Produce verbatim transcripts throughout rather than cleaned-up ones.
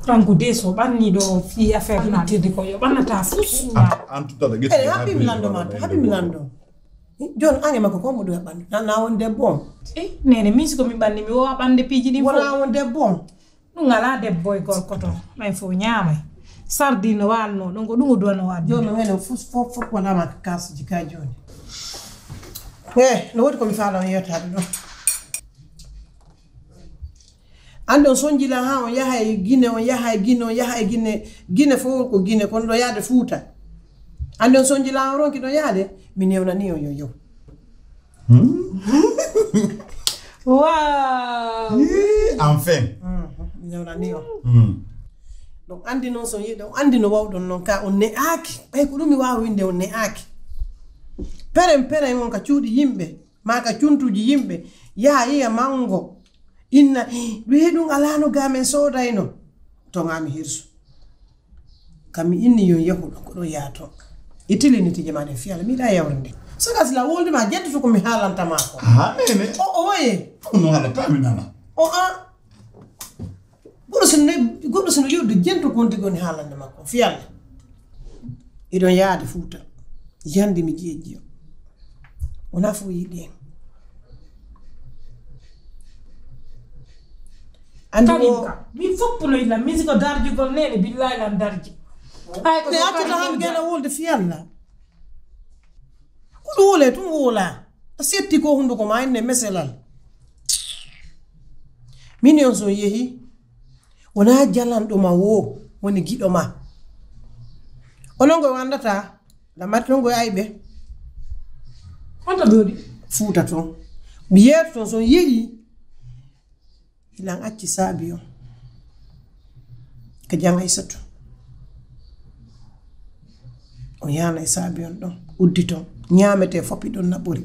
Kanko de so ɓanni ɗo fii affaire ɓannitirde ko yo ɓannata fus. An, an tuttata ƴetti. Eh, haɓɓi mi lanndo ma, haɓɓi mi lanndo. Jooni, an e makko ko mo ɗum e ɓanndi? Na, na won debbo on? Eh, neene, min si ko min ɓanndi, mi wowa ɓannde piiji ɗin fof. Wona won debbo on? Ɗum alaa debbo e gorko to, ɓay fof ñaamay. Sardine no waalnoo ɗon, ko ɗum o duwanoo addude. Jooni, non enen fof, fof, fof wonama ka kaasiji ka jooni. Eh, no woodi ko mi faala on yewtaade ɗon. Anndi on sonjila haa on yaha e Gine, on yaha e Gine, on yaha e Gine, Gine fof ko Gine, kono ɗo yaade Fuuta. Anndi on sonjila on ronki ɗo yaade, mi newnani on yo yow. Hmm? Wow! Yee, enfin. Mhm, mi newnani on. Hmm. Ɗon anndi non so yiɗon, anndi no wawɗon non ka on ne'aaki. Ɓay ko ɗum mi waawi winde on ne'aaki. Peren, peren on ka cuuɗi yimɓe. Maa ka cuntuuji yimɓe, yaha yi'a mango. Inna, ɗum he ɗum alaano ga men soodayno. Toŋaami hirsu. Ka mi inni yon yahu ɗo, ko ɗo yaato. Itili ni tije maa ɗen fiyala, mi yiɗaa yawrinde. Sagas la wolde ma jettutu ko mi haalanta maa ko. Haa, nene. O, o, oye. Ɗum no haalata mi nana. O, a. Goɗɗo sino ne-, goɗɗo sino yewde jento kon tigi woni haalande makko. Fii Alla. Hiɗon yaade Fuuta. Yande mi jeejji on. Wonaa fof yiɗi en. Anndi Karim wo- ka, min fof no yiɗa, min si ko darjugol nene, billahi lan darji. Ay ko Ne so accata Karim han on gena wolde fii Alla. Ko ɗum wole, ɗum wola. A setti ko hunduko ma enne meselal. Min on so yehi, wonaa jalanɗo ma wo woni giɗo ma. Onon ko wandata, la mari ton ko ayɓe. Honto ɓe woni? Fuuta ton. Mi yeeto ton so yehi, Ilan acci saabi on ka jan Aysatu. O yaana e saabi on ɗon, udditon. Ñaametee fof hiɗon naɓori.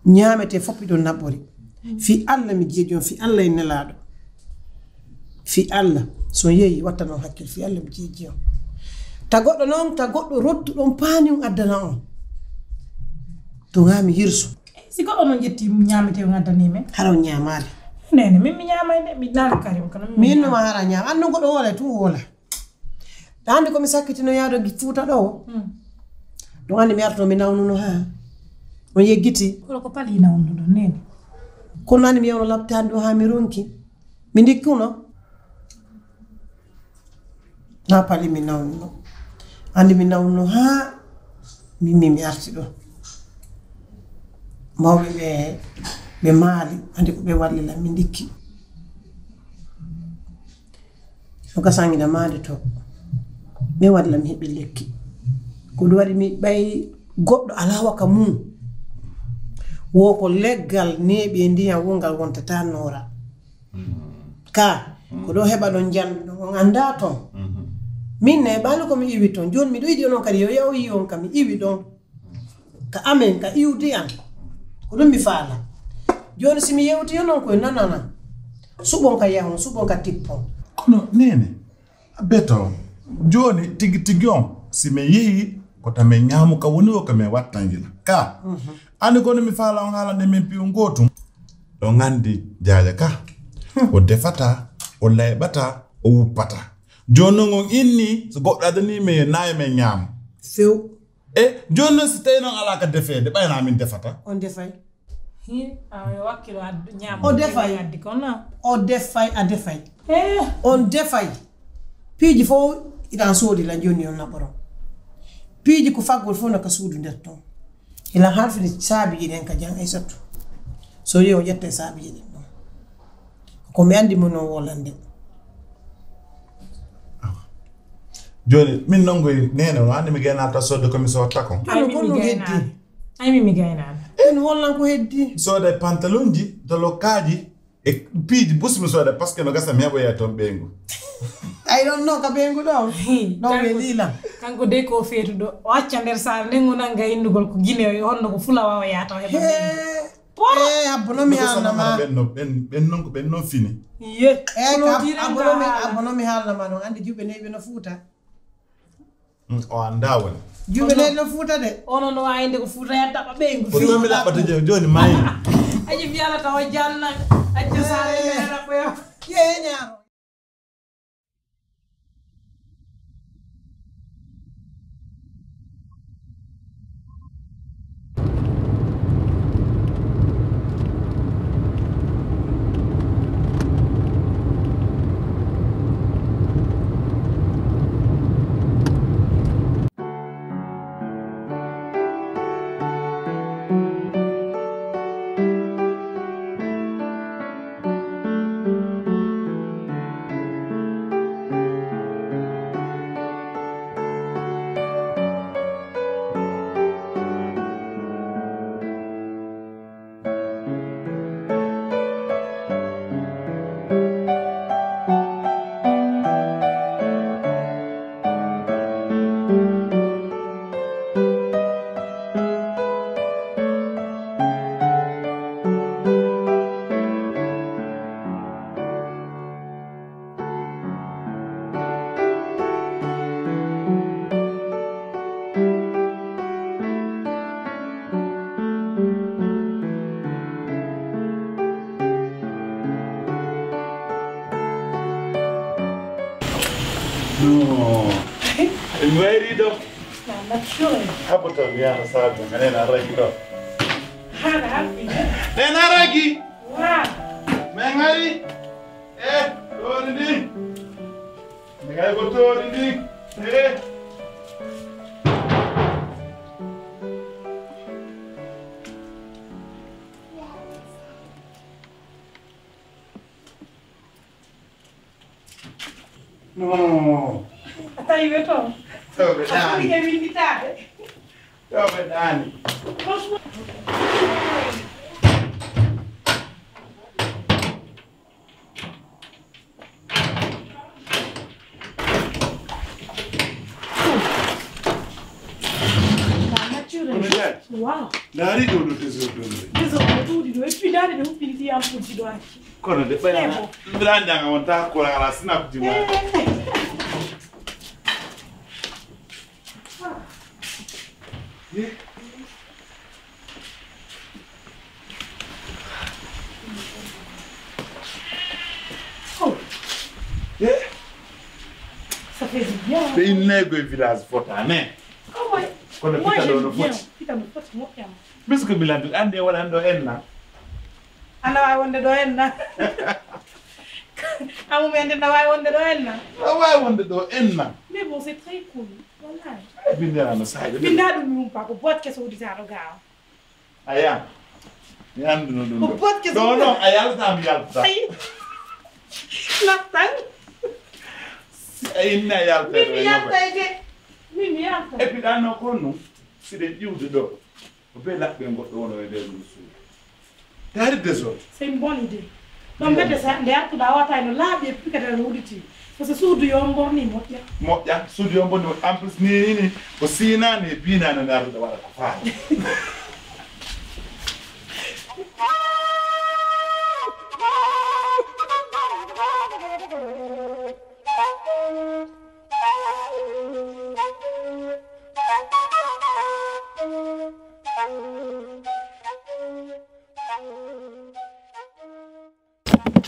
Ñaametee fof hiɗon naɓori. Fii Alla mi jeeji on, fii Alla e Nelaaɗo. Fii Alla, so yehi, wattanon hakkil, fii Alla mi jeeji on. Ta goɗɗo non, ta goɗɗo rottu ɗon paani on addana on. To ŋaami hirsu. Si goɗɗo non ƴetti ñaametee on addanii men. Hara on ñaamaali. Nene, min mi ñaamay de, mi naali Karim kono min Min no ma hara ñaama. An non goɗɗo woola, tun woola. Ɗa anndi ko mi sakkitino yaado gi Fuuta ɗo. Hmm. Ɗum anndi mi arto mi nawnuno ha. On yeggiti. Kono ko pali nawnuɗo nene. Kono anndi mi yawno laptaani ɗum ha mi ronki. Mi ndikkuno. Na pali mi nawnuno. Anndi mi nawnuno ha mi, mi, mi arti ɗo. Mawɓe ɓe, ɓe maali, anndi ko ɓe walli lan, mi ndikki. No gasan ina maande to. Ɓe walli lan, mi heɓi lekki. Ko ɗum waɗi mi ɓay goɗɗo alaa waka mum. Wo ko leggal neeɓi e ndiyan wongal wontata noora. Ka, ko ɗo heɓa ɗon janɗo, on anndaa ton. Min ne, ɓaalu ko mi iwi ton. Jooni miɗo yiɗi onon kadi, yo, yo, yo on ka mi iwi ɗon. Ka amen, ka iwdi an. Ko ɗum mi faala. Jooni si mi yewti onon koye nanana. Suɓon ka yahon, suɓon ka tippon. Kono, nene, Beto, jooni tigi tigi on, si men yehi, ko ta men ñaamu ka woni o ka men wattan yila. Ka, ani kono mi faala on haalande men piyon gootun. Ɗon anndi jaaja ka, o defata, o layɓata, o wuppata. Jooni non on inni, so goɗɗo adanii men, yo naayo men ñaamu. Few. E, jooni non si tawi non alaa ka defeede, ɓay na min defata. On defay. Hi, a wakkilo ad-, ñaamo O defay. Addi kono. O defay, a defay. Eh. On defay. Piiji fof iɗan soodi la jooni on naɓoro. Piiji ko faggol fof no ka suudu nder ton. Ila harfini saabiiji ɗen ka jan Aysatu. So yo ƴetta e saabiiji ɗen ɗon. Ko mi anndi mo no wolande. Jooni, min non koye nene, no anndi mi gaynaata sodde ko mi sotta kon. Ay, min mi gaynaata. Ay, min mi gaynaata. En wollan ko heddi. Sooda pantalonji, dolokkaaji, e piiji bus mi sooda, parce que no gasa mi heɓoya ton ɓeyngu. Ay, ɗon non ka ɓeyngu ɗon. Hi, ɗon kanko, ɓe lila. Kanko de ko feetuɗo. O acca nder saare nden, o nanga innugol ko Gine, o honno ko fulawa o yaata o heɓa ɓeyngu. Hee. Poro! Eh, abbo no mi haalna ma. Ɓen non, ɓen, ɓen non ko ɓen non fini. Ye. Eh, ka abbo no mi, abbo no mi haalna ma non. Anndi juuɓe neyɓe no Fuuta. Mm, o anndaa woni. Juuɓe neyɓe no Fuuta de. Ono no waawi nde ko Fuuta yan taɓa ɓeyngu. Ko ɗum mi laɓɓata je-, jooni mayi. Aji fiyala tawa janna. Acca saare men laɓɓoya. Ye, ñaaro. No. Mi wayri ɗo. Na nature. Haɓu to mi yaha saabe, menen a ragi ɗo. Hara haɓi. Nen a ragi. Wa. Men ari. Eh, ɗoni ɗi. Men ari ko tooni ɗi. Eh. No. A tawi ɓe toon. Tawi ɓe ɗaani. A ɓuri ɓe winnditaade. Tawi ɓe ɗaani. Franchement. Ka nature. Kono Jaaj. Waaw. Ndaari ɗo no désordre ɗo. Désordre ɗuuɗi ɗo. Et puis ndaari ɓe huɓɓini ɗi ampoule ji ɗo acci. Kono de ɓay C'est bon. Mbiɗa anndi an a wonta courant ala snap ji ma. Eh. Eh. Oh. Eh. Ça fait du bien. Ɓe inneego e village fota ne. Kono pita ɗo no foti. Pita no foti moƴƴa. Puisque mi lanndii, anndi e waɗan ɗo enna. Ana waawi wonde ɗo enna. Amu men de na waawi wonde ɗo enna. Na waawi wonde ɗo enna. Mais bon, c'est très cool. Wallahi. Binndira no saaƴa. Binnda ɗum mi humpa ko boot keso udditaa ɗo gaawa. Aya. Mi annduno ɗum. Ko boot keso ɗo non, a yalta, mi yalta. Ay. Nattan. Si a inni a yalta. Min mi yalta de. Min mi yalta. Et puis ɗan no kon non. Si ɗen ƴiwde ɗo. Ko bee laɓɓe goɗɗo wona e nder ndu suudu. Taari désordre. C'est une bonne idée. Ɗon mbete sa nde artuɗa wata no laaɓi e pikata no udditi. Parce que suudu yo mborni moƴƴa. Moƴƴa, suudu yo mborni moƴƴa. En plus, ni, ni, ni, ko siinaani e biinaani nde artuɗa waɗa ko faala.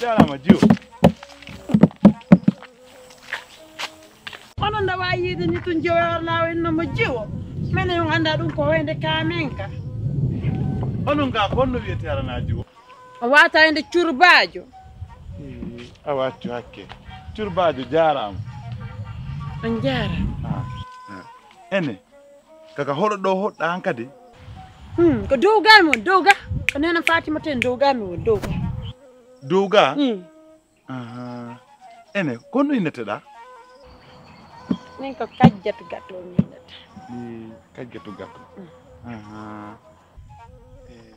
Jaaraama, Jiwo. Onon nda waawi yiide ni tun Jiwo e Orlaawo inno mo Jiwo. Menen on annda ɗum ko hoynde ka men ka. Onon ga kon no wiyete aranaa Jiwo? O waata hende curbaajo. Ee, a waatti hakke. Curbaajo jaaraama. On jaaraama. Ah, ah. Ene. Kaka hoɗo ɗo hoɗɗa hankadi? Hmm, ko Dowga mi woni, Dowga. Ko neena Fatima ten Dowga mi woni, Dowga. Dowga? Hmm. Aha. Ene, ko no inneteɗaa? Min ko Kajjatu Gato mi innete. Ee, Kajjatu Gato. Hmm. Aha. Ee,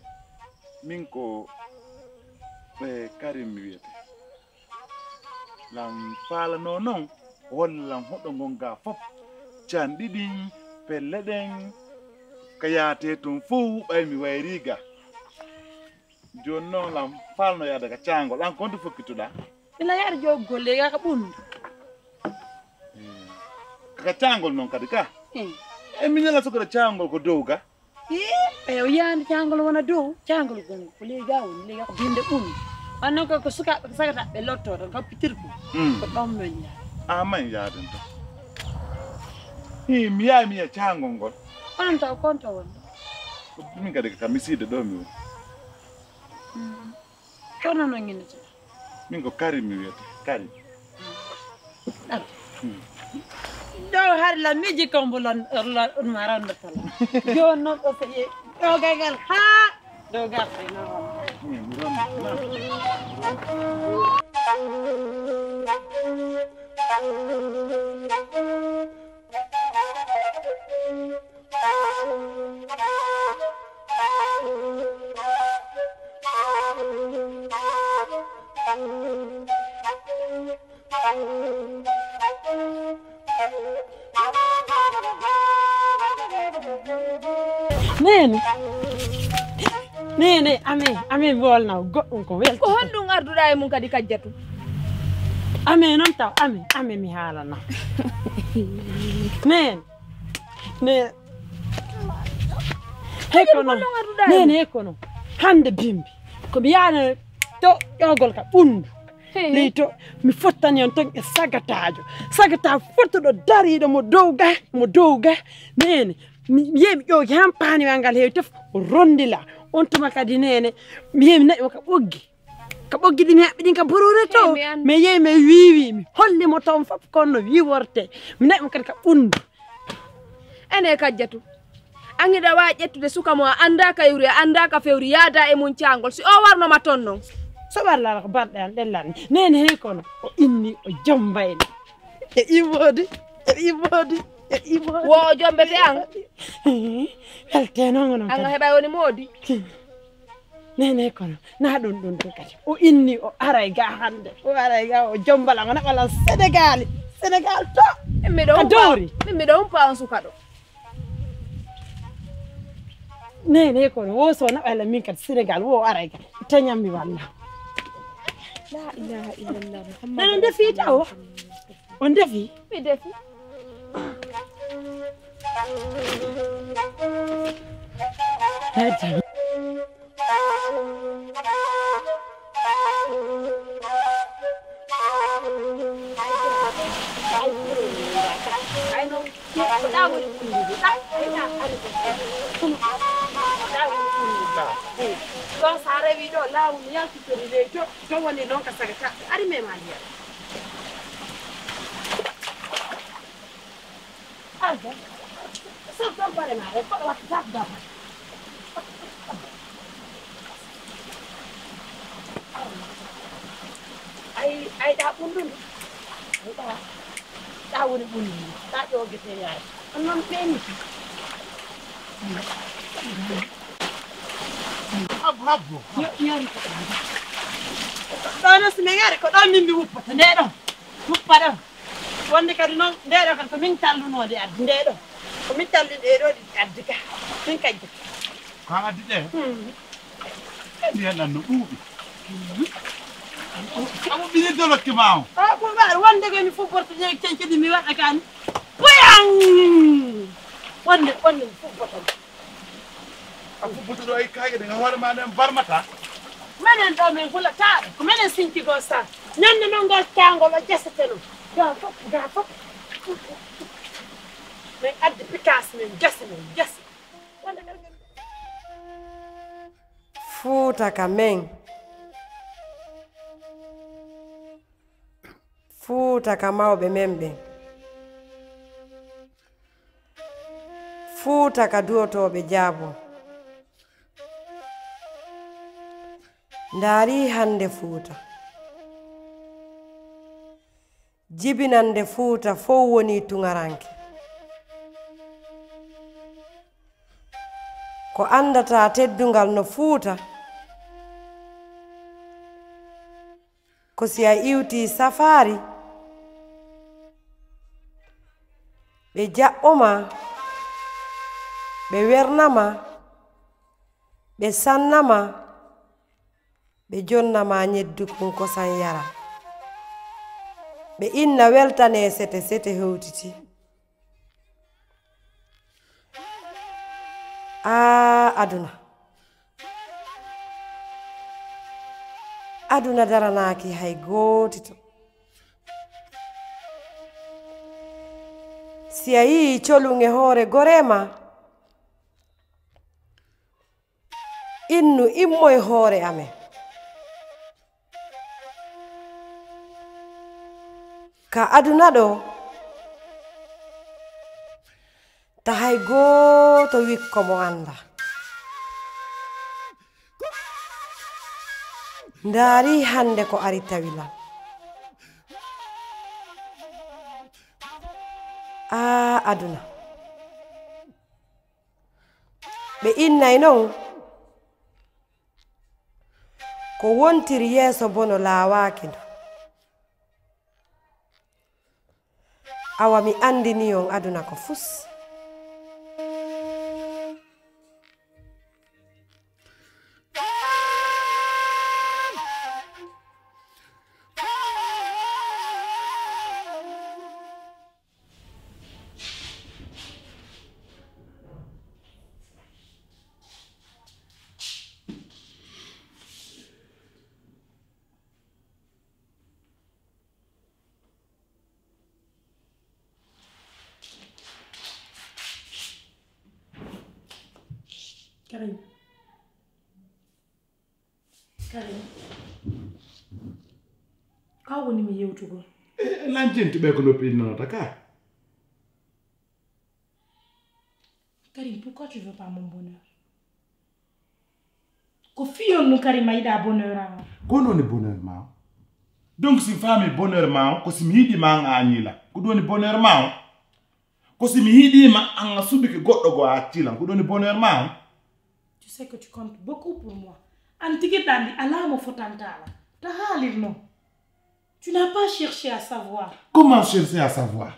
min ko, ee, Karim mi wiyete. Lan faalano non, holla lan hoɗo ngon ga fof. Canɗi ɗin, pelle ɗen, ka yaate tun fof, ɓay mi wayri ga. Jooni non lan faalano yaade ka caangol, an konto fokkituɗaa? Ila yaade joggol le, ga ka ɓundu. Eh, ka caangol non kadi ka? Eh. E miñala sokora caangol ko dow ga? Ii, ɓe o yiyaani caangol wona dow, caangol gongo, ko ley ga woni, ley ga ko binde ɓuri. Wanno ko, ko sukaaɓe ko sagata ɓe lotto tan, ko pitirku. Mm. Ko ɗon men yaha. A man yaaden to. Ii, mi yaha mi yiya caangol ngol. Onon taw konto woni. Min kadi ka misiide ɗo mi woni. Mm. Kono no ñinata. Min ko Karim mi wiyete, Karim. Ɗam. Hmm. Ɗo hari la miji kombo lon, lon, on ma rondoto la. Jooni non ɗo so ye, ɗo gagal haa ɗo garta e non. Hmm, mi rondo, mi rondo. Neene. Neene, amen, amen, mi wolna goɗɗum ko welta. Ko honɗum arduɗaa e mum kadi, Kajjatu? Amen, non taw, amen, amen, mi haalana. Neene, neene. Hey, kono, neene, hey, kono. Hannde bimbi. Ko mi yaana to ƴoogol ka ɓunndu. Leydi to, mi fottani on ton e sagataajo. Sagataa fottuɗo dariiɗo mo dow ga, mo dow ga. Neene, mi, mi yehi mi ƴoogi han paaniwal ngal heewi tef, o rondila. On tuma kadi neene, mi yehi mi naɓi mo ka ɓoggi. Ka ɓoggi ɗi mi haɓɓi ɗin ka borore to. Eey, mi anndaa. Mi yehi mi wiiwi, mi holli mo ton fof kono no wiiwortee. Mi naɓi mo kadi ka ɓunndu. Ene Kajjatu. An hiɗa waawi ƴettude suka mo a anndaa ka iwri, a anndaa ka fewri, yaada e mum caangol. Si o warno ma ton non. So warlaaka barɗe an ɗen lanni. Neene hey kono. O inni o jombayno. E ɗi moodi, e ɗi moodi, e ɗi moodi. Wo o jombete an? Welte non onon kadi. An a heɓay woni moodi. Neene kono, na ɗun ɗun ɗun kadi. O inni o aray ga hannde. O aray ga o jombalan, o naɓalan Senegaali. Senegaal to. Min miɗo Ka humpa, doori. Min miɗo humpa on suka ɗo. Neene kono, wo so naɓalan min kadi Senegaal, wo aray ga. Tañammi walla. La ilaha illallah, Muhammadu Nana ndefi tawo? Rasulullah. On defi? Mi defi. Hajja. Ay, no, ko ɗa woni ɓullude, ɗa, ɗa, ɗa woni ɓullude. Ɗon sa rewi ɗo, lawol yaltitori ley to, to woni non ka sagata. Ari me ma ndiyam. Arda. Sor ɗon bare ma, ko ɗo watta dam. Ay, ay, ɗa ɓunndu ndu. Ay, ɗa, ɗa woni ɓunndu ndu. Ɗa ƴoogete yaay. On non ɓeyniti. Habbo, habbo. Yo, yori ko ɗa. Ɗo no si mi yari ko ɗon min mi wuppata. Nde ɗon. Wuppa ɗon. Wonde kadi non, nde ɗo kadi ko min tallunoo nde addi. Nde ɗo. Ko min talli nde ɗo ɗi addi ka. Min kajjata. Ko an addi ɗe? Hmm. Kadi hen ɗan no ɗuuɗi. Amu ɓiɗi dolokke ma on. Ah, ko mbaɗa wonde ko mi fubborto je cencudi mi waɗa kan. Poyang! Wonde, wonde mi fubboto. A fubboto ɗo e kayɗe ɗen, hoore ma ɗen barmata. Menen ɗo min hulataɗo. Ko menen sinci go sa. Ñande non ngal tango wa jesete non. Ga fof, ga fof. Min addi pikas min jasi, min jasi. Fuuta ka men. Fuuta ka mawɓe men ɓen. Fuuta ka duwotooɓe jaabun. Ndaarii hannde Fuuta. Jibinannde Fuuta fow wonii tuŋaranke. Ko anndataa teddungal no Fuuta, ko si a iwtii safaari, ɓe jaɓɓo ma, ɓe werna ma, ɓe sanna ma, ɓe jonna ma ñeddu kun kosan yara. Ɓe inna weltanee sete, sete hewtiti. Aa, aduna. Aduna daranaaki hay gootito. Si a yi'ii colun e hoore goree ma, innu immoy hoore amen. Ka aduna ɗoo, ta hay gooto wikko mo anndaa. Ndaarii hannde ko ari tawi lan. Aa, aduna. Ɓe innay non, ko wontiri yeeso bono laawaaki ndu. Awa mi anndinii on aduna ko fus. Karim. Karim. Ka woni mi yewtugol? E, lan jenti ɓe ko noppi innanata ka? Karim, pourquoi tu veux pas mon bonheur? Ko fiyon ɗum Karim a yiɗa bonheur am. Ko non woni bonheur ma o? Donc si mi faami bonheur ma o, ko si mi yiɗi ma an a añila. Ko ɗum woni bonheur ma o? Ko si mi yiɗi ma an a suɓike goɗɗo goo a acci lan. Ko ɗum woni bonheur ma o? Tu sais que tu comptes beaucoup pour moi. An tigi ɗandi alaa mo fotanta la. Ta haalir non. Tu n'as pas cherché à savoir. Comment chercher à savoir?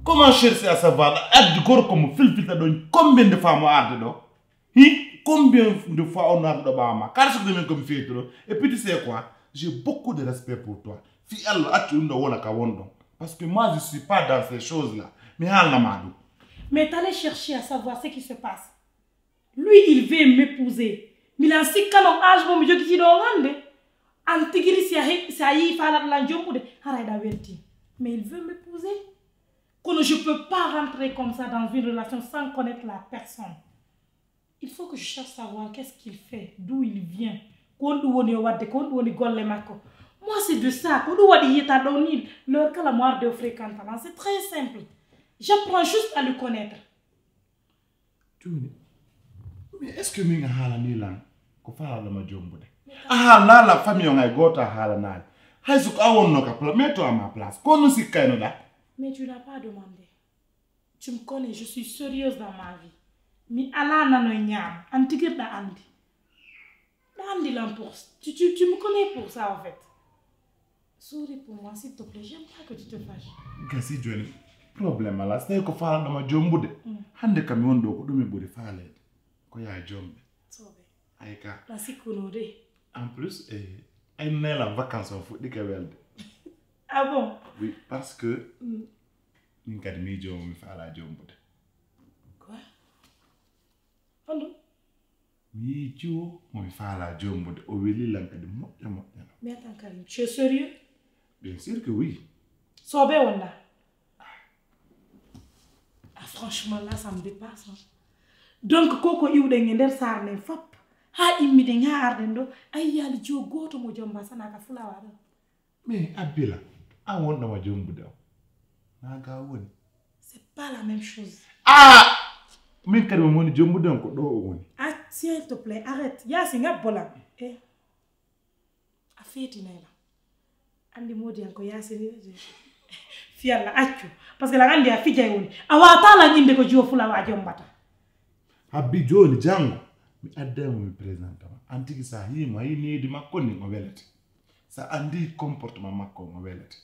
Comment chercher à savoir? Addi gorko mo filfilta ɗon, combien de fois mo arde ɗo? Hi? Combien de fois on arde ɗo ɓawa ma? Kala sukde min ko mi feeti ɗo. Et puis tu sais quoi? J'ai beaucoup de respect pour toi. Fi Allah accu ɗum ɗo wona ka won ɗon. Parce que moi je suis pas dans ces choses là. Mi haalna ma ɗum. Mais t'allais chercher à savoir ce qui se passe. Lui, il veut m'épouser. Milan sikkano âge mo mi jogiti ɗo hande. An tigiri si a he-, si a yii faalaɗo lan jombude, haray ɗa welti. Mais il veut m'épouser. Kono je peux pas rentrer comme ça dans une relation sans connaître la personne. Il faut que je cherche à savoir qu'est-ce qu'il fait, d'où il vient. Ko honɗum woni o wadde, ko honɗum woni golle makko. Moi, c'est de ça. Ko ɗum waɗi yiyata ɗo ni, l'heure kala mo arde o fréquente lan. C'est très simple. J'apprends juste à le connaître. Jooni, mais est-ce que min a haalanii lan ko faalaɗo ma jombude? A haalnaa lan famille on hay gooto a haalanaali. Hay so ko a wonno ka pla-, mets-toi à ma place. Ko honno sikkaynoɗaa? Mais tu n'as pas demandé. Tu me connais, je suis sérieuse dans ma vie. Mi alaa nano e ñaamo. An tigirɗa andi. Ɗa andi lan pour, tu, tu, tu me connais pour ça en fait. Souris pour moi, s'il te plaît, j'aime pas que tu te fâches. Gasi jooni, problème alaa. So tawi ko faalaɗo ma jombude, mm, hande kam mi won ɗo ko ɗum mi ɓuri faaleede. Ko yaa jombe. Sobe. Ay ka. Ɗa sikkuno de. En plus, eh, ay nela vacances on fuɗɗike welde. Ah bon? Oui, parce que, mm, min kadi miijo mo mi faalaa jombude. Quoi? Honɗum? Miijo mo mi faalaa jombude, o weli lan kadi moƴƴa moƴƴa lan. Mais attends, Karim, tu es sérieux? Bien sûr que oui. Sobe wonɗa? Ah, franchement, là, ça me dépasse, hein. Donc, ko ko iwɗen e nder saare nden fop, haa immiɗen, haa arɗen ɗo, a yiyaali jiwo gooto mo jomba sanaa ka fulawa ɗo. Mais Abila, an wonɗo ma jombude o. Naa ga woni. C'est pas la même chose. Ah! Min kadi mo woni jombude on ko ɗo o woni. Ah, s'il te plaît, arrête. Yaasin, a bolan. Eh. A feetinay lan. Andi moodi an ko Yaasin de. Fi Alla accu. Parce que lan andi a fijay woni. A waata lan inde ko jiwo fulawa a jombata. Habbi jooni, janngo, mi adday mo, mi présenta ma. An tigi, sa yii mo, a yii needi makko ndin, o welete. Sa andi comportement makko, o welete.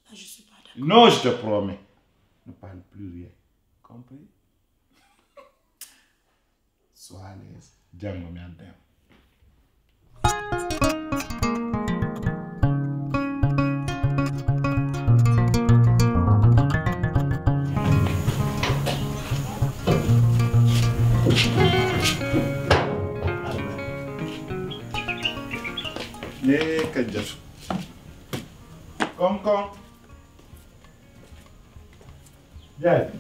Là, je suis pas d'accord. Non, je te promets. Ne parle plus rien. Compris? Sois à l'aise. Janngo mi adday mo. Ne Kajjatu. Kon kon. Jaaji.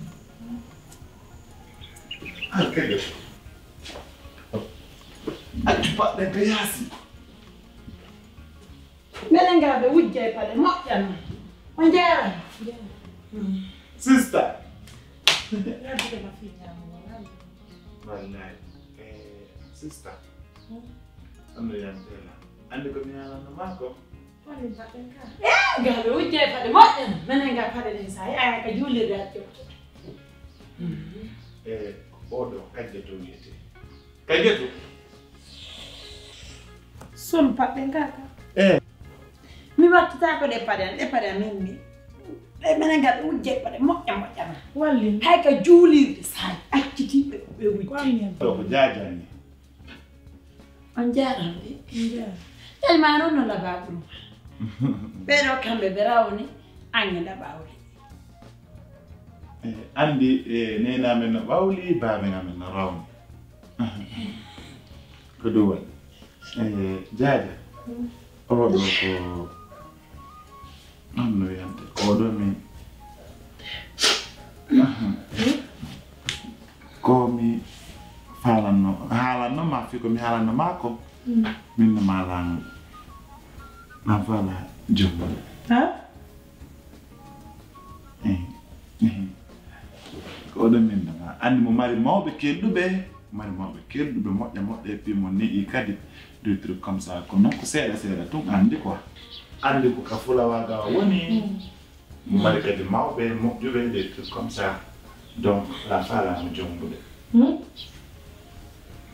An Kajjatu. Accu paɗɗen ka yaasi. Menen ngaa ɓe wujjay paɗe moƴƴa non. On njaaraama. Sister. Yaddude ma fii ñaamo wala. Wallahi. Eh, sister. Hmm? Anno yantela. Andi ko mi yaalanno maa ko? Woni paɗen ka. Eh, ngaa ɓe wujjay paɗe moƴƴa non. Menen ngaa paɗe ɗen sa yaaya ka juulirde accu. Eh, oɗo Kajjatu wiyete. Kajjatu. Son paɗɗe ngaa ka. Eh. Mi wattitaako ɗe paɗe an, ɗe paɗe amen ni. Ɗe menen ngaa ɓe wujje paɗe moƴƴa moƴƴa na. Walli. Hay ka juulirde sa acciti ɓe, ɓe wujje. Ko amen. Ɗo ko jaajani. On jaaraama de. On jaaraama. Tellement non no labaa ɓuru. Ɓee ɗoo kamɓe ɓe rawni, an e labaa wuli. Eh, andi, eh, neenaa men no ɓawli, baaben amen no rawni. Ko ɗum woni. Eh, Jaaja, oo ɗoo ko, on no wiyante, oo ɗoo min, ko mi Haalanno, haalanno ma fii ko mi haalanno ma ko. Mm. Min no ma laango. Na fala jombo. Ha? Eh, eh. Ko oɗo min no ma. Anndi mo mari mawɓe kelɗuɓe, mari mawɓe kelɗuɓe moƴƴa moƴƴa e fii mo ni i kadi. Des trucs comme ça. Ko non ko seeɗa seeɗa tun anndi quoi. Anndi ko ka fulawa ga woni. Mm. Mo mari kadi mawɓe moƴƴuɓe, des trucs comme ça. Donc, la fala mo jombude. Hmm?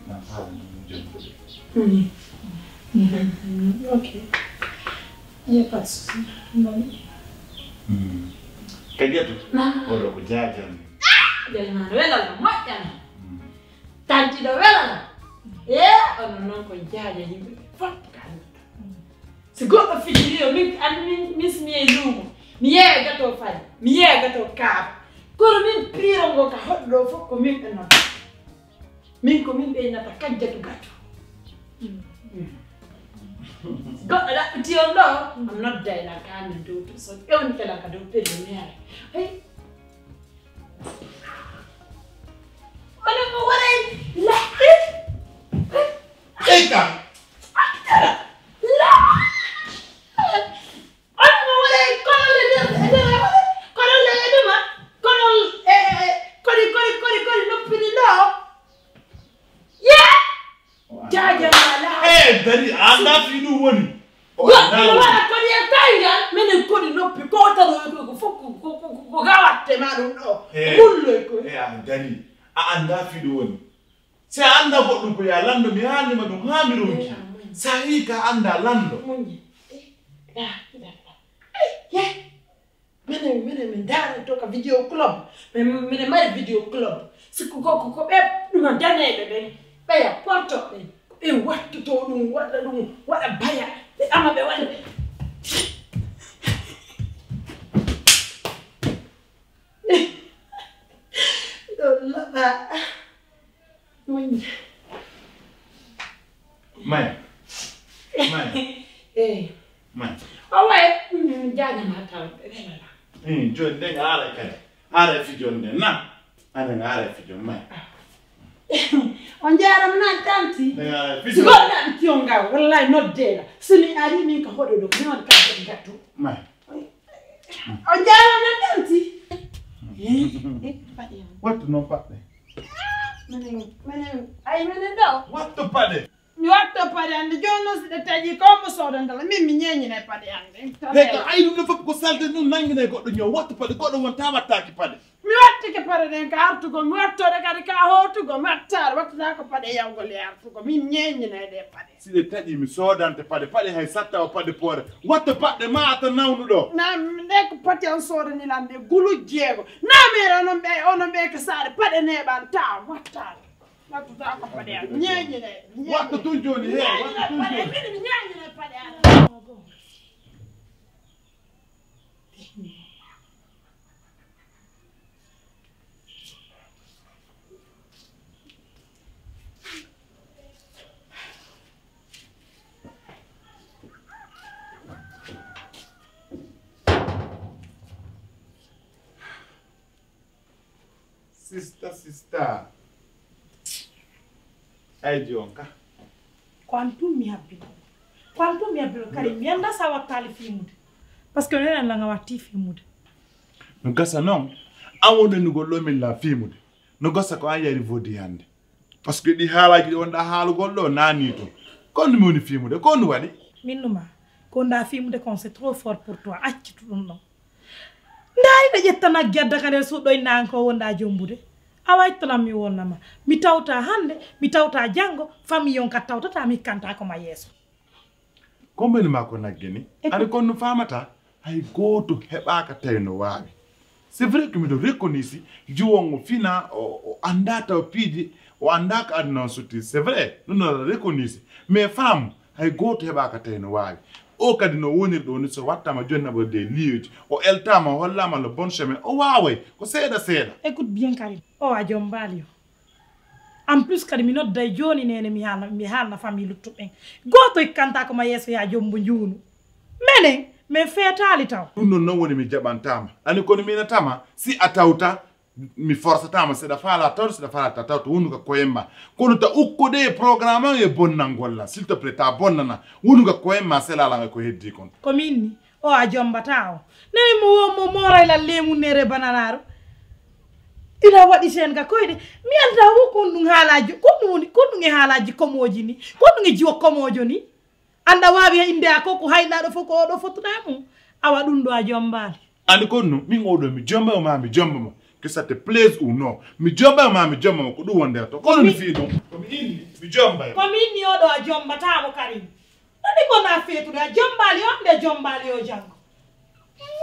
La fala mo jombude. Hmm. Hmm. Ok. Il n'y a pas de souci. Non. Hmm. Kadiatu? Na. Oɗo ko jaajan. Jaajan ma, welala, moƴƴana. Hmm. Tanti ɗo welala. Eh, onon non ko jaaja yimɓe. Fof ka. Si goɗɗo fijiri yo, min, anndi min, min si mi yehi luumo, mi yeeya gato fari, mi yeeya gato kaaba. Kono min piiro ngo ka hoɗɗo ɗo fof ko min ɓe nodda. Min ko min ɓe innata kajjatu gato. Goɗɗo ɗaɓɓiti on ɗo, o nodda e lan ka amen dow to, so ƴewni ke lan ka dow pelle meere. Hey. Onon mo waray laɓɓi. Ey ka. Onon mo waray kono le nder, nder, kono le edema, kono, eh, eh, kodi, kodi, kodi, kodi noppiri ɗo. Ye! Jaaja ma la. Eh, Dari, a anndaa fii ɗum woni. O goɗɗo anndaa no woni. Waɗa kodi e tayngal, menen kodi noppi, ko tan o ko, ko fof ko, ko, ko, ko gawatte ma ɗum ɗo. Eh, ko wulloy ko. Eh, a Dari, a anndaa fii ɗum woni. Si a anndaa goɗɗum ko yaa lanndo, mi haalnima ɗum haa mi ronki. Eh, a muñ. Si a hii ka anndaa lanndo. Muñ. Eh, la, la, la. Eh, ye. Minen, minen, min ndaarantoo ka video club. Min, minen mari video club. Si ko, ko, ko, ko ɓe ɗuma daneeɓe ɓen, ɓeya porto ɓen. Ko ɓe wattotoo ɗum, waɗa ɗum, waɗa baya. Ɓe ama ɓe waɗa ɓe. Ɗo laɓa. Muñ. Maya. Maya. Eh. Maya. O way, mm, jaanama taw, welala. Eh, jooni nde nga ara kadi. Ara fi jooni nde, na? Ana nga ara fi jooni, Maya. On jaarama na tanti. Nde nga ara fi jooni. Si goɗɗo ɗaɓɓiti on nga, wallahi noddee la. Si mi ari min ka hoɗo ɗo, mi on ka gatto. Maya. On jaarama na tanti. Eh, eh, paɗe am. Wattu non paɗe. Menen, menen, ay menen ɗo. Wattu paɗe. Mi watto paɗe hannde, jooni noon si ɗe taƴii, ko mo soodanta la, min mi ñeeñinay paɗe hannde. Hey, ko ay ɗum ɗo fof ko salte ɗum nannginay goɗɗo ñaw, wattu paɗe, goɗɗo wonta wattaaki paɗe. Mi wattike paɗe ɗen ka artugol, mi wattoɗe kadi ka hootugol, mi wattaare, wattata ko paɗe yawgol e artugol, min ñeeñinay ɗe paɗe. Si ɗe taƴii, mi soodante paɗe, paɗe hay satta o paɗe poore. Watto paɗe ma ata nawnuɗo. Na, nde ko pati an soodani lan ɗe, gulu jeego. Na mi era onon ɓe, onon ɓe ka saare, paɗe neeɓan tawa, wattaare. Wattu tawa ko paɗe an, ñeeñinay, ñeeñinay. Wattu tun jooni, he, wattu tun jooni. Ñeeñinay paɗe, min mi ñeeñinay paɗe an. Sista, sista. Ay, jon ka. Ko an tun mi habbino. Ko an tun mi habbino. Kadi mi anndaa si a wattaali fiimude. Parce que nenen lan a wattii fiimude. No gasa non, an wonanugol ɗo min lan fiimude. No gasa ko an yari vodi hannde. Parce que ɗi haalaaji ɗi wonɗaa haalugol ɗo naanii tun. Ko honɗum mi woni fiimude? Ko honɗum waɗi? Min numa, ko wonɗaa fiimude kon, c'est trop fort pour toi. Accitu ɗum ɗon. Ndaa, hiɗa ƴetta nagge adda ka nder suuɗo, inna an ko wonɗaa jombude. Awa, ittanam mi wonna ma. Mi tawta hannde, mi tawta janngo, famille on ka tawtata, mi hikkantaako ma yeeso. Ko mbeni maa ko nagge ni? Ani kon no faamata, hay gooto heɓaaka tawi no waawi. C'est vrai que miɗo reconnaissance, jiwon o fina, o, o anndaa taw piiji, o anndaa ko aduna on sotti. C'est vrai, ɗum no reconnaissance. Mais faamu, hay gooto heɓaaka tawi no waawi. O kadi no woniri ɗo ni, so wattaama jonnaborde e liyoji, o eltaama, o hollaama le bon chemin, o waaway, ko seeɗa seeɗa. Écoute bien, Karim. O a jombaali yo. En plus kadi mi nodday jooni neene mi haalna, mi haalna famille luttuɓe ɓen. Gooto hikkantaako ma yeeso yaa jombo njuunu. Menen, men feetaali taw. Ɗum ɗon non woni mi jaɓantaama. Ani kono mi inataama, si a tawta, Mi forsataa ma, si ɗa faalaa tawde, si ɗa faalaa ta tawde, wonu ka koyen ma. Kono ta ukkude e programme an e bonnangol lan, s'il te plaît, ta bonnana. Wonu ka koyen ma, selaa lan e ko heddii kon. Ko min ni, o a jombataa o. Nani mo wo mo mooray lan leemu nere bananaaru. Ina waɗi sen ka koyɗe. Mi anndaa wo kon ɗum haalaaji, kon ɗum woni, kon ɗum e haalaaji komooji ni. Kon ɗum e jiwo komoojo ni. Annda waawi e innde a ko, ko haylaaɗo fof ko oɗo fotuɗaa mum. Awa ɗum ɗo a jombaali. Ani kon non, min oɗo mi jomba ma, mi jomba ma. Que ça te plaise ou non. Mi jomba ma, mi jomba ma, ko ɗum wonde to. Kono mi fii ɗum. Ko mi inni, mi jomba. Ko mi inni oɗo a jombataa mo Karim. Nani ko na feetude, a jombaali o, nde jombaali o janngo.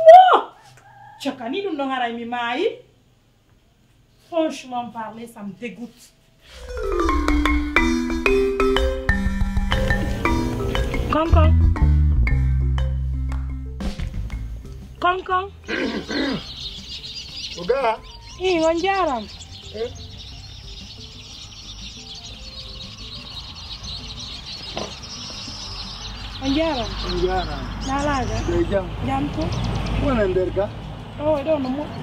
Mo! Cakani ɗum ɗon haray mi maayi. Franchement parler, ça me dégoûte. Konkon. Konkon. Ko gaa? Ii, on jaaraama. Eh? On jaaraama. On jaaraama. Naalaaga? Jam. Jam ko? Wona nder ga? O, ɗo no moƴƴi.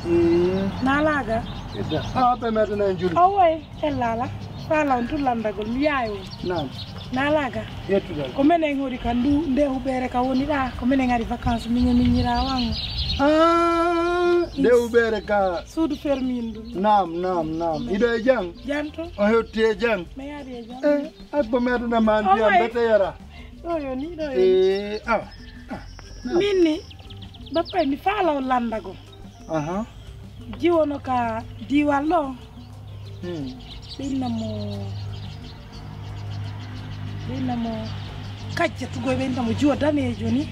Mm. Naalaaga? Edda. Ah, ɓe meɗen en julde. O, way. Ella ala, faala on tun lanndagol, mi yahay on. Naam. Naalaaga. Yettugal. Ko menen hori ka ndu, nde huɓeere ka woni ɗa, ko menen ari vacances, miño miñiraa wango. Ah, nde huɓeere ka. Suudu fermiin ndu. Naam, naam, naam. Hiɗo e jam? Jam to. O hewti e jam? Mi yaari e jam. Eh, ay ko meɗen ma ndiyam bete yara. Ɗo yo ni, ɗo yo ni. Eh, ah, ah, naam. Min ni, bappa mi faala on lanndagol. Aha. Jiwono ka diiwal ɗo. Hmm. Ɓe inna mo, ɓe inna mo Kajjatu, goy ɓe inna mo jiwo daneejo ni.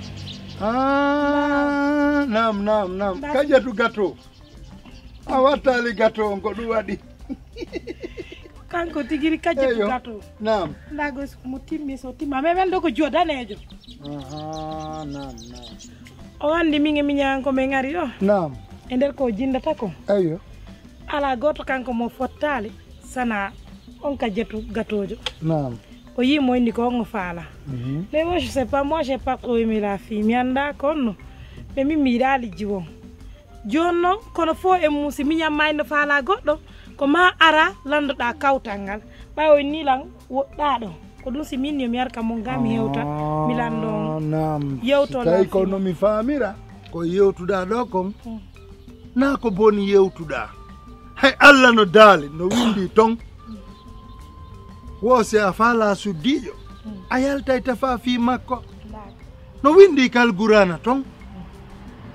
Ah, naam, naam, naam. Kajjatu gato. A wattaali gato on, ko ɗum waɗi. Kanko tigiri Kajjatu gato. Naam. Ndaa goy mo timmi, so timma. Mais men ɗo ko jiwo daneejo. Aha, naam, naam. O anndi min e miñan ko min ari ɗo. Naam. E nder ko o jinndata ko. Eyyo. Alaa gooto kanko mo fottaali sana on Kajjatu gatoojo. Naam. O yii mo inni ko on o faala. Mhm. Mais moi, je sais pas, moi, j'ai pas trop aimé la fille. Mi anndaa ko on no. Mais min mi yiɗaali jiwo. Jooni non, kono fo e muusi miñan maa no faala goɗɗo, ko maa ara lanndoɗaa kawtal ngal. Ɓaawo ni lan woɗɗaa ɗo. Ko ɗum si min yo mi arka mon ga mi hewta, mi lanndo on. Ah, naam. Yewto si tawi ko no mi faamira, ko yewtuɗaa ɗo kon, mm, naa ko boni yewtuɗaa. Hay Alla no daali, no windi ton. Wo si a faalaa suddiijo, mm, a yaltay tafaa fii makko. Naam. No windi kal Qur'aana ton.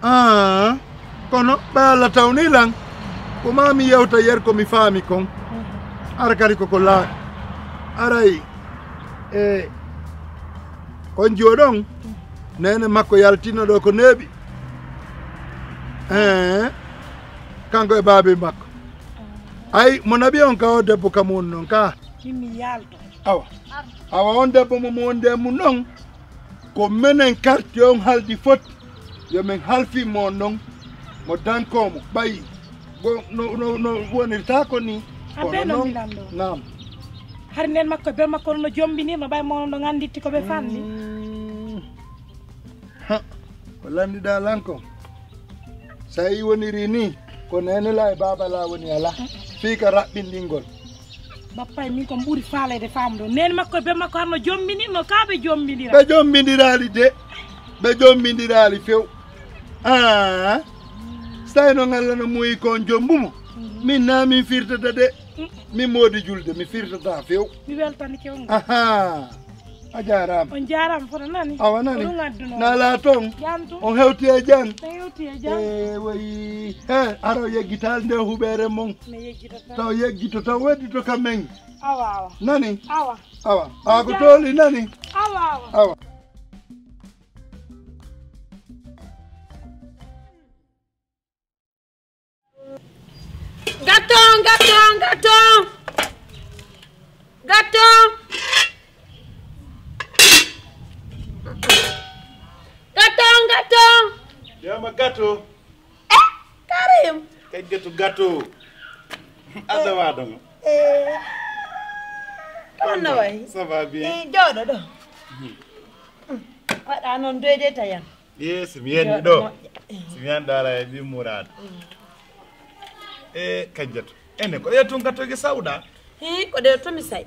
Ah, kono ɓe Alla tawni lan. Ko maa mi yewta yer ko mi faami kon. Ara kadi koko laaɓi. Aray, e, on jiwo ɗon, neene makko yaltino ɗo ko neeɓi. Eh, kanko e baabi makko. Ay, mo naɓi on ka o debbo kam woni non ka. Min mi yalto. Awa. Awa on debbo mo mo wonde e mum non. Ko menen karti on haldi foti, yo men halfin mo non, mo dankoo mo, ɓay go-, no, no, no wonirta ko ni. Kono non, mi lanndo. Naam. Hari nen makko e be makko no jombinirno, ɓay mo no nganditti ko ɓe fanni. Mm. Ha, ko landiɗaa lan kon. So a yii woniri ni, ko neene laa e baaba laa woni alaa. Fii ka raɓɓinɗingol. Bappa e min ko ɓuri faaleede faamde. Neene makko e be makko harno jombinirno, kaa ɓe jombindira? Ɓe jombindiraali de. Ɓe jombindiraali few. Ah. So tawi noon Alla no muuyi ko on jombumo. Mhm. Min naa min firtata de. Mm. Min moodi julde, mi firtata few. Mi weltanike on. Aha. A jaaraama. On jaaraama, foto nani? Awa nani? Ko ɗum adduno. Naalaa ton. Jam to. On hewti e jam. On hewti e jam. Eh, woyi. He, hara o yeggitaali nde huɓeere mon. Mi yeggitata. Taw yeggito, taw weddito ka men. Awa, awa. Nani? Awa. Awa. Awa, ko tooli nani? Awa, awa. Awa. Gato, gato, gato. Gato. Gato, gato. Ƴeewma gato. Eh, Karim. Kay gato, gato. Asa waɗo mo. Eh. Ko no wayi? Ça va bien. Eh, jooɗo ɗo. Waɗa noon doyde tayan. Ye, si mi yenni ɗo. Moƴƴa. Si mi yenni ɗo, ala e ɓii muraadu. Mm. E Kajjatu. Ene ko ɗe tun gatoji sawɗa? Hii, ko ɗe tun mi say.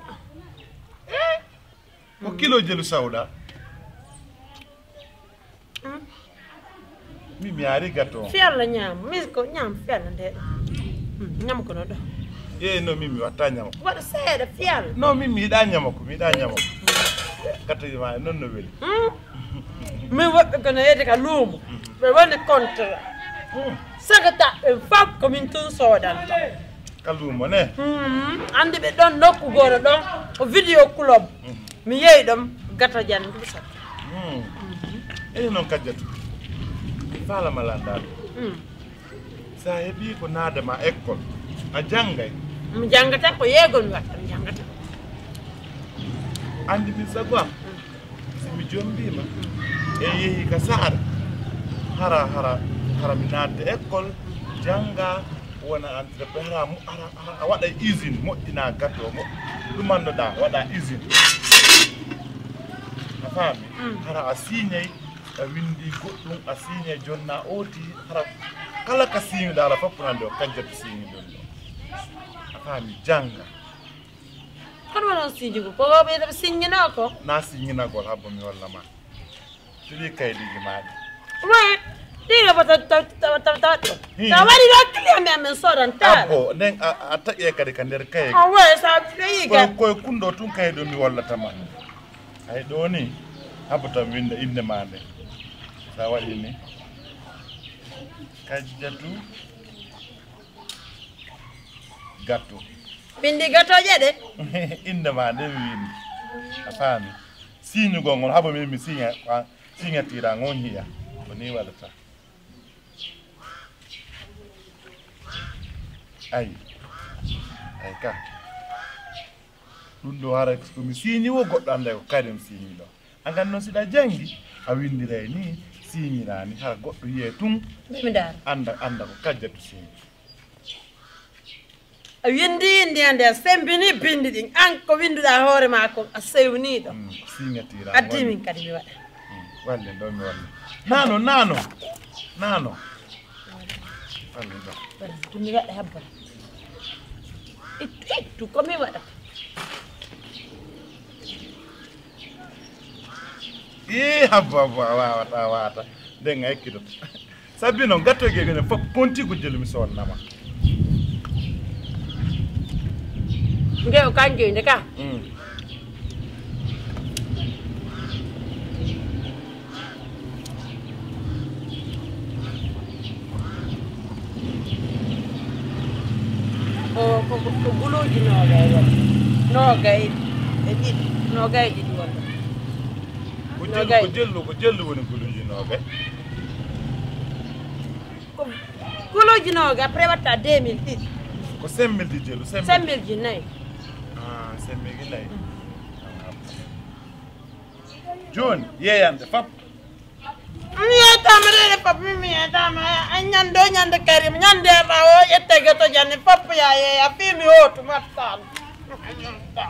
E? Ko kilo jelu sawɗa? Mm. Mi, mi ari gato. Fiyalla ñaam. Mi ko ñaam fiyalla nde. Mm, ñaam ko no ɗo. E, no, mi, mi watta ñaama. Waɗa seeɗa fiyalla. No, mi, mi yiɗa ñaama ko, mi yiɗa ñaama ko. Gatoji ma non no weli. Mm. Min woɓɓe kono yeyde ka luumo. Mm. Ɓe woni contre. Mm. Sagata ɓe fof ko min tun soodanta. Ka luumo ne? Mm. Andi ɓe ɗon nokku gooto ɗon. Ko vidéo club. Mm. Mi yehi ɗon gato jan dusa. Mm. Ene non Kajjatu. Faala ma landaade. Mm. Sa heɓi ko naada ma école, a janngay? Mi janngata ko yeegol mi watta, mi janngata. Andi min sago am, si mi jombiima, e yehi ka saare, hara, hara, hara mi naadde école, jannga, wona entrepreneur, hara, hara, hara a waɗa usine, moƴƴina gato, mo-, ɗum annduɗaa, waɗa usine. A faami? Mm. Hara a siñay, a winndi goɗɗum, a siñay jonna ooti, hara kala ka siñuɗaa, hara fof ko nande o Kajjatu siñuɗon ɗo. A faami? Jannga. Kono wano siñugo, ko ɓe siññinoo ko? Na siññinagol, habbo mi holla ma. Tili kaydiiji maaɗa. Wa, ɗiɗo ba ta, ta, ta, ta, ta, ɗo. Hmm. Sa waɗi ɗo client ɓe amen soodanta. Abbo, nden a, a taƴe kadi ka nder kaydi. A wa, sa ɓe yiga. Koy, koy kunɗo tun kaydi mi hollata ma. Ay ɗo ni, habbo tan winnda innde ma nde. Sa waɗi ni. Kajjatu Gatto. Winndi gatooje ɗe? Innde ma nde mi winndi. A faami? Siñugol ngol, habo min mi siña, a, siñatira ngon hiya. Ko ni waɗata. Ay. Ay ka. Ɗum ɗo hara ko mi siñi wo goɗɗo annda ko kadi mi siñi ɗo. An kan noon si ɗa janngi, a winndiray ni, siñiraa ni, hara goɗɗo yiyee tun. Mbi mi ndaara. Annda, annda ko Kajjatu siñi. A winndi innde an nde, a semmbini binndi ɗin. An ko winnduɗaa hoore maa kon, a sewnii ɗo. Mm, siñatira. Addi min kadi mi waɗa. Mm, wallen ɗo mi wallen. Nano, nano. Nano. Wallen ɗo. Wallen, ɗum mi waɗa habbo. Ittu, ittu, ko mi waɗa. Ii, habbo, habbo, a waawata, a waawata. Nden a ekkitoto. Sabi non, gattoy ge gene fof, konti ko jelu mi sonna ma. Nge o kanke nde ka? Mm. Ko, ko, ko, ko guluuji noogay woni. Noogay e ɗiɗi, noogay e ɗiɗi woni. Ko jellu, ko jellu, ko jellu woni guluuji noogay. Ko guluuji noogay, après watta deux mille ɗiɗi. Ko cinq mille ji jellu, cinq mille. Cinq mille ji nayi. Ah, cinq mille ji nayi. Jooni, yeeyande fop. Mi yeetaama de, de fop, mi, mi yeetaama. Ay, ñande o ñande Karim, ñande ma o ƴette geto jande fop ya yeeya, fii mi hootu, machallah.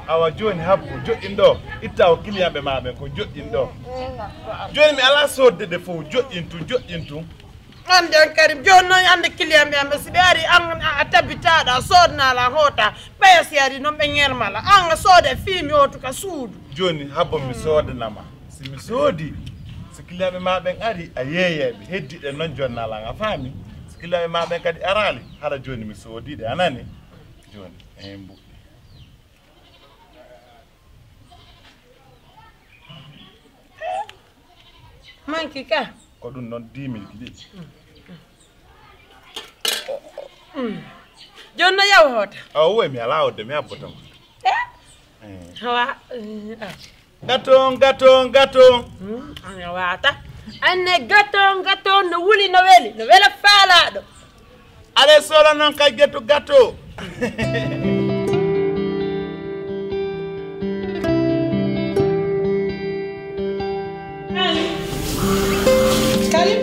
Awa, jooni habbo, joɗɗin ɗo. Itta o client ɓe ma ɓen ko joɗɗin ɗo. Jooni mi alaa soodde ɗe fof, joɗɗin tun, joɗɗin tun. An de an Karim, jooni non annde client ɓe am ɓe, si ɓe ari an a, a tabitaaɗo, a soodnaa la hoota, ɓeya si ari non ɓe ŋerma la. An a sooda fii mi hootu ka suudu. Jooni habbo mi soodana ma. Si mi soodi, si client ɓe ma ɓen ari, a yeeyay ɓe. Heddi ɗen non jonnaa lan, a faami? Si client ɓe ma ɓen kadi araali, hara jooni mi soodi ɗe, a nani? Jooni, en mbuɗɗi. Manki ka? Ko ɗum noon dix mille ɗiɗi. Mm. Jooni no yaw hoota? Awa, woy, mi alaa odde, mi habbata ma. Eh? Eh. Hawa, eh, ah. Gaton, gaton, gaton. Hmm, ana wata. Anne gaton, gaton, no wuli, no weli, no wela faalaaɗo. Alay soola noon ka gettu gato. Karim.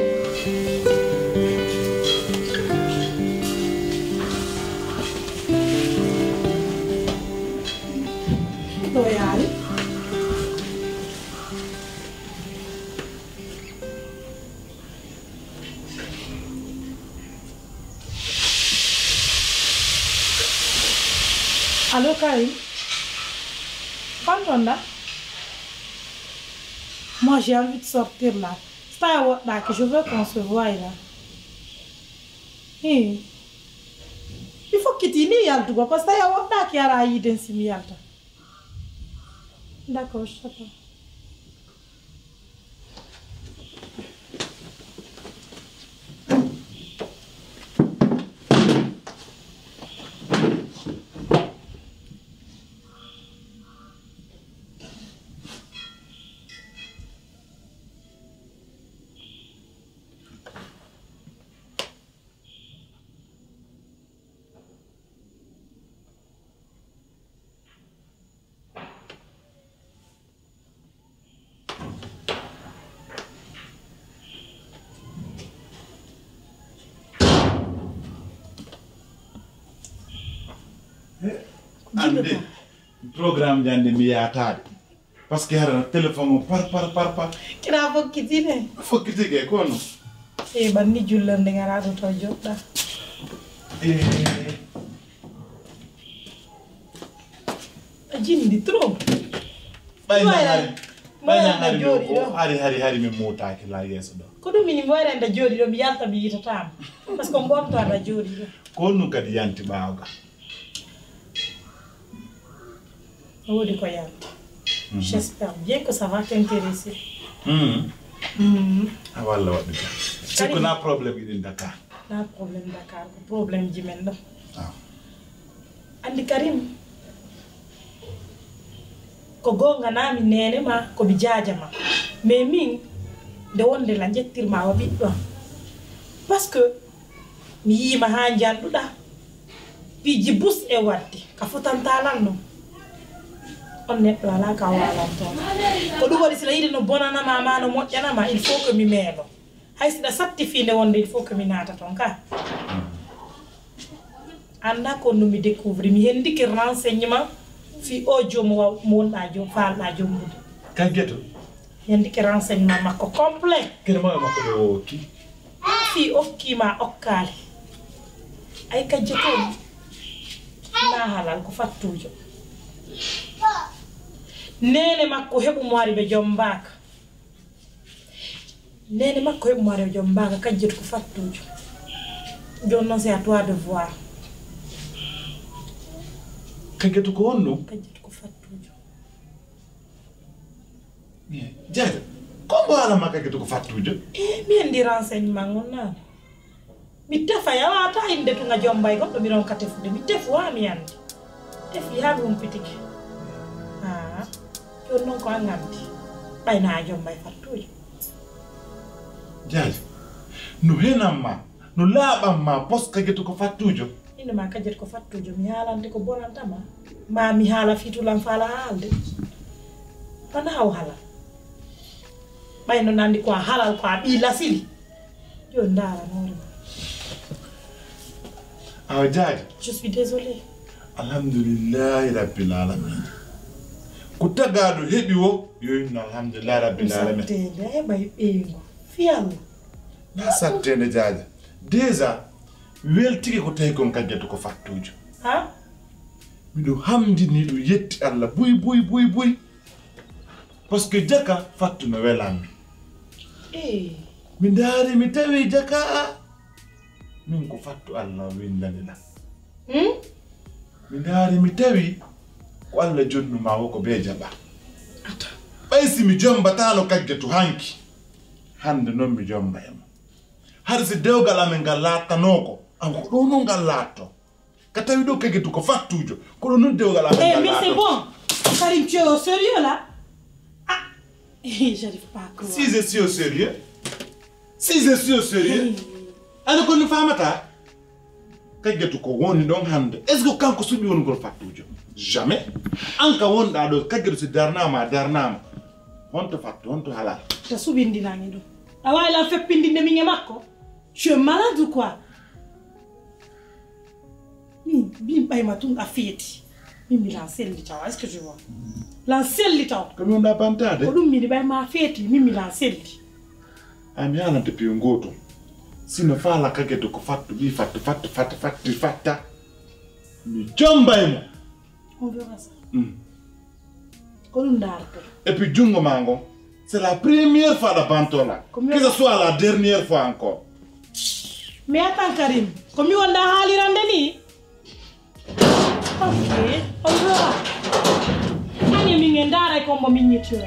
Ɗo yaari. Allô, Karim? Tonton da? Moi, j'ai envie de sortir là. Staya woɗɗaaki, je veux qu'on se voie là. Hii. Mi fokkiti ni yaltugol, ko staya woɗɗaaki, ara yiiden si mi yalta. D'accord, je t'attends. Ande, programme jande mi yaataade. Parce que hara téléphone o par, par, par, par. Kira fokkitine. Fokkitike kono. E banni jullerde ngara ɗo to joɗɗa. Eh. A jindi trop. Ɓay Mboya, nangari. Ɓay Mboya nangari jooɗi ɗo. Hari, hari, hari mi muutaaki la yeeso ɗo. Ko ɗum mini Mboya nda jooɗi ɗo, mi yalta mi yitataama. Parce que on ɓomto ada jooɗi ɗo. Ko ɗum kadi yanti ɓaawo ga. O woodi ko yalta. Mhm. J'espère bien que ça va t'intéresser. Mhm. Mhm. A walla waɗde ka. Sikko na problème iɗen Dakar. Na problème Dakar, ko problème ji men ɗo. Ah. Anndi Karim, ko goonga naa mi neene ma, ko mi jaaja ma. Mais min, nde wonde la njettirma wa ɓiɗɗo am. Parce que mi yiima haa njanɗuɗa. Piiji bus e wadde, ka fotantaa lan non. On neɗɗo alaa ka waalantaa. Ko ɗum waɗi si la yiɗi no bonana ma, ma no moƴƴana ma, il faut que mi meelo. Hay si ɗa satti fii nde wonde, il faut que mi naata ton ka. Annda ko no mi découvrir, mi hendike renseignement fii o joomu wa-, mo wonɗa joom, faalɗa jombude. Kaggeto? Hendike renseignement makko complet. Kene ma e makko ɗo o okki? Fii okki ma okkaali. Ay kajje ko na halal ko fattuujo. Neene makko heɓu mo ari ɓe jombaaka. Neene makko heɓu mo ari ɓe jombaaka, kajjetu ko fattuujo. Jooni non c'est à toi de voir. Kajjetu ko honno? Kajjetu ko fattuujo. Jaaja, ko mbo haala ma kake to ko fattuujo? E, mi anndi renseignement on naane. Mi tefa yawaata innde tun a jombay goɗɗo mi ronka tefude. Mi tefu haa mi anndi. Tefi haa mi humpitike. Haa, jooni non ko an anndi. Ɓay na a jombay fattuujo. Jaaja, no henan ma, no laaɓan ma, pos kake to ko fattuujo? Innde ma kajjata ko fattuujo, mi haalante ko bonanta ma. Ma mi haala fii tulan faala haalde. Fana haw halal. Ɓay no nandi ko a halal ko a ɓii lasili. Yo ndaara noore ma. Awa jaaja. Je suis désolée. Alhamdulillahi rabbil alamin. Ko tagaaɗo heɓi wo, yo inno alhamdulillahi rabbil alamin. Satteende, a heɓay ɓeyngu. Fii Allah. Na satteende jaaja. Déjà, weltike ko tawi kon kajjata ko fattuujo. Ha? Miɗo hamdini, ɗum yetti Allah buy, buy, buy, buy. Parce que jaka fattu no welammi. Eh. Mi ndaari, mi tawi jaka. Min ko fattu Allah windani lan. Hmm? Mi ndaari, mi tawi ko Allah jonnuma wo ko bee jaɓa. Ata. Ɓay si mi jombataano kajjatu hanki, hande non mi jomba e mo. Hari si dewgal amen ngal laattanoo ko, an ko ɗo non ngal laatto. Ka tawi ɗo kajjatu ko fattuujo, ko ɗo non dewgal amen Eh, ngal mais c'est laatto. Bon. Karim, tu es au sérieux là? Ah, j'arrive pas à croire. Si je suis au sérieux, si je suis au sérieux, Hey. Ano ko no faamata? Kajjatu ko woni ɗon hande. Est-ce que kanko suɓi wonugol fattuujo? Jamais. An ka wonɗa ɗo, kajjatu si darnama, a darnama. Honto fattu, honto halal? Ta suɓindinani ɗum. A waawi lan feppindinde min e makko? Tu es malade ou quoi? Min, min ɓayma tun a feeti. Min mi lan selli tawa, est-ce que tu vois? Lan selli tawa. Ko mi wonɗa bantade? Ko ɗum mini ɓayma a feeti, min mi lan selli. Ay, mi haalante piyo ngooto. Sino faala kake to ko fattu, ɓii fattu, fattu, fatta, fatti, fatta. Mi jomba e mo. On verra ça. Ko ɗum ndaarta. Et puis, junngo maa ngon, c'est la première fois ɗa bantoo lan. Que ce soit la dernière fois encore. Mais attends, Karim, ko mi wonɗaa haalirande nii? Ok, on verra. Ani min en ndaaray ko mbo min ñittiro.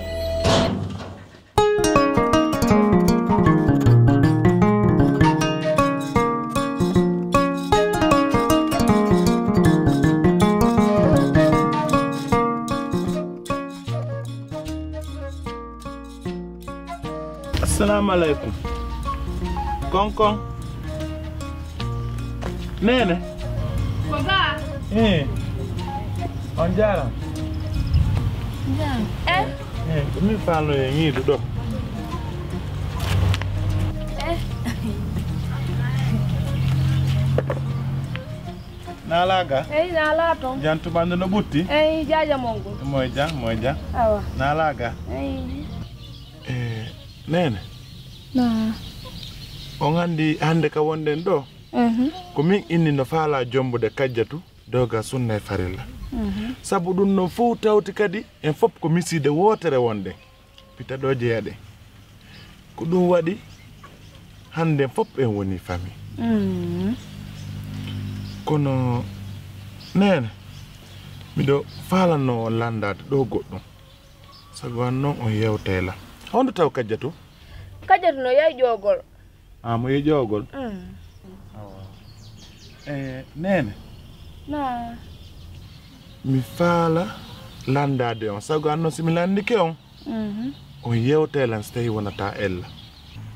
Assalaamu aleykum. Konkon. Neene. Ko ga? Eh. On jaaraama. Jaaraama. Eh? Eh, ko min faalno e ñiidu ɗo. Eh. Naalaa ga? Eyi, naalaa ton. Jam tuma nde no ɓutti? Eyi, jaaja mon ngun. Moy jam, moy jam. Awa. Naalaa ga? Eyi. Eh, Neene. Naa. On anndi hannde ka wonɗen ɗo? Mhm. Ko min inni no faalaa jombude Kajjatu doga sunna e farilla. Mhm. Sabu ɗum non fow tawti kadi en fof ko misiide wootere wonɗen. Pita ɗo jeyaɗen. Ko ɗum waɗi hannde fof en woni famille. Mhm. Kono Neene, miɗo faalano on lanndaade ɗo goɗɗum. Sabu an non on yewtay lan. Honto taw Kajjatu? Kajjatu no yahi ƴoogol. Ah, mo yahi ƴoogol? Mm. Awa. Eh, Neene? Naa. Mi faala lanndaade on. Sabu an non si mi lanndike on, mhm, on yewtay lan si tawii wonataa ella.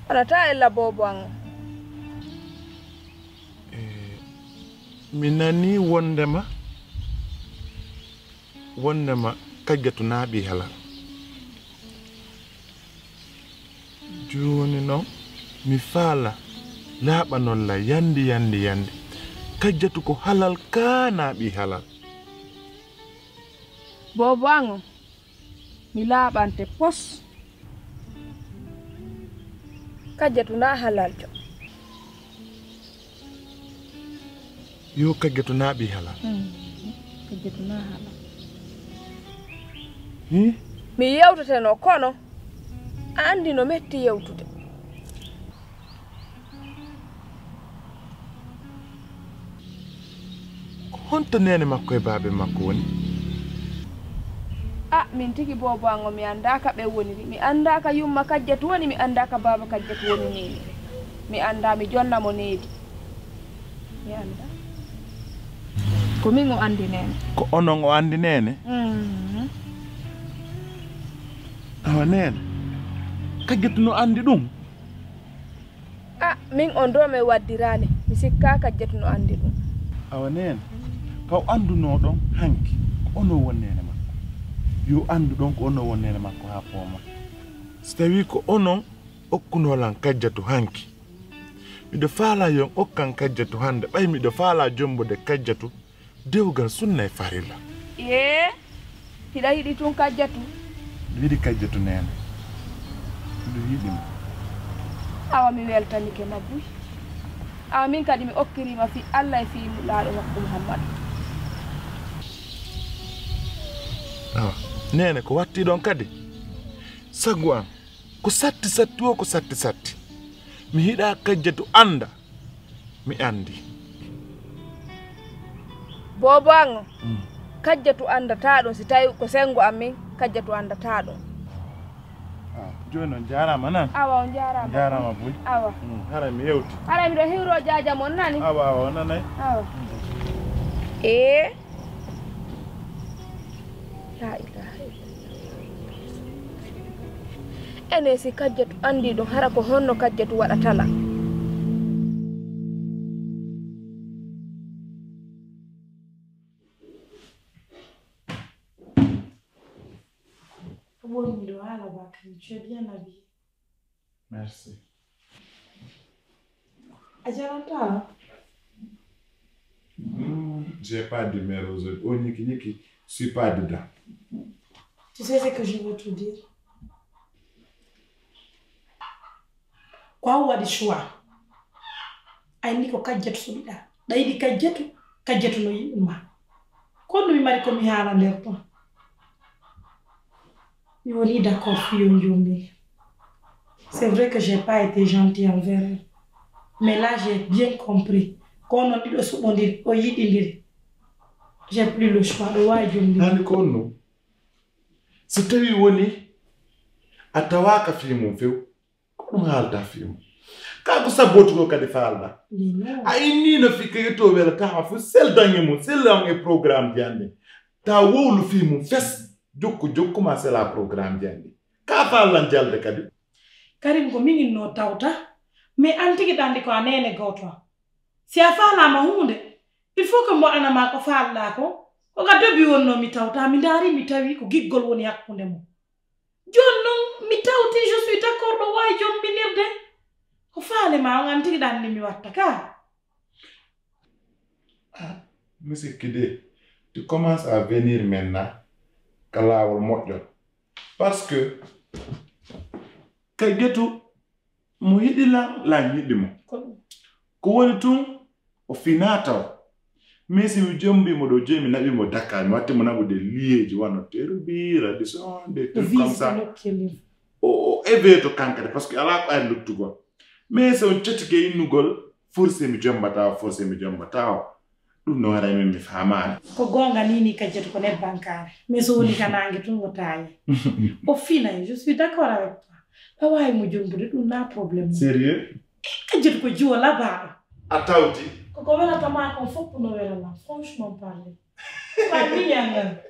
Wonataa ella boobo an on. Eh, mi nanii wonndema wonndema Kajjatu naaɓii halal. Jooni non, mi faala laaɓanon lan yandi, yandi, yandi. Kajjatu ko halal kaa naaɓii halal. Boobo an on, mi laaɓante pos. Kajjatu naa halaljo. Yo Kajjatu naaɓii halal. Hmm. Kajjatu naa halal. Hi? Mi yewteteno, kono a anndi no metti yewtude. Ko honto neene makko e baabe makko woni? Ah, min tigi boobo an on, mi anndaa ka ɓe woniri. Mi anndaa ka yumma Kajjatu woni, mi anndaa ka baaba Kajjatu woni neene. Mi anndaa, mi jonna mo needi. Mi anndaa. Ko min o anndi neene. Ko onon o anndi neene? Mm. Awa neene, Kajjatu no anndi ɗum? Ah, min on ɗoo mi waddiraali, mi sikkaa Kajjatu no anndi ɗum. Awa neene, ka o anndunoo ɗon hanki, ko onon woni neene makko. Yo anndu ɗon ko onon woni neene makko haa poomaa. Si tawii ko onon okkunoo lan Kajjatu hanki, miɗo faalaa yo on okkan Kajjatu hannde, ɓay miɗo faalaa jombude Kajjatu dewgal sunna e farilla. Ee, hiɗa yiɗi tun Kajjatu? Miɗo yiɗi Kajjatu neene. Miɗo yiɗi mo. Awa mi weltanike ma buy. Awa min kadi mi okkirii ma fii Alla e fii Nulaaɗo makko Muhammadu. Awa, neene ko wattii ɗon kadi? Sagu an, ko satti satti woo ko satti satti. Mi yiɗaa Kajjatu annda. Mi anndi. Boobo an on, mm, Kajjatu anndataa ɗum, si tawii ko senngo am min, Kajjatu anndataa ɗum. Ah, jooni on jaaraama nan. Awa, on jaaraama. On jaaraama buy. Awa. Mm, haray mi yewti. Haray miɗo hiwroo jaaja mon nani? Awa, awa, o nanay. Awa. Ee. Laa ilaaha illallah. Enen si Kajjatu anndii ɗum, hara ko honno Kajjatu waɗata lan? Ko woni miɗo haala ba kan, tu es bien habillé. Merci. A jarata. Hmm, j'ai pas d'humeur aujourd'hui. Oh, Niki, Niki, suis pas dedans. Tu sais ce que je veux te dire? Ko a waɗi choix. A inni ko Kajjatu suɓiɗaa. Ɗa yiɗi Kajjatu, Kajjatu no yiɗi ma. Ko Kono mi mari ko mi haala nder ton. Mi woni d'accord fii yo njombin. C'est vrai que j'ai pas été gentil envers elle. Mais là, j'ai bien compris. Ko non ɗiɗo suɓondiri, o yiɗindiri. J'ai plus le choix, ɗo waawi jombin. Nani ko non? So tawi woni a tawaaka fii mum few, ko ɗum haalta fii mum. Kaa ko sabbotugol kadi faalɗa. A inniino fii ka yetto welataama fof, sel daŋŋe mum, sel on e programme ji anndi. Ta wowlu fii mum fes, jokku, jokku ma sela programme ji anndi. Ka faallan jalde kadi. Karim ko min innoo tawta, mais an tigi ɗanndi ko a neene gooto am. Si a faalaama huunde, il faut que mi waɗana ma ko faalɗaa ko. Ko ka dobi wonnoo mi tawta, mi ndaari mi tawi ko giggol woni hakkunde mon. Jooni non, mi tawti, je suis d'accord, ɗo waawi jombinirde. Ko faale ma on, an tigi ɗanndi mi watta ka. Ah, mi sikki de, tu commences à venir maintenant ka laawol moƴƴol. Parce que ka getu mo yiɗi lan, lan yiɗi mo. Ko woni tun, o finaa taw. Mais si mi jombi mo ɗo, jooni mi naɓi mo Dakar, mi watti mo naɓude liyeeji wano Terubi, Radisson, des trucs comme ça. O, o éveillé to kankadi, parce que alaa ko ari luttugol. Mais so on cotike innugol, forcé mi jombata o, forcé mi jombata o. Ɗum no waɗa min mi faamaani. Ko goonga ni, ni Kajjatu ko nebbankaare. Mais so woni ka naange tun o taaye. O finay, je suis d'accord avec toi. A waawi mo jombude, ɗum na problème. Sérieux? Kajjatu ko jiwo labaaɗo. A tawti? Ko ko welata ma kon fof no wela lan, franchement parler. Ko a miñan ngal.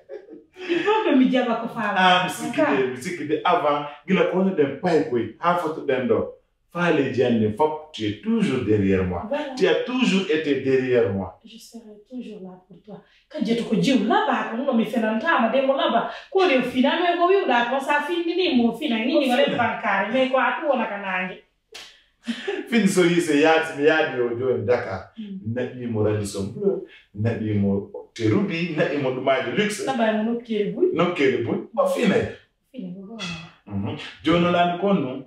Il faut que mi jaɓa ko faala. Ah, mi sikki de, mi sikki de avant, gila ko woni ɗen pay koy, haa fotoɗen ɗo. Faaleeji an ɗin fof, tu es toujours derrière moi. Voilà. Tu as toujours été derrière moi. Je serai toujours là pour toi. Kajjatu ko jiw labaa ko, no mi fenantaama de mo labaa. Ko le fina, mais ko wi'uɗaa kon sa findini mo fina, ni ni wala bankaare, mais ko a tu wona ka naange. Fin so yi se yaadi, mi yaadi o jooni Dakar. Mm. Naɓi mo Radisson Blu, naɓi mo Terubi, naɓi mo ɗumaaji luxe. Naɓa mo nokkeeli buy. Nokkeeli buy. O finay. Finay ko goonga. Mhm. Jooni o laami kon non.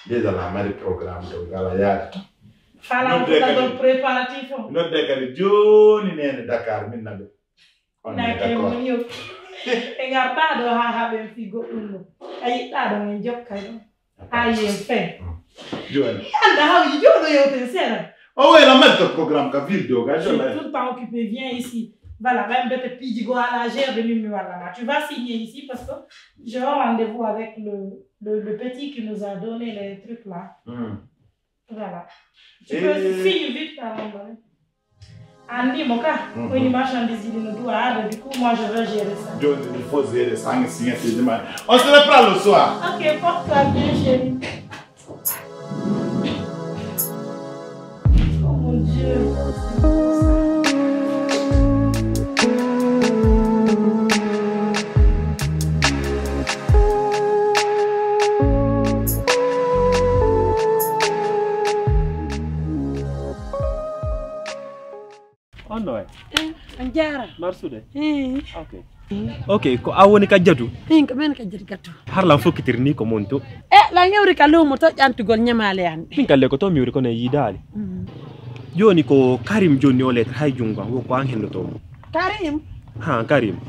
Déjà la mari programme to ngala yaade to. Fala ko nodde kadi préparatif o. Nodde kadi jooni nene Dakar min naɓe. On est d'accord. Ɓe ngartaa ɗo haa haɓen fii goɗɗum ɗo. A yiɗɗaa ɗo en jokkay ɗo. Haa yen fen. Jooni. Annda haw yi jooɗo yewten seeɗa. O wayla mari to programme ka ville de o ga. Je suis tout le temps occupé, viens ici. Voilà, même bete piiji go à la gère de min mi walla ma. Tu vas signer ici parce que j'ai un rendez-vous avec le, le, le petit qui nous a donné les trucs là. Hmm. Voilà. Tu peux signer vite avant de... Anndi mo ka, ko woni marchandise ɗi no duwa arde, du coup, moi, je vais gérer ça. Jooni, il faut gérer ça, nga signature de ma. On se reprend le soir. Ok, porte-toi bien, chérie. Oh mon Dieu. On no wayi? Eh, on jaara. Marsude? Eh. Ok. Ok, ko an woni Kajjatu? Eh, ko men Kajjatu Gattu. Har lan fokkitiri ni ko mon to? Eh, lan yewri ka luumo to ƴantugol ñamaale an. Min kalle ko to mi yewri kono e yiidaali. Mm. Jooni ko Karim jonni o lettre hay junngo an, wo ko an hendoto mo. Karim? Ha, Karim.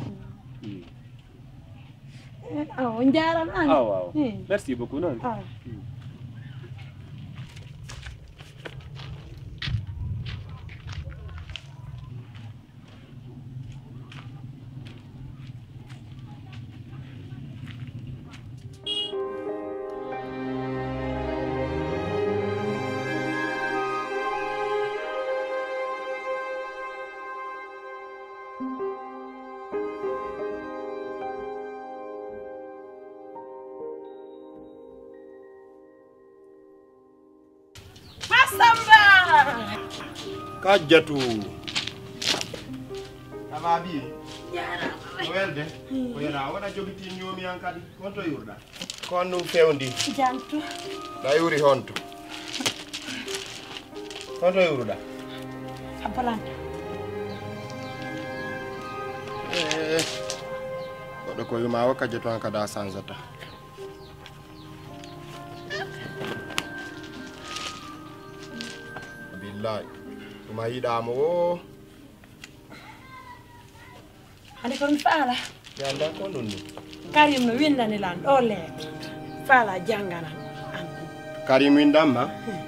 Eh, awa, on jaaraama. Awa, awa. Eh. Merci beaucoup, non? Awa. Masamba! Kajjatu. Ababi. Jaaraama. Ko welde? Ko yana wona jogiti ñoomi an kadi. Honto yurda? Ko on ɗum fewndi. Jantu. Na yuri honto? Honto yuruda? Abalanta. Eh. Goɗɗo ko yuma o Kajjatu an kada sanzata. Billahi. Ɗum a yiɗaama o. Ani ko mi faala. Mi anndaa ko ɗun ɗun. Karim no winndani lan ɗoo lettre. Faala jannganan an. Karim winndan ma? Hmm.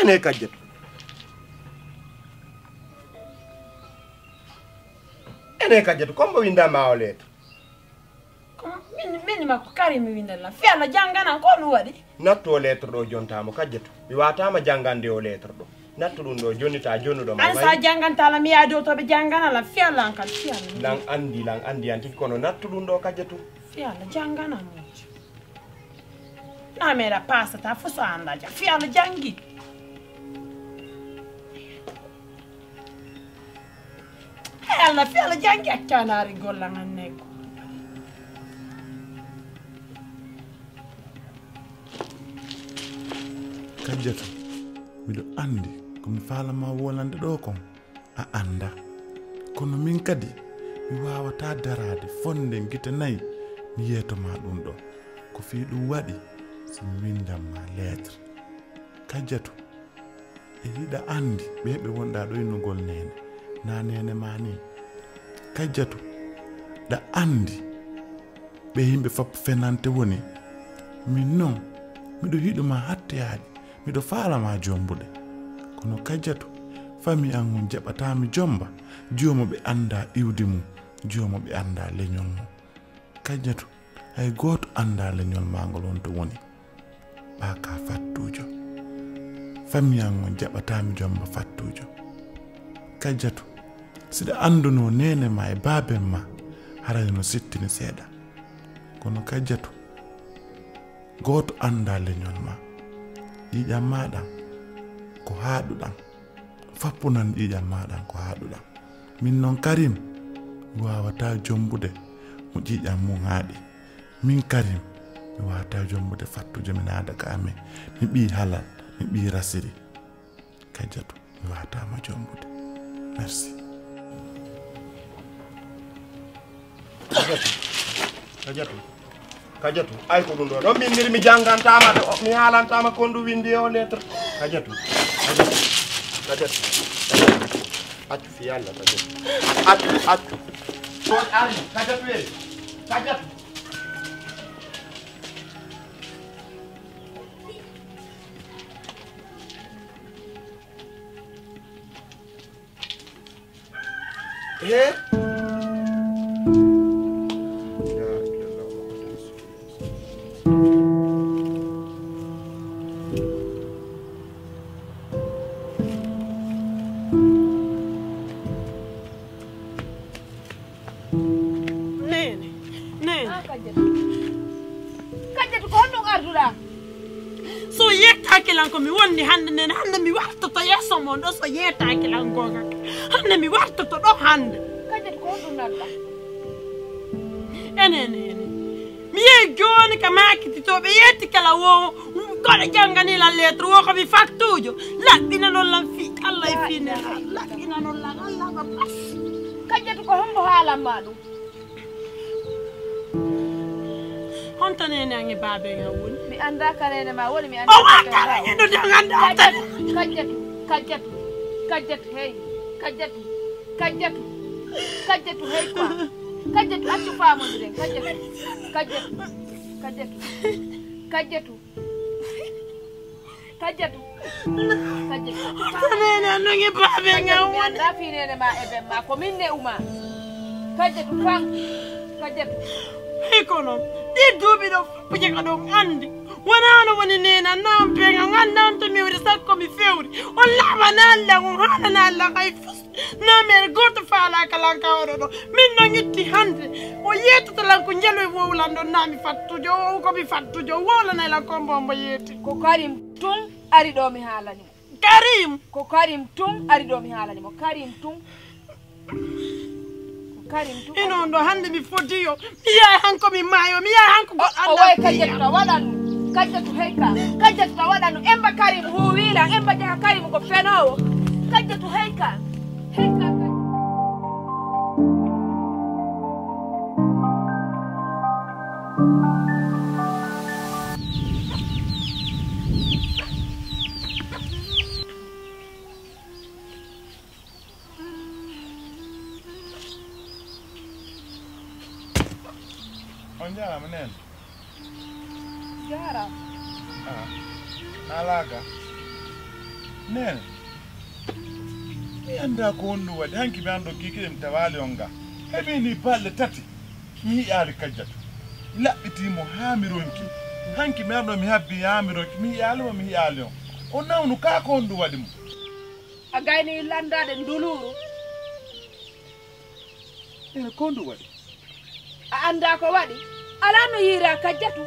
Ene Kajjatu. Ene Kajjatu, ko hombo winnda ma o lettre? Ko min, min makko Karim mi winnda lan. Fii Alla jannganan, ko ɗun waɗi? Nattu o lettre ɗoo jontaa mo, Kajjatu. Mi waawataa ma janngande o lettre ɗoo. Nattu ɗun ɗoo, jonni taa jonnuɗo ma. An sa janngantaa lan, mi yaha dow to ɓe janngana lan. Fii Alla an kadi, fii Alla. Lan anndi, lan anndi an tigi, kono nattu ɗun ɗoo, Kajjatu. Fii Alla jannganan mo. Na meeɗa paasata fo so anndaa ja. Fii Alla janngi. Hey Alla, fii Alla janngi, accanaari gollan an neggo. Kajjatu, miɗo anndi ko mi faalaa ma wolande ɗoo kon, a anndaa. Kono min kadi, mi waawataa daraade fonnde gite nay mi yeeto ma ɗun ɗoo. Ko fii ɗun waɗi si mi winndan ma lettre. Kajjatu, e hiɗa anndi ɓee ɓe wonɗaa ɗoynnugol neene, naa neene maa nii. Kajjatu, ɗa anndi ɓee yimɓe fappu fenante woni. Min non, miɗo yiɗu ma hatteyaaji, miɗo faalaa ma jombude. Kono Kajjatu, famii an on jaɓataa mi jomba, jiwo mo ɓe anndaa iwdi mun, jiwo mo ɓe anndaa leñol mun. Kajjatu, hay gooto anndaa leñol maa ngol honto woni. Ɓaa ka fattuujo. Famii an on jaɓataa mi jomba fattuujo. Kajjatu, si ɗa anndunoo neene maa e baaben maa, haray no sittini seeɗa. Kono Kajjatu, gooto anndaa leñol maa. Ƴiiƴan maa ɗan ko haaɗuɗan. Fappunan ƴiiƴan maa ɗan ko haaɗuɗan. Min non Karim, mi waawataa jombude mo ƴiiƴan mun haaɗi. Min Karim, mi waawataa jombude fattuujo mi naada ka amen. Mi ɓii halal, mi ɓii rasiri. Kajjatu, mi waawataa ma jombude. Merci. Kajjatu. Kajjatu. Kajjatu. Ay ko ɗun ɗoo. Ɗon min mi janngantaa ma, mi haalantaa ma ko honɗun winndi e o lettre. Kajjatu. Kajjatu. Kajjatu. Kajjatu. Accu fii Alla, Kajjatu. Accu, accu. Ko ari, Kajjatu e. Kajjatu. Eh? Neene, neene. Ah, Kajjatu. Kajjatu, ko honɗun arduɗaa? So yeetaaki lan ko mi wonni hannde nden, hannde mi wartoto yeeso mon ɗoo, so yeetaaki lan goonga. Hannde mi wartoto ɗoo hannde. Kajjatu, ko honɗun nanɗaa? Enen, enen. Mi yehi jooni ka maakititooɓe, yeetike lan woo, ko ɓe janngani lan lettre woo, ko mi fattuujo. Laɓɓinanon lan fii Alla e fii Nelaaɗo. Laɓɓinanon lan, Alla ko bas. Kajjatu, ko hombo haalan maa ɗun? Honto neene an e baaben an woni? Mi anndaa ka neene maa woni, mi anndaa. O waawata rennude, an anndaa. Kajjatu, Kajjatu, Kajjatu, Kajjatu, hey, Kajjatu, Kajjatu, Kajjatu, hey, quoi. Kajjatu, accu faamondiren, Kajjatu, Kajjatu, Kajjatu, Kajjatu. Kajjatu. Kajjatu. Ko neene an non e baabe Kajjatu, ngam mi woni. Anndaa fii neene ma e ben ma, ko min ne'u ma. Kajjatu kan, Kajjatu. Hey kono, ɗi duuɓi ɗo fof ko jaka ɗon anndi. Wonaa no woni neene an, naa on peŋa, on anndaa on to mi woni sakko mi fewri. On laaɓanaa lan, on haalanaa lan hay fus. Naa mere gooto faalaaka lan ka oɗo ɗo. Min non itti hannde. O yeetata lan ko njeloy wowlan ɗon, naa mi fattujo, o ko mi fattujo, o wowlanay lan ko mbo mbo yeeti. Ko Karim tun ari ɗo mi haalani mo. Karim! Ko Karim tun ari ɗo mi haalani mo. Karim tun. Ko Karim tun. Ino on ɗo hannde mi fodii yo. Mi yahay han ko mi maayo. Mi yahay han ko goɗɗo anndaa. O, o wayi Kajjatu ta waɗanu. Kajjatu heyka. Kajjatu ta waɗanu. Emba Karim huwiila. Emba jaha Karim ko fenoowo. Kajjatu heyka. Heyka. On jaaraama, neen. Jaaraama. Ah, naalaaga. Neen. Mi anndaa ko honɗum waɗi. Hanki mi anndoo kiikiiɗe mi tawaali on ga. Heɓii ni balɗe tati. Mi yi'aali Kajjatu. Mi laɓɓitii mo haa mi ronki. Hanki mi arɗo mi habbii haa mi ronki. Mi yi'aali mo, mi yi'aali on. O nawnu kaa ko honɗum waɗi mo? A gayni lanndaade nduluuru. Ene ko honɗum waɗi? A anndaa ko waɗi? Alaa no yiiraa Kajjatu.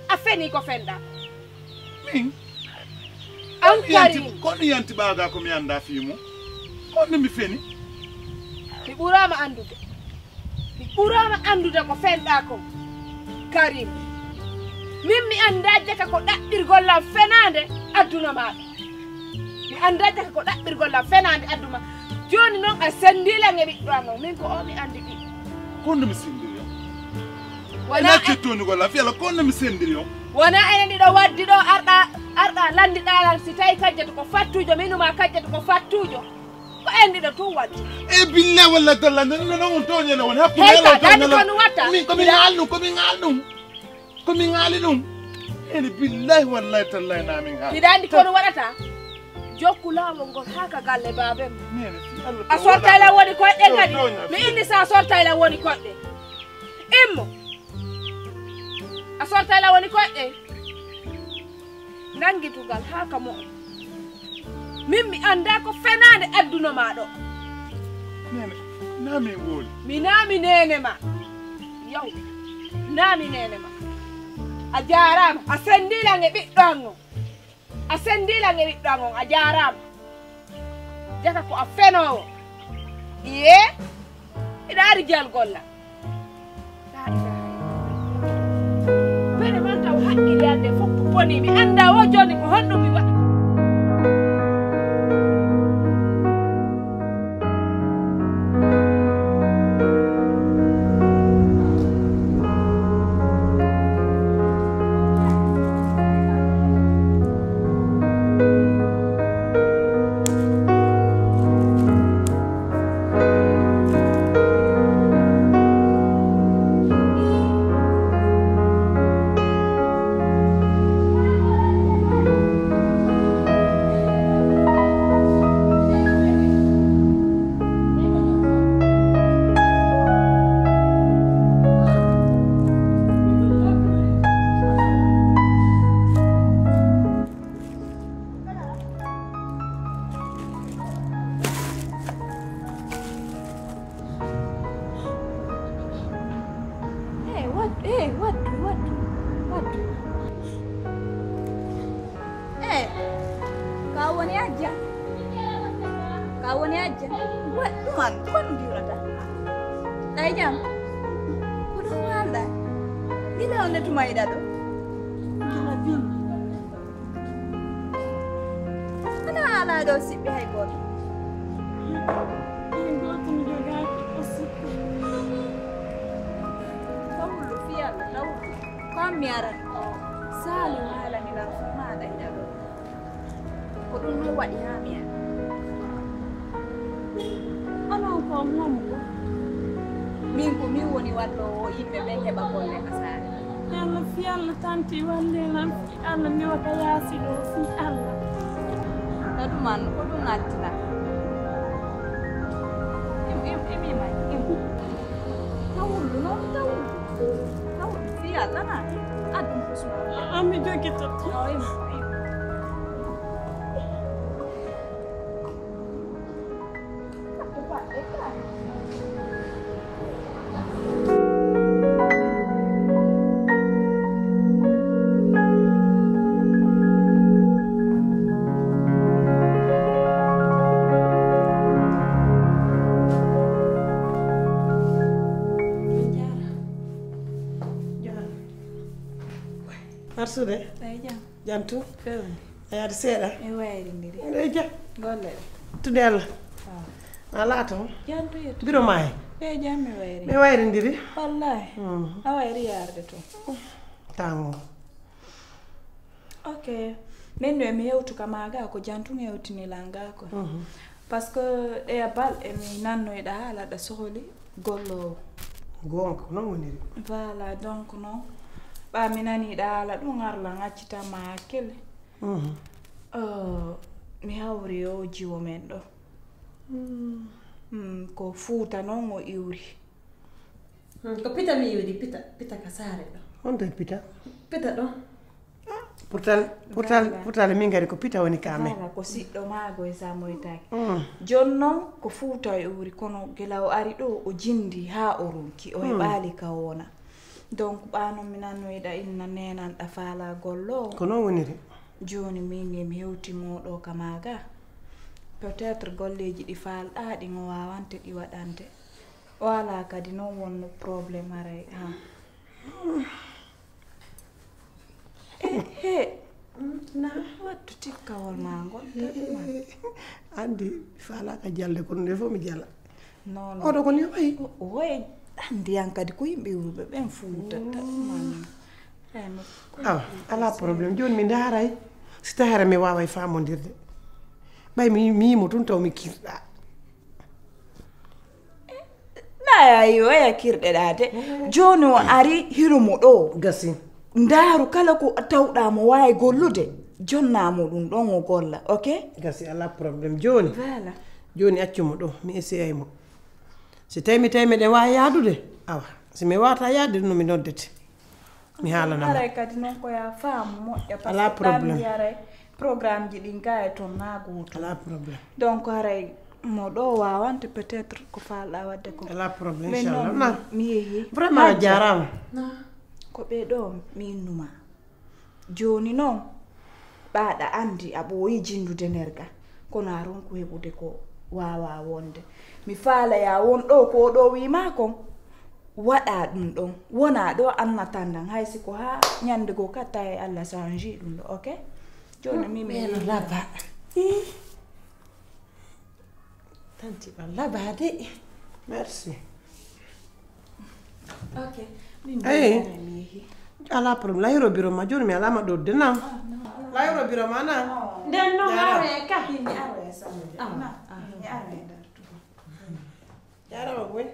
A fenii ko fenɗaa. Min? An Karim. Ko honɗum yanti ɓaaga ko mi anndaa fii mum? Ko honɗum mi feni? Mi ɓuraama anndude. Mi ɓuraama anndude ko fenɗaa kon, Karim. Min mi anndaa jaka ko ɗaɓɓirgol lan fenaande adduna maa ɗo. Mi anndaa jaka ko ɗaɓɓirgol lan fenaande adduna. Jooni non a senndii lan e ɓiɗɗo an on. Min ko o mi anndi ɗi. Ko honɗum mi senndiri on? Wonaa e nacce tonugol lan fiyala, ko honɗum mi senndiri on? Wonaa enen ɗiɗo waddi ɗo arɗaa, arɗaa lanndiɗaa lan si tawi Kajjatu ko fattuujo, minu maa Kajjatu ko fattuujo. Ko en ɗiɗo tun waddi. E billahi wallahi tallahi, non, non, non, on tooñe la woni. Hakkunde Yalla on tooñe la. Hey, ka, ko mi watta? Min, ko mi ŋaali ɗum, ko mi ŋaali ɗum. Ko mi ŋaali ɗum. Ene billahi wallahi tallahi na min ŋaali. Hiɗa anndi ko no waɗata? Jokku laawol ngol haa ka galle baaben. Nene, si Allah a sortay la woni koyɗe kadi. Mi inni sa sortay la woni koyɗe. Immo. A sortay la woni koyɗe. Nanngi dugal haa ka mo'o. Min mi anndaa ko fenaande adduno maa ɗo. Nene, naa min woni. Mi naa mi neene maa. Yaw, naa mi neene maa. A jaaraama, a senndii lan e ɓiɗɗo an on. A senndii lan e ɓiɗɗo an on, a jaaraama. Jaka ko a fenoowo. Iyee, hiɗa ari jal golla. Laa ilaaha illallaah. Bere man taw haqqille an ɗen fof ko boni. Mi anndaa wo jooni ko honɗum mi waɗata. Eh, wad-, eh, waddu, waddu, waddu. Eh, ka woni ajja? Ka woni ajja? Wa-, ɗum an, ko ɗum diwrata? Ɗay jam? Ko ɗum haalɗa? Gila on ne tuma iɗa ɗo? Gila bimbi. Ana alaa ɗo siɓɓe hay gooto. Hay gooto mi jogaaki ko siɓɓe. Tawullu fii Alla, tawullu. Ko an mi arani. Saali haalani lan fii maaɗa iɗa ɗo. Ko ɗum ɗum waɗi haa mi ari. Onon ko hombo? Min ko min woni walloowo yimɓe ɓen heɓa golle ka saare. Yalla fii Alla tanti wallilan fii Alla mi wota yaasi ɗo fii Alla. Ka ɗum an, ko ɗum nattina. Im, im, im, im, im. Tawul, non tawul. Tawul, fiya tana. Aɗum kusma. Ami jogi to. No, im, im. Arsude? Eyi, jam. Jam tun? Fewni. A yaadi seeɗa? Mi wayrindiri. Eyi, jam. Golle ɗe? Tude Allah. Ah. A laato? Jam tun yettu. Biro maa he? Eyi, jam mi wayri. Mi wayrindiri. Wallahi. Mm. A wayri yaarde tun. Tango. Ok. Min no mi hewtu ka maaga ko jam tun hewtini langa ko. Mhm. Parce que ɗeya balɗe mi nannoyɗa haala ɗa sohli golloowo. Goonga, ko non woniri. Voilà, donc non. Ɓaa mi nanii ɗa haala ɗum, ngar lan accitan ma hakkille. Mhm. Euh, mi hawri o jiwo men ɗo. Mm. Mm, ko Fuuta non o iwri. Hmm, ko Pita mi yi'ude, Pita, Pita ka saare ɗo. Honto e Pita? Pita ɗo. Pourtant, pourtant, pourtant min kadi ko Pita woni ka men. Voilà, ko siɗɗo maago e sa moytaaki. Mm. Jon non ko Fuuta o iwri, kono gila o ari ɗo, o jindi haa o ronki, o heɓaali ka wona. Donc, ɓaa non mi nannoyɗa inna neenan ɗa faala golloowo. Ko non woniri. Jooni min e mi hewti mo ɗo ka maaga. Peut-être golleeji ɗi faalɗaa ɗin o waawante ɗi waɗande. O alaa kadi non wonno problème haray, ha. Eh, he. Na wattu tikkawol maa ngol, tawi ma. Anndi, mi faalaaka jalde, kono nde fof mi jala. Non, non. Oɗo ko ni o wayi? O, o wayi, anndi an kadi ko yimɓe iwruɓe ɓen Fuuta, tawi ma. Tawi ma. Awa, alaa problème. Jooni mi ndaaray, si tawii hara mi waaway faamondirde. Ɓay mi, mi yimo tun taw mi kirɗaa. Na yayi o yakirɗe ɗa de. Jooni o ari hiro mo ɗo. Gasi. Ndaaru kala ko tawɗa mo waawi gollude, jonna mo ɗum ɗon o golla, ok? Gasi, alaa problème. Jooni, voilà. Jooni accu mo ɗo, mi essayay mo. Si tawi mi tawi miɗen waawi yaadude, awa. Si mi waawata yaadude, no mi noddete. Mi haalana ma. Haray kadi non ko ya faamu moƴƴa, parce que ɗan mi haray programme ji ɗin ga e ton na gooto. Alaa problème. Donc haray mo ɗo waawante peut-être ko faalɗa wadde ko. Alaa problème, inchallah. Mi, mi yehi. Vraiment a jaaraama. Ko ɓe ɗo mi innuma. Jooni non, ɓaaɗa anndi a ɓooyi jinndude nder ga, kono a ronku heɓude ko waawa wonde. Mi faala ya won ɗo ko o ɗo wiima kon, waɗa ɗum ɗon. Wona ɗo annatan ɗan, hay si ko haa ñannde goo ka tawi Allah change ɗum ɗo, ok? Jooni mi mi laba. Tanti ɗon labaade. Merci. Ok. Min mi yehi. Alaa problème. Layiro biro ma. Jooni mi alaa ma ɗo de nan. Layiro biro ma nan. Nden non are ka. Mi are sa. Mi are dartu. Jaaraama boy.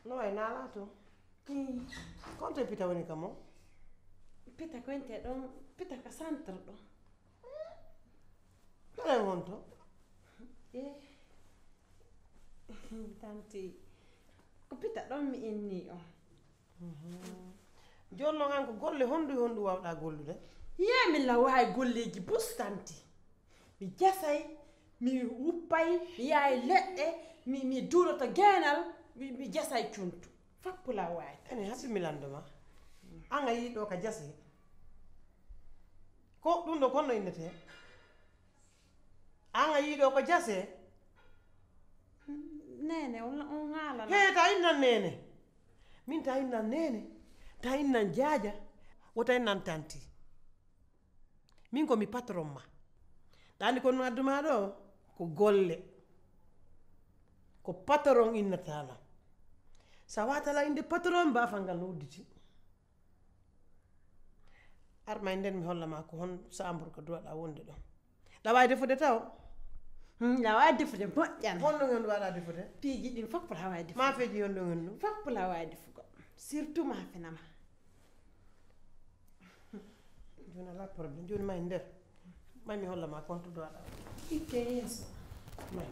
No way naalaa to? Konto e Pita woni ka mo? Pita konte ɗon, Pita ka centre ɗo. Pita e honto? Eh. Tanti, ko Pita ɗon mi inni on. Jooni non an ko golle honɗu e honɗu waawɗaa gollude? Yee, mi la waawi golleeji bus tanti. Mi jasay, mi wuppay, mi yahay leɗɗe, mi, mi duuloto geenal, mi, mi jasay cuntu. Fappu la waawi. Ene haɓɓi mi lanndo ma. An a yii ɗo ka jase. Ko ɗum ɗo kon no innetee? An a yii ɗo ko jase? Neene, on, on haalana. Hee, ta innan neene. Min ta innan neene. Ta innan jaaja. Wota innan tanti. Min ko mi patron ma. Ɗaani ko no addu ma ɗo, ko golle. Ko patron innata lan. Sa watala inde patron, baafal ngal no udditi. Ar ma e nden mi holla ma ko hon saambur ko duwaɗa wonde ɗon. Ɗa waawi defude taw? Hmm, ɗa waawi defude moƴƴan. Honɗo ngen waɗa defude? Piiji ɗin fof ko ɗa waawi defude. Ma feji honɗo ngen ɗum? Fof ko ɗa waawi defugo. Surtout ma fenama. Jooni alaa problème. Jooni ma e nder. May mi holla ma compte ɗo aɗa. Itte yeeso. May.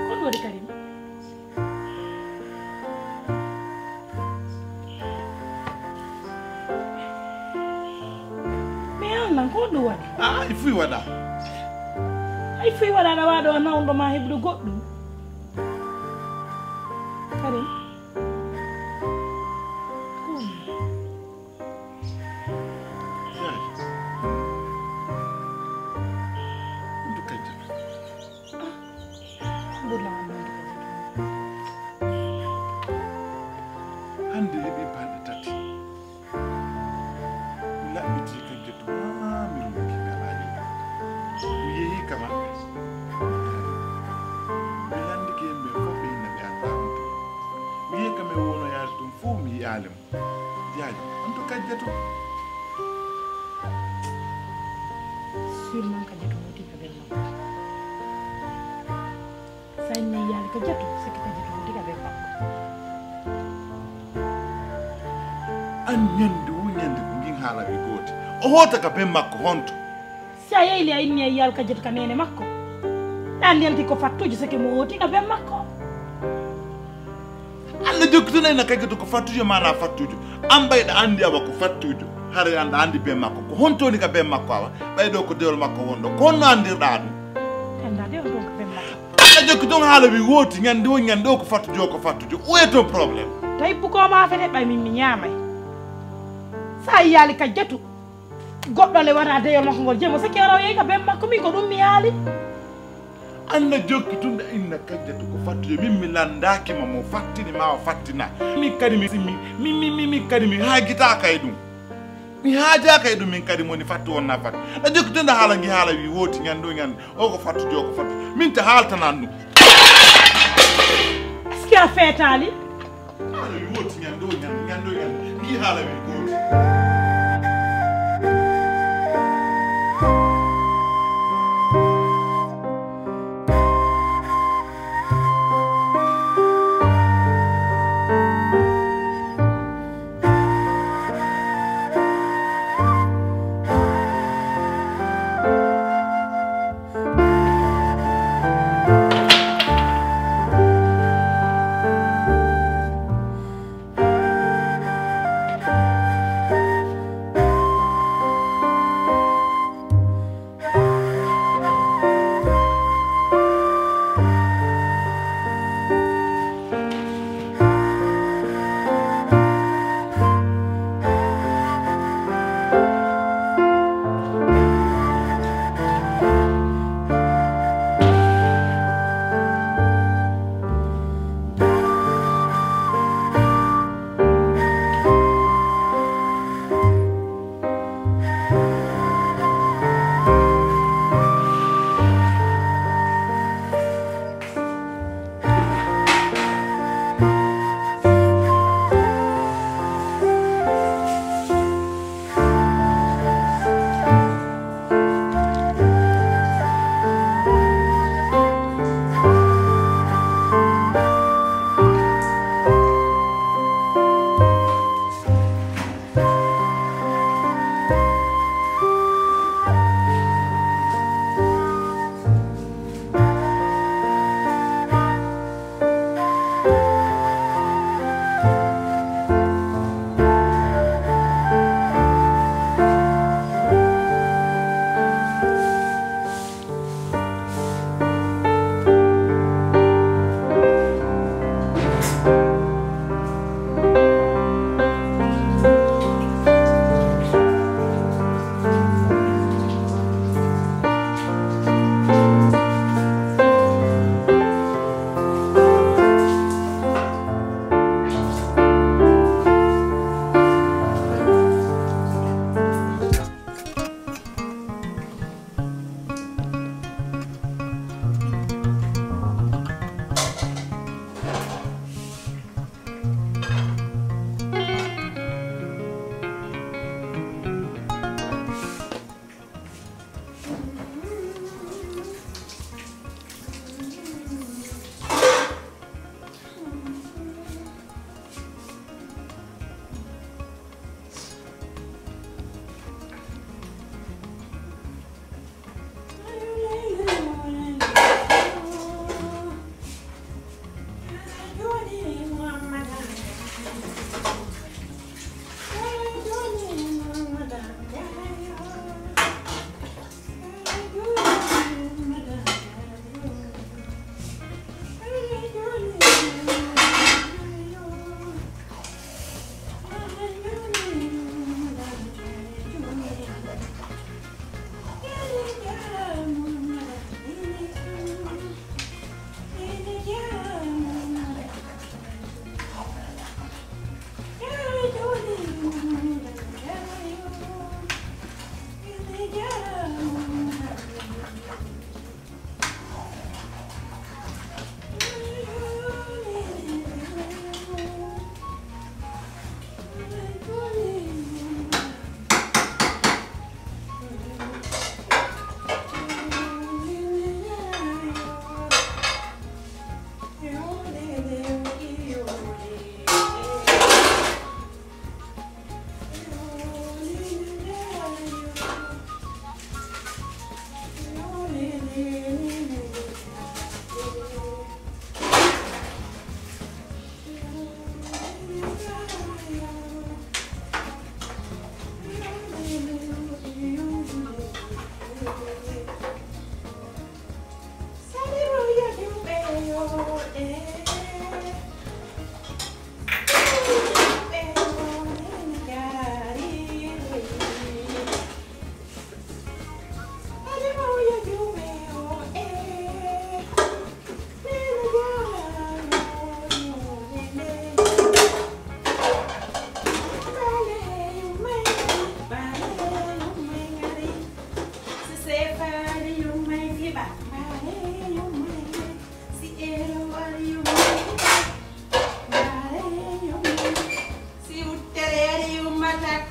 Ko ɗum waɗi Karim? Mais an lan, ko ɗum waɗi? Ah, ay fuy waɗa. Ay fuy waɗa, aɗa waaɗo a nawndo ma heɓude goɗɗum. Karim. Ko ɗum? Yaay. Ɗum ko kajjata. Hannde heɓi balɗe tati. Mi laɓɓitii Kajjatu haa mi ronki mi alaa yeeyi. Mi yehii ka maɓɓe. Mi lanndike yimɓe fof ɓe inna ɓe anndaa on tun. Mi yehi ka men wonoyaade tun fof mi yi'aali mo. Jaajo, on to Kajjatu. Sûrement Kajjatu hooti ka bel makko. Sa inni yaali Kajjatu, sikki Kajjatu hooti ka bel makko. An ñande wo ñande ko ngin haala wi gooti. O hoota ka bel makko honto? Si a yeyli a inni a yiyaali Kajjatu ka neene makko. Ɗan lelti ko fattuji sikki mo hooti ka bel makko. Alla jokki tun a inna Kajjatu ko fattujo maana fattujo. An ɓay ɗa anndi awa ko fattujo. Haray an ɗa anndi bee makko. Ko honto woni ka bee makko awa? Ɓay ɗo ko dewol makko wonɗo. Ko honno anndirɗaa ɗum? Anndaa de on ɗon ko bee makko. Alla jokki tun haala wi wooti ñande wo ñande o ko fattujo o ko fattujo. Où est ton problème? Tawi bukoo ma fene ɓay min mi ñaamay. Sa yiyaali Kajjatu. Goɗɗo le wara dewol makko ngol jemo saki o raw yehi ka bee makko min ko ɗum mi yaali. Anna jokki tun da inna Kajjatu ko fattude min mi landaaki ma mo fattini ma o fattina. Min kadi mi, mi, mi, mi, mi, min kadi mi haajitaaka e ɗum. Mi haajaaka e ɗum min kadi mo ni fattu wonna fattu. Da jokki tun da haala ngi haala wi wooti ñande o ñande o ko fattu jo ko fattu. Min ta haaltanan ɗum. Est-ce que a feetaali? Haala wi wooti ñande o ñande, ñande o ñande. Ngi haala wi gooti.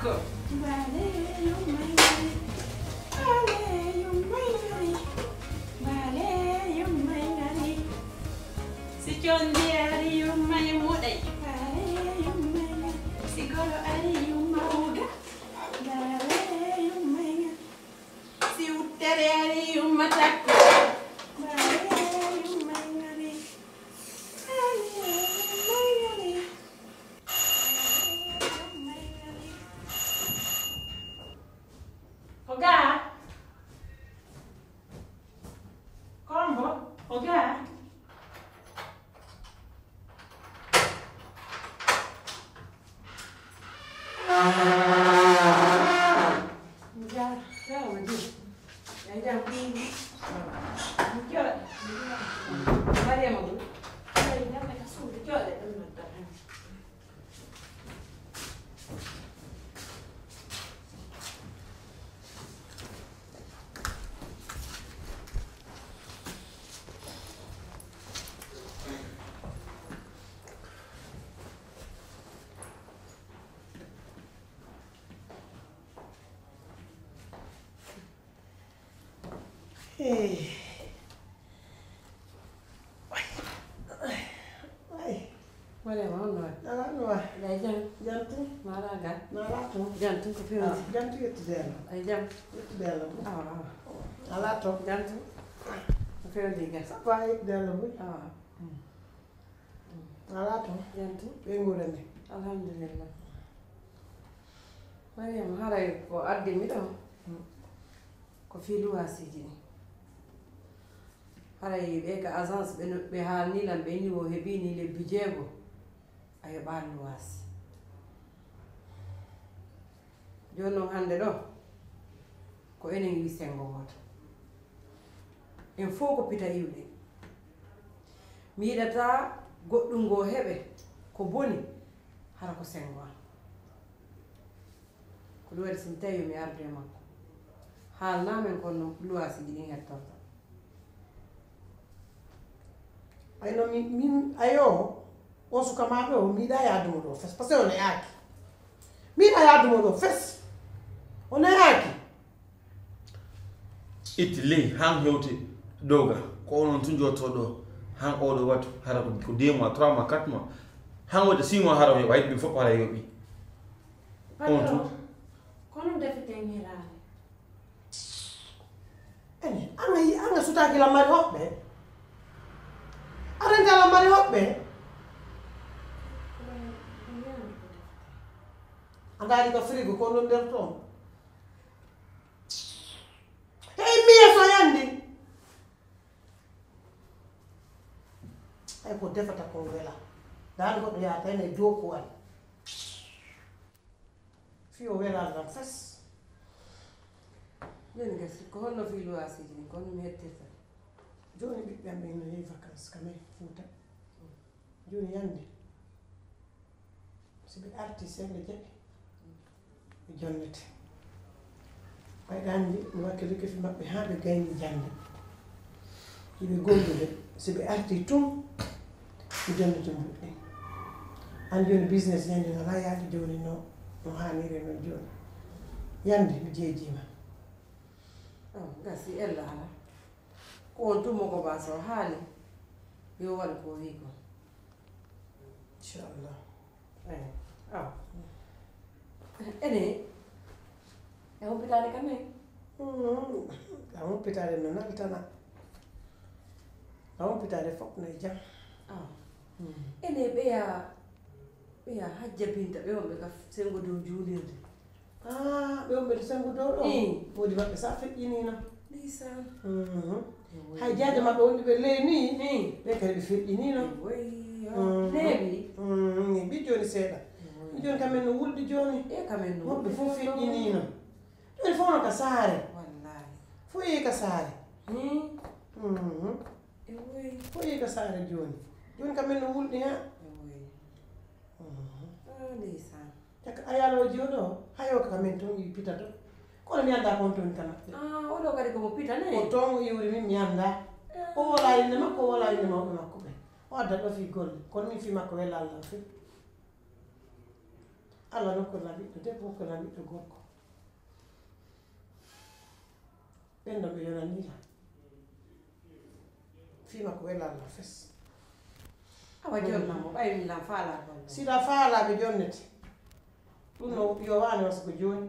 Ko. Baale yummay ngari, baale yummay ngari, baale yummay ngari. Si condi ari yummay muɗay, baale yummay ngari. Si golo ari yumma uga, baale yummay ngari. Si wuttere ari yumma takko, baale yummay ngari, baale yummay ngari. Ko gaa? Kombo, ko gaa? Gaa, gaa, wadi. Yaa jam. Jooɗe. Mariama, wul. Ay, ñande ka suudu, jooɗe, ɗum nodda. Hey. Ay. Ay. Mariama, honno waɗi? Alaa no wa? Mbaɗa jam? Jam tun. Mbaɗa ga? Mbaɗa tun. Jam tun ko fewndi? Ah, jam tun yettude Alla. Ay jam? Yettude Alla tun. Awa, awa. Alaa to. Jam tun ko fewndi ga? Ça va, yettude Alla buy. Awa. Mm. Alaa to. Jam tun. Ɓe nguurande. Alhamdulillah. Mariama, haray ko addi mi ɗo. Mm. Ko fii luwaasiiji ɗin. Haray ɓe ka agence ɓe no, ɓe haalni lan, ɓe ni o heɓii ni lebbi jeego, a yoɓaali luwaas. Jooni non hannde ɗo, ko enen iwi senngo wooto. En fow ko pita iwɗen. Mi yiɗataa goɗɗun goo heɓe ko boni, hara ko senngo an. Ko ɗun waɗi, si mi tawii yo mi ardu e makko, haalnaa men ko honno luwaasiiji ɗin hettorta. Ay no, mi, min, ayo, o suka maa ɗo, mi yiɗaa yaadu mo ɗo fes, parce que o neyaaki. Mi yiɗaa yaadu mo ɗo fes. O neyaaki. Itti ley, han hewti dow ga. Ko onon tun jooɗotoo ɗo, han oo ɗoo wattu, hara ko, ko deux mois, trois mois, quatre mois. Han wonde six mois hara o yoɓa, itti ɗum fof hara yoɓi. On tun. Patron, kono defeten hiraani. Ene, an a yi-, an a sutaaki lammari hoɓɓe? A renta lammari hoɓɓe? A ndaari ka frigo ko ɗon nder toon? Hey, mi yeeso yandi. Ay, ko defata ko wela. Ndaari goɗɗo yaata ene dow ko waɗi. Fii o welaa lan fes. Min gasi, ko honno fii luwaasiiji ɗin, ko honno mi hettirta? Jooni ɓiɓɓe am ɓen no yehi vacances ka men Fuuta. Jooni yande, si ɓe artii senngo jaɓi, ɓe jonnete. Ɓayɗa anndi, mi wakkilike fii maɓɓe haa ɓe gayni jannde. Hiɓe gollude, si ɓe artii tun, mi jonnete mbuuɗi ɗin. An jooni business yandi no alaa yaade jooni no, no haaniri non jooni. Yandi mi jeejiima. Oh, gasi ella alaa. Ko on tun mo ko baa so haali, yo waɗu ko o wi'i kon. Inchallah. Eh, awa. Ene, e humpitaade ka men? Mm, ka humpitaade no naltana. Ka humpitaade fof no e jam. Awa. Mm. Ene ɓeya, ɓeya Hajja Binta, ɓe wonɓe ka sengo dow juulirde. Ah, ɓe wonɓe to sengo dow ɗo? Ii. Woodi maɓɓe sa feƴƴiniino. Ndeysaan. Mhm. Hay jaaje maɓɓe wonɓe ɓe ley nii, ɓe kadi ɓe feƴƴiniino. Woy, mhm. Neeɓi. Mhm, neeɓi jooni seeɗa. Woy. Jooni kamen no wulɗi jooni. E kamen no wulɗi. Woɓɓe fof feƴƴiniino. Jooni fof no ka saare. Wallaahi. Fof yehi ka saare. Hmm. Mhm. E woy. Fof yehi ka saare jooni. Jooni kamen no wulɗi ha. E woy. Mhm. Ah, ndeysaan. Caka a yalooji o ɗo, hayo ka men ton i pita to. Kono mi anndaa ko on ton ka maɓɓe. Ah, o ɗo kadi ko mo pita ne? Ko ton o iwri min, mi anndaa. Ah. O wola innde makko, o wola innde mawɓe makko ɓen. O adda ɗo fii golle. Kono min fii makko wela Allah fii. Alla nokku lan ɓiɗɗo debbo, nokku lan ɓiɗɗo gorko. Ɓen ɗon ɓe yonanii lan. Fii makko welaa lan fes. Awa jonnaa mo, ɓay lan faalaa golle. Si lan faalaa ɓe jonnete. Ɗun no yo waane wasa ko jooni.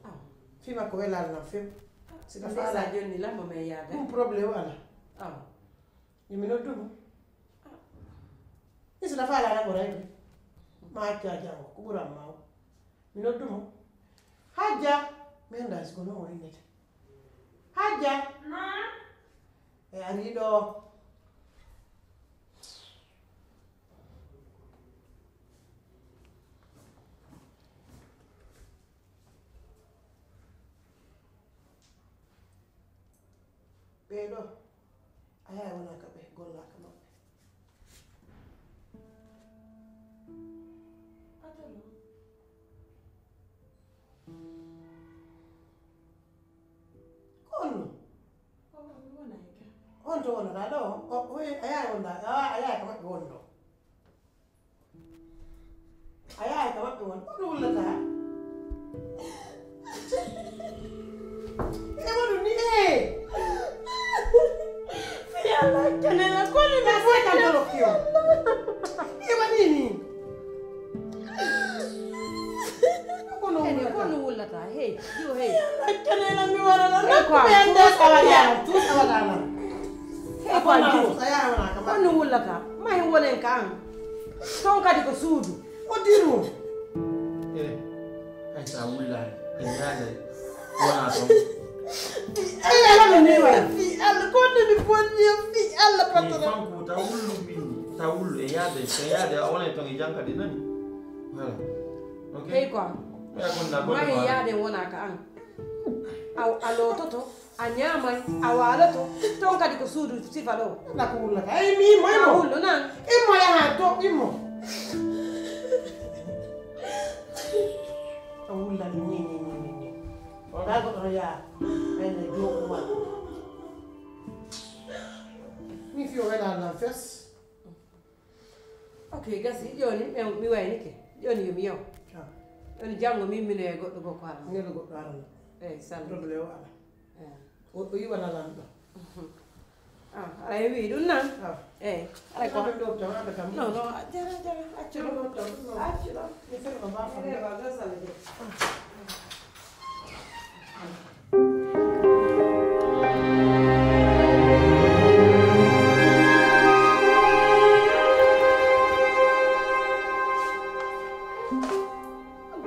Awa. Fii makko welaa lan few. Si lan faalaa jonni lan mo men yaade. Ɗun problème alaa. Awa. Yo mi noddu mo. Ni si lan faalaa lan ɓoray ɓe. Ma accaa jango, ko ɓuran ma o. Mi noddu mo. Hajja! Mi anndaa si ko non o innete. Hajja! Naam? E arii ɗoo. Ɓee ɗoo, a yahay wona ka ɓe gollaa ka maɓɓe. Patalo. Ko honno? O, o, mi wona e ga. On to wonata ɗoo? O, o, a yahay wonda, a, a yahay ka maɓɓe wonɗoo. A yahay ka maɓɓe won. Ko ɗum wullata? E waɗu ni, ee. Fi Allah, kene la, ko ni na foy kan tolo kiyo. E waɗi ni. Ko no wullata? Ko no wullata? Hey, yo, hey. Kene la mi wara la. Hey, ko ɓe ande a waɗaama, tus a waɗaama. Hey, ko a tus a yaama ka. Ko no wullata? Mahi wonen kan. Ton kadi ko suudu. O diru. Eh, hay sa wullaani, en ñaagay, wonaa ton. Fi Allah, mi waɗi. Fi Allah, ko nde mi bonni, fi Allah, patron. Fanku, ta wullu min, ta wullu, e yaade, e yaade, a wonay ton e jam kadi nani. Voilà. Ok. Hey, quoi. Mari yaade wonaa ka an. Aw, a loototo. A ñaamay, a waaloto, ton kadi ko suudu sifa ɗoo. Ala ko wullata. Ay, mi immo, immo. A wullu nan. Immo yaha to, immo. A wulla ni, ni, ni, ni, ni, ni. O daa goɗɗo no yaa. Ay, ne, jooɗo wa. Mi fiyo wela nan fes. Ok, gasi, jooni mi, mi waynike. Jooni yo mi yaw. Ah. Jooni janngo min mino e goɗɗo goo ko haala. Nelo goɗɗo haala. Eyi, sannde. Problème o ala. Eyi. O, o yiwana lan ɗo. Ah, aɗa wi'i ɗum nan? Ah. Eyi, aɗa ko. Ɗum ɗo, ɗum ɗo, ɗum ɗo. Non, non, jara, jara, accu ɗum. Ɗum ɗo, ɗum ɗo. Accu ɗum. Mi fere ko ba fa. Fere ba, ɗo sala je. Ah.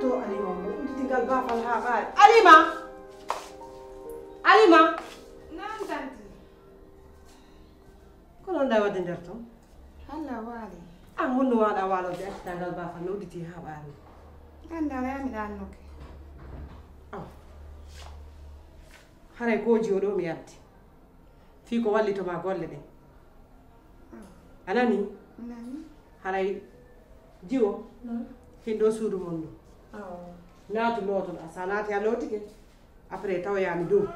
To Alima mo udditi ngal baafal haa ɓaari. Alima! Alima! Naam, tanti. Ko non ɗa waɗde nder ton? Alla waali. An honno waaɗa waalorde accitaa ngal baafal no udditi haa ɓaari? Annda, a yaami ɗaan nokke. Aw. Haray ko jiwo ɗo mi addi. Fii ko wallito ma golle ɗen. Aw. A nani? Mi nani. Haray jiwo. Non. Hin ɗo suudu mon ɗo. Aw. Naatu lootoɗaa. Sa naati a lootike. Après, tawoyaa mi dow.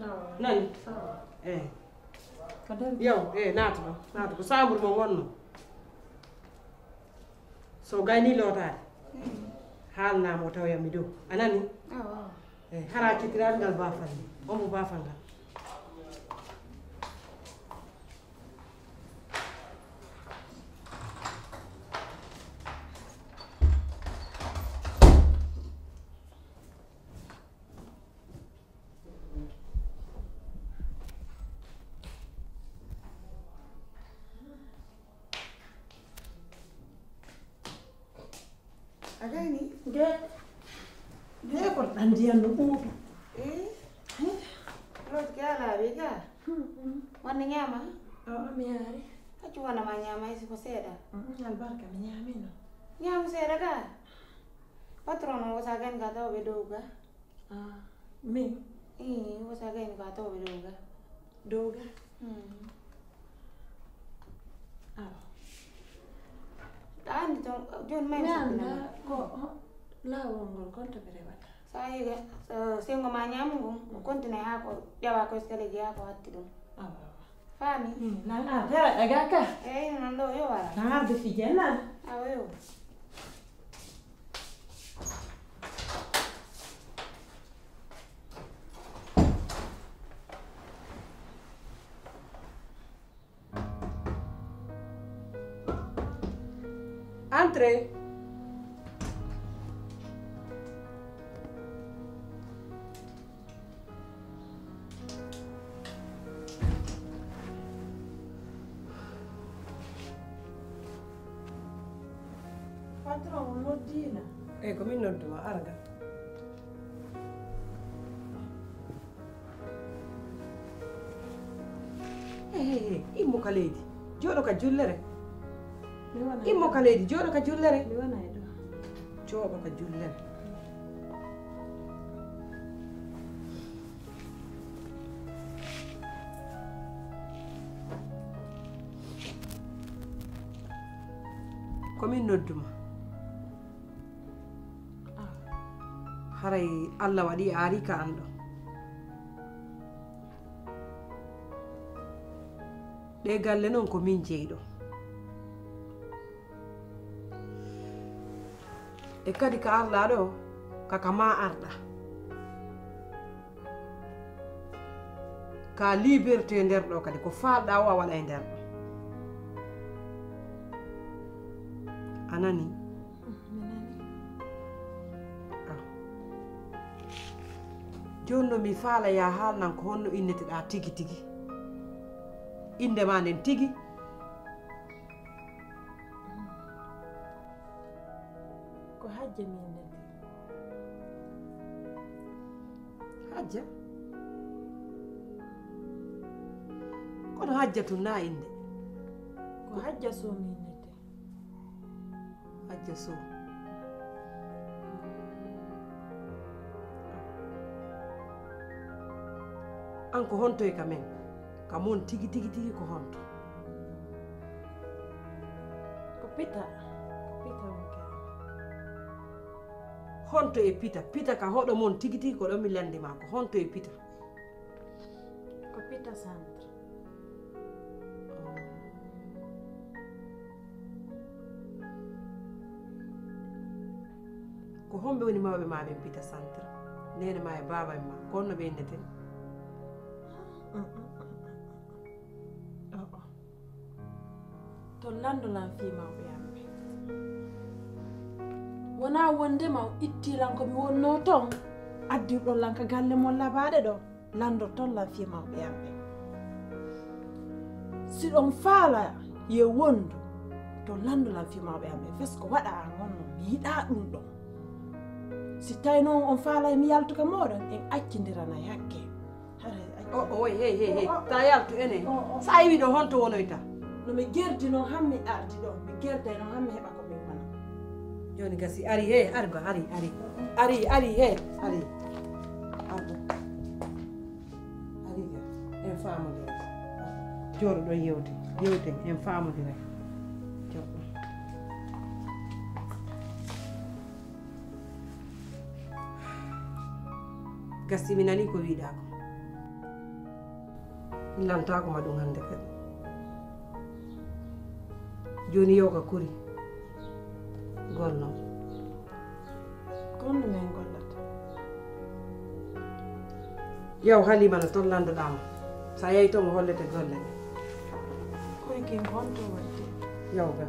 Awa. Nani? Awa. Eh. Ka dari. Yow, eh, naatu ɗo. Naatu ko saambur mo wonno. So gayni lootaade. Mm. Haalnaa mo tawoyaa mi dow. A nani? Awa, awa. Eh, hara kittiraani ngal baafal ni. On mo baafal ngal. A gayni? Nde, nde ko ɗan ndiyan no ɓuuɓi. Eh? Eh? Looti ke alaa ɓe ga? Hmm, hmm. Wonde ñaama? Oo, mi yaari. Accu wona ma ñaama, si ko seeɗa. Hmm, albarka, mi ñaamino. Ñaamu seeɗa ga? Patron o wota gani ka taw ɓe dow ga. Ah, min? Ii, wota gayni ko a tawɓe dow ga. Dow ga? Mm. Awa. A anndi ton, jooni may mi annda ko, ho-, laawol ngol kon to ɓe rewata. Sa yi ga, so, sengo ma ñaamu ngon, o kontinay haa ko ƴawa ko escalier haa ko hatti ɗum. Awa, awa. Faami? Mm, nan a tara ɗaga ka? Eyi, non ɗo yo wara. Nan arde fije nan. Awa yo. Entrez. Patron, o noddii la. Eey, ko min noddu ma, ara ga. Hey, hey, hey, immo ka leydi. Jooɗo ka jullere. Mi wona Immo ka leydi, jooɗo ka jullere. Mi wona e ɗo. Jooɗo ka jullere. Ko min noddu ma. Haray Alla waɗi a ari ka an ɗo. Ɗee galle non ko min jeyi ɗo. E kadi ka arɗaa ɗo, ka ka maa arɗaa. Ka liberté nder ɗo kadi, ko faalɗaa o a waɗa e nder ɗo. A nani? Mi nani. Ah. Jooni no mi faala yaa haalnan ko honno inneteɗaa tigi tigi. Innde maa nden tigi. Ko Hajja mi innetee. Hajja? Kono Hajja tun naa innde. Ko Hajja Sow mi innetee. Hajja Sow. An ko honto e ka men? Ka mon tigi, tigi, tigi ko honto? Ko Pita. Ko Pita woni ka. Honto e Pita? Pita ka hoɗo mon tigi, tigi ko ɗon mi landi ma ko. Honto e Pita? Ko Pita Centre. Ko homɓe woni mawɓe maa ɓen Pita Centre? Neene maa e baaba en maa, ko honno ɓe innetee? To lanndo lan fii mawɓe am ɓen. Wonaa wonndema on ittii lan ko mi wonnoo ton, addirɗon lan ka galle mon labaaɗe ɗoo. Lanndorton lan fii mawɓe am ɓen. Si ɗon faala yo wonndu, to lanndu lan fii mawɓe am ɓen, fes ko waɗa an honno mi yiɗaa ɗun ɗon. Si tawi non on faalay mi yaltu ka mooɗon, en accindiranay hakke. Haray acci- O, o, hey, hey, hey, hey. O, o. Ta yaltu enen. O, o. Sa iwi ɗo, honto wonoyta? No mi gerdi non han mi ardi ɗo. Mi gerday non han mi heɓa ko mi wona. Jooni gasi, ari, he, ari ba, ari, ari. Ari, ari, he, ari. Ari ba. Ari ga, en faamondiray. Jooɗo ɗon yewte, yewte, en faamondiray. Jooɗo. Gasi, mi nanii ko wi'uɗaa kon. Mi lantaako ma ɗun hannde kadi. Jooni, yo ka kuri. Gollo. Ko honno men gollata? Yaw, Halima no ton lanndoɗaa mo. Sa yahi ton, o hollete golle ɗen. Koy kin honto waɗde? Yaw ga.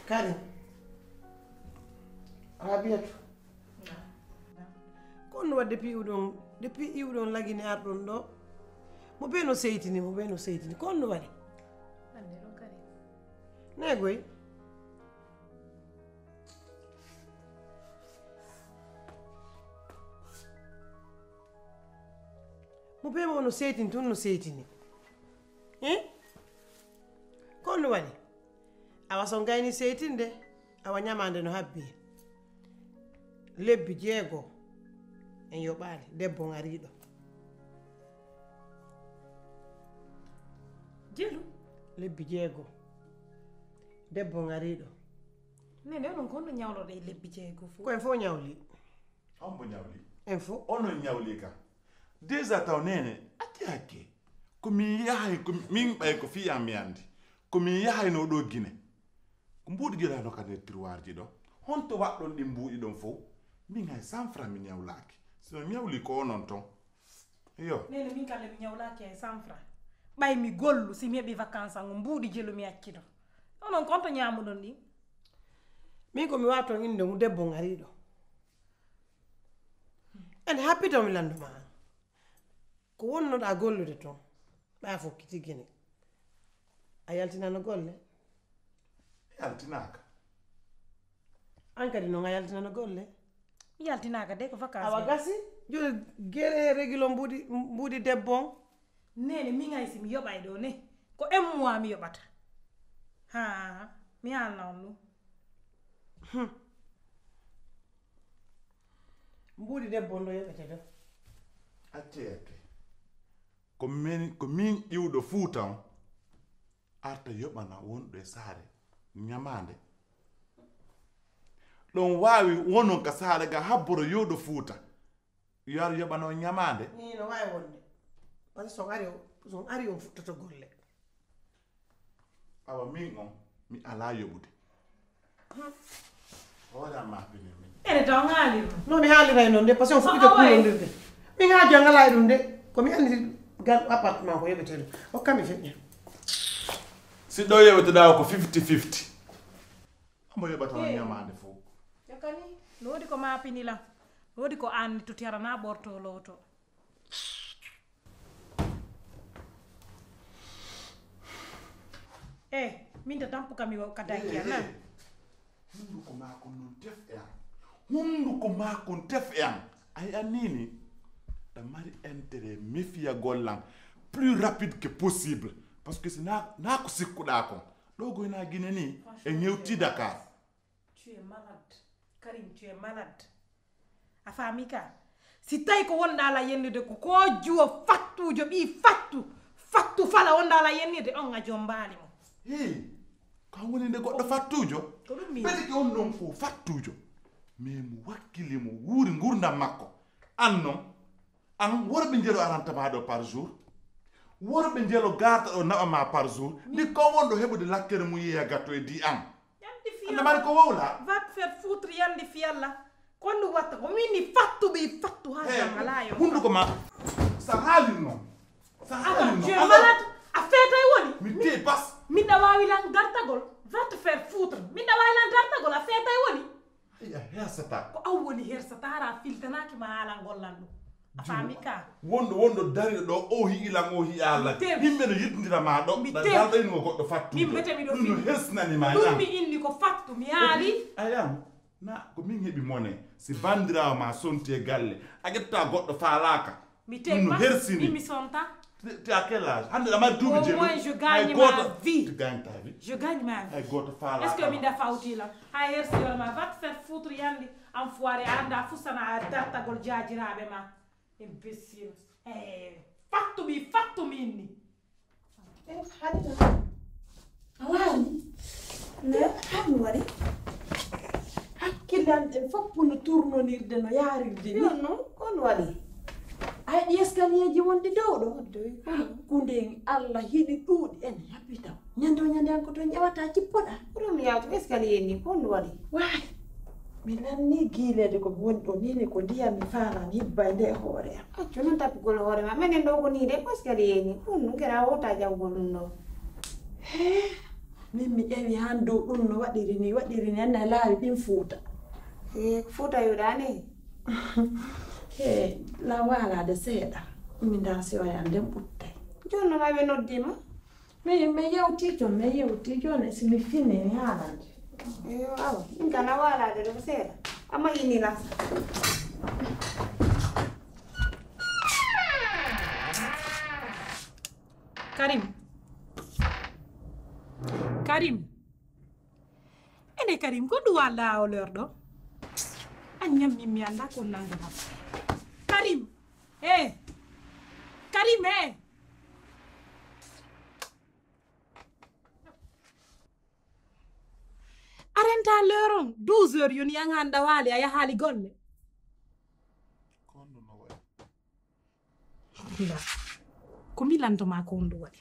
Kadi, Rabiyatu. Ko honno waɗi depuis iwɗon, depuis iwɗon lagine arɗon ɗoo? Mo bee no seytini, mo bee no seytini. Ko honno waɗi? Anndi ɗum kadi. Neegoy. Mo bee mo no seytini tun no seytini. Eh? Ko honno waɗi? Awa so on gayni seytinde, awa ɲamaande no habbii. Lebbi jeego en yoɓaali, debbo on ariiɗo. Jelu? Lebbi jeego, debbo on ariiɗo. Nene, onon ko honno ñawloɗon e lebbi jeego fow? Ko en fow ñawli. On mo ñawli? En fow. Onon ñawli ka. Déjà taw nene, acci hakke. Ko min yahay, ko min ɓay ko fii an mi andi. Ko min yahayno ɗo Gine. Ko mbuuɗi gelano ka nder tiroirji ɗo. Honto waɗɗon ɗin mbuuɗi ɗon fow? Min hay cent francs mi ñawlaaki. Si mi ñawli ko onon ton. Iyo. Nene, min kala mi ñawlaaki hay cent francs. Ɓay mi gollu, si mi heɓi vacances an, mbuuɗi jelu mi acci ɗo. Onon ko honto ñaamuɗon ɗin? Min ko mi waton innde ngu debbo on ari ɗo. En happito mi lannduma an. Ko wonnoɗaa gollude ton? Ɓaa fokkiti Gine. A yaltinano golle? Mi yaltinaaka. An kadi non a yaltinano golle? Mi yaltinaaka de, ko vacances. Awa mi gasi, jooni gere regulo mbuuɗi, mbuuɗi debbo on. Nene, min hay si mi yoɓay ɗo ne, ko un mois mi yoɓata. Haa, mi haalna on ɗum. Hmm. Mbuuɗi debbo on ɗo yoɓete ɗo. Acce, acce. Ko min, ko min ƴiwɗo Fuuta on arta yoɓana wonɗo e saare ñamaande. Ɗon waawi wonon ka saare ga habboro yowɗo Fuuta. Yo ar yoɓano ñamaande. Ii, no waawi wonde. Parce que so on ari, so on ari on fuɗɗoto golle. Awa min on, mi alaa yoɓude. Hoore am ma pine min. Ene taw on haalirno. No mi haaliray non de, parce que on fuɗɗito kuulondirde. Min haaju an alaa e ɗum de. Ko mi anndi gal appartement ko yoɓetee ɗum. Hokka mi feƴƴa. Si ɗo yoɓeteɗaa ko fifty fifty. Omo yoɓata on ñamaande fow. Yo kani, no woodi ko maapini lan. No woodi ko aanni to tiyara naa ɓorto looto. Eh, min ta tampu kam mi ka danki an, na? Hunduko maako non tef e an. Hunduko maako tef e an. Ay annini. Ɗa mari intérêt mefiyagol lan plus rapide que possible. Parce que si na, na ko sikkuɗaa kon. Ɗo goy na Gine ni, e ñewti Dakar. Tu es malade. Karim, tu es malade. A faami ka? Si tawi ko wonɗaa la yennude ko, ko juwo fattuujo, ɓii fattu, fattu fala wonɗaa la yennude, on a jombaali mo. Hii, ka woni nde goɗɗo fattuujo? Ko ɗum mi. Ɓe ke on non ko fattuujo. Mais mo wakkili mo wuuri ngurdam makko. An non, an worɓe njelo aranta maa ɗo par jour. Worɓe njelo garta ɗo naɓa maa par jour. Ndi ko wonɗo heɓude lakkere mum yeeya gatto e di an. Yandi fi Yalla. Anda mari ko wowla? Va te faire foutre, yandi fi Yalla. Ko ɗum watta ko min ni fattu ɓe fattu ha. Hey, jam alaa yo. Hunduko ma. Sa haalin non. Sa haalin non. Attends, tu es malade. A feetay woni? Mi te bas. Min ɗa waawi lan dartagol. Va te faire foutre. Min ɗa waawi lan dartagol. A feetay woni? Ay, a hersata. Ko an woni hersata, hara a filtanaaki ma haalangol lan ɗum. A faami ka? Wonɗo, wonɗo dariɗo ɗo, o hi'i lan, o hi'a lan. Tem. Yimɓe no yiɗindira ma ɗo. Mi tem. Darɗa ino goɗɗo fattude. Min mbete miɗo ɗum no fini. Hesnani ma. Ɗum mi inni ko fattu, mi haali. Ayam, na ko min heɓi mone. Si bandiraawo ma sonti e galle, a ƴetta goɗɗo faalaaka. Mi te ɗum no pas, hersini. Mi, mi sonta. T'es à quel âge? Hannde aɗa mari duuɓi jeeɗiɗi. Au moins, je gagne ma vie. Tu gagnes ta vie. Je gagne ma vie. Hay gooto faalaaka. Est-ce que min da fawti lan? Hay hersi wala ma, va te faire foutre yandi, enfoiré, a anda fusana a dartagol jaajiraaɓe ma. Imbécile. Eh, fattu mi, fattu mi inni. Eh, Halima. A waali? Ne? Hano waɗi? Hakkille an ɗen fof no tournonirde, no yaarirde ni. Yo non, ko on waɗi? Ay, ɗi escalierji wonɗi dow ɗo. Dow, ko on? Hakkunde en Allah hiɗi ɗuuɗi en haɓɓita. Ñande o ñande an ko toon ƴewata cippoɗa. Ko ɗum yaatu escalier ni, ko on waɗi? Waay. Mi lanni giileede ko woni ɗo nii ne, ko ndiyam mi faalaa mi hibba e nde hoore am. Accu non tappugol hoore ma. Menen ɗo ko nii de, ko escalier ni. Ɗum ɗum kera wota jawgol ɗum ɗo. Hee, min mi ƴeewi han dow ɗum no waɗiri ni, waɗiri ni, anna laawi ɗin Fuuta. Hee, ko Fuuta yuɗa ni? Hee, la waalaade seeɗa. Mi ndaa si oya nden ɓuttay. Jooni no ma ɓe noddi ma? Mi, mi yewti jooni, mi yewti jooni, si mi fini, mi haalante. Iyo, awa, min kana waalaade ɗo ko seeɗa. Amma ini la. Karim. Karim. Ene Karim, ko ɗum walla o leer ɗo? An ñammi mi annda ko nanngu ma. Karim. Eh. Karim, eh. Aranta leer on. Douze heures yoni an hannde a waali, a yahaali golle. Ko honɗun no waɗi? Ko mi lanto maa ko honɗun waɗi?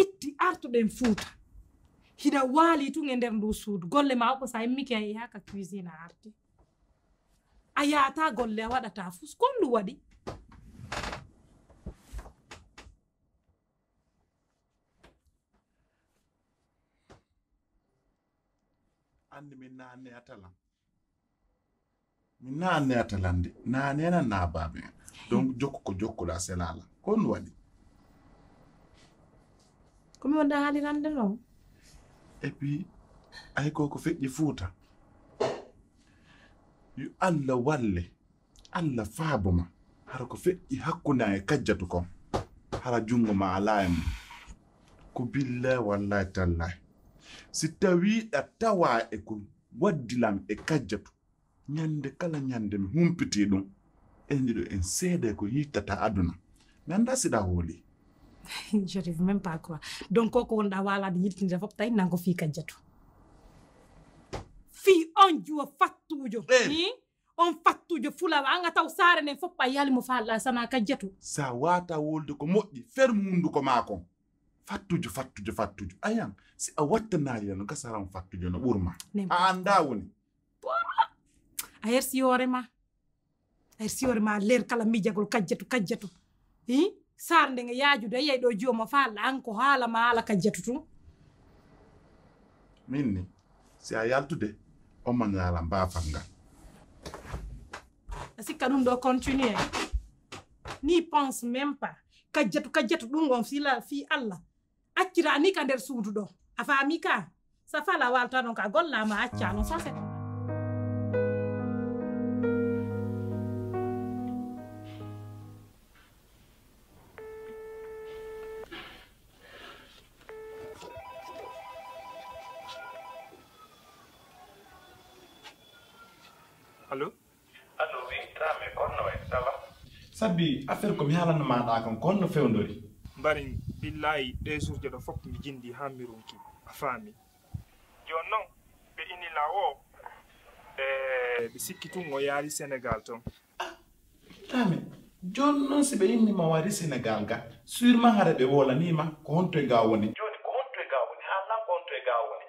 Itti artuɗen Fuuta. Hiɗa waali tun e nder ndu suudu. Golle maa o ko sa immike a yaha ka cuisine a arti. A yahataa golle a waɗataa fus. Ko honɗun waɗi? Anndi min na anne a talan. Min na anne a talan de. Na neena na baabe. Donc jokku ko jokkuɗaa selaala. Ko honɗun waɗi? Ko mi wonɗaa haalirande non. Et puis, ay ko ko feƴƴi Fuuta. Yo Alla walle. Alla faabo ma, hara ko feƴƴi hakkunde an e Kajjatu kon, hara junngo maa alaa e mun. Ko billaahi wallaahi tallaahi, si tawii ɗa tawaa e ko waddi lan e Kajjatu, ñannde kala ñannde mi humpitii ɗun, en ɗiɗo en seeday ko yittataa aduna. Mi anndaa si ɗa hoolii. Je n'arrive même pas à croire. Donc, ko ko wonɗaa waalaade yiltinde fof, tawi nan ko fii Kajjatu. Fii on juwo fattuujo. Eh. Hi? On fattuujo fulawa, an a taw saare nden fof a yaali mo faalɗaa sanaa Kajjatu. Sa waawataa wowlude ko moƴƴi, fermu hunnduko maa kon. Fattuujo, fattuujo, fattuujo. Ayan, si a wattanaali lan no gasa ran fattuujo no ɓurma. A anndaa woni. A hersi hoore maa. A hersi hoore maa leer kala miijagol Kajjatu, Kajjatu. Hi? Saare nden e yaajude, a yi'ay ɗoo jiwo mo faalɗaa an ko haala maa haala Kajjatu tun. Min ni, si a yaltude, on man haala mbaafal ngal. A sikka ɗun ɗoo continue? N'y pense même pas. Kajjatu, Kajjatu ɗun on fii la, fii Alla. Acciraa ni ka nder suudu ɗoo. A faamii ka? Sa faalaa waaltaa non ka gollaa ma accaa non, ça c'est. Allo? Allo, oui, Dramé, ko honno wa'i? Ça va? Sabbi, affaire ko mi haalanno maa ɗaa kon, ko honno fewndori? Mbarin, billaahi, ɗee jourje ɗoo fof mi jinndii haa mi ronki. A faamii? Jooni non, ɓe inni laawoo, e, ɓe sikki tun o yaari Senegaal ton. Ah, Dramé, jooni non si ɓe inni ma o ari Senegaal ga, sûrement hara ɓe woolanii ma ko honto e ga o woni. Jooni ko honto e ga o woni? Haalan ko honto e ga o woni.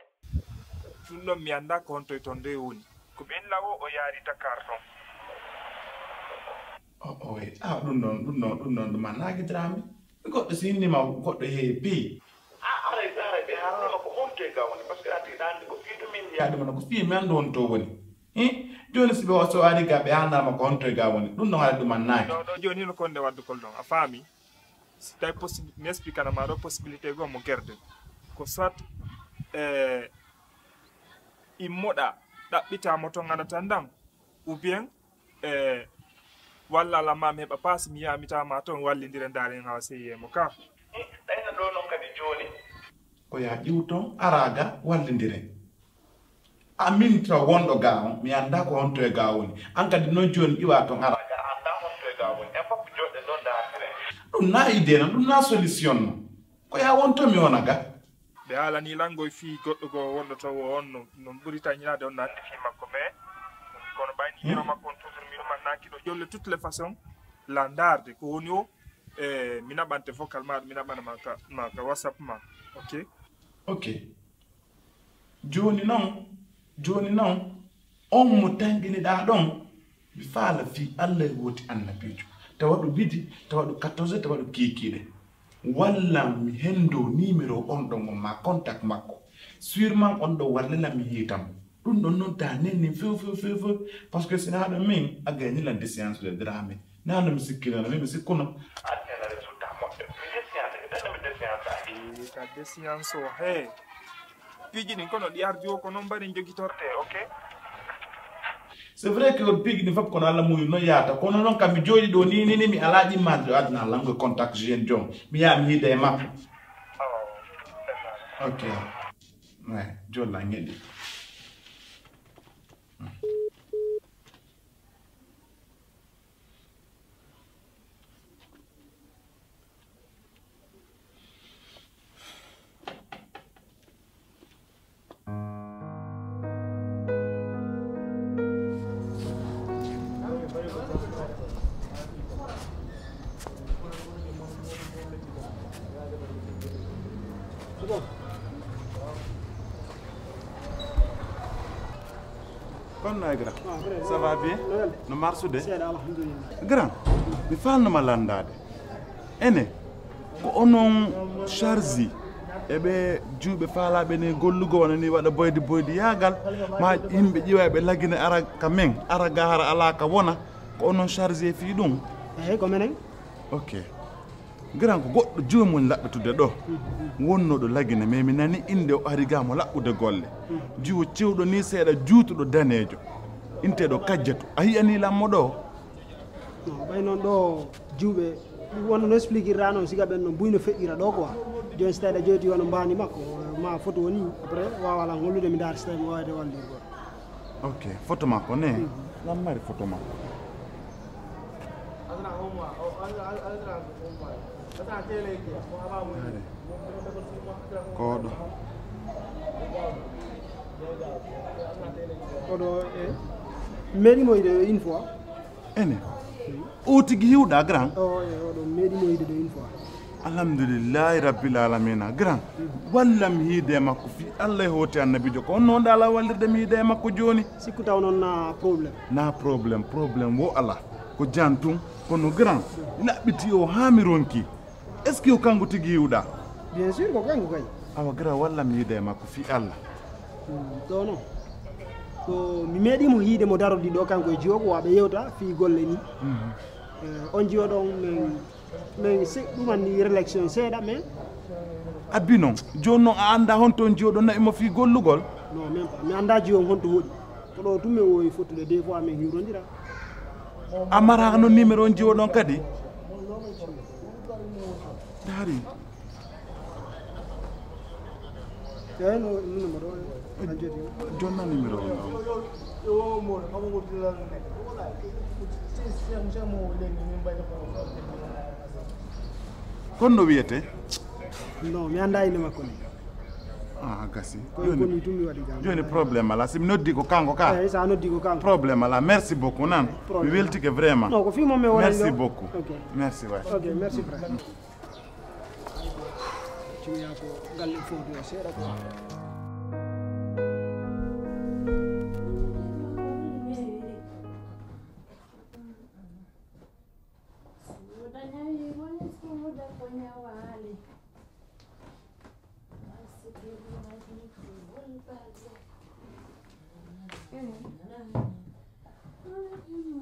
Ɗun ɗon mi anndaa ko honto e ton ɗoo woni. Ko ɓen laawoo o yaari Dakar ton. O, o, e, ah, ɗun ɗon, ɗun ɗon, ɗun ɗon, ɗun annaaki Dramé. Goɗɗo si inni ma goɗɗo he pays. Ah, aray, aray, ɓe haalnii ma ko honto e ga woni, parce que ati ɗan ko fii to min yaade mon, ko fii mi anndu honto woni. Hi? Jooni si ɓe o, so ari ga, ɓe haalnaa ma ko honto e ga woni. Ɗun ɗon haray ɗun annaaki. Ɗoo, ɗoo, jooni no kon nde waddugol ɗon, a faamii? Si tawi possi-, mi expliquana ma ɗoo possibilité goo mo gerde. Ko soit, eh, immoɗaa, ɗaɓɓitaa mo ton ngaɗata ndan, ou bien, eh, walla alaa ma mi heɓa paas, mi yaha mi tawa ma ton, wallindiren ndaaren haa seyee mo ka. Ɗayna ɗoo non kadi jooni. Ko yaa iw ton, araa ga, wallindiren. A min taw wonɗo ga on, mi anndaa ko honto e ga woni. An kadi non jooni iwaa ton araa ga, a anndaa honto e ga woni. En fof jooɗɗen ɗoo ndaardiren. Ɗun na idée non, ɗun na solution non. Ko yaa won to mi wona ga. Ɓe haalanii lan goy fii goɗɗo goo wonɗo to woo on no, no ɓuri tañinaade on no anndi fii makko, mais kono ɓay numéro makko on toujours mi ɗumannaaki ɗoo. Jooni de toutes les façons, la ndaarde ko woni o, e, mi naɓante vocal maa, mi naɓana ma ka, ma ka WhatsApp maa. Ok? Ok. Jooni non, jooni non, on mo tanƴiniɗaa ɗon, mi faala fii Alla e wooti Annabiijo, tawa ɗo midi, tawa ɗo quatorze, tawa ɗo kiikiiɗe. Walla mi hendoo numéro on ɗon on maa contact makko. Sûrement on ɗon wallila mi hiita mo. Ɗun ɗon non taa nenni few, few, few, few. Parce que si naa ɗon min, a gayni lan déchéance de Dramé. Naa no mi sikkirano, mi, mi sikkuno. Aɗa nena resultat moƴƴo. Mi déchéance, mi nena mi déchéance. Ee, ka déchéance o, hee. Piiji ɗin kono ɗi ardi o ko non mbaɗen jogitortee, ok? C'est vrai que on piiji ɗin fof kono Alla muyu non yaata. Kono non kam mi jooɗi ɗoo ni, ni, ni mi alaa ɗimmaade ɗo aduna Alla ngo contact jeune jom. Mi yaha mi hiida e makko. Oh, c'est mal. Ok. Ouais, jolla ngeɗi. Nayi grand. Ah, grand. Ça va bien? No welde? No marsude? Seeɗa, alhamdulillah. Grand, mi faalnoma landaade. Ene, ko onon charge e ɓe juuɓe faalaaɓe ni gollugo wano ni waɗa boydi boydi yaagal, ma yimɓe ƴiwa ɓe lagine ara ka men, ara ga hara alaa ka wona, ko onon charge e fii ɗum? Eey, ko menen. Ok. Grand, ko goɗɗo jiwo mon laɓɓitude ɗo. Wonnooɗo lagine, mais mi nani innde o ari ga mo laɓɓude golle. Jiwo cewɗo ni seeɗa juutuɗo daneejo. Inteeɗo Kajjatu. A yi'anii lan mo ɗo? Non, ɓay non ɗo juuɓe, ɗum wonno no expliquirɗa non, siga ɓen non buy no feƴƴira ɗo quoi. Jooni si tawi aɗa jowti wano mbaani makko, ma photo woni, après waawa lan hollude mi ndaara si tawi mi waawde wallirgol. Ok, photo makko ne? Mhm. Lan mari photo makko? Ko ɗo. Ko ɗo, eh. Meɗi mo ide une fois. Ene. O tigi hiwɗa, grand? O, eh, o ɗo meɗi mo ide de une fois. Alhamdulillahi Rabbil Alamina. Grand, wallam hiide e makko fii Allah e hooti annabiijo. Ko honno wonɗa ala wallirde mi hiide e makko jooni? Sikku taw non na problème. Na problème, problème wo ala. Ko jan tun, kono grand, laɓɓiti o haa mi ronki. Est-ce que ko kanko tigi yiwɗa? Bien sûr, ko kanko kay. Awa grand, wallam hiide e makko fii Allah. Hmm, to non. Ko mi meɗi mo hiide mo darodi ɗo kanko e jiwo ko wa ɓe yewta fii golle ni. Mhm. Eh, on jiwo ɗon men Men si ɗum anndi rélection seeɗa, men. Abbi non, jooni non a anndaa honto on jiwo ɗon naɓi mo fii gollugol? Non, même pas. Mi anndaa jiwo on honto hoɗi. Ko ɗo tun men wowi fottude, des fois men hiwrondira. A maraano numéro on jiwo ɗon kadi? Dari. Eey, no, no, no, no, no, no. Jonna numéro on ɗon. Kon no wiyete? Non, mi anndaa innde makko ni. Ah, gasi. Ko, ko ni tun mi waɗi gam. Jooni problème alaa. Si mi noddi ko kanko ka? Eey, sa noddi ko kanko. Problème alaa. Merci beaucoup, nan. Problème. Mi weltike vraiment. Non, ko fii mo mi wona. Merci beaucoup. Ok. Merci, waay. Ok, merci, frère. Cuuyaa ko galle foodu e seeɗa ko. Suuda ñawi woni suuda ko ñawaali.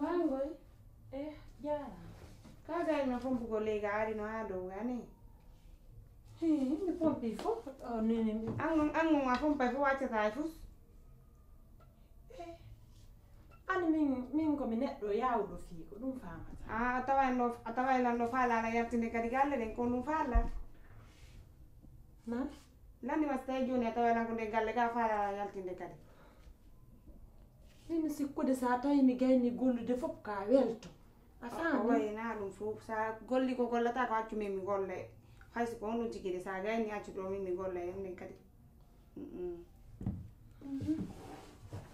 Mangoy. Eh, jaaraama. Ka gayno fompugol ley ga ari no haa dow ga ni. Hii, mi pompi fof. O, ni, ni, mi an, an, a fompay fof, waccataa e fus. Eh, ani min, min ko mi neɗɗo yaawuɗo fii ko ɗum faamata. Ah, a taway no, a taway lan no faalaa na yaltinde kadi galle ɗen, ko ɗum faalaa. Na? Lanndima si tawii jooni a taway lan ko nder galle ga faalaa yaltinde kadi. Min mi sikkude so a tawii mi gaynii gollude fof ka welto. A faamii? Ko wayi naa ɗum fof. So a golli ko gollataa ko accu min mi golla. Hay so ko honɗum tigi de, so a gaynii accu ɗo min mi golla e honɗen kadi. Mm-mm. Mhm.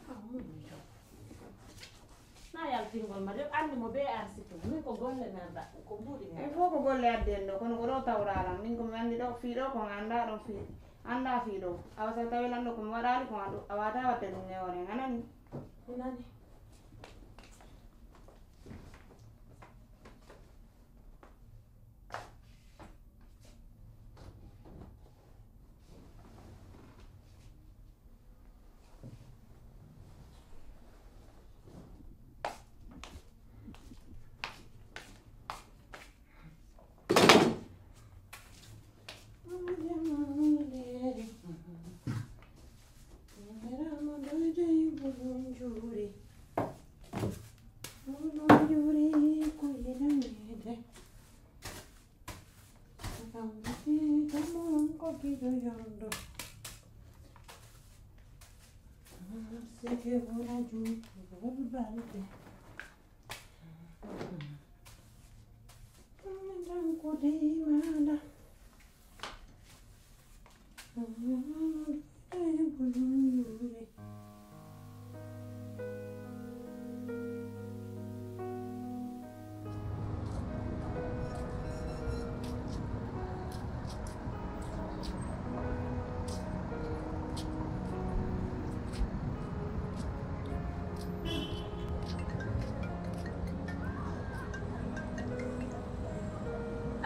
Ah, mun yo. Na yaltingol ma de, anndi mo bee arsitu. Min ko golle mi annda, ko mbuuɗi mi annda. Min fof ko golle addi en ɗo, kono ko ɗo tawraa lan. Min ko mi anndi ɗo, fii ɗo ko mi annda ɗon fii. Annda fii ɗo. Awa so tawii lan ɗo ko mi waɗaali ko andu, a waawataa waɗde ɗum e hoore, a nanii? Mi nanii. Kam witi kam on ko giɗo yondo. Seke wona jum wol balde. Tan ko dey maɗa.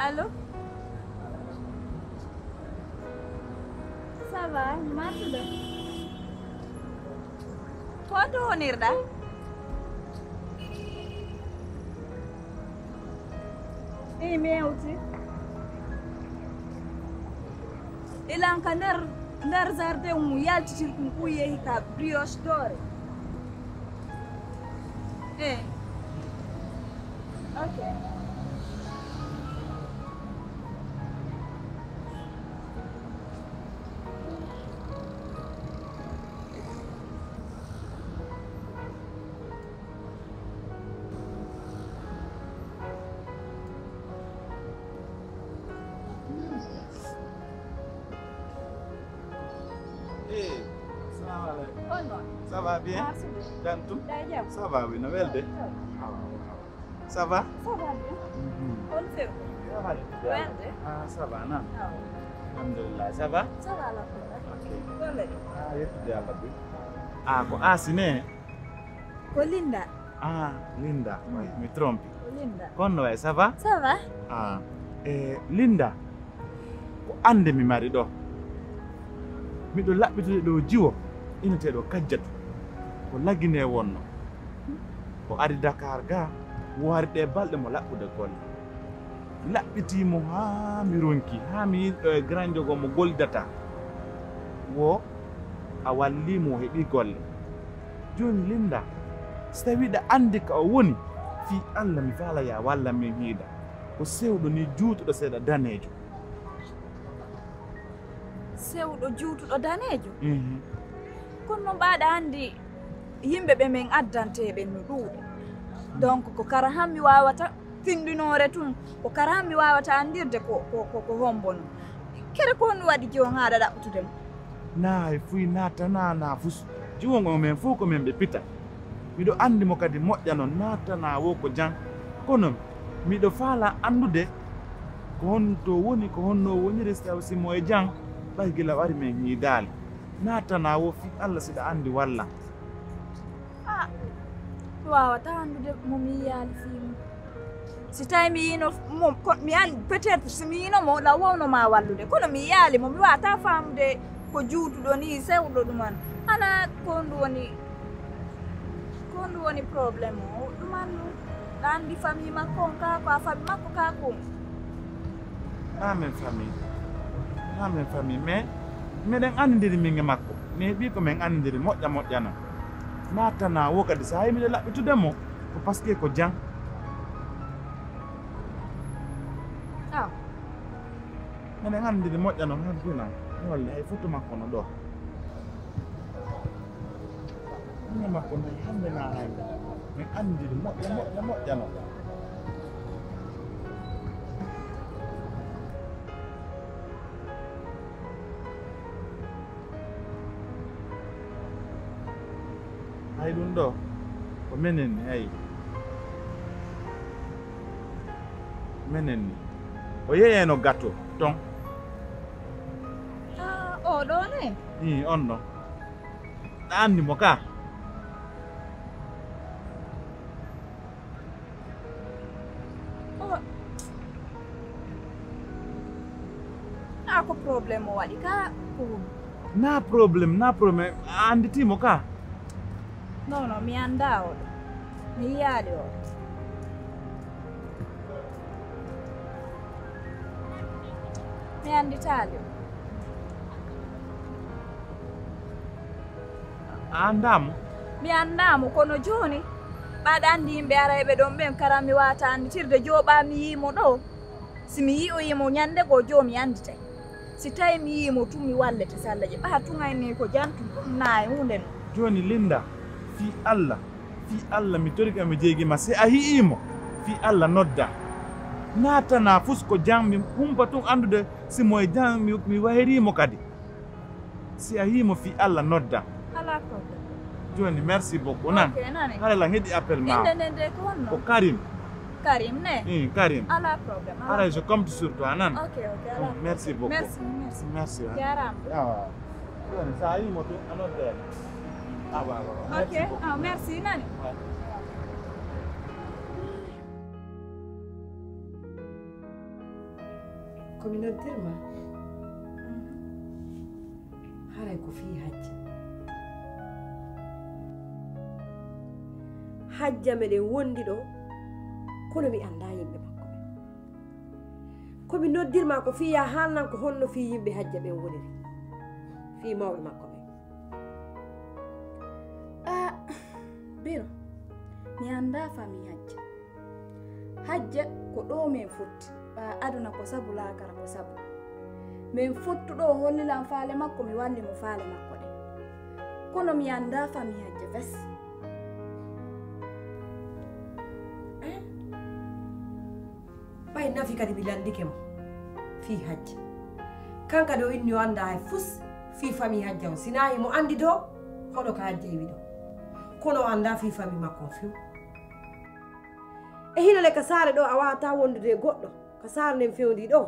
Allo? Ça va, no mbarɗuɗon? Ko to wonirɗaa? Ii, mi hewti. Ilan ka nder, nder jardin mum yaltitir ɗum, ɗum yehi ka brioche dorée. Eh. Ok. Hey, salamu alaikum. On non? Ça va bien? Ah, c'est bien. Dantu? Daa jam? Ça va, oui, no welde? Ça va. Ah, ah, ah. Ça va? Ça va bien. Mhm. On fait? Ça va. Welde? Ah, ça va, naam. Ah, oui. Alhamdulillah, ça va? Ça va, alhamdulillah. Ok. Welde? Ah, yettude Allah, bi. Ah, ko Asine? Ko Linda. Ah, Linda. Mm. Way, mi trompi. Ko Linda. Kono way, ça va? Ça va. Ah, eh, Linda, ko annde mi mari ɗo. Miɗo laɓɓitude ɗo jiwo, inneteeɗo Kajjatu. Ko Lagine wonno. O ari Dakar ga, o ari ɗe balɗe mo laɓɓude golle. Mi laɓɓitii mo haa mi ronki, haa mi yi'i ɗo e granjo goo mo gollidata. Wo a wallii mo, o heɓii golle. Jooni Linda, si tawii ɗa anndi ka o woni, fii Alla mi faala yaa wallan min hiida. Ko sewɗo nii juutuɗo seeɗa daneejo. Sewɗo juutuɗo daneejo? Mhm. Kono non ɓaaɗa anndi yimɓe ɓe men addantee ɓen no ɗuuɗi. Donc ko kara han mi waawata tinndinoore tun, ko kara han mi waawata anndirde ko, ko, ko, ko hombo non. Kere ko honɗun waɗi jon aɗa ɗaɓɓutude mo? Naa hay fuy, naa tanaa, naa fus. Jiwon on men fow ko men ɓe pita. Miɗo anndi mo kadi moƴƴa non, naa tanaa wo ko jan. Kono miɗo faalaa anndude ko honto woni, ko honno woniri, si tawi si mo e jan, ɓay gila o ari men hiidaali. Naa tanaa wo fii Alla si ɗa anndi wallan. Ah, mi waawataa anndude mo mi yiyaali fii mun. Si tawi mi yiino mo, ko, mi an-, peut-être si mi yiino mo, law wawno maa wallude. Kono mi yiyaali mo, mi waawataa faamude ko juutuɗo nii, sewɗo ɗuman. Hana ko honɗun woni, ko honɗun woni problème o? Ɗuman, ɗa anndi famille makko on kaa ko a famille makko kaa ko? Naa men famille. Naa men famille. Mais meɗen anndindiri min e makko. Mi heɓii ko men anndindiri moƴƴa moƴƴa non. Naa tanaa wo kadi, si a yi'i miɗo laɓɓitude mo, ko parce que ko jan. Ah. Meɗen anndindiri moƴƴa non, han fina. Mi holli hay foto makko no ɗoo. Ɗum e makko no hannde naa hannde. Min anndiri moƴƴa, moƴƴa, moƴƴa non. Hay ɗum ɗoo, ko menen ni, hay. Menen ni. O yeeyayno gato ton. Ah, oo ɗoo ne? Ii, on ɗon. Ɗa anndi mo ka? Oh. Naa ko problème o waɗi ka ko woni? Naa problème, naa problème. A annditi mo ka? Non, non, mi anndaa oo ɗoo. Mi yiyaali oo. Mi annditaali. A anndaa mo? Mi anndaa mo, kono jooni, ɓaaɗa anndi yimɓe arayɓe ɗon ɓen, karam mi waata annditirde, jooɓaa mi yii mo ɗoo. Si mi yi'oyii mo ɲannde goo, joo mi annditay. Si tawii mi yii mo tun, mi wallete sallaaji. Ɓaa tun ay nii ko jantu, ɗun naa e huunde non. Jooni Linda, fii Alla, fii Alla, mi torike, mi jeegii ma, si a yi'ii mo, fii Alla noddaa. Naa tanaa fus ko jan, mi humpa tun anndude si mo e jan, mi, mi wahirii mo kadi. Si a yi'ii mo fii Alla noddaa. Alaa problème. Jooni, merci beaucoup, nan. Ok, nani. Hara lan heɗi appel ma. Innde nden de ko honno? Ko Karim. Karim ne? Ii, Karim. Alaa problème, alaa problème. Hara je compte sur toi, nan. Ok, ok, alaa problème. Merci beaucoup. Merci, merci. Merci, hein. Jaaraama. Awa. Jooni, si a yi'ii mo tun, a nodday. Awa, awa, awa. Ok, merci beaucoup. Ah, merci, nani. Ouais. Ko mi noddir ma? Haray ko fii Hajja. Hajja meɗen wondi ɗoo, kono mi anndaa yimɓe makko ɓen. Ko mi noddir ma ko fii yaa haalnan ko honno fii yimɓe Hajja ɓen woniri, fii mawɓe makko ɓen. Ah, Biro, mi anndaa famii Hajja. Hajja ko ɗoo men fotti, ɓaa aduna ko sabu, laakara ko sabu. Men fottu ɗoo, o holli lan faale makko, mi walli mo faale makko ɗen. Kono mi anndaa famii Hajja fes. Eh? Ɓay nafi kadi mi lanndike mo fii Hajja. Kan kadi o inni o anndaa hay fus fii famii Hajja on. Si naa himo anndi ɗoo, hoɗo ka Hajja iwi ɗoo. Kono o anndaa fii famii makko on few. E hino le ka saare ɗoo a waawataa wondude e goɗɗo, ka saare nden fewndii ɗoo.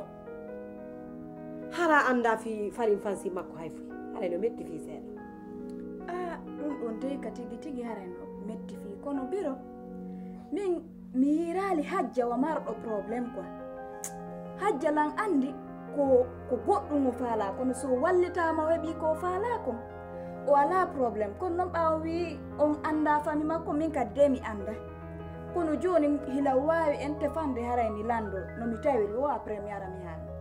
Hara a anndaa fii farin fansi makko hay fus. Haray no metti fii seeɗa. Ah, ɗun ɗon dey ka tigi tigi haray no metti fii. Kono Biro, min mi yiiraali Hajja wa marɗo problème quoi. Hajja lan anndi ko, ko goɗɗun o faalaa, kono si o wallitaama o heɓii ko o faalaa kon, o alaa problème. Kono non ɓaawo wi'i on anndaa famii makko, min kadi dey mi anndaa. Kono jooni hila waawi en tefande haray mi lanndoo no mi tawiri o, après mi ara mi haalna.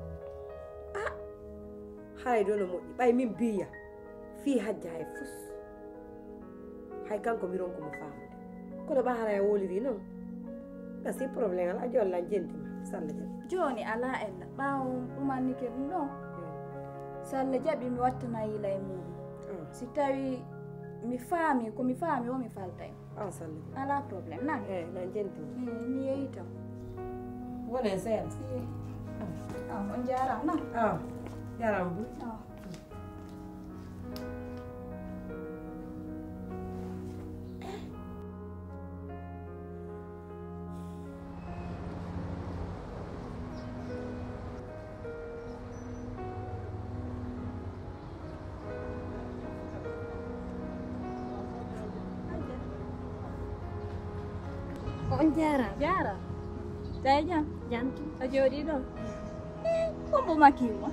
Ah, haray ɗoo no moƴƴi, ɓay min Biiya. Fii Hajja hay fus. Hay kanko mi ronku mo faamude. Kono ɓaa haray a wowlirii non. Kasi problème alaa, jooni lan jenti ma, si Alla jaɓi. Jooni alaa ella, ɓaawo ɗumannike ɗun ɗoo. Mm. Si Alla jaɓi mi wattana yila e muuɗun. Mm. Si tawii mi faamii, ko mi faamii o mi falta en. Ah, si Alla jaɓi. Alaa problème, na? Eh, lan jenti ma. Mm, mi yehi tan. Wonen seeɗa. Eh. Ah. Ah, on jaaraama, na? Ah, jaaraama buy. Ah. On jaaraama. Jaaraama. Taa e jam? Jam tun. A jooɗii ɗoo? Eh, hombo makii ma?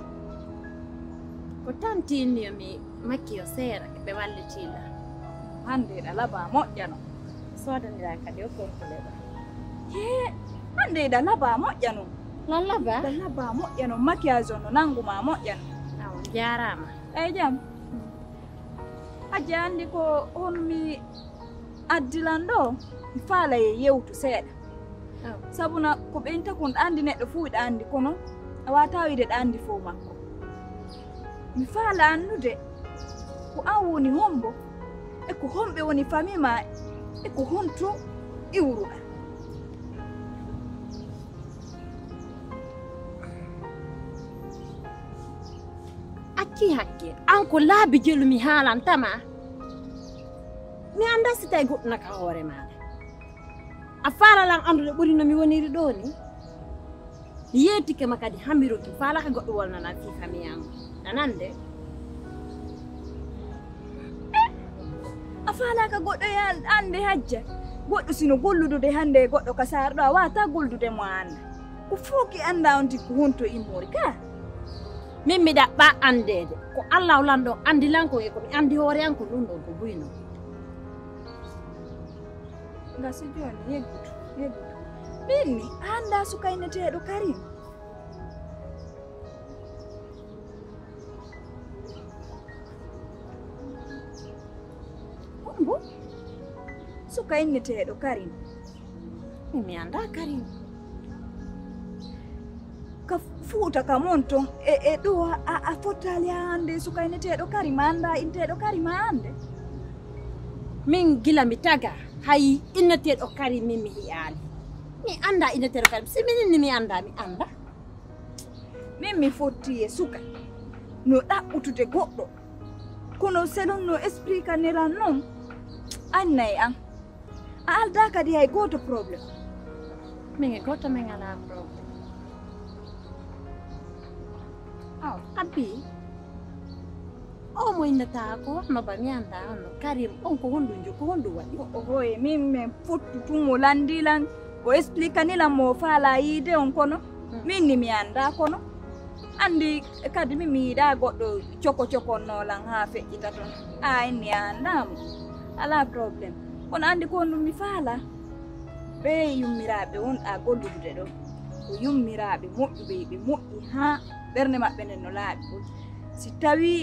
Ko tanti inni yo mi makki yo seeɗa, ɓe wallitii lan. Hannde hiɗa labaa moƴƴa non. Soodandiraa kadi o complet ɗoo. Hee, hannde hiɗa labaa moƴƴa non. Lan labaa? Hiɗa labaa moƴƴa non, maquillage on no nanngu maa moƴƴa non. Awa, jaaraama. Taa e jam? Hajja anndi ko on mi addi lan ɗoo, mi faalay en yewtu seeɗa. Aw. Sabu na ko ɓen takun ɗa anndi neɗɗo fuu hiɗa anndi, kono a waawataa wi'ude ɗa anndi fow makko. Mi faala anndude ko an woni hombo, e ko homɓe woni famii maa, e ko honto iwruɗaa. Accii hakkee, an ko laabi jelu mi haalanta ma. Mi anndaa si tawi goɗɗo na ka hoore maaɗa. A faala lan anndude ɓuri no mi woniri ɗoo ni? Mi yeetike ma kadi hamiroki, mi faalaaka goɗɗo wolnana fii famii an. A nande? Eh, a faalaaka goɗɗo ya-, annde Hajja? Goɗɗo si no golludude hannde e goɗɗo ka saare ɗoo, a waawataa gollude mo a anndaa. Ko fooki anndaa on tigi ko honto immori ka? Min mi ɗaɓɓaa anndeede. Ko Allaahu Lanɗo anndi lan kon e ko mi anndi hoore an kon ɗun ɗon ko buy non. Nga si jooni, yeggutu, yeggutu. Min ni, a anndaa suka inneteeɗo Karim? Hombo? Suka inneteeɗo Karim. Min mi anndaa Karim. Ka Fuuta ka mon ton, e, e ɗoo a, a, a fottaali haa hannde suka inneteeɗo Karim, a anndaa inneteeɗo Karim haa hannde? Min gila mi tagaa, hay inneteeɗo Karim min mi yi'aali. Mi anndaa inneteeɗo Karim, si min inni mi anndaa, mi anndaa. Min mi fotti e suka, no ɗaɓɓutude goɗɗo. Kono selon no expliquer lan non, annay an. A aldaa kadi hay gooto problème. Min e gooto min alaa problème. Aw, Abi, o mo innata ko no ba mi anndaa on no. Karim, on ko honɗun jo-, ko honɗun waɗi? Ko o hoye min, min fottu tun o lanndii lan, o expliquer lan mo o faalaa yiide on kono. Mm. Min ni mi anndaa kono. Anndi kadi min mi yiɗaa goɗɗo coko cokonnoo lan haa feƴƴita ton. A inni a anndaa mo. Alaa problème. Kono anndi ko honɗun mi faala? Ɓee yummiraaɓe wonɗaa gollude ɗoo, ko yummiraaɓe moƴƴuɓe, ɓe moƴƴi haa ɓernde maɓɓe nden no laaɓi. Si tawii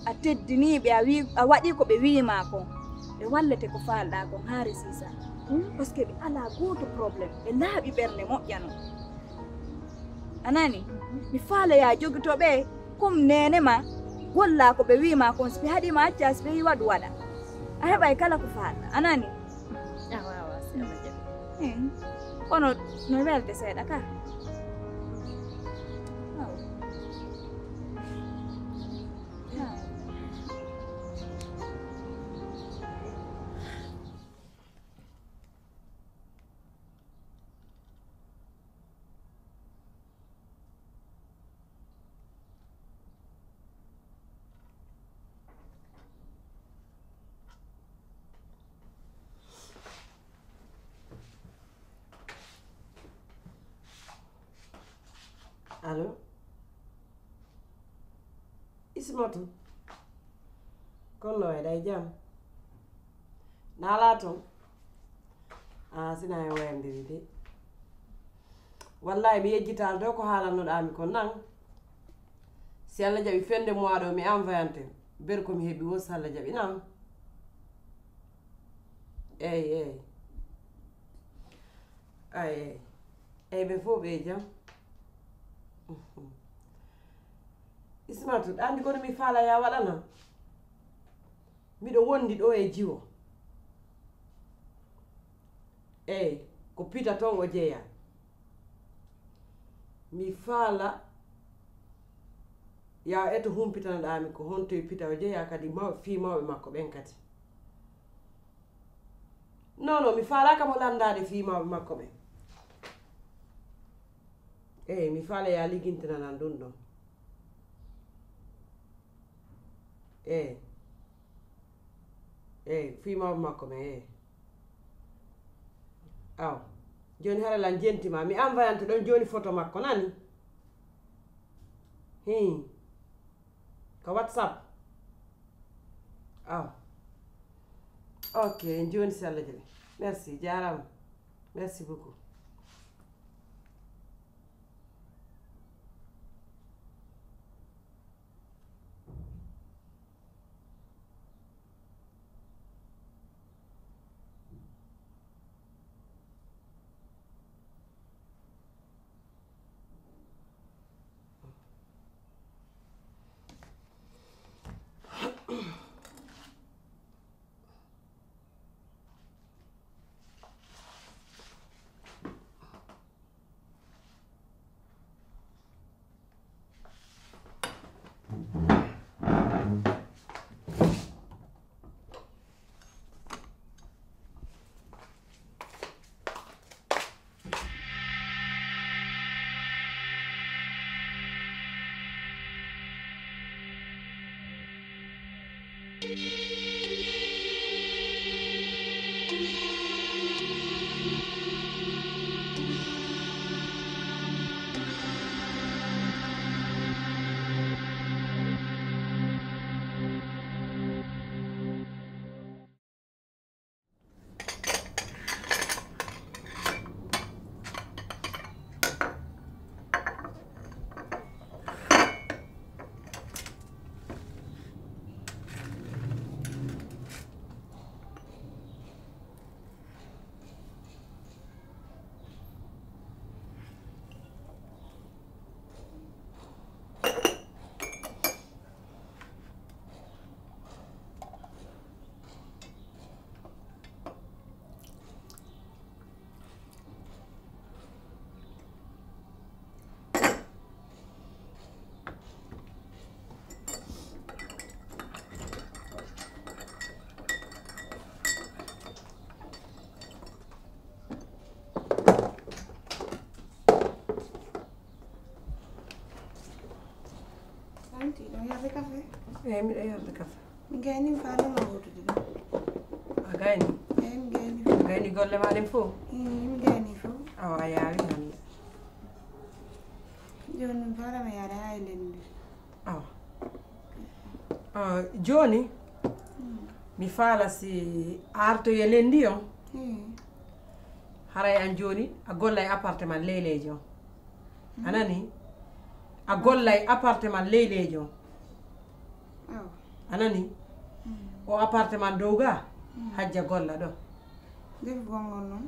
a teddinii ɓe, a wii, a waɗii ko ɓe wii maa kon, ɓe wallete ko faalɗaa kon haa resii sa. Hmm? Parce que ɓe alaa gooto problème, ɓe laaɓi ɓernde moƴƴa non. A nani? Mi faala yaa jogito ɓe, comme neene ma, gollaa ko ɓe wii maa kon, si ɓe haɗii ma accaa, si ɓe wii waɗu waɗa. A heɓay kala ko faalɗaa. A nani? Awa, awa, si Alla jaɓi. Hen. Kono no welde seeɗa ka. Awa. Awa. Allo? Ismatu? Kon no wayɗaa e jam? Naalaa ton? Ah, sinaa en wayandiri de. Wallaahi, mi yejjitaali dow ko haalannoɗaa mi kon nan. Si Alla jaɓi, fin de mois ɗoo, mi envoyante ber ko mi heɓi woo, si Alla jaɓi nan. Eey, eey. Ay, eey. Eey, ɓe fow ɓe e jam. Ismatu, ɗa anndi kono mi faala yaa waɗana? Miɗo wondi ɗoo e jiwo. Eey, ko pita ton o jeyaa. Mi faala yaa eto humpitanoɗaa mi ko honto e pita o jeyaa kadi maw-, fii mawɓe makko ɓen kadi. Non, non, mi faalaaka mo lanndaade fii mawɓe makko ɓen. Eey, mi faala yaa ligintinanam ɗun ɗon. Eey. Eey, fii mawɓe makko ɓen, eey. Aw, jooni hara lan jenti ma. Mi envoyante ɗon jooni foto makko, nani? Hii. Ka WhatsApp? Aw. Ok, jooni si Alla jaɓi. Merci, jaaraama. Merci beaucoup. Tanti, ɗon yarde kafe? Eey, miɗo yarde kafe. Mi gayni mi faalama hootude ɗum. A gayni? Eey, mi gayni. A gayni golle maa ɗen fow? Ii, mi gayni fow. Awa, a yaawi hannde. Jooni mi faalama yaade haa e nden. Jooni, mi faala si a artoyi e lenndi on, haray an jooni a golla e appartement ley leydi on. A nani? A golla e appartement ley leydi on. Awa. A nani? O appartement dow ga, hajja golla ɗo. Defugol ngol non?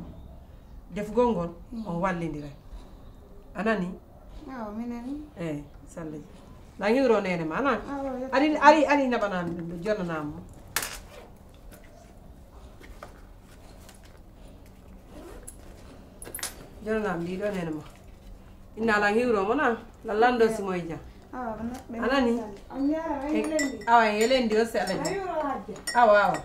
Defugol ngol, on wallindira. A nani? Awa, mi nani. Eh, salliji. Lan hiwro neene ma, na? Awa, ari, ari, ari, naɓanaa mi ɗum ɗo, jonnanaa mo. Jonnanaa mi ɗii ɗoo neene ma. Inna lan hiwro mo, na? Lan lanndo si moy jam. Awa, na, ɓe A nani? Nani. On yaara, on Eh, yelendi. Awa, en yelendi on si Alla jaɓi. Awa, awa.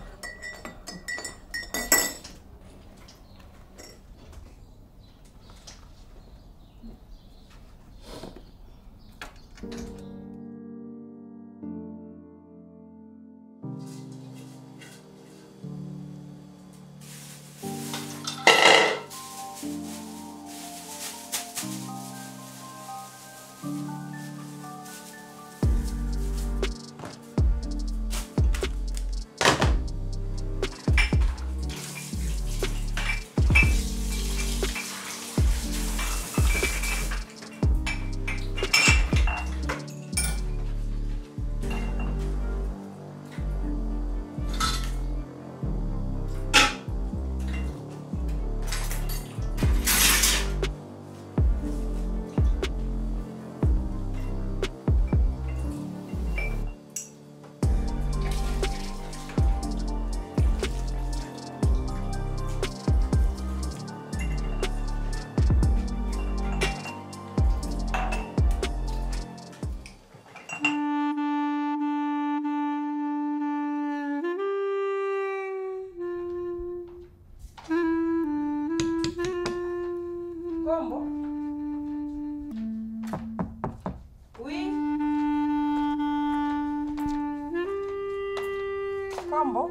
Kombo. Oui. Kombo.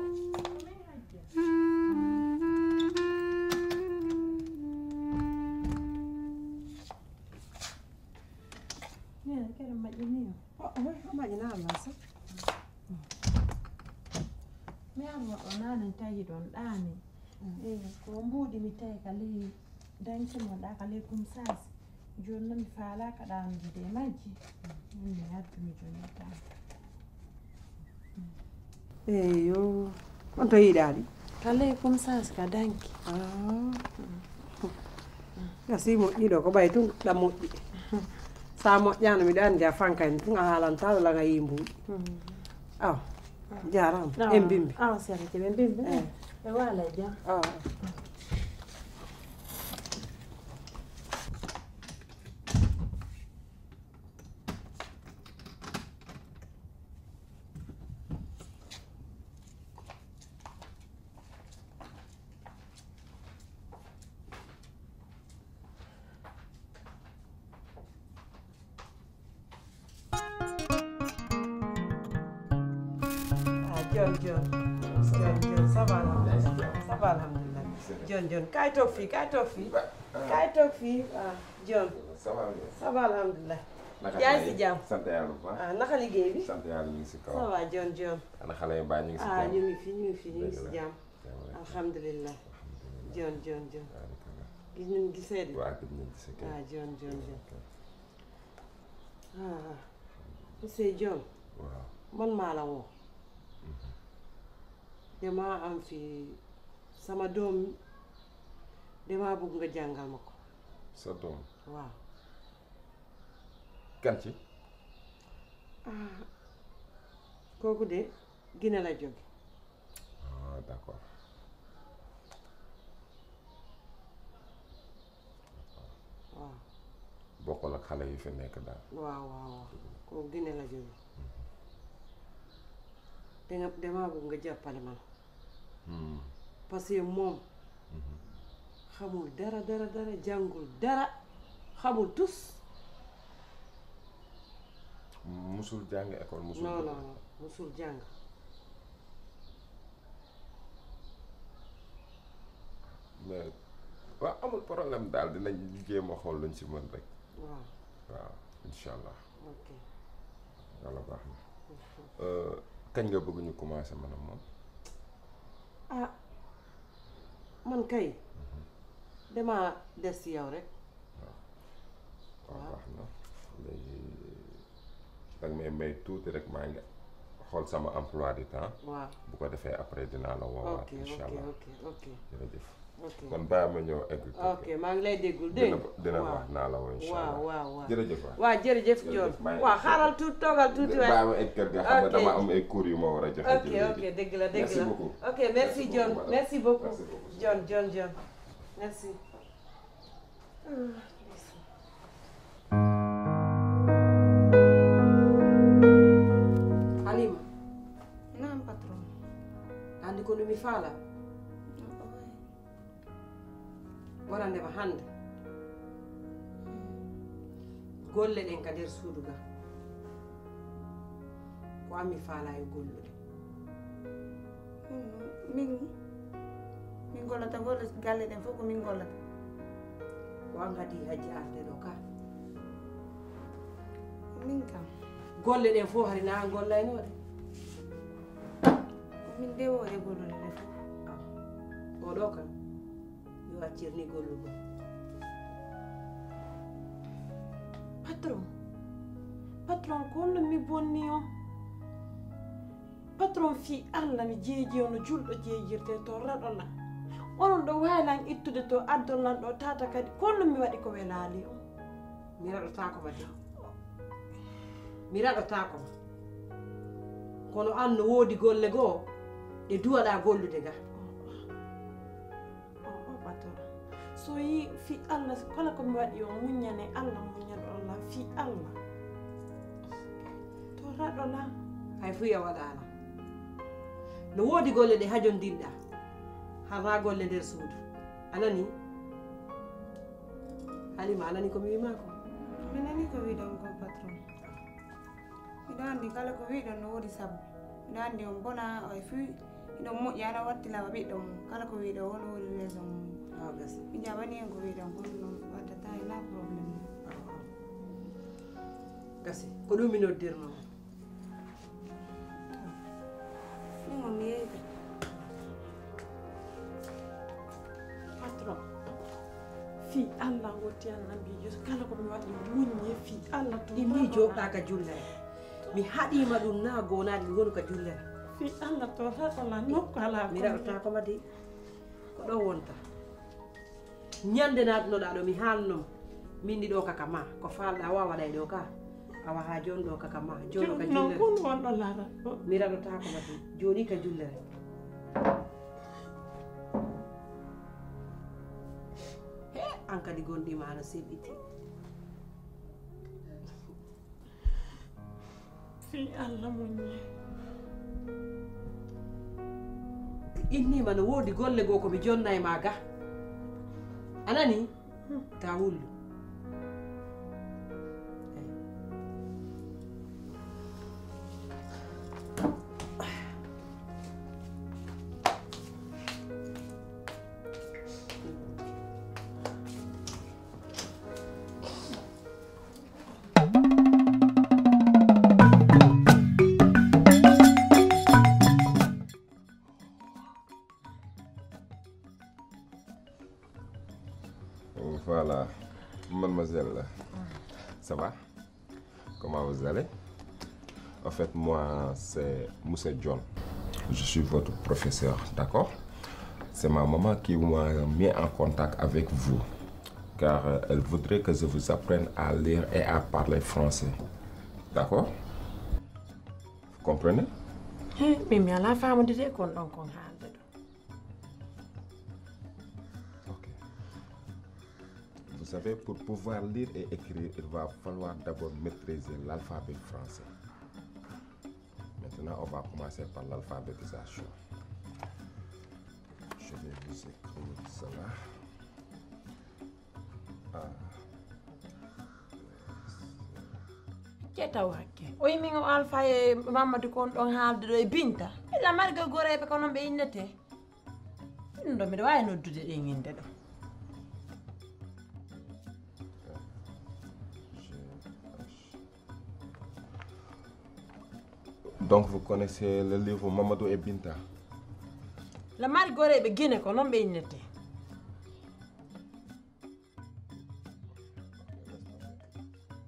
Nene, kere maƴƴini yo. Oh, oh, oh, maƴƴina Allah sa. Mi arno ɗo nanen tawi ɗon ɗaani. Mm. Eh, ko mbuuɗi mi tawi ka ley danki mon ɗa ka ley kumsaasi. Jooni non mi faalaaka ɗaanude e majji. Min mi artu mi jonnata. Eyo, on to yiɗaaɗi? Ka ley kumsaasi ka danki. Ah. Nga si moƴƴi ɗo, ko ɓay tun ɗa moƴƴi. Sa moƴƴaano, miɗo anndi a fanka en tun, a haalanta ɗo langa yii mbuuɗi. Mm. Aw, jaaraama. Aw, en bimbi. Aw, serete ɓe bimbi. Eh. Ɓe waala e jam. Aw. Ah, John, John. John, John, ça va, alhamdulillah. Ça va, alhamdulillah. John, John, kaay toog fii, kaay toog fii. Kaay toog fii. Ah, John. Ça va bien. Ça va, alhamdulillah. Naka Yaa ngi si tey? Jàmm? Sant Yàlla bu baax. Ah, naka liggéey bi? Sant Yàlla, ñu ngi si kaw. Ça va, John, John. Ana xale yi, mbaa ñu ngi si Ah, jàmm? Ñu ngi fi, ñu ngi fi, ñu ngi si Dëgg la. Jàmm. Jàmm rek. Alhamdulillah. Alhamdulillah. John, John, John. Barikalla. Gis nañ gisee de. Waa, gis nañ gisee kay. Ah, John, John, John. Ok. Ah, monsieur John. Waaw. Man maa la woo. Mhm. Damaa am fi sama doom, damaa bëgg nga jàngal ma ko. Sa doom? Waaw. Kan ci? Ah, kooku de Gine la jóge. Ah, d'accord. Waaw. Bokkul ak xale yu fi nekk daal. Waaw, waaw, waaw. Kooku Gine la jóge. Te nga, damaa bëgg nga jàppale ma. Hmm. Parce que moom Mhm. xamul dara, dara, dara, jàngul dara, xamul tus. Musul jàng école, musul Non, dugg non, école. Non, musul jàng. Mais, waaw, amul problème daal, dinañ jéem a xool luñ ci mën rek. Waaw. Waaw, incha Allah. Ok. Yàlla baax na. Mhm. Euh, Kañ nga bëgg ñu commencé, man ak moom? Ah, man kay, dama des ci yow rek. Waaw. Waaw, waaw. Baax na. Léegi, danga may may tuuti rek, maa ngi xool sama emploi du temps. Waaw. Bu ko defee, après, dinaa la woowaat, ok, incha allah. Ok, ok. Jërëjëf. Ok. Kon bàyyi ma ñëw egg kër ga. Ok, maa ngi lay déggul, dégg nga? Dina, dina baax, naa la woo, incha allah. Waaw, waaw, waaw. Jërëjëf waay. Waaw, jërëjëf, John. Jërëjëf, maa ngi. Waaw, xaaral tuuti, toogal tuuti waay. Bàyyi ma egg kër ga, xam nga, ok, dama am ay cours yu ma war a joxe, ok, ci léegi. Ok, dëgg la, dëgg la. Merci beaucoup. Ok, merci, merci beaucoup, John. Madame. Merci beaucoup. Merci beaucoup. John, John, John. Merci. Halima. Naam, patron. Andi ko no mi faala? Oy. Wonande ma hannde. Golle ɗen ka nder suudu ga. Ko an mi faala yo gollude. Hmm, min, min gollata golle galle ɗen fof ko min gollata. Ko an haɗi hajji arde ɗo ka. Ko min kam. Golle ɗen fof hari na an gollayno ɗe? Ko min ndewoore gollude ɗe fof. Ah, o ɗo kam. Yo accir ni gollugol. Patron, patron, ko honno mi bonni on? Patron, fii Alla, mi jeeji on no julɗo jeejirte to raɗo lan. Onon ɗo waawi lan ittude to addon lan ɗo tata kadi. Ko honno mi waɗi ko welaali on? Mi raɗotaako ma de. Mi raɗotaako ma. Kono an no woodi golle goo ɗe duwaɗaa gollude ga. O, o, Batora. So yi fii Alla, kala ko mi waɗi on, muññane Alla, muññan Alla, fii Alla. To raɗo lan. Hay fuu a waɗaana. No woodi golle ɗe hajondirɗaa. Hara golle nder suudu. A nanii? Halima, a nanii ko mi wii maa ko? Mi nanii ko wiɗon ko, patron. Miɗo anndi kala ko wiɗon no woodi sabu. Miɗo anndi on bona, on fii hiɗon moƴƴi, ana wattila ɓiɗɗo mum. Kala ko wiɗon, on woodi raison mum. Awa, gasi. Mi jaɓanii on ko wiɗon, kono non waɗata e na problème. Awa, awa. Gasi, ko ɗum mi noddirnoo. Min on mi yeeyta. Patron, fii Alla woti an annabiijo, kala ko mi waɗi muññi fii Alla to. Ɗi mbii joɗɗa ka jullere. Mi haɗiima ɗum naa goonaade mi wonu ka jullere. Fii Alla to raɗola nokku alaa. Mi raɗotaako ma de. Ko ɗo wonta. Ñande naatnoɗaa ɗo, mi haalno ma. Min ni ɗo ka ka ma. Ko faalɗaa wa waɗay ɗo ka. Awa haa jooni ɗo ka ka ma. Jooni ka jullere. Jooni non kon wonɗo laara ɗo. Mi raɗotaako ma de. Jooni ka jullere. He, an kadi gonɗi ma no selɓiti. Fii Alla muññi. Inniima no woodi golle goo ko mi jonnay ma ga. A nanii? Taa wullu. Voilà, mademoiselle. Ça va? Comment vous allez? En fait, moi, c'est Monsieur John. Je suis votre professeur, d'accord? C'est ma maman qui m'a mis en contact avec vous, car, euh, elle voudrait que je vous apprenne à lire et à parler français. D'accord? Vous comprenez? He, min mi alaa faamude de kon ɗon kon haalde ɗo. Ok. Vous savez, pour pouvoir lire et écrire, il va falloir d'abord maîtriser l'alphabet français. Maintenant, on va commencer par l'alphabétisation. Je vais vous écrire cela. Ah. Ƴettaw hakke. O yimi o Alfa e Mammadu kon ɗon haalde ɗo e Binta. Illa marga goreeɓe ko non ɓe innetee. Ɗum ɗo miɗo waawi noddude ɗen innde ɗo. Donc, vous connaissez le livre Mamadou et Binta? La mari goreeɓe Gine ko non ɓe innete.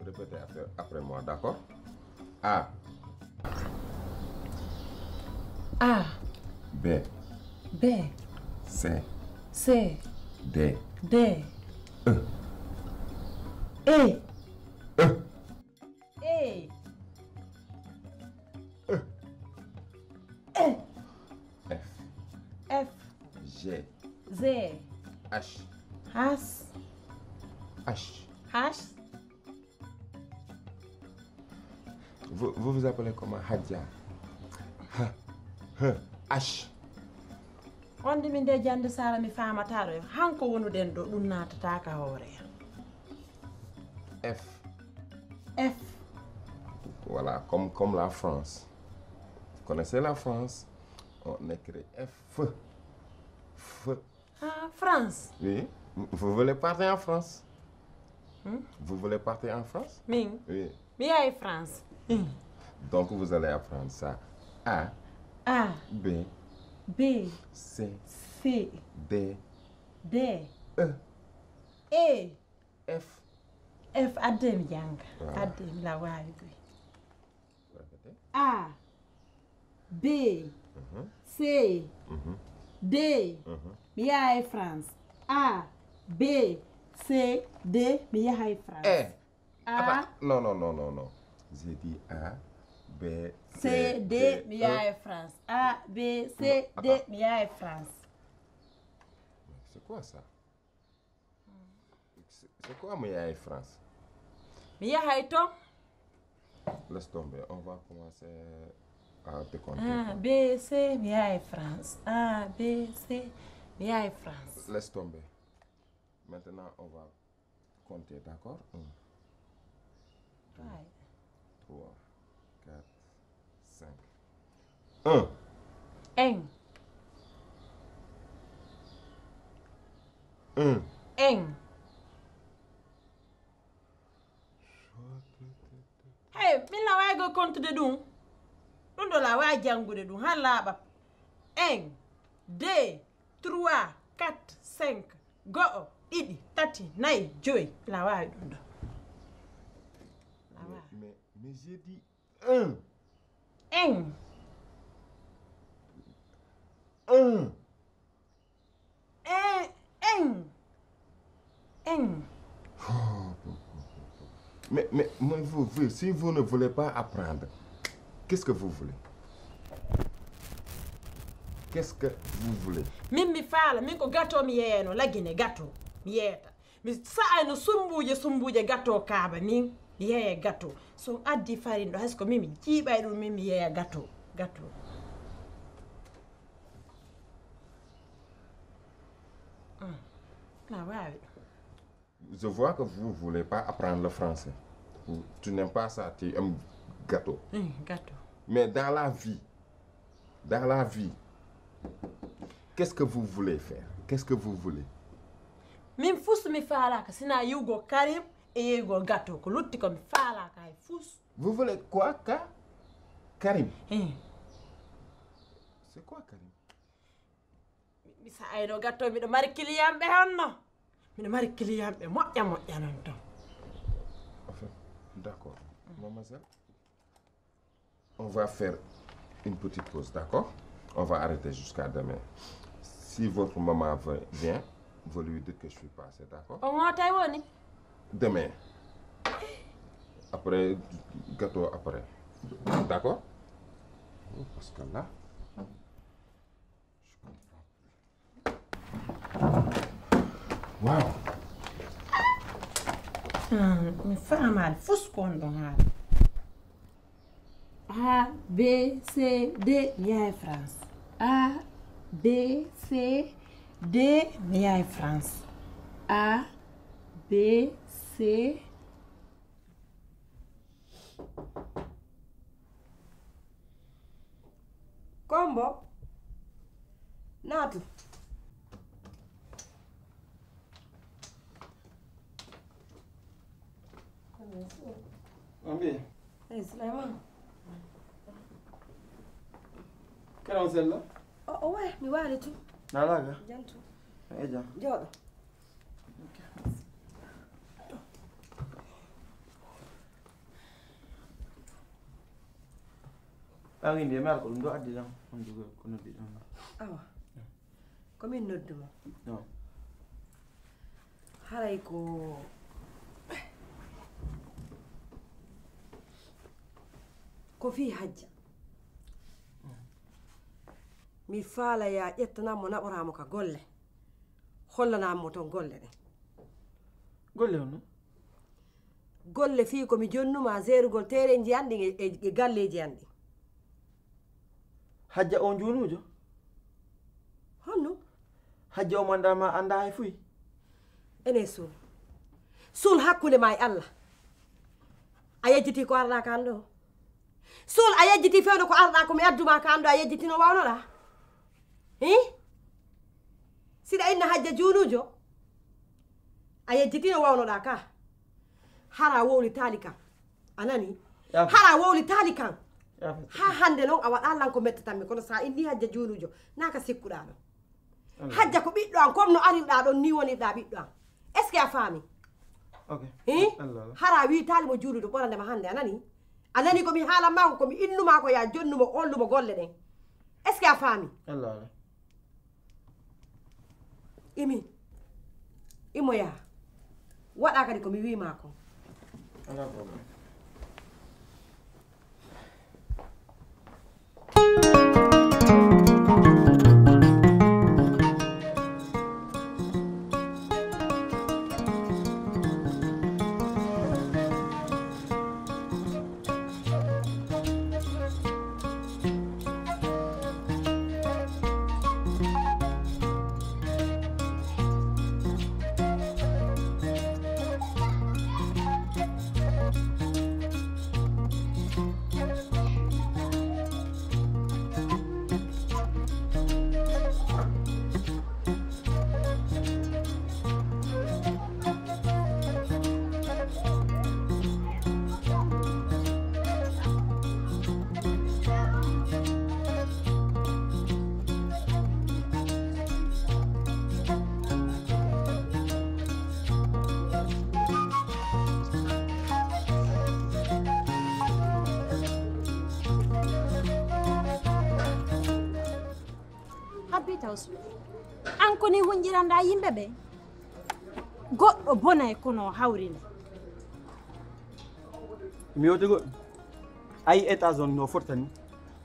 Répétez après, après moi, d'accord? A. A. B. B. C. C. D. D. E. E. E. E. E. E. F. F. G. G. H. H. H. H. Vous, vous vous appelez comment? Hadja. H. H. H. On ɗi min de jannde Sara mi faamataa ɗo. Hanko wonuɗen ɗo, ɗum naatataa ka hoore. F. F. Voilà, comme, comme la France. Vous connaissez la France? On écrit F. F. Ah, France. Oui. Vous voulez partir en France? Hmm? Vous voulez partir en France? Min? Oui. Mi yahay France. Hmm. Donc, vous allez apprendre ça. A. A. B. B. C. C. D. D. E. E. F. F, adde mi jannga. Voilà. Adde mi la waawi koy. Répétez. A, B, mhm, C, mhm, D, mhm, mi yahay France. A, B, C, D, mi yahay France. Eh, a, attends. Non, non, non, non, non. J'ai dit A, B, C, C, D, D, mi E. Yahay France. A, B, C, non, D, attends, mi yahay France. Mais c'est quoi ça? C'est, c'est quoi mi yahay France? Mi yahay ton. Laisse tomber, on va commencer à décompter. A, B, C, mi yahay France. A, B, C, mi yahay France. Laisse tomber. Maintenant, on va compter, d'accord? Un, deux, trois, quatre, cinq. Un. En. Un. En. Hey, min la waawi go kontude ɗum. Ɗum ɗo la waawi janngude ɗum, haa laaɓa. Un, deux, trois, quatre, cinq. Go'o, ɗiɗi, tati, nayi, joyi. La waawi ɗum ɗo. La waawi. Mais, mais, mais j'ai dit un. En. Un. En, en. En. Mais, mais, mais vous, vous, si vous ne voulez pas apprendre, qu'est-ce que vous voulez? Qu'est-ce que vous voulez? Min mi faala, min ko gato mi yeeyano, la Gine gato mi yeeyata. Mi sa'ayno sumbuuje, sumbuuje gato kaaba, min mi yeeya gato. So on addi farin ɗo, hay so ko min mi jiiɓay ɗum, min mi yeeya gato, gato. Mm. Na waawi. Je vois que vous voulez pas apprendre le français. Vous, tu n'aimes pas ça, tu aimes gâteau. Mm, gâteau. Mais dans la vie, dans la vie, qu'est-ce que vous voulez faire? Qu'est-ce que vous voulez? Min fus mi faalaaka, sinaa yi'ugol Karim e yeeyugol gâteau. Ko lutti ko mi faalaaka hay fus. Vous voulez quoi, ka-, Karim? Hein. C'est quoi, Karim? Mi, mi sa'ayno gâteau, miɗo mari kiliyanɓe honno? Miɗo mari kiliyanɓe moƴƴa moƴƴa non ton. En fait, d'accord. Mademoiselle, on va faire une petite pause, d'accord? On va arrêter jusqu'à demain. Si votre maman ve-, vient, vous lui dites que je suis passé, d'accord? On ŋootay woni? Demain. Après, gâteau après. D'accord? Parce que là, je comprends plus. Wow. Ah, mi faamaali fus ko on ɗon haala. A, B, C, D, mi yahay France. A, B, C, D, mi yahay France. A, B, C. Kombo, naatu. On mbiye? Hey, Souleymane. Kala on sella? O, o waay, mi waali tun. Naalaa ga? Jam tun. E jam. Jooɗo. Ok, merci. Ɓaawo inde, mi ara ko ɗum ɗo addi ɗam, on jogo ko noddi ɗam. Awa. Ko min noddu ma. No. Haray ko, ko fii Hajja. Mi faala yaa ƴettanaa mo, naɓoraa mo ka golle. Hollanaa mo ton golle ɗen. Golle honno? Golle fii ko mi jonnu maa seerugol teerenji an ɗin e, e, e galleeji an ɗin. Hajja on juunuujo? Honno? Hajja on anndaa ma, anndaa hay fuy? Enen Suul. Suul hakkunde maa e Alla. A yejjitii ko arɗaa kan ɗoo? Suul, a yejjitii fewndo ko arɗaa ko mi addu maa kan ɗoo, a yejjitii no wawnoɗaa? Hii? Siɗa inna Hajja juunuujo? A yejjitii no wawnoɗaa ka? Hara wowlitaali kan. A nani? Yaafa. Hara wowlitaali kan. Yaafa. Haa hannde non a waɗaa lan ko mettatammi, kono sa inni Hajja juunuujo, naa ka sikkuɗaa ɗon. Hajja ko ɓiɗɗo an, comme no arirɗaa ɗon, ni wonirɗaa ɓiɗɗo an. Est-ce que a faami? Ok. Hii? Hara wiitaali mo juunuujo ɓorande ma hannde, a nani? A nani ko mi haalan maa ko, ko mi innu maa ko yaa jonnu mo, hollu mo golle ɗen. Est-ce que a faami? Imi. Imo yaa. Waɗaa kadi ko mi wii maa kon. Alaa problème. Habbi Tawsu, an ko ni hunjiranɗaa yimɓe ɓe? Goɗɗo bonay kono o hawri ni. Mi yewti goɗɗo. Ayi, état zone no fortani.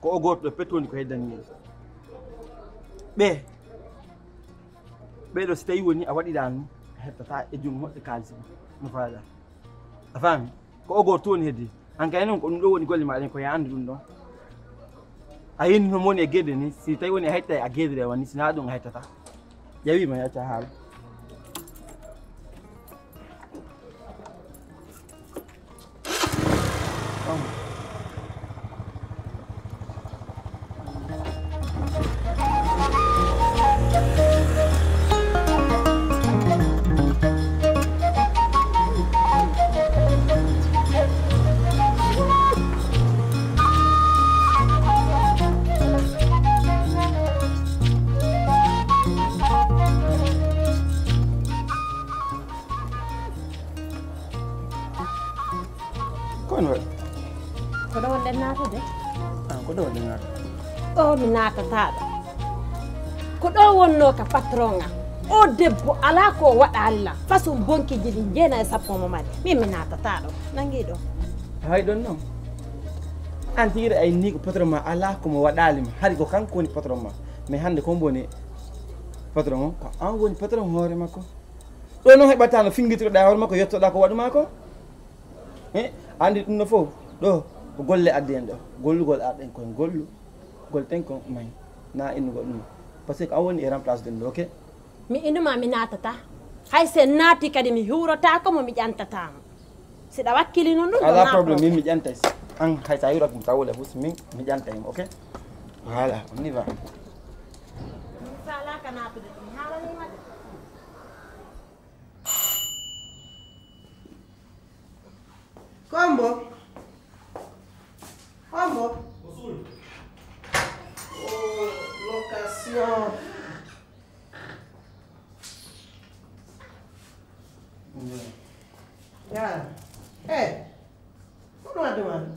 Ko o gooto ɗo pet woni ko heddani en. Ɓe, ɓee ɗo si tawi woni a waɗi ɗan, a hettata e junngo moƴƴo kaalisi no faala. A faami? Ko o gooto woni heddi. An kay non ko ɗum ɗo woni golle maa ɗen, ko ya anndu ɗum ɗon. A yinno mo woni e geɗe ni, si tawi woni a hettay a geɗe woni, si naa ɗum a hettata. Ƴawi ma yacca haala. Ko no waɗi? Ko ɗo wonɗen naatude? Ah, ko ɗo wonɗen naatude? Ɗo mi naatataa ɗo. Ko ɗo wonnoo ka patron am. O debbo alaa ko o waɗaali lan. Façon bonkiiji ɗin jeenayi e sappo mo mari. Min mi naatataa ɗo. Nangii ɗo. Hay ɗon non. An tigi a inni ko patron ma alaa ko mo waɗaali ma. Hari ko kanko woni patron ma. Mais hannde ko mbo woni patron on? Ko an woni patron hoore makko. Ɗo non heɓataa no fingitoɗaa hoore makko, yettoɗaa ko waɗu maa ko. Eh, anndi ɗum no fof, ɗo ko golle addi en ɗo. Gollugol arɗen kon gollu, golten kon may, na innugol ɗum. Parce que an woni e remplace ɗum ɗo, ok? Mi inuma mi naatata. Hay si en naati kadi mi huurotaako mo, mi ƴantataa mo. Si ɗa wakkili non ɗum, alaa problème, min mi ƴantay. An hay sa hiiroke mo taw wala fof, min mi ƴantay mo, ok? Voilà, on y va. Mi faalaaka naatude ɗum, mi haalanii ma de. Kombo. Kombo. Eh, ko ɗum addu maa ɗum?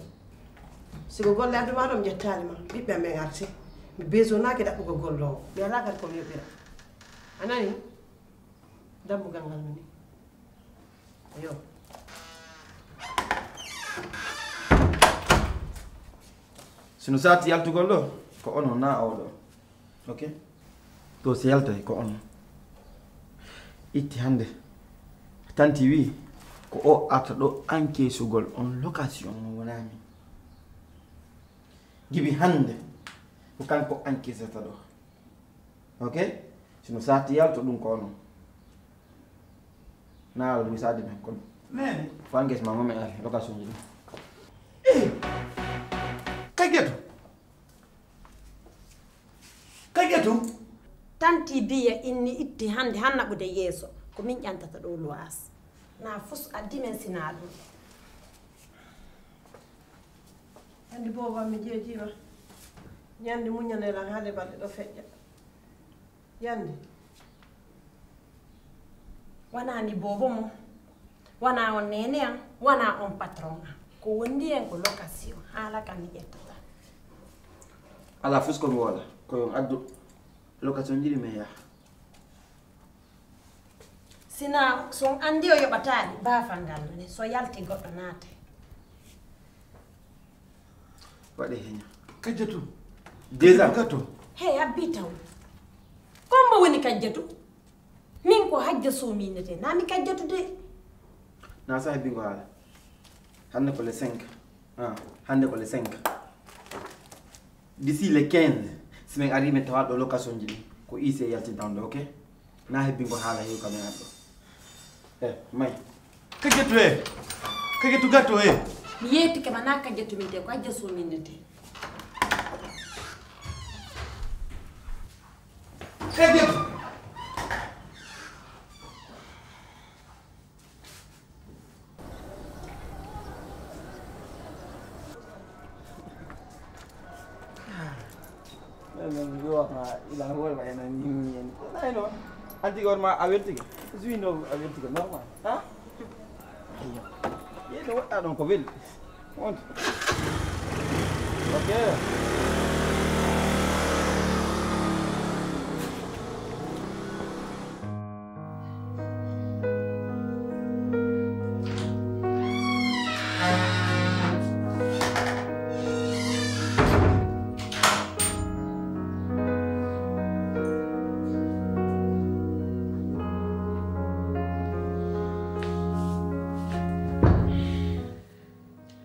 Si ko golle addu maa ɗum, mi ƴettaali ma. Ɓiɓɓe am ɓen arti. Mi besonaaki ɗaɓɓugol golloowo. Mi alaa kadi ko mi yoɓira. A nani? Dammugal ngal woni. Yo. Si no saati yaltugol ɗo, ko onon naa oo ɗoo. Ok? To si yaltay, ko onon. Itti hannde. Tanti wii, ko o arta ɗo encaissugol on location mo wonaa min. Gibi hannde, ko kanko encaissata ɗo. Ok? Si no saati yalto ɗum ko onon. Naa wala ɗum saati men kono. Nene. Ko encaissement mo men ari, location ji ɗum. Eh! Kajatu! Kajatu! Tanti Biya inni itti hannde han naɓude yeeso. Ko min ƴantata ɗo luwaas. Naa fus addi men sinaa ɗum. Anndi boobo am mi jeejiima. Ñande muñanee lan haa lebalɗe ɗo feƴƴa. Yande. Wanaa ni boobo mo. Wanaa on neene am. Wanaa on patron am. Ko wondi en ko location. Haala kam mi ƴettata. Alaa fus ko mi woola. Ko yo on addu location ji ɗi men yaha. Sinaa so on anndi o yoɓataali, baafal ngal ne, so yalti goɗɗo naate. Waɗi heña. Kajjatu. Déjà. Kajjatu gato. Hey, abbi taw. Ko mbo woni Kajjatu? Min ko Hajja Soomi innete. Naa mi Kajjatu de. Naa sa hebbingo haala. Hannde ko le cinq. Ah, hannde ko le cinq. D'ici le quinze, si min arii min tawaa ɗo location ji ɗin, ko huissier yaltinta on ɗo, ok? Naa hebbingo haala heewi ka min arɗo. Eh, may. Kajjatu e. Kajjatu gato e. Mi yeetike ma naa Kajjatu min te, ko Hajja Soomi min te. Kajjatu. Ila hoore ma ena ñiiñi en. Nayi noon. Anti hoore ma a weltike. Suwi no a weltike normal. Ha? Eyyo. Yehi no woɗɗa ɗon ko weli. On. Ok.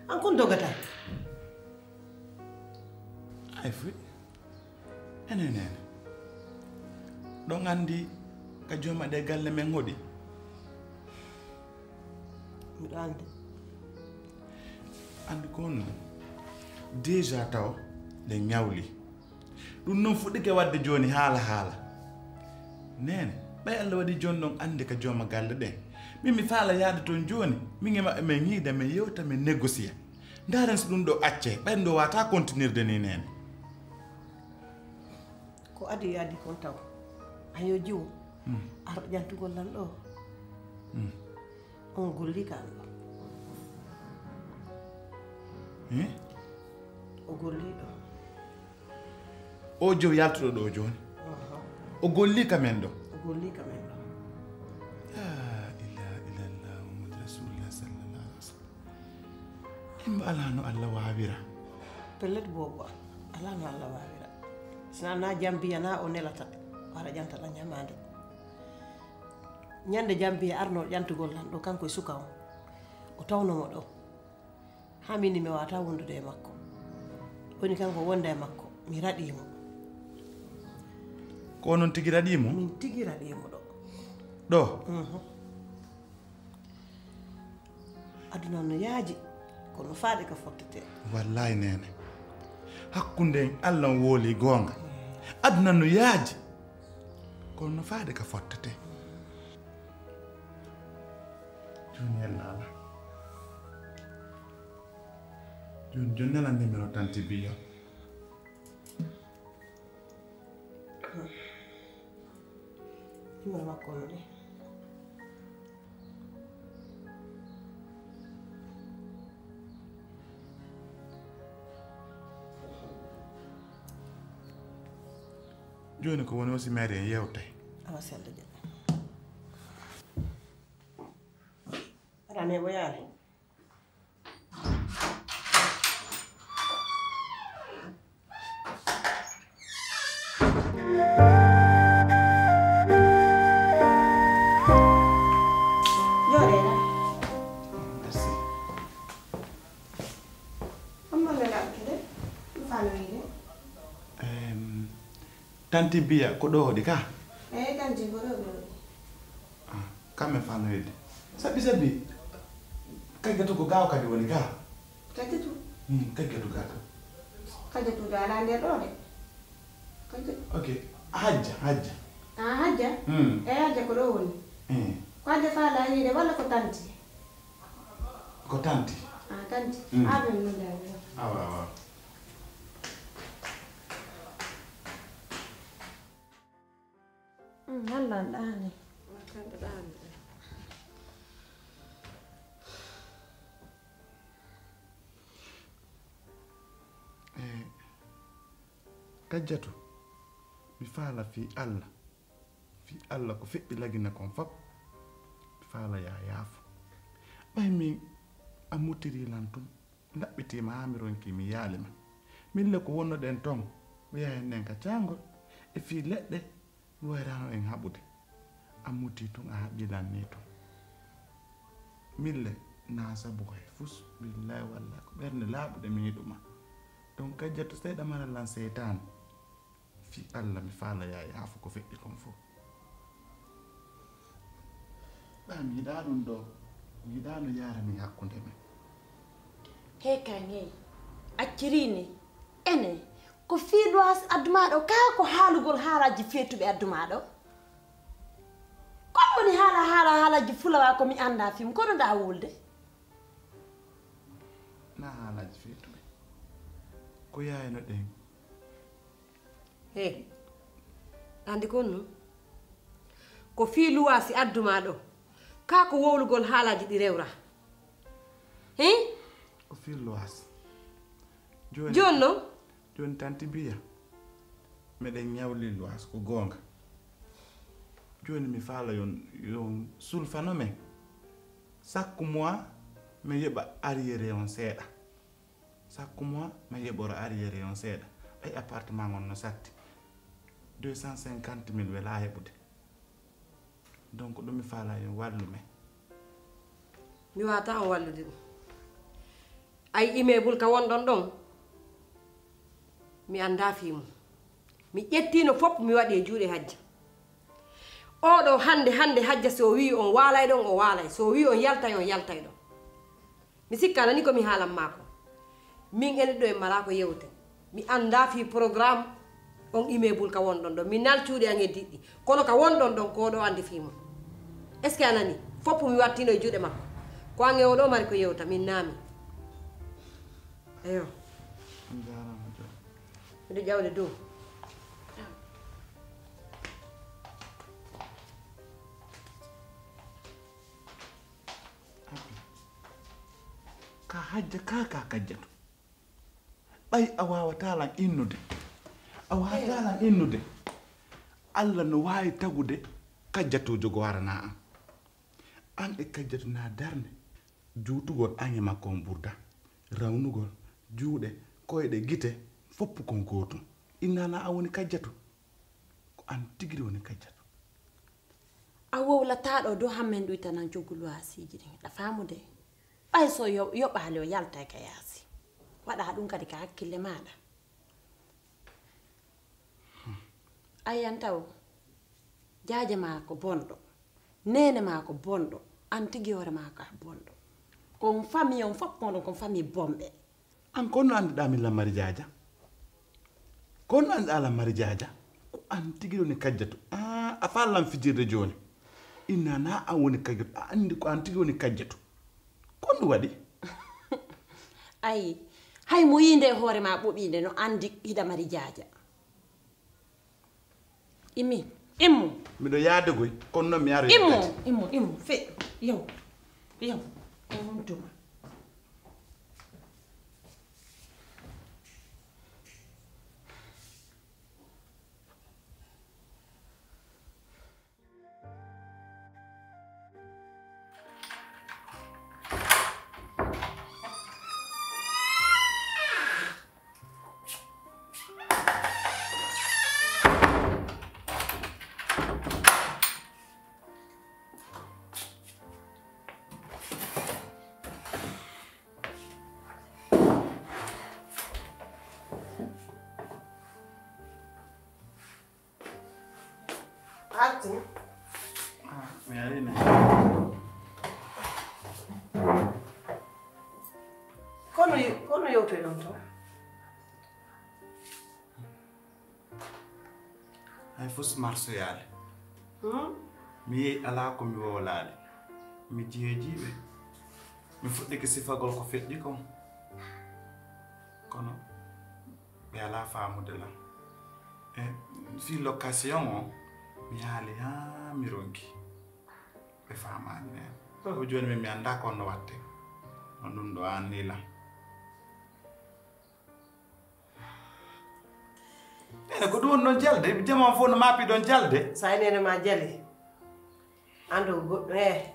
An kon dogataa? Ay fuy. Enen en. Ɗon anndi ka jooma ɗe galle men hoɗi? Miɗo anndi. Anndi ko honno? Déjà taw ɗen ñawli. Ɗum non fuɗɗike waɗde jooni haala haala. Neene, ɓay Alla waɗi jooni ɗon annde ka jooma galle ɗen. Min mi faala yaade ton jooni, min e maɓɓe men hiida, men yewta, men négocier. Ndaaren si ɗum ɗo accee, ɓay ɗum ɗo waawataa kontinirde nii, neene. Ko adii yo adii kon taw. Ayo jiwo. Hmm. Arɗo ƴantugol lan ɗo. Hmm. On gollii ka an ɗo. Eh? O gollii ɗo. O jow yaltuɗo ɗo jooni. Oho. O gollii ka men ɗo. O gollii ka men ɗo. La ilaha illallah Muhammadu Rasulullah sallallahu alaihi wasallam. Himɓe alaa no Allah waawira. Pellet boobo, alaa no Allah waawira. Sinaa naa jambiya naa o nelata, wara ƴanta ɗan ñamaande. Ñande jambiya arno ƴantugol lan ɗo, kanko e suka on. O tawno mo ɗo. Haa min mi waawataa wondude e makko. Woni kanko wonda e makko, mi raɗii mo. Ko onon tigi raɗii mo? Min tigi raɗii mo ɗo. Ɗo? Mhm. Aduna no yaaji, kono faade ka fottetee. Wallaay, neene. Hakkunde en, Allah on wooli goonga. Aduna no yaaji, kono no faade ka fottetee. Jooni en naala. Jooni, jooni nela numéro tanti Biya. Numéro makko on de. Jooni ko woni o si meeri en yewte? Awa sellude. Aɗa neeɓo yaade. Jooɗee ɗaa. Merci. Amma nde laɓke de, mi faa no yiide. Em, Tanti Biya, ko ɗoo hoɗi ka? Eey, tanti, ko ɗoo mi hoɗi. Ah, kamɓe faa no yiide. Sabi, sabi, Kajjatu ko gaaw kadi woni ka? Kajjatu? Hmm, Kajjatu gaaw. Kajjatu de alaa nder ɗoo de. Kajjatu. Ok, Hajja, Hajja. Ah, Hajja? Hmm. Eey, Hajja ko ɗoo woni. Eh. Ko Hajja faa laa yiide walla ko tanti? Ko tanti. Ah, tanti. Mm. Ah, ɓe non daaɓe. Awa, awa. Mm, Alla an ɗaani. Makka ɗaani. Eh, Kajjatu, mi faala fii Alla. Fii Alla ko feƴƴi Lagine kon fow, mi faala yaa yaafo. Ɓay min a mutirii lan tun, ndaɓɓitii ma haa mi ronkii mi yaali ma. Min le ko wonnoɗen ton, o yaha en nen ka caangol. E fii leɗɗe, mi wayraano en haɓude. A mutii tun, a haɓii lan nii tun. Min le, naa sabu ko he fus, billaahi wallaahi, ko ɓernde laaɓuɗe mi yiɗu ma. Donc, Kajjatu, seyɗa mara lan seytaane. Fii Alla, mi faala yaa yaafo ko feƴƴi kon fow. Ɓaa mi yiɗaa ɗun ɗoo, mi yiɗaa no yaara min hakkunde men. Hee kay ŋey, accirii ni, ene, ko fii Luwaas addu maa ɗoo, kaa ko haalugol haalaaji feetuɓe addu maa ɗoo? Kon woni haala, haala, haalaaji fulawaa ko mi anndaa fii mun, kono ɗaa wulde? Naa haalaaji feetuɓe. Ko yaayno ɗen. He, andi kon non? Ko fii luwaasi addu maa ɗoo. Kaa ko wowlugol haalaaji ɗi rewraa. He? Ko fii luwaasi. Jooni, jooni non? Jooni tanti Biya. Meɗen ñawli luwaasi ko goonga. Jooni mi faala yon, yon sulfano men. Chaque mois, mi yoɓa arriéré on seeɗa. Chaque mois, mi yoɓora arriéré on seeɗa. Ay appartement on no satti. Deux cent cinquante mille welaa heɓude. Donc, ɗum mi faala yo wallu men. Mi waawataa on wallude ɗum. Ay immeuble ka wonɗon ɗon, mi anndaa fii mum. Mi ƴettiino fof, mi waɗi e juuɗe Hajja. Oo ɗoo hannde, hannde Hajja, si o wi'i on waalay ɗon, o waalay. Si o wi'i on yaltay, on yaltay ɗon. Mi sikkaana ni ko mi haalan maa ko. Min enen ɗoo en malaa ko yewten. Mi anndaa fii programme on immeuble ka wonɗon ɗon. Mi nal cuuɗi an e diɗɗi. Kono ka wonɗon ɗon, ko ɗoo anndi fii mum. Est-ce que a nanii? Fof mi wattiino e juuɗe makko. Ko an e oo ɗoo mari ko yewta, min naami. Eyo. On jaaraama, Joom. Miɗo ƴawde dow. Ka Hajja, ka, ka Kajjatu. Ɓay a waawataa lan innude. A waawataa lan innude. Alla no waawi tagude Kajjatuujo goo aranaa an. An e Kajjatu naa darnde. Juutugol an e makko on burda. Rawnugol, juuɗe, koyɗe, gite, fow kon gootum. Inna naa an woni Kajjatu. Ko an tigi woni Kajjatu. A wowlataa ɗoo dow hammen ɗuytanan coggu luwaasiiji ɗin. Ɗa faamude? Ɓay so yo-, yoɓaali o yaltay ka yaasi. Waɗaa ɗum kadi ka hakkille maaɗa. A yiyan taw, jaaje maa ko bonɗo, neene maa ko bonɗo, an tigi hoore maa ko a bonɗo. Ko on famille on fof, kono ko famille bonɓe. An ko honno annduɗaa min Lammari Jaaja? Ko honno annduɗaa Lammari Jaaja? Ko an tigi woni Kajjatu. Ah, a faallan fijirde jooni. Inna naa an woni Kajjatu. A anndi ko an tigi woni Kajjatu. Ko honɗum waɗi? Ayi, hay mo yii nde hoore maa ɓoɓii nde no anndi hiɗa mari jaaja. Immi, immu. Miɗo yaade koy, kono non mi aroyay kadi. Immu, immu, immu. Fe, yaw, yaw, yaw, on tuma. Arti. Ah, mi ari ne. Kono yo-, kono yewtoy ɗon ton. Hay fus marsoyaali. Hmm? Mi yehi alaa ko mi wowlaali. Mi jeejii ɓe. Mi fuɗɗike sifagol ko feƴƴi kon. Kono ɓe alaa faamude lan. E fii location on, mi haali haa mi ronki. Ɓe faamaani neene. Hmm. Ko jooni min mi anndaa ko honno watte. On ɗum ɗo anni lan. Neene, ko ɗum woni ɗon jalde? Jamaa fof no maapi ɗon jalde. So a neene ma jali, andu ko goɗɗum, eh,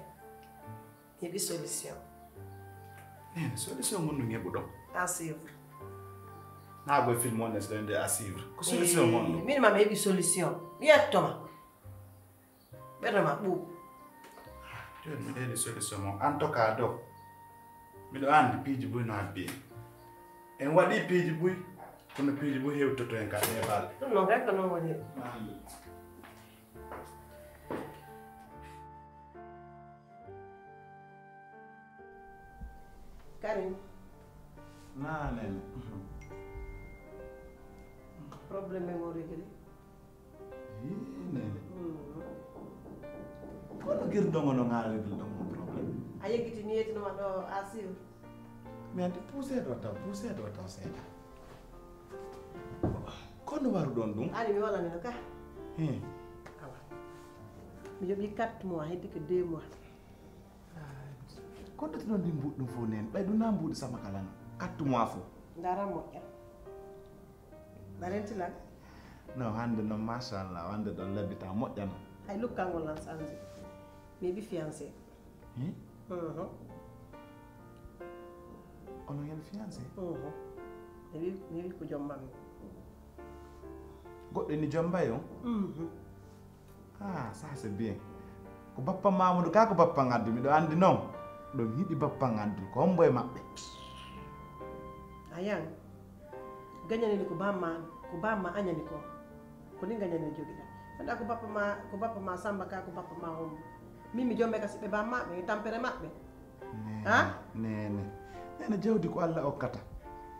heɓi solution. Neene, solution mun no heɓuɗon? À suivre. Naa ko e film on ne so ɗon de à suivre. Ko solution Eh, honno? Min ma mi heɓi solution. Mi yetto ma. Ɓernde ma ɓuuɓ. Jooni mi heɓi solution mo. En tout cas, Doc, miɗo anndi piiji buy no habbi en. En waɗii piiji buy, kono piiji buy hewtoto en ka ɗee balɗe. Ɗum noon kay ko noon woni. Anndi. Karim. Naa, neene. Problème memory de. Ii, neene. Mm. Kono girɗo ngo no ŋaariri ɗon mo problème. A yeggiti mi yeetinoma ɗo à suivre. Mais andi puusee ɗo taw, puusee ɗo taw seeɗa. Kono waruɗon ɗum? Ani mi walani no ka. He. Awa. Mi joɓi quatre mois, heddi ko deux mois. Ah, ko ɗoti non ndi mbuuɗi ɗum fof neen? Ɓay ɗum na mbuuɗi sama kala no. Quatre mois fof. Ndara moƴƴa. Mbaɗen tilan? No, hannde noon, machallah, hannde ɗon labita moƴƴa no. Hay lukkangol lan sanji. Mi heɓi fiancé. Hi? Mhm. Ono hen fiancé? Mhm. Mi wi, mi wi ko jombammi. Goɗɗo ni jombay on? Mhm. Ah, ça c'est bien. Ko bappa Mamadou ka, ko bappa ngaddu. Miɗo anndi noon. Ɗon hiɗi bappa ngaddu. Ko hombo e maɓɓe? Ayan. Gañani ni ko bamma, ko bamma añani ko. Ko ni gañani jogiɗa. Anda ko bappa ma, ko bappa ma Samba ka, ko bappa ma hombo. Min mi jombe ka siɓɓe bamma, ɓe tampere maɓɓe. Neene, ha? Neene. Neene, jawdi ko Alla okkata.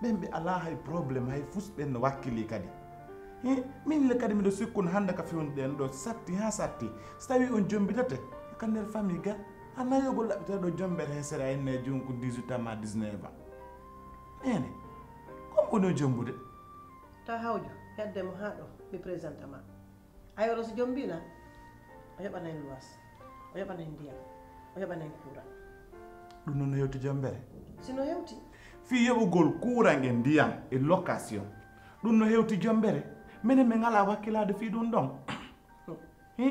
Ɓen ɓe alaa hay problème, hay fus ɓen no wakkili kadi. Hi, min le kadi miɗo sikkun hannde ka fewndi ɗen ɗo satti haa satti. So tawi on jombitate, ka nder famille ga, a nayogol ɗaɓɓitata ɗo jombere he sera enne e junku dix-huit ans ma dix-neuf ans. Neene, kon woni o jombude? Ta hawju, hedde mo haa ɗo, mi présente ma. Ayo, oɗo so jombi na, o yoɓana en luwas, o yoɓana en ndiyam, o yoɓana en kuuran. Ɗum noon no hewti jombere? Si no hewti. Fii yoɓugol kuuran e ndiyam e location, ɗum no hewti jombere? Minen min alaa wakkilaade fii ɗum ɗon. Hmm. Hi,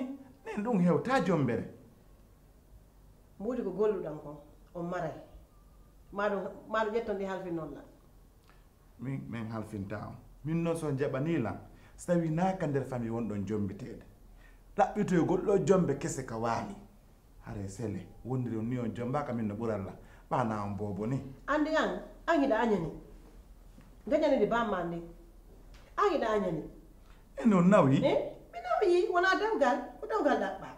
nen ɗum hewta jombere. Mbuuɗi ko golluɗan kon, on maray. Maa ɗum, maa ɗum ƴetton ɗi halfin noon lan. Min, min halfintaa on. Min non so on jaɓanii lan, so tawii naa ka nder famille wonɗon jombiteede. Ɗaɓɓitoygol ɗoo jombe kese ka waali. Haray sele, wonndiri on ni on jombaaka min no ɓural lan. Ɓaanaa on boobo ni. Anndi an, an hiɗa añani. Ngañani ndi bammaa ndi. An hiɗa añani. E non nawi? Eh? Mi nawi, wonaa dewgal. Ko dewgal ɗaɓɓaa.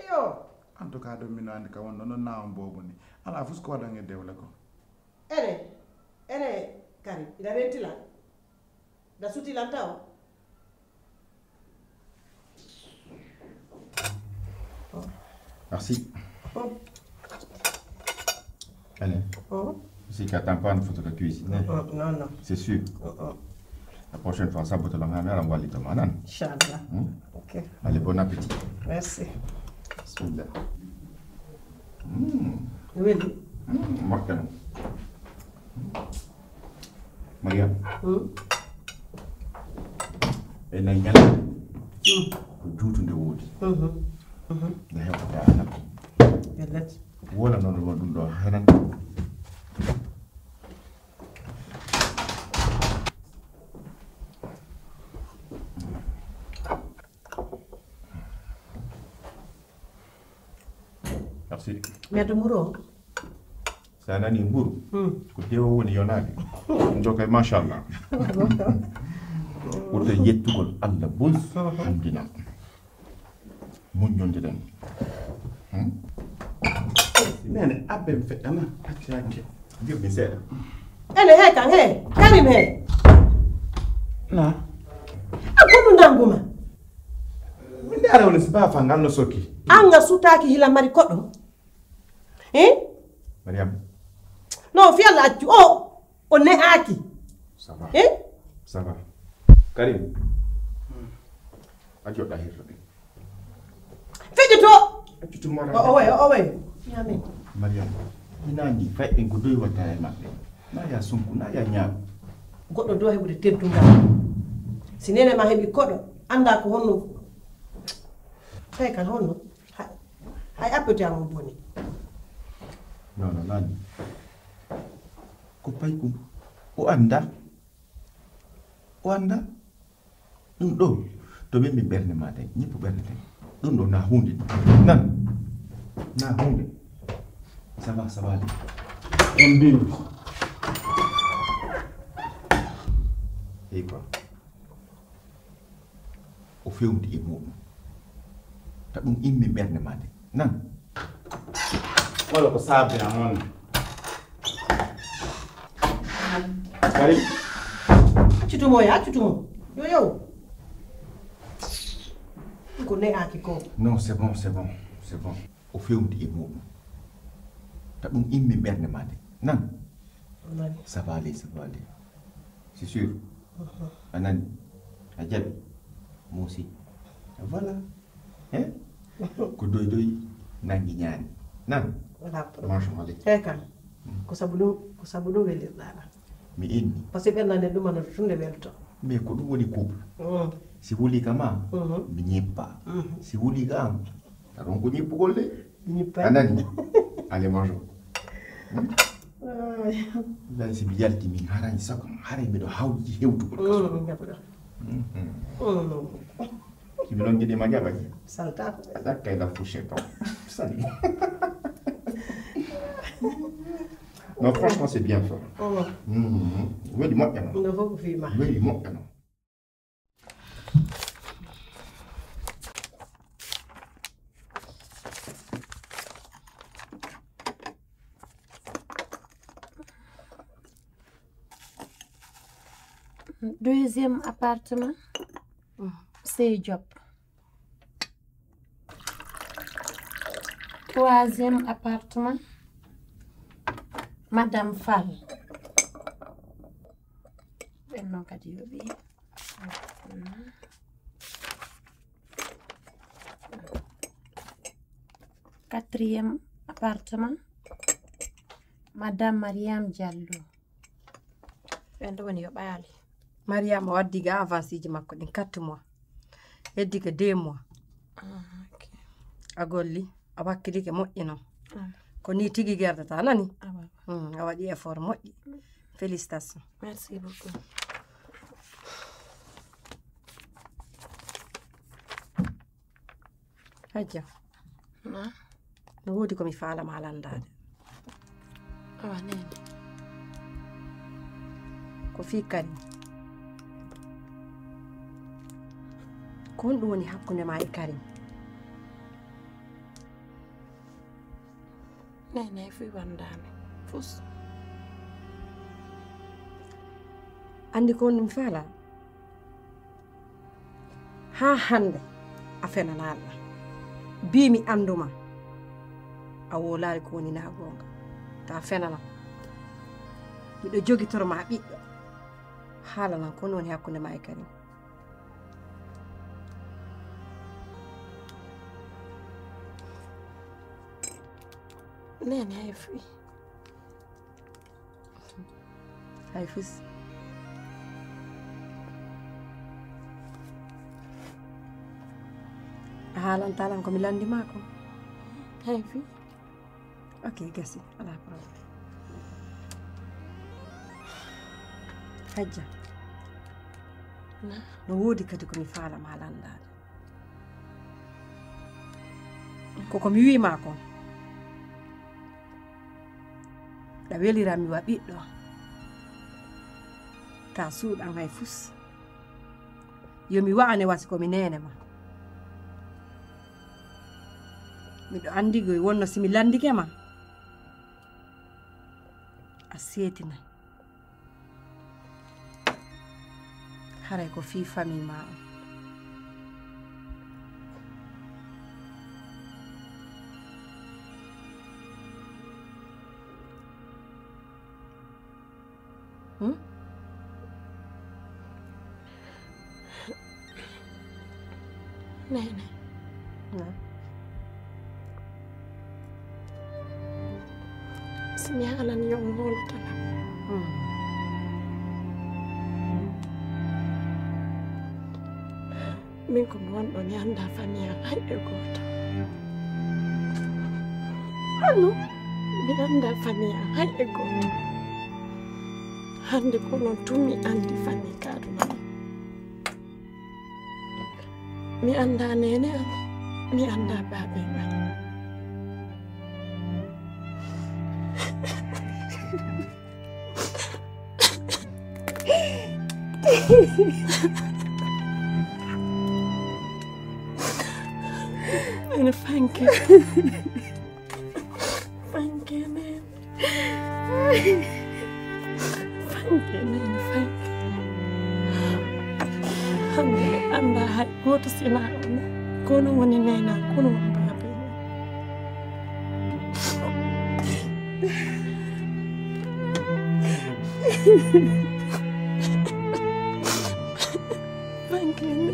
Iyo. En tout cas, ɗum mino anndi ka wonɗo non naa on boobo ni. Alaa fus ko waɗan e dewle ko. Ene, ene, Karim, ina renti lan. Da suti lan taw. Merci. Oh. Allez. Oh. Si ka tampan photo de cuisine. Oh, non, non. C'est sûr. Oh, oh. La prochaine fois, ça botte la main, on va aller demander. Inch'Allah. Hmm? Ok. Allez, bon appétit. Merci. Bismillah. Mm. Weli. Mm, moƴƴa no. Mariam. Mm. Enen ñande. Mm. Ko juutunde woodi. Mhm. Mhm. Nde heɓata alal. Pellet. Wona noon ɗum ɗo henen. Merci. Maître Mouro. Sa nani mburu, hmm, ko dewo woni yonaade. Ɗum ɗo kay, machallah. Ɓurɗo yettugol Allah bus, hmm, hamdina. Muññondiren. Hmm? Nene, abben feƴƴana, acce, acce. Jibbi seeɗa. Ene he kan, he, Karim he. Na. A ko ɗum nanguma? Min de ara woni si baa fa ngal no soki. An nga sutaaki hila mari koɗo. Hein? Mariam. Non, fi Allah accu. O, o ne'aaki. Ça va. Hein? Ça va. Karim. A joɗɗa hirtude. Feƴƴoto! Accu tumara. O, o way, o way. Amin. Mariam, mi naangi, fay en ko doy watta e maɓɓe. Na ya sunku, na ya ñaaw. Goɗɗo do heɓude teddungal. Si nene ma heɓi koɗo, annda ko honno. Tawi kan honno? Hay, hay appete am o boni. Non, non, naani. Ko paykum. O annda. O annda. Ɗum ɗoo, to ɓen min ɓernde maa den, ñippu ɓernde den. Ɗum ɗoo na huunde. Nan. Na huunde. Ça va, ça va aller. On mbindi. Eyi quoi. O fewndi e muɗum. Ta ɗum immi ɓernde maa den. Nan. Wala ko saabe am on. Karim. Accu tumo ya, accu tumo. Yo, yo. Ko ne'aaki ko. Non, c'est bon, c'est bon, c'est bon. O fewndi e muɗum. Ta ɗum immi ɓernde maa den. Nan. Wallahi. Ça va aller, ça va aller. C'est sûr. Mhm. A nani? A jaɓi? Mo aussi. Voilà. Hein? Ko doy doy nangi ñaani. Nan? Wala problème. Manchon, allez. He kan. Ko sabu ɗum, ko sabu ɗum welirɗaa lan. Mi inni. Parce que ɓernde nden ɗum ana tunde welto. Mais ko ɗum woni couple. Mm. Si wuli ka ma, mhm, mi ñippa. Mhm. Si wuli ka am, ta ɗon ko ñippugol de. Ñippa. A nani? Allez, manchon. Ay. Lan si mi yalti min haray sago, haray miɗo hawji hewtugol ka suudu. Mm, jaɓuɗo. Mhm. Mm. Si mi longi de ma jaɓa. Salta. A ɗakkay la fourchette on. Sali. Non, franchement, c'est bien fait. Mm. Mhm. Weli moƴƴa non. No fof ko fii ma. Weli moƴƴa non. Deuxième appartement, Sey Diop. Troisième appartement, Madame Fall. Ɓen non kadi yoɓi. Quatrième appartement, Madame Mariam Diallo. Ɓen ɗo woni yoɓaali. Mariama waddi ga avance ji makko ɗin quatre mois. Heddi ka deux mois. Ah, ok. A golli, a wakkilike moƴƴi non. Ah. Ko ni tigi gerdata, a nani? Ah, baba. Hmm, a waɗi effort moƴƴi. Félicitations. Merci beaucoup. Hajja. Na? No woodi ko mi faala ma lanndaade. Awa, neene. Ko fii Karim. Ko honɗum woni hakkunde ma e Karim? Neene, fii wanndaani. Fus. Anndi ko honɗum mi faala? Haa hannde a fenanaali lan. Bii mi anndu ma. A wowlaali ko woni naa goonga. Taa fenana. Miɗo jogitoro ma ɓiɗɗo. Haala lan ko honɗum woni hakkunde ma e Karim. Neene, hay fii. Hay fus. A haalantaa lan ko mi lanndii ma kon? Hay fii. Ok, gasi, alaa problème. Hajja. Na? No woodi kadi ko mi faala ma lanndaade. Ko ko mi wi'i ma kon. Ɗa weliran mi wa ɓiɗɗo. Taa suuɗan hay fus. Yo mi wa'ane wasi ko mi neene ma. Miɗo anndi koy wonno si mi lanndike ma, a seetinay. Haray ko fii famii maa on. Hmm? Neene. Naam. Si mi haalanii on, on hoolata lan. Hmm. Min ko mi wonɗo, mi anndaa famii an hay e gooto. Ano, mi anndaa famii an hay e gooto. Hannde ko onon tun mi anndi famii ka aduna on. Mi anndaa neene an, mi anndaa baaben an. Neene, fanke. Fanke, neene. Fanke, neene, fanke. Hannde mi anndaa hay gooto si wonaa on. Ko onon woni neene an, ko onon woni baaben an. Fanke, neene.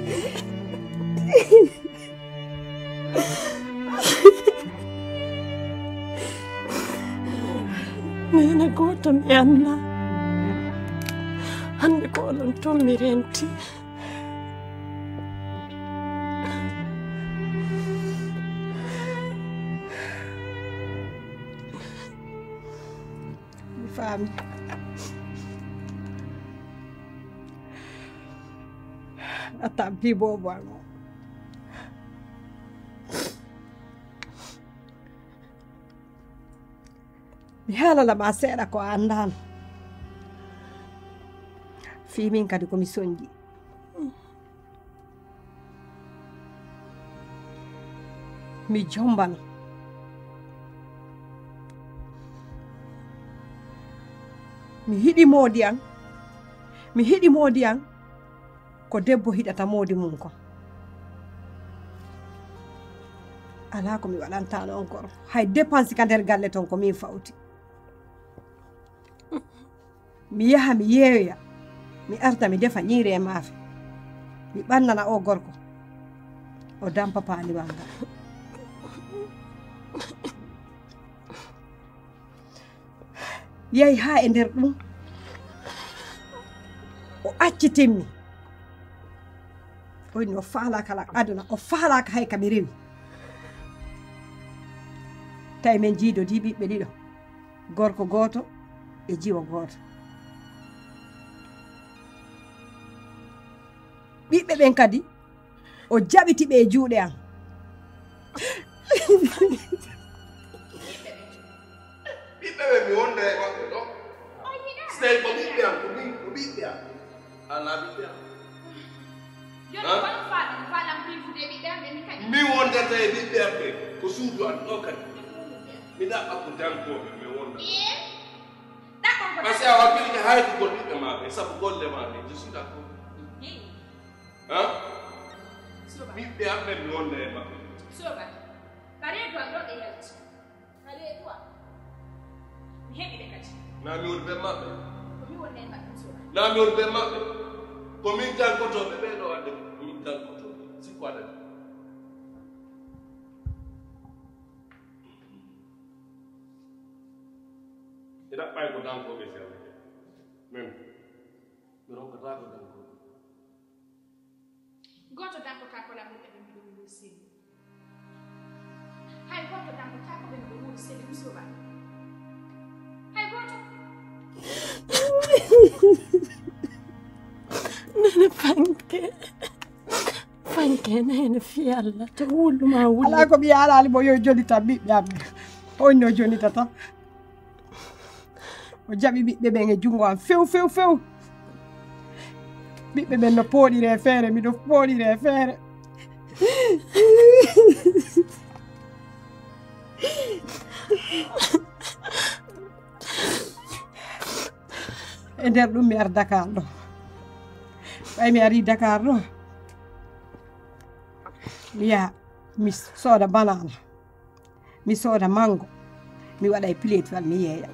Neene, gooto mi anndaa. Hannde ko onon tun mi renti. Mi faami. A tampi boobo an on. Mi haalana ma seeɗa ko a anndaano. Fii min kadi ko mi sonji. Mi jombano. Mi hiɗi moodi an. Mi hiɗi moodi an. Ko debbo hiɗata moodi mun kon. Alaa ko mi waɗantaano on gorko. Hay dépense ka nder galle ton ko min fawti. Mi yaha mi yeeyoya, mi arta mi defa ñiiri e maafe. Mi ɓannana oo gorko. O dampa paaliwal ngal. Yahi haa e nder ɗum, o accitimmi. O inni o faalaaka lan aduna, o faalaaka hay ka mi rewi. Tawi men jiidodii ɓiɓɓe ɗiɗo, gorko gooto e jiwo gooto. Ɓiɓɓe ɓen kadi, o jaɓiti ɓe e juuɗe an. Ɓiɓɓe ɓen mi wonda e maɓɓe ɗo. Si tawi ko ɓiɓɓe an, ko min, ko ɓiɓɓe an. Alaa ɓiɓɓe an. Jooni ko honɗun faalɗon? Faalɗon piifude e ɓiɓɓe an ɓen min kadi? Mi wondata e ɓiɓɓe an ɓen. Ko suudu an ɗo kadi. Mi ɗaɓɓa ko dankooɓe, mi wonda. Ee? Ɗaɓɓon ko dankooɓe. Parce que a wakkilike hay ko ɓiɓɓe maa ɓen, sabu golle maa ɗen, je suis d'accord. Ee. Han? Soba. Ɓiɓɓe an ɓen mi wonda e maɓɓe. Soba. Ka reedu an ɗo ɓe yalti. Ka reedu an. Mi heɓi ɓe kadi. Naa mi woni ben maɓɓe? Ko mi woni e maɓɓe, mi soba. Naa mi woni ben maɓɓe? Ko min dankotooɓe ɓee ɗo ande ko min dankotooɓe. Sikku aɗa. Mi ɗaɓɓay ko dankooɓe fewde. Min, mi ronkataa ko dankooɓe. Gooto dankotaako lan ɓiɓɓe ɓen, miɗo wowli seni. Hay gooto dankotaako ɓe, miɗo wowli seni, mi soba. Hay gooto. Neene, fanke. Fanke, neene, fii Alla, to wullu ma wullu. Alaa ko mi yaalaali mo, yo joni tan ɓiɓɓe am ɓen. On no joni tan. O jaɓi ɓiɓɓe ɓen e junngo am few, few, few. Ɓiɓɓe ɓen no pooɗiri e feere, miɗo pooɗiri e feere. E nder ɗum mi ari Dakar ɗo. Ɓay mi ari Dakar ɗo, mi yaha, mi sooda banana, mi sooda mango, mi waɗa e piletuwal, mi yeeya.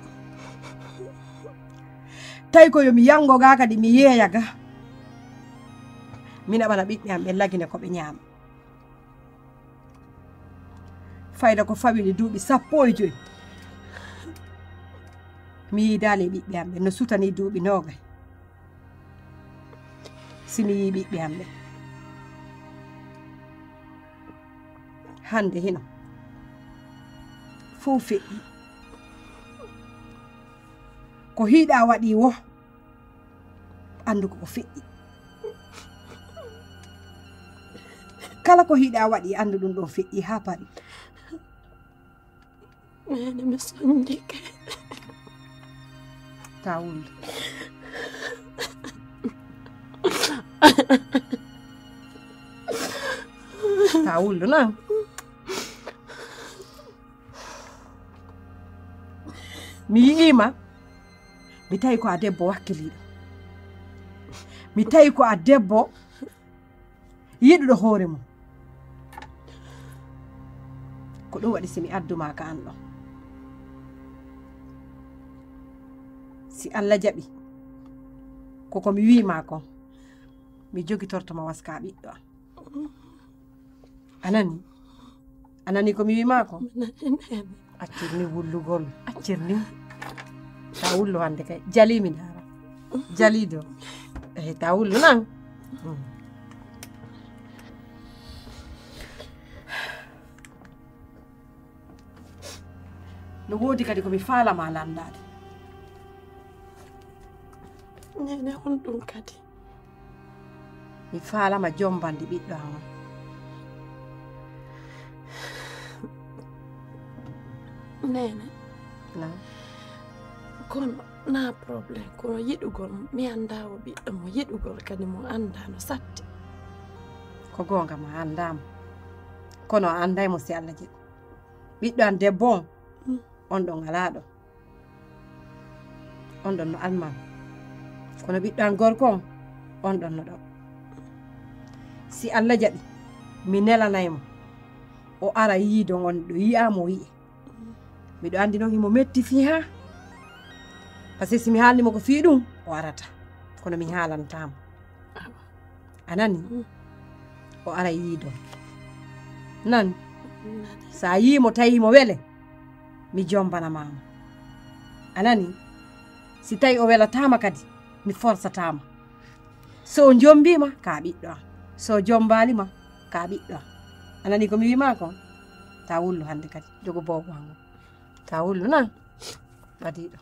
Tawi ko yo mi yango ga kadi, mi yeeya ga. Mi naɓana ɓiɓɓe am ɓe lagine ko ɓe ñaama. Fayda ko fawini duuɓi sappo e joy. Mi yiidaali e ɓiɓɓe am ɓen, no sutanii duuɓi noogay. Si mi yii ɓiɓɓe am ɓen. Hande hino. Fow feƴƴi. Ko hiiɗaa waɗii wo, anndu ko ko feƴƴi. Kala ko hiiɗaa waɗii, anndu ɗum ɗon feƴƴi haa parii. Neene, mi sonjike. Taa wullu. Taa wullu nan. Mi yi'ii ma, mi tawi ko a debbo wakkiliiɗo. Mi tawi ko a debbo yiɗuɗo hoore mum. Ko ɗum waɗi si mi addu maa ka an ɗon. Si Alla jaɓi, ko ko mi wi'i maa kon, mi jogitorto ma waska ɓiɗɗo am. A nani? A nani ko mi wi'i maa ko? Mi nani, neene. Accir ni wullugol, accir ni. Taa wullu hande kay. Jalii mi ndaara. Jalii do. Eh, taa wullu nan. Mm. No woodi kadi ko mi faala ma lanndaade. Neene, honɗum kadi? Mi faalama jombandi ɓiɗɗo am on. Neene. Naam. Kono naa problème, kono yiɗugol, mi anndaa o ɓiɗɗo mo, yiɗugol kadi mo anndaa no satti. Ko goonga, ma anndaa mo. Kono a annday mo si Alla jaɓi. Ɓiɗɗo an debbo on, mm, on ɗon alaa ɗo. On ɗon no almaa. Kono ɓiɗɗo an gorko on, on ɗon no ɗo. Si Alla jaɓi, mi nelanay mo. O ara yiidon on ɗo yi'aa mo o yi'e. Miɗo anndi non himo metti fii haa. Parce que si mi haalni mo ko fii ɗum, o arata. Kono mi haalantaa mo. A nani? Mm. O ara yiido. Nan. Nani? Sa yii mo, tawi mo wele, mi jombana ma mo. A nani? Si tawi o welataama kadi, mi forsataa ma. So o jombiima, ka ɓiɗɗo am. So o jombaali ma, ka ɓiɗɗo am. A nani ko mi wii ma kon? Ta wullu hande kadi. Jogo boobo hango. Ta wullu nan. Ɓadiiɗo.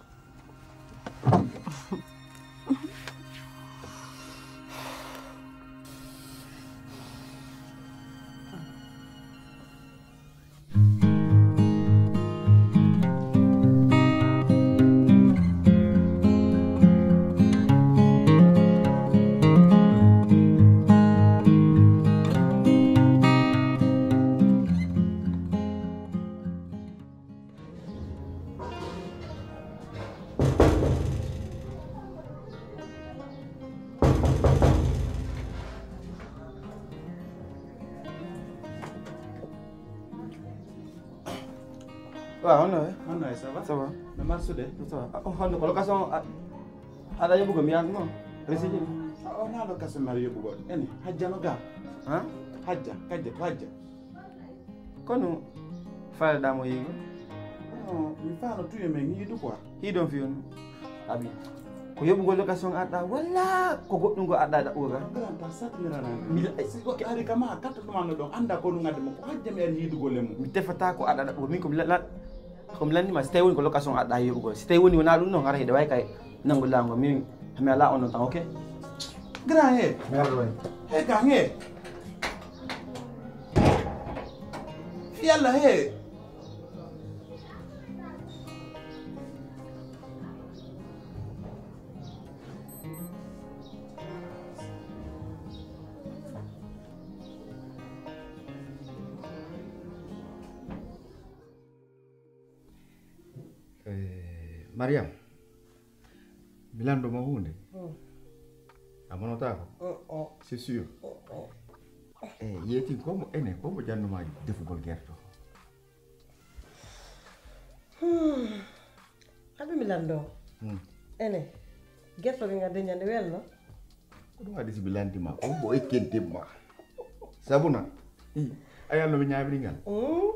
Waaw, honno wa'i? Honno wa'i, ça va? Ça va. No marsude? Ça va. Ah, oh, honno ko location a-, aɗa yoɓugol mi yaadu non? Résidé. Ah, oh, na location mi aɗa yoɓugol. Ene, hajja no ga? Hein? Hajja, kajja, to hajja. Kono faalaɗaa mo yi'ugol? Non, mi faano tuyo men hiidu quoi. Hiidon fiyon. Abi. Ko yoɓugol location aɗa walla ko goɗɗum go aɗa ɗaɓɓugo ga? Grand, ta satnirana mi. Mi la-, si goɗɗo ari kama, katta ɗum anno ɗon, annda ko ɗum adde mo, ko hajja mi ari hiidugol e mum. Mi tefataa ko aɗa ɗaɓɓugo. Min ko mi la-, la-, ko mi lanndima, si tawi woni ko location aɗa yoɓugol. Si tawi woni wonaa ɗum non, hara hiɗa wawi kay. Nangu lango, min, mi alaa on non tan, ok? Grand, he. Merlo en. He, gang, he. Fi Yalla, he. Mariam, mi lanndo ma huunde. Hmm. A monotaako? Oh, oh. C'est sûr. Oh, oh. Eh, yeetin ko mo ene, ko mo jannuma defugol gerto. Hmm. Abi mi lanndo. Hmm. Ene, gerto ɓe ngadde ñande welno? Ko ɗum waɗi si mi lanndi ma, ko mo ekkentin ma. Sabu na, hmm, a yalno mi ñaamiri ngal. Hmm.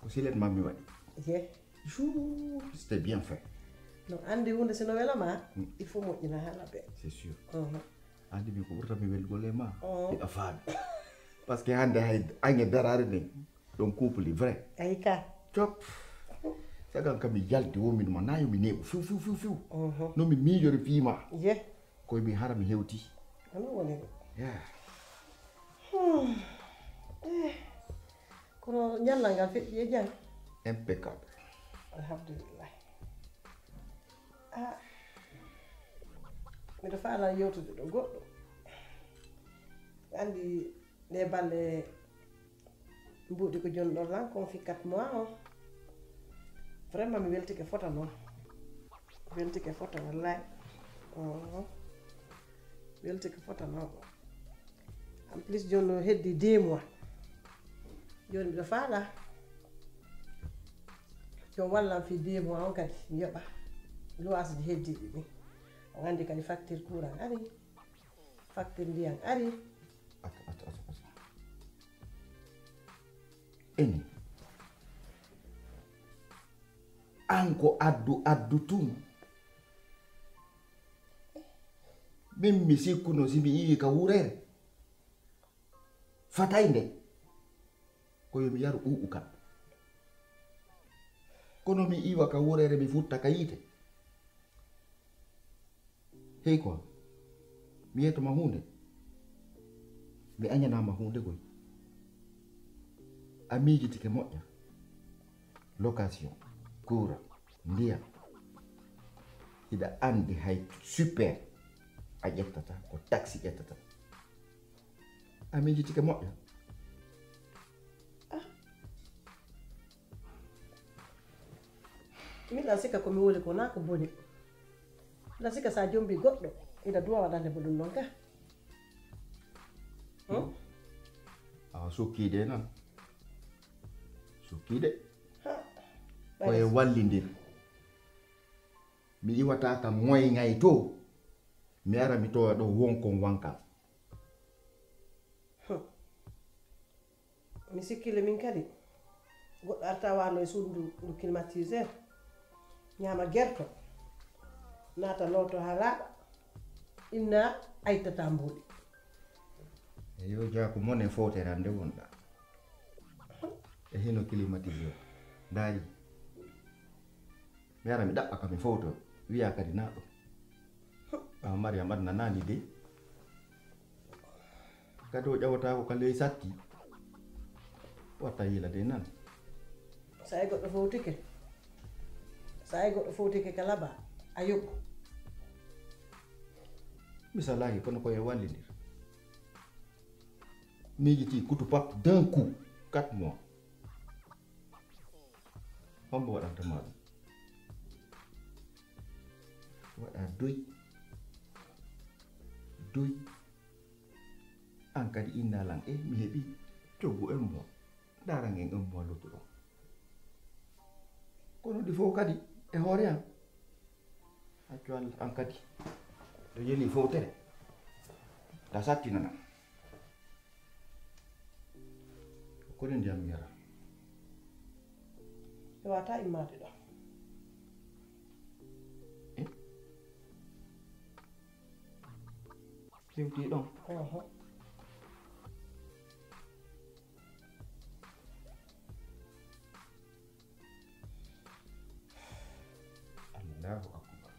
Ko silet ma mi waɗi. Ye. Chou, c'était bien fait. No anndi huunde si no wela ma, mm, il faut moƴƴina haala ɓe. C'est sûr. Mhm. Anndi min ko ɓurta mi welgol e ma, oh, hiɗa faami. Parce que hannde hay añe daraade nden, ɗon couple vrai. Ay ka. Cop. Sagan ka mi yalti wo min ma, nayo mi neeɓu, fiw, fiw, fiw, fiw. Mhm. No mi miijori fii ma. Ye. Koye mi hara mi hewti. Hono woni ɗum? Yeah. Hmm. Eh. Kono ñallal ngal feƴƴi e jam? Impeccable. Alhamdulillah. Ah. Miɗo faalaa yewtude ɗo goɗɗo. Anndi ɗe balle mbuuɗi ko jooni ɗon lan kon fi quatre mois on. Vraiment mi weltike fota non. Weltike fota wallahi. Mhm. Weltike fota non. En plus jooni no heddi deux mois. Jooni miɗo faalaa. Yo wallan fi deux mois on kadi mi yoɓa. Luwaas ji heddiiɗi ɗin. On anndi kadi facture courant ari. Facture ndiyan ari. Ato, ato, ato, ato. Ene. An ko addu, addu tun. Min mi sikkuno si mi iwi ka wureere. Fatay nde. Ko yo mi yaru ɓuuɓu kan. Kono mi iwa ka wureere mi futta ka yiite. Hey quoi, mi yeeto ma huunde? Mi añanaa ma huunde koy. A miijitike moƴƴa. Location, courant, ndiyan. Hiɗa anndi hay super a ƴettata, ko taxi ƴettata. A miijitike moƴƴa. Ah. Miɗa sika ko mi woni ko naa ko boni. Miɗa sika sa jombi goɗɗo, ina duwa waɗande mo ɗum non ka. Hmm? Awa sokkiide nan. Sokkiide. Ha. Ko e wallindir. Mi iwata ka moy ngay to. Mi ara mi towa ɗo wonkon wanka. Hmm. Mi sikkile min kadi, goɗɗo arta wano e suudu ndu, ndu climatiseur, ñaama gerto, naata looto haa laaɓa, inna aytata mbuuɗi. E yo jaaku mon e fowtere an nde wonɗa. E hino climatiseur. Ndaari. Mi ara mi ɗaɓɓa ka mi fowto, wi'a kadi na ɗum. Ah, Mariam, aduna nani de. Kadi o ƴawata ko ka ley satti. Watta yila de nan. Sa e goɗɗo fowtike, sa e goɗɗo fowtike ka laba, a yoɓu. Misalahi, kono ko e wallindir. Miijiti kutu pap d'un coup, quatre mois. Hombo waɗanta ma ɗum? Waɗa doy, doy. An kadi inna lan, e mi heɓi coggu un mois. Ndaran en un mois lottuɗon. Kono ɗi fof kadi e hoore an. Accu Allah an kadi. Ɗo yeli fowtere. Ta sattinana. Ko ɗum ndiyam mi yara. Mi wata immaade ɗo. Eh? Hewti ɗon? Oho. Allahu akbar.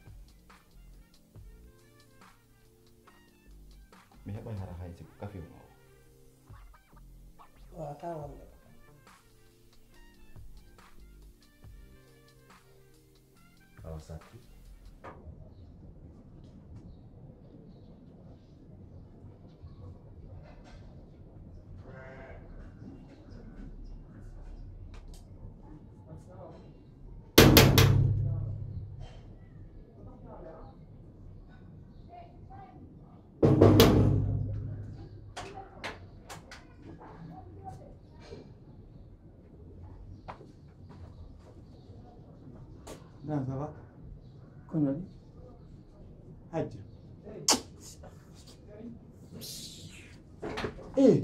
Mi heɓay hara hay si ko kafe on o. Wata wonde. Awa satti. Ça va? Kono waɗi? Hajja. Eh.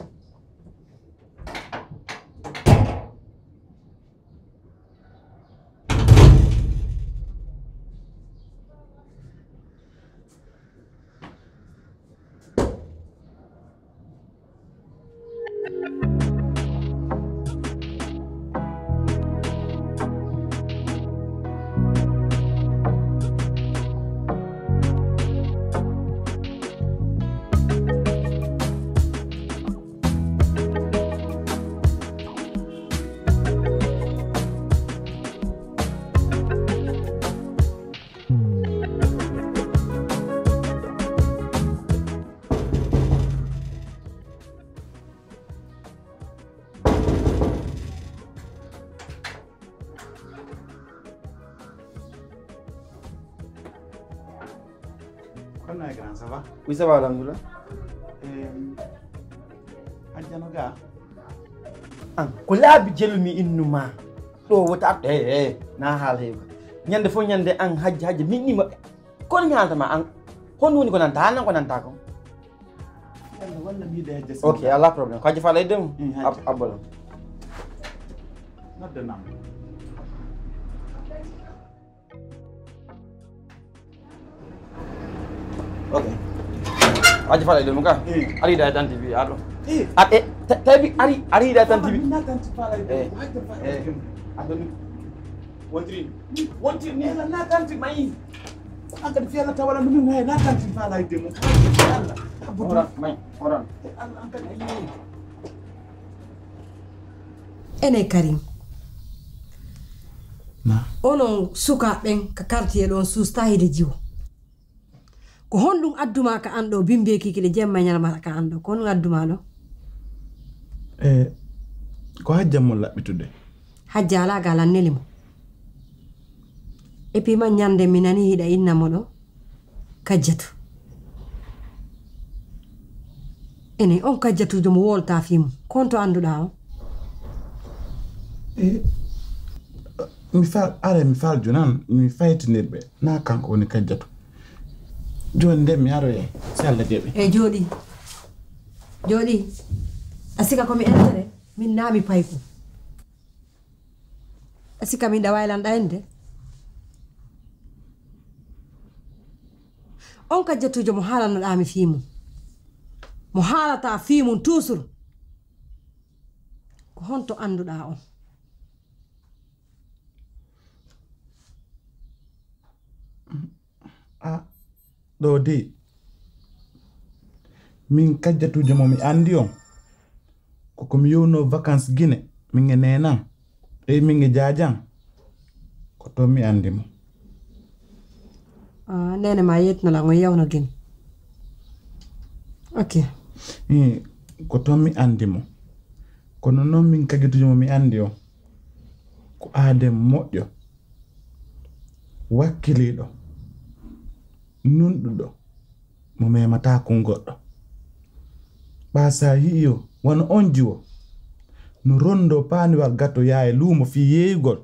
Kono e grand, ça va? Oui, ça va, alhamdulillah. Em, Hajja no ga? An, ko laabi jelu mi innu ma. Ɗo wota artu, hey, hey, na haala heewi. Ñande fof ñande an hajja, hajja, min ni maɓɓe. Kono mi haalanta ma an, honɗum woni ko nanta? Haalan ko nanta ko. Yalla, walla mi yiɗi hajja. Ok, alaa problème. Ko hajja faala yiɗde mo? Mm, hajja. Ab-, abbolam. Noddanam. Ok. Aji fala ɗum ka. Eh. Ari da tanti bi ado. Eh. A e ta-, tawi ari, ari da tanti bi. Na tanti fala ɗum. Eh. Wa ta fala. Eh. Ado ni. Wontiri. Wontiri ni la na tanti mai. An ka fiya na tawala ɗum ne na tanti fala ɗum. Allah. Abudu. Ora mai. Ora. Allah an ka ayi. Enen Karim, onon sukaaɓe ɓen ka quartier ɗon suustaa hide jiwo. Ko honɗum addumaa ka an ɗo, bimbeeki kile jemma e ñalawma ka an ɗo? Ko honɗum addumaa ɗo? E, ko hajja mo laɓɓitude. Hajja alaa gal an neli mo. Et puis man ñande mi nani hiɗa inna mo ɗo. Kajjatu. Ene, on kajjatuujo mo wowlataa fii mum, ko honto annduɗaa on? E, mi fal, are mi fal jonan, mi faytinirɓe, na kanko woni kajjatu. Jooni nden mi aroye, si Allah jaɓi. E jooɗi. Jooɗi. A sika ko mi entere? Min na mi payku. A sika min ɗa waylanɗa en de. On kajjatuujo mo haalanoɗaa mi fii mum. Mo haalataa fii mum toujours. Ko honto annduɗaa on? A, ɗoo dey, min kajjatuujo mo mi anndi on, ko ko mi yewnoo vacances Gine, min e neenan, e min e jaajan, ko ton mi anndi mo. Ah, neene maa yeetno lan on yewno Gine. Ok. Ii, ko ton mi anndi mo. Kono non min kajjatuujo mo mi anndi on, ko aaden moƴƴo, wakkiliiɗo, nunɗuɗo, mo memataa kun goɗɗo. Ɓaa si a yi'ii o wano on jiwo, no rondoo paaniwal gato yaa e luumo fii yeeyugol,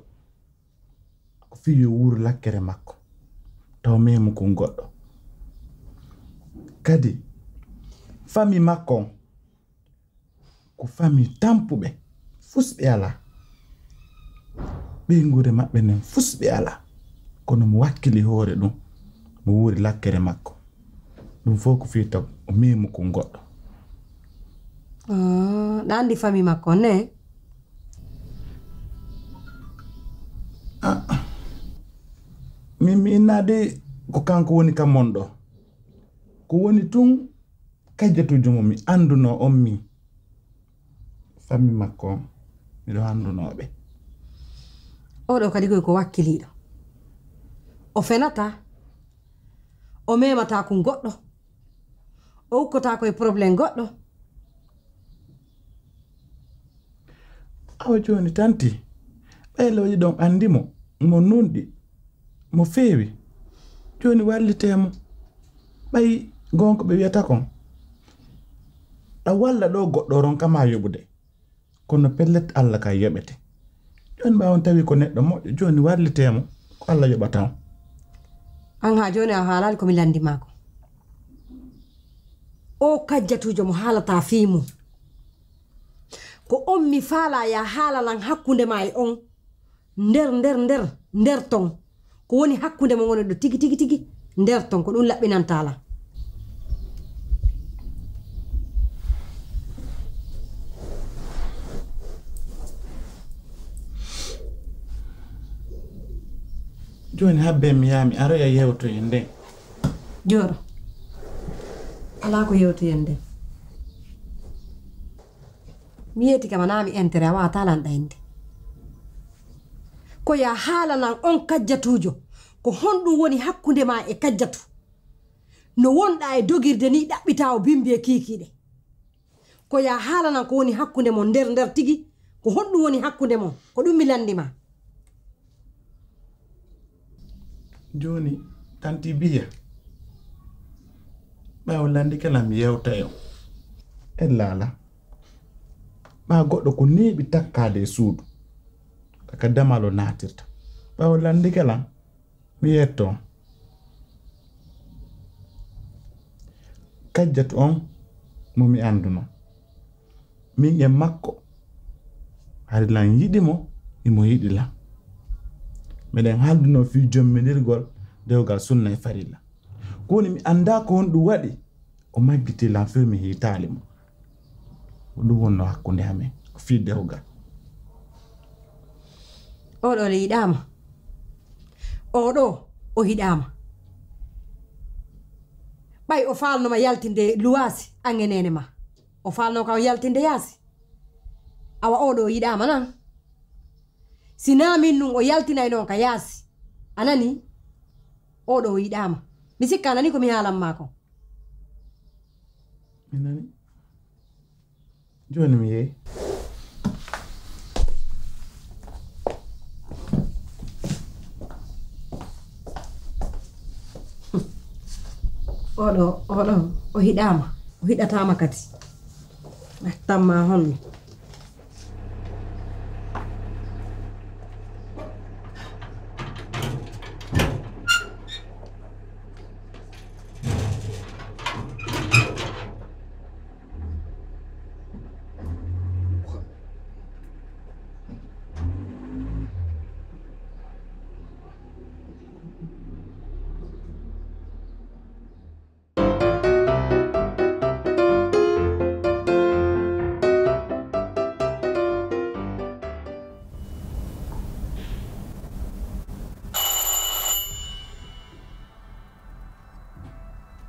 ko fii yo wuur lakkere makko, taw memu kun goɗɗo. Kadi, fami makko on, ko fami tampuɓe, fus ɓe alaa. Ɓeynguure maɓɓe nden fus ɓe alaa. Kono mo wakkili hoore ɗun, mo wuuri lakkere makko. Ɗun fow ko fii taw o memu kun goɗɗo. Ah, ɗa anndi fami makko on, ne? Ah, min mi innaade ko kanko woni ka mon ɗo. Ko woni tun, kajjatuujo mo mi anndunoo on min. Fami makko on, miɗo anndunoo ɓe. Oo ɗoo kadi koy ko wakkiliiɗo. O fenataa. O memataa kun goɗɗo. O ukkotaako e problème goɗɗo. Awa jooni tanti, ɓay lawƴi ɗon anndi mo, mo nunɗi, mo feewi. Jooni wallitee mo. Ɓay goonga ɓe wi'ata kon, ɗa walla ɗoo goɗɗo ronka maa yoɓude. Kono pellet Alla kay yoɓete. Jooni ɓay on tawi ko neɗɗo moƴƴo, jooni wallitee mo. Ko Alla yoɓata on. An haa jooni a haalaali ko mi lanndii maa kon. Oo kajjatuujo mo haalataa fii mun, ko on mi faalaa yo a haala lan hakkunde maa e on. Nder, nder, nder, nder ton. Ko woni hakkunde mon woni ɗoo tigi, tigi, tigi. Nder ton, ko ɗun laɓɓinantaa lan. Jooni habben mi yaha mi aroya yewtoyen nden. Jooɗo. Alaa ko yewtoyen nden. Mi yeeti kam, a naa mi entere, a waawataa lanɗa inde. Ko yo a haalanan on kajjatuujo, ko honɗun woni hakkunde maa e kajjatu? No wonɗaa e dogirde nii ɗaɓɓitaa o bimbi e kiikiiɗe. Ko yo a haalanan ko woni hakkunde mon nder nder tigi, ko honɗun woni hakkunde mon? Ko ɗun mi lanndi maa. Jooni, tanti Biya, ɓay on lanndike lan mi yewtay on. Ella alaa. Ɓaa goɗɗo ko neeɓi takkaade e suudu, ka damal o naatirta. Ɓay on lanndike lan, mi yetto on. Kajjatu on mo mi annduno. Min e makko, hari lan yiɗi mo, himo yiɗi lan. Miɗen haaldunoo fii jomminirgol dewgal sunna e farilla. Ko woni mi anndaa ko honɗun waɗi, o majjitii lan fii mi hiitaali mo. Ko ɗun wonnoo hakkunde amen, ko fii dewgal. Oo ɗoo le yiɗaama. Oo ɗoo, o yiɗaama. Ɓay o faalno ma yaltinde luwaasi, an e neene maa. O faalno ka o yaltinde yaasi. Awa oo ɗoo o yiɗaama nan. Si naa min nun o yaltinayno ka yaasi. A nanii? Oo ɗoo o yiɗaama. Mi sikka a nanii ko mi haalan maa kon. Mi nanii. Jooni mi yehi. Oo ɗoo, oo ɗoo, o hiɗaama, o hiɗataama kadi. Tamma honno?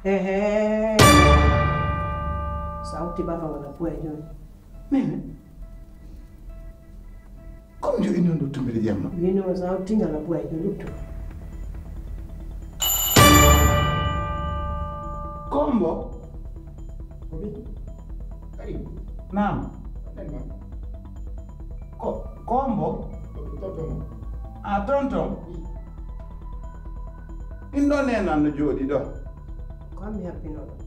He, he. Sawti baba wala puwa e jooni. Mimi. Comme yo ino ɗo tumbiri jamma. Mino sawti ngala puwa e jooni ɗo. Kombo. Ko mi. Karim. Naam. Ko, Kombo? Tonton. A tonton? Wi. Ɗin ɗoo neenan no jooɗii ɗoo. Ko an mi habbinoo ɗoo.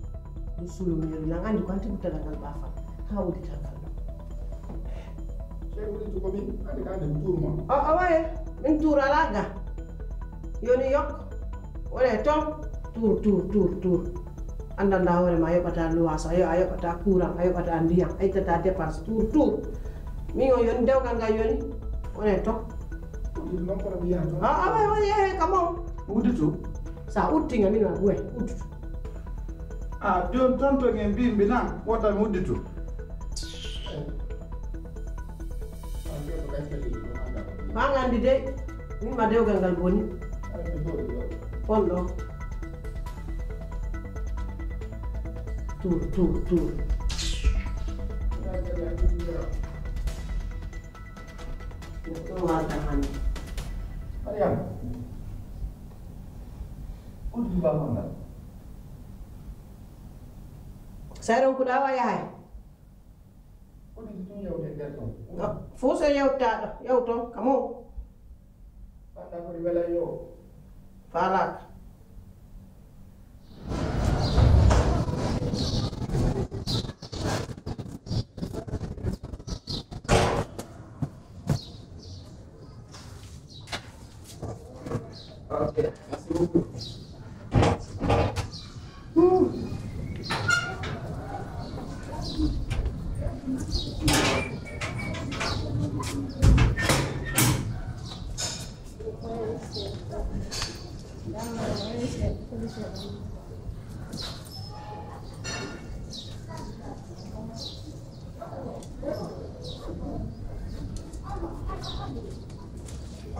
Ɗum sulu mi yori lan anndi ko an tigi talal ngal ɓaafal. Haa uddital ngal ɗoo. Sey udditu ko min, anndi ka anndi ko tuuru ma. O, o waye, min tuuru alaa ga. Yoni yok. Wonee ton, tuur, tuur, tuur, tuur. Anndanɗaa hoore maa, a yoɓataa luwaas, a yo-, a yoɓataa kuuraŋ, a yoɓataa ndiyan, a ittataa depanse, tuur, tuur. Min on yoni, dewgal ngal yoni, wonee ton. Ɗum non kono mi yaha ton. A, a, a, a, a, kam on. Udditu. Sa udditi nga, min ma, we, udditu. A, jooni ton to ngen mbiimi nan, wota mi udditu. Maa nganndi de, min ma dewgal ngal boni. On ɗo. Tuur, tuur, tuur. Ɗum walta hannde. Mariam. On ɗum baamal ngal. Sayron ko ɗawa yahay. Ko ɗum ɗum yewte nder ton. Fof so yewtaɗo, yewton, kamo. Fanda ko wela yo. Falak.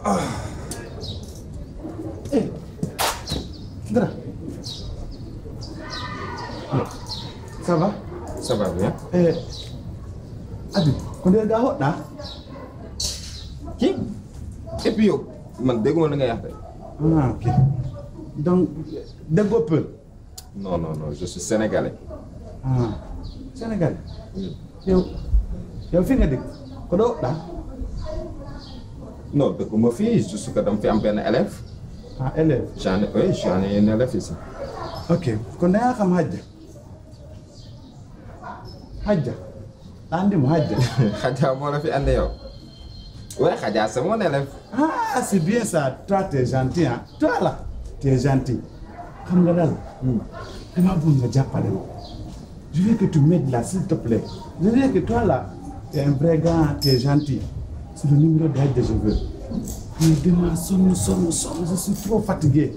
Ah. Eh, Dra. Ça va? Ça va bien. Eh, Abi, ko nder ga hoɗɗa? Ki? Et puis yo, man dégguma li nga wax de. Ah, ok. Donc, déggoo pël? Non, non, non, je suis sénégalais. Ah, sénégalais. Oui. Yow, yow fi nga dëkk? Ko ɗo ɗa? Non, dëkkuma fii, juste que dama fi am benn élève. Ah, élève. J'en ai, oui, j'en ai un élève ici. Ok, kon da ngaa xam Hadja? Hadja. Andi mo Hadja. Hadja moo la fi andi yow. Ouais, Hadja, c'est mon élève. Ah, c'est bien ça. Toi, t'es gentil, hein. Toi, là, t'es gentil. Xam nga lan? Hmm. Dama bëgg nga jàppale ma. Je veux que tu m'aides là, s'il te plaît. Je veux que toi, là, t'es un vrai gars, t'es gentil. C'est le numéro de Hadja, je veux. Mais dama sonn, sonn, sonn. Je suis trop fatigué.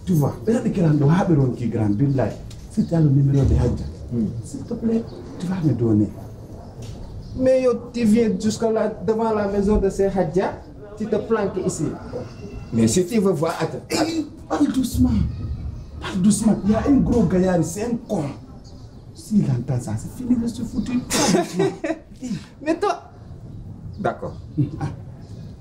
Tu vois, ɓe waɗi kiran ɗo haa ɓe ronki grand, billahi. Si tu as le numéro de Hadja, hmm, s'il te plaît, tu vas me donner. Mais yo, tu viens jusqu'à la, devant la maison de ces Hadja, tu te planques ici. Mais si tu veux voir, attends. Hey, parle doucement. Parle doucement. Il y a un gros gaillard, c'est un con. S'il entend ça, c'est fini, je suis foutu. Parle doucement. Hey. Mais toi, d'accord. Ah.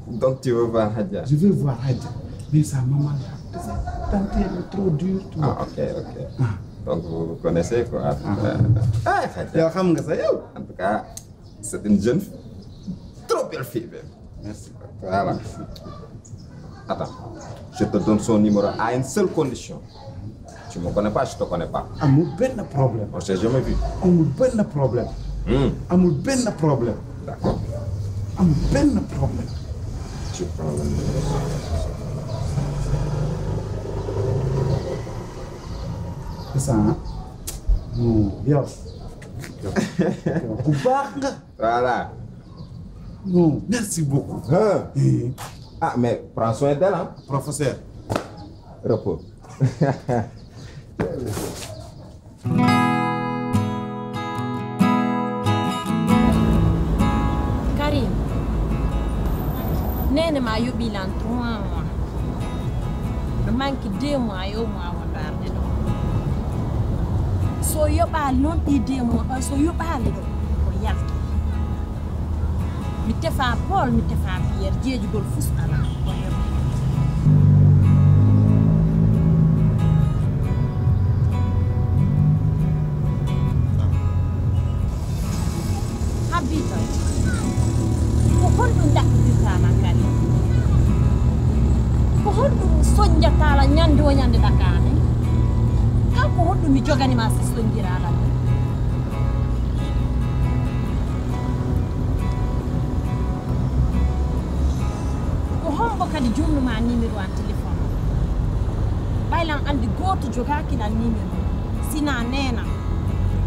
Donc tu veux voir Hadja? Je veux voir Hadja. Mais sa maman là, sa tante, elle est trop dure, tu vois. Ah, ok, ok. Ah. Donc vous vous connaissez, quoi. Ah. Euh, ah, Hadja. Yow, xam nga sa yow. En tout cas, c'est une jeune fille. Trop belle fille, même. Merci. Voilà. Attends, je te donne son numéro à une seule condition. Tu me connais pas, je te connais pas. Amul benn problème. On s'est jamais vu. Amul benn problème. Hmm. Amul benn problème. D'accord. Amul benn problème. Tu prends le numéro. C'est ça, hein? Non, yow. Yow. Yow, ku baax nga. Voilà. Non, merci beaucoup. Hein? Eh. Ah, mais prends soin d'elle, hein? Professeur. Repos. Karim, neene ma yoɓi lan trois mois. No manque deux mois, yo mo a wondaarde ɗo. So yoɓaali noon ɗi deux mois, ɓay so yoɓaali ɗo, ko yalti. Mi tefa Paul, mi tefa Pierre, jeejugol fus alaa. Ko heɓi. Habbi tan. Ko honɗum ɗaɓɓitirtaa lan kadi? Ko honɗum soñjataa lan ñande o ñande ɗakaani? Kan ko honɗum mi jogani ma si soñjiraa lan? Ko hombo kadi jonnuma numéro an téléphone? Ɓay lan andi gooto jogaaki lan numéro, sina neena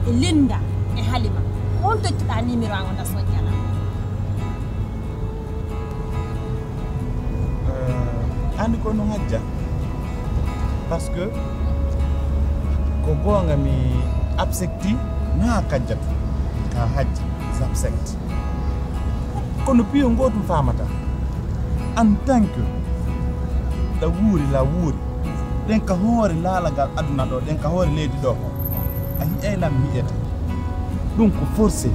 e Linda e Halima. Ko on tottuɗaa numéro an o nda soñjana? Eh, andi ko no Hajja. Parce que ko goonga mi absecti na Kajjatu ka Hajja, j'absecte. Kono piyo gootum faamata. En tant que ɗa wuuri, la wuuri. Ɗen ka hoore laalagal aduna ɗo, ɗen ka hoore leydi ɗo. A yi'ay lan mi yi'ete. Ɗum ko forcé.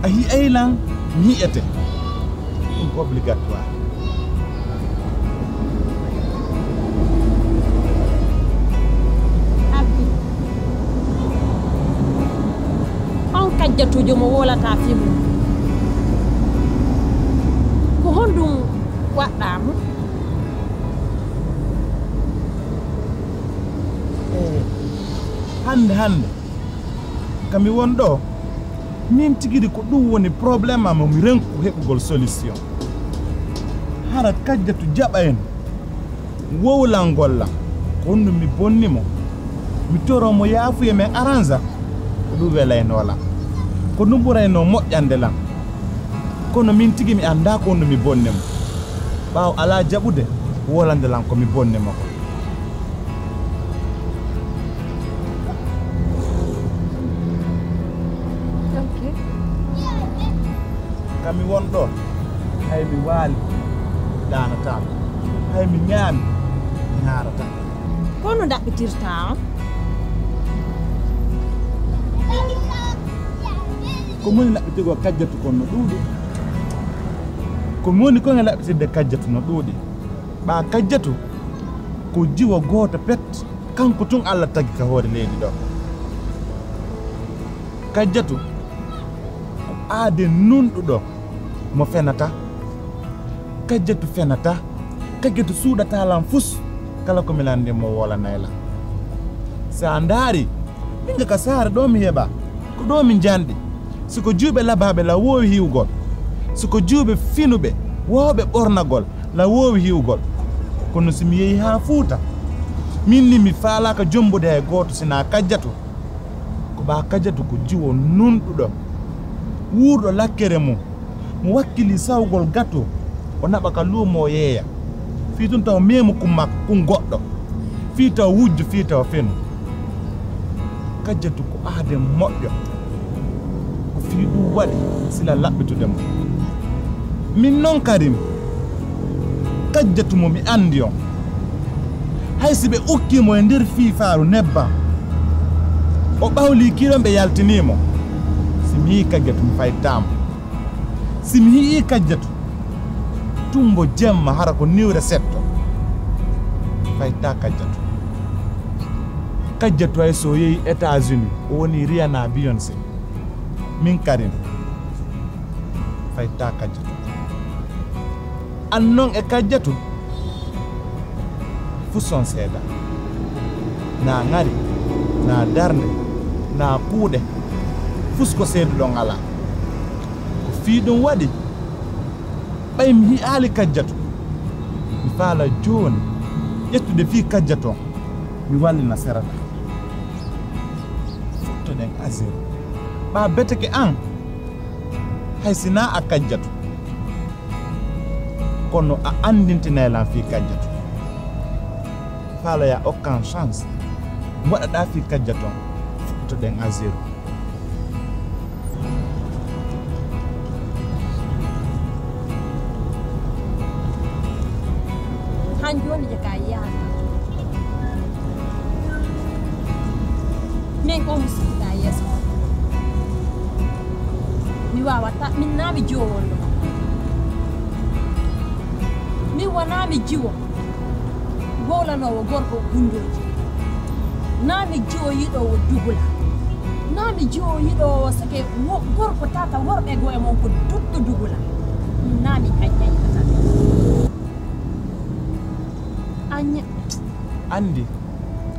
A yi'ay lan mi yi'ete. Ɗum ko obligatoire. Abdi. On kajjatuujo mo wowlataa fii mun. Ko honɗum waɗɗaa mo? Eh, hannde, hannde, ka mi won ɗo, min tigiri ko ɗum woni problème am, mi renku heɓugol solution. Hara Kajjatu jaɓa en. Wowlangol lan, ko honɗun mi bonni mo? Mi toroo mo yaafuya, men aransa. Ko ɗun welaynoo lan. Ko ɗun ɓuraynoo moƴƴande lan. Kono min tigi mi anndaa ko honɗun mi bonni mo. Ɓaawo alaa jaɓude, wowlande lan ko mi bonni mo kon. Ok. Ka mi won ɗoo, hay mi waali, ɗaanataa. Hay mi ɲaami, mi ŋaarataa. Ko honno ɗaɓɓitirtaa on? Ko mi woni ɗaɓɓitirgol Kajjatu kon no ɗuuɗi. Ko mi woni kon e ɗaɓɓitirde Kajjatu no ɗuuɗi. Ɓaa Kajjatu ko jiwo gooto pet, kanko tun Alla tagi ka hoore leydi ɗoo. Kajjatu ko aaden nunɗuɗo mo fenataa. Kajjatu fenataa. Kajjatu suuɗataa lan fus. Kala ko mi lanndii mo wowlanay lan. Si a ndaarii, min ga ka saare ɗoo mi heɓaa. Ko ɗoo mi njanɗi. Si ko jiwɓe labaaɓe lan woowi hiwgol. Si ko jiwɓe finuɓe, woowɓe ɓornagol lan woowi hiwgol. Kono si mi yehii haa Fuuta, min ni mi faalaaka jombude hay gooto si naa Kajjatu. Ko ɓaa Kajjatu ko jiwo nunɗuɗo, wuurɗo lakkere mun, mo wakkilii sawgol gato, o naɓa ka luumo o yeeya. Fii tun taw meemu kun makko kun goɗɗo. Fii taw wujju, fii taw fenu. Kajjatu ko aaden moƴƴo. Ko fii ɗun waɗi sila laɓɓitude mo. Min non Karim, Kajjatu mo mi anndi on. Hay si ɓe ukkii mo e nder fiifaaru nebban, o ɓawlii kiilon ɓe yaltinii mo. Si mi yi'ii Kajjatu mi faytaa mo. Si mi yi'ii Kajjatu, tumbo jemma hara ko niwre setto. Faytaa Kajjatu. Kajjatu hay si o yehii États-Unis, o wonii Rihanna, Beyoncé. Min Karim, faytaa Kajjatu. An non e Kajjatu, fus on seedaa. Naa ŋari, naa darnde, naa kuuɗe, fus ko seeduɗon alaa. Ko fii ɗun waɗi, ɓay mi yi'aali Kajjatu, mi faala jooni ƴettude fii Kajjatu on, mi wallina sera ɗan. Fuɗɗoɗen à zéro. Ɓaa beteke an, hay si naa a Kajjatu, kono a anndintinay lan fii Kajjatu. Faala yo a okkan chance, mi waɗa ɗaa fii Kajjatu on, fuɗɗoɗen à zéro. Han jooni je ka yaata. Min ko mi sikkitaa yeeso. Mi waawataa, min naa mi jiwo wonɗo. Min wanaa mi jiwo. Wowlanoowo gorko gundooji. Naa mi jiwo yiɗoowo dugula. Naa mi jiwo yiɗoowo seke wo-, gorko tata worɓe goo e mon ko dutto dugula. Min naa mi aññaññata. Añña. Anndi,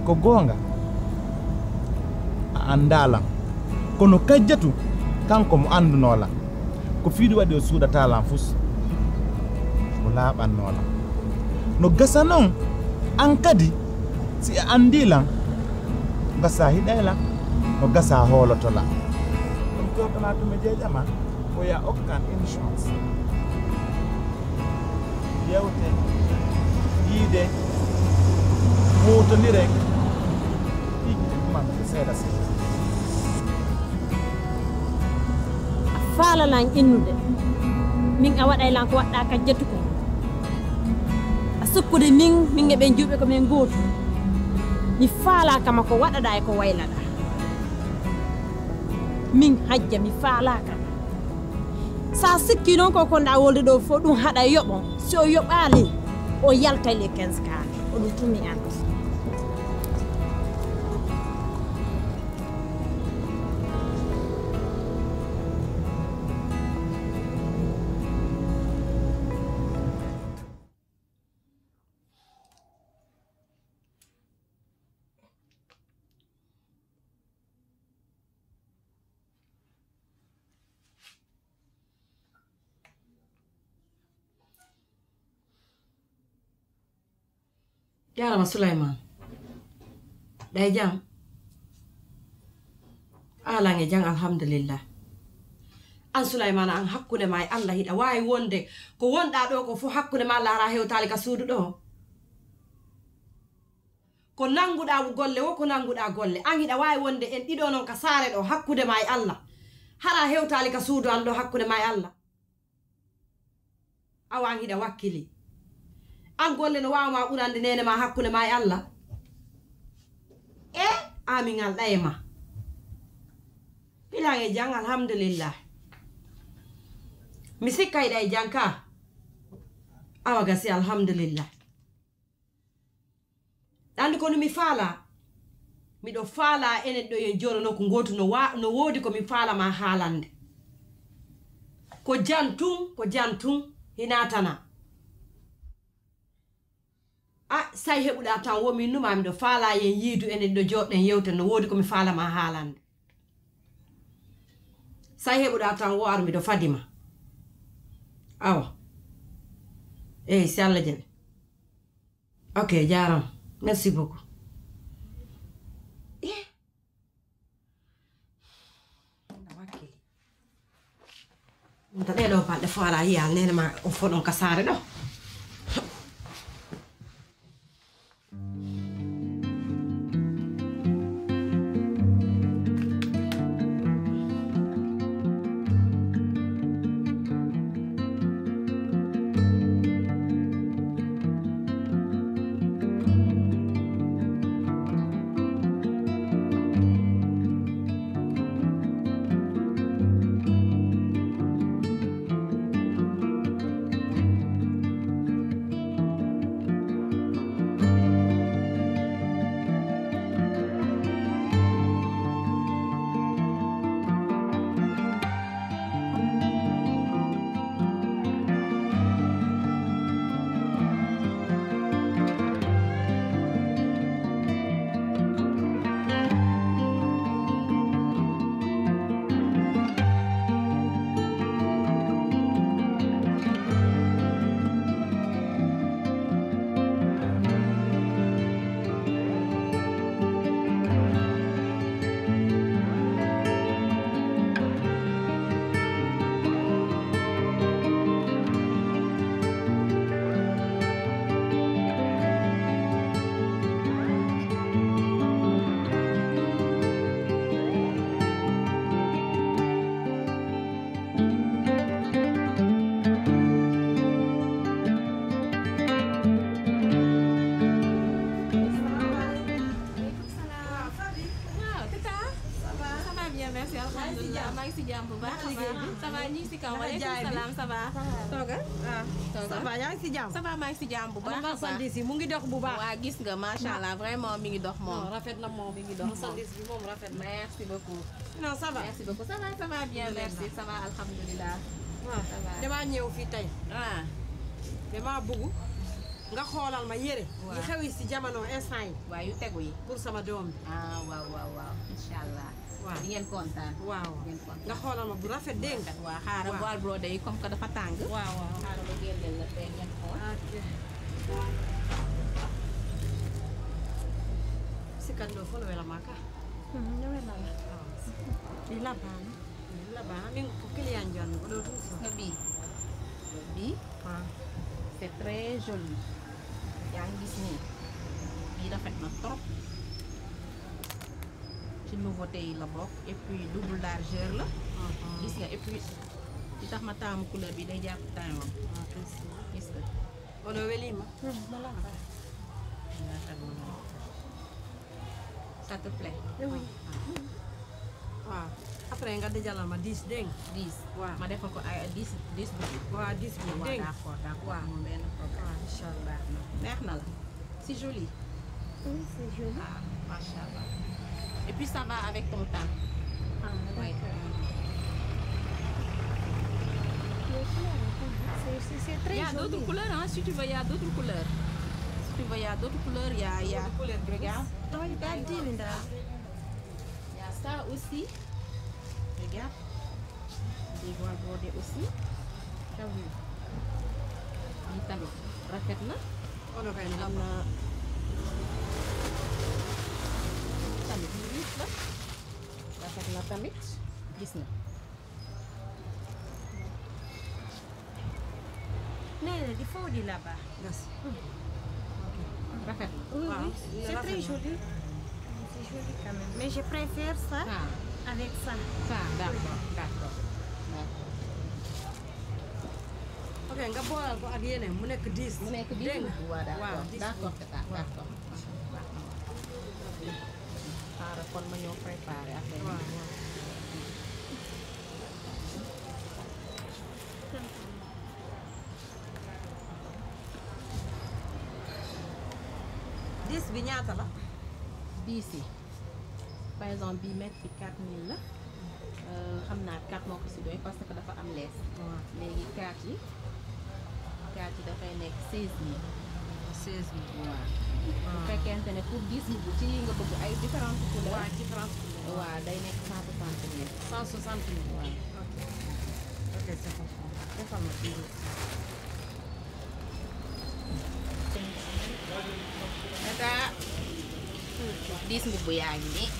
ko goonga. A anndaa lan. Kono Kajjatu, kanko mo anndunoo lan. Ko fii ɗun waɗi o suuɗataa lan fus. O laaɓannoo lan. No gasa non, an kadi, si a anndii lan, gasa hiɗay lan, no gasa hooloto lan. Ɗun kewtanaa tun mi jeejama, ko yo a okkan insurance. Yewte, yiide, huutondiren, ɗi man ko seeɗa seeɗa. A faalalan innude, min a waɗay lan ko waɗɗaa Kajjatu kon. A sukkude min, min e ɓen jiwɓe ko men gootu. Mi faalaaka ma ko waɗaɗaa e ko waylaɗaa. Min Hajja mi faalaaka ma. Sa sikki non ko konɗa wolde ɗo fof ɗum haɗa yoɓo. Si o yoɓaali, o yaltay le quinze K. Ko ɗum tun mi anndi. Jaaraama Sulaymaan. Ɗay jam? Alan e jam, alhamdulillah. An Sulaymaana, an hakkunde maa e Allah hiɗa waawi wonde ko wonɗaa ɗoo ko fof hakkunde maa Allah, hara hewtaali ka suudu ɗoo? Ko nannguɗaa golle woo, ko nannguɗaa golle. An hiɗa waawi wonde en ɗiɗo non ka saare ɗoo hakkunde maa e Allah, hara hewtaali ka suudu an ɗoo hakkunde maa e Allah? Awa an hiɗa wakkili. An golle no waawa ma ɓurande neene maa hakkunde maa e Allah? E? Aa mi ŋalɗa e maa. Pilan e jam, alhamdulillah. Mi sikka hiɗa e jam ka. Awa gasi, alhamdulillah. Ɗa anndi ko no mi faalaa? Miɗo faalaa enen ɗoo yo en jooɗo nokku ngootu, no wa-, no woodi ko mi faalaa ma haalande. Ko jam tun, ko jam tun, hinaa tanaa. A, say heɓuɗaa tan woo min numa, miɗo faalaa yo en yiidu enen ɗoo jooɗo en yewten, no woodi ko mi faalaa ma haalande. Say heɓuɗaa tan woo aru, miɗo fadi ma. Awa. Eey, si Allah jaɓi. Ok, jaaraama. Merci beaucoup. Eh. Nda wakkili. Nda ɗee ɗoo balɗe fof alaa yiyaali neene maa on fof ɗon ka saare ɗoo. Waaleykum salaam. Waaw, Faby. Waaw, Tata. Ça va? Ça va bien, merci. Alhamdulillah. Maa ngi si jàmm bu baax a baax. Ça va, ñu ngi si kaw. Waaleykum salaam, ça va? Toogal. Waaw. Toogal. Ça va, yaa ngi si jàmm? Ça va, maa ngi si jàmm bu baax a baax. Ana marchandise yi, mu ngi dox bu baax? Waa, gis nga, macha Allah, vraiment, mi ngi dox moom. Non, rafet na moom. Mi ngi dox moom. Marchandise bi moom rafet na. Merci beaucoup. Non, ça va. Merci beaucoup. Ça va, ça va bien, merci. Ça va, alhamdulillah. Waaw. Ça va. Damaa ñëw fii tey. Ah. Damaa bëgg nga xoolal ma yére yi, waaw, xew yi si jamono instant yi. Waaw, yu tegu yi. Pour sama doom bi. Ah, waaw, waaw, waaw. Incha Allah. Waaw. Di ngeen kontaan. Waaw. Di ngeen kontaan. Nga xoolal ma bu rafet, dégg nga? Waaw, xaaral, waaw, voile brodé yi, comme que dafa tàng. Waaw, waaw. Xaaral ma génneel la tey ngeen xool. Ok. Si kan ɗoo fof no wela maa ka? Hmm, no wela la. Waaw. Ɗi labbaama. Ɗi labbaama. Min ko client ji am, ko ɗoo tun so. Gis nga bii? Bii? Waaw. C'est très joli. Yaa ngi gis nii? Bii rafet na trop. Ci nouveauté yi la bokk. Et puis double largeur la. Mhm. Gis nga, et puis li tax ma taamu couleur bi, day jàpp teint. Ah, gis nga. Gis nga. Ono welii ma? Hmm, ma labba. Ça te plaît? Eh oui. Waaw. Après nga dajalal ma dix, dégg nga? Dix. Waaw. Ma defal ko ay dix, dix bu. Waaw, dix bu, waaw, dégg nga? D'accord, d'accord. Waaw. Amul benn problème. Waaw, incha Allah. Baax na. Neex na la? C'est joli. Oui, c'est joli. Ah, machallah. Et puis ça va avec ton teint. Ah, oui, d'accord. C'est, c'est, c'est très joli. Il y a d'autres couleurs, hein, si tu veux, il y a d'autres couleurs. Si tu veux, il y a d'autres couleurs, il y a, il y a, d'autres couleurs, regarde. Ah oui, t'as dit, Linda. Il y a ça aussi. Regarde. Des voiles brodés aussi. T'as vu? Lii tamit rafet na. Ono kay no am na. Tamit yu riche la. Rafet na tamit. Gis nga. Nee na, il faut di là-bas. Yes. Rafet na. Oui, waaw, oui. C'est très joli. C'est joli quand même. Mais je préfère ça avec ça. Ah, d'accord, d'accord, d'accord. Ok, nga boolal ko ak yeneen, mu nekk dix. Mu nekk dix. Dégg nga? Waaw, d'accord. Waaw, dix. D'accord, c'est ça, d'accord. Xaaral kon ma ñëw préparer affaire yi. Waaw, waaw. Dix bi ñaata la? Dix yi. Par exemple, bii mètre bi quatre mille la. Euh, xam naa quatre moo ko si doy parce que dafa am lees. Waaw. Léegi quatre yi, quatre yi dafay nekk seize mille. Seize mille. Waaw. Bu fekkente ne pour dix mille ci yi nga bëgg ay différentes couleurs. Waaw, différentes couleurs. Waaw, day nekk cent soixante mille. Cent soixante mille. Waaw. Ok. Ok, c'est bon. Defal ma bii. Tata. Dix mbubb yaa ngi nii.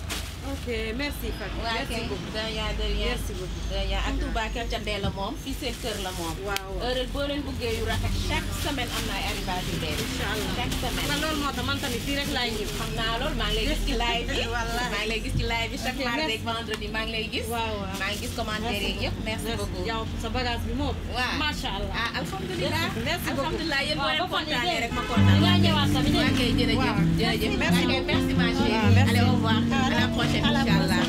Ok, merci Fatou. Waaw, merci kay. Beaucoup. De rien, de rien. Merci beaucoup. De rien. Ak Touba Kër Ca Ndeela moom, fii seen kër la moom. Waaw, waaw. Heure boo leen buggee yu rafet, chaque semaine am na ay arrivage yu bees. Inch'Allah. Chaque semaine. Nga loolu moo tax man tamit fii rek laay ñëw. Xam naa loolu, maa ngi lay gis ci live bi. Wallaahi. Maa ngi lay gis ci live bi chaque mardi ak vendredi, maa ngi lay gis. Waaw, waaw. Maa ngi gis commentaire yi yëpp. Merci beaucoup. Yow, sa bagage bi moom. Waaw. Macha Allah. Ah, alhamdulillah. Merci beaucoup. Alhamdulillah, yéen boo leen kontaanee rek, ma kontaan. Dinaa ñëwaat tamit. Ok, jërëjëf. Waaw. Jërëjëf. Merci beaucoup. Ok, merci, ma chérie. Waaw, merci. Allez, au revoir. À la prochaine, Inch'Allah. Au revoir.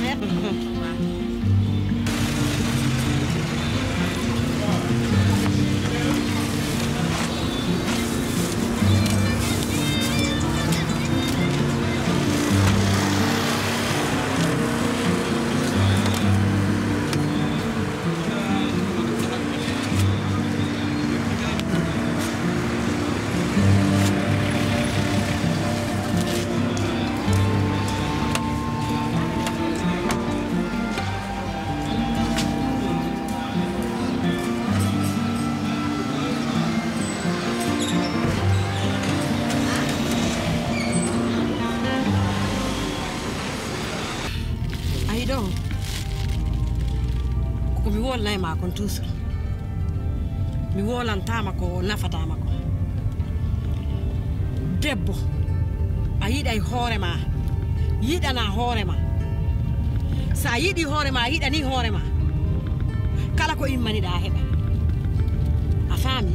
A yiɗo ko mi wolnay ma kon toujours. Mi wolantama ko nafatama ko. Debbo, a yiɗay hoore ma, yiɗana hoore ma. Sa yiɗi hoore ma, a yiɗani hoore ma. Kala ko immaniɗa a heɓa. A faami?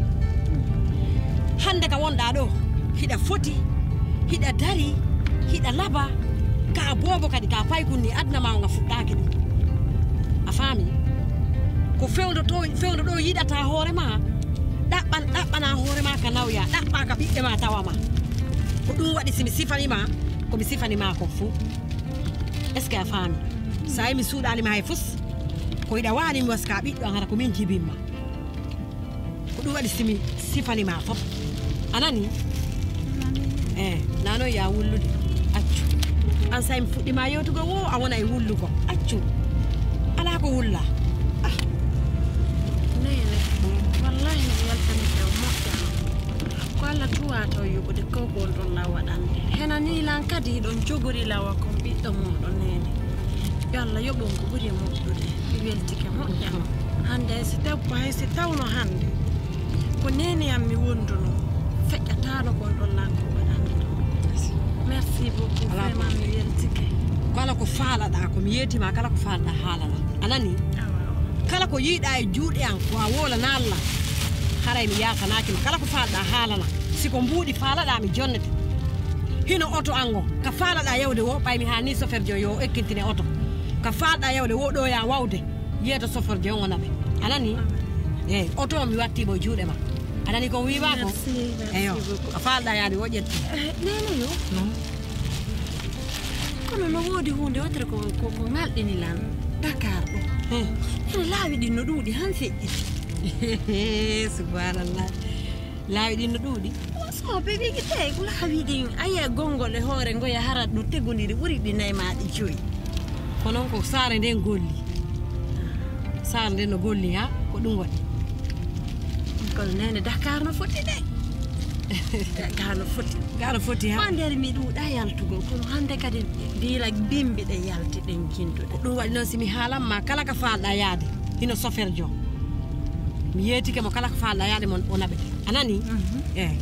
Hande ka wonɗa ɗo, hiɗa foti, hiɗa dari, hiɗa laba, ka boobo kadi ka paykun ni aduna ma o nga fuɗɗaki ɗum. A faami? Ko fewndo to, fewndo ɗo yiɗata hoore ma, ɗaɓɓan, ɗaɓɓana hoore ma ka nawya, ɗaɓɓa ka ɓiɓɓe ma tawa ma. Ko ɗum waɗi si mi sifani ma, ko mi sifani ma kon fuu. Est-ce que a faami? Sa yi mi suuɗali ma hay fus, ko hiɗa waali mi waska ɓiɗɗo an hara ko min jibin ma. Ko ɗum waɗi si mi sifani ma fof. A nani? Eh, nano ya wullude. Accu. An say mi fuɗɗi ma yewtugo wo, a wona e wullugo. Accu. Alaa ko wulla. Ah. Neene, wallahi mi weltanike o moƴƴa. Ko Allah tuwa taw yoɓude ko ko on ɗon law waɗande. Hena ni lan kadi hiɗon jogori lawa kon ɓiɗɗo moɗon neene. Yo Allah yoɓon ko ɓuri e moƴƴude. Mi weltike moƴƴa. Hande hay si taw, hay si tawno hande ko neene am mi wonduno, feƴƴataano kon ɗon lanko waɗande ɗum. Merci beaucoup, vraiment mi weltike. Kala ko faalaɗa ko mi yeetima, kala ko faalaɗa haalana. A nani? Awa, awa. Kala ko yiiɗa e juuɗe an ko a wolana Allah. Haray mi yaafanaaki ma. Kala ko faalaɗa haalana. Si ko mbuuɗi faalaɗa mi jonnete. Hino oto an o. Ka faalaɗa yawde wo, ɓay mi haani soferjo yo o ekkintine oto. Ka faalaɗa yawde wo ɗo ya wawde. Yeeto soforje on o naɓe. A nani? Eyi, oto mi watti mo e juuɗe ma. A nani ko wiima ko? Merci, merci beaucoup. Eyo, a faalɗa yaade o ƴetti. Eh, neene yo. Non. Kono no woodi huunde wotere ko, ko, ko ŋalɗini lan Dakar ɗo. Hmm. Ene laawi ɗin no ɗuuɗi han feƴƴi. Subhanallah. Laawi ɗin no ɗuuɗi. Sooɓe ɓe gite ko laawi ɗin, a yi'a gonngol e hoore ngoya hara no tegondiri ɓuri ɗi nayi maa ɗi joyi. Ko non ko saare nden golli. Saare nden no golli ha ko ɗum waɗi. Kono neene Dakar no foti de. Dakar no foti. Aɗa foti ha. Ko nder mi ɗuuɗa yaltugol, kono hannde kadi diila bimbi ɗe yalti ɗen jintuɗe. Ko ɗum waɗi noon, si mi haalan ma kala ka faalɗa yaade, hino soferjo. Mi yeetike mo kala ka faalɗa yaade mon o naɓete. A nani? Mhm. Eh.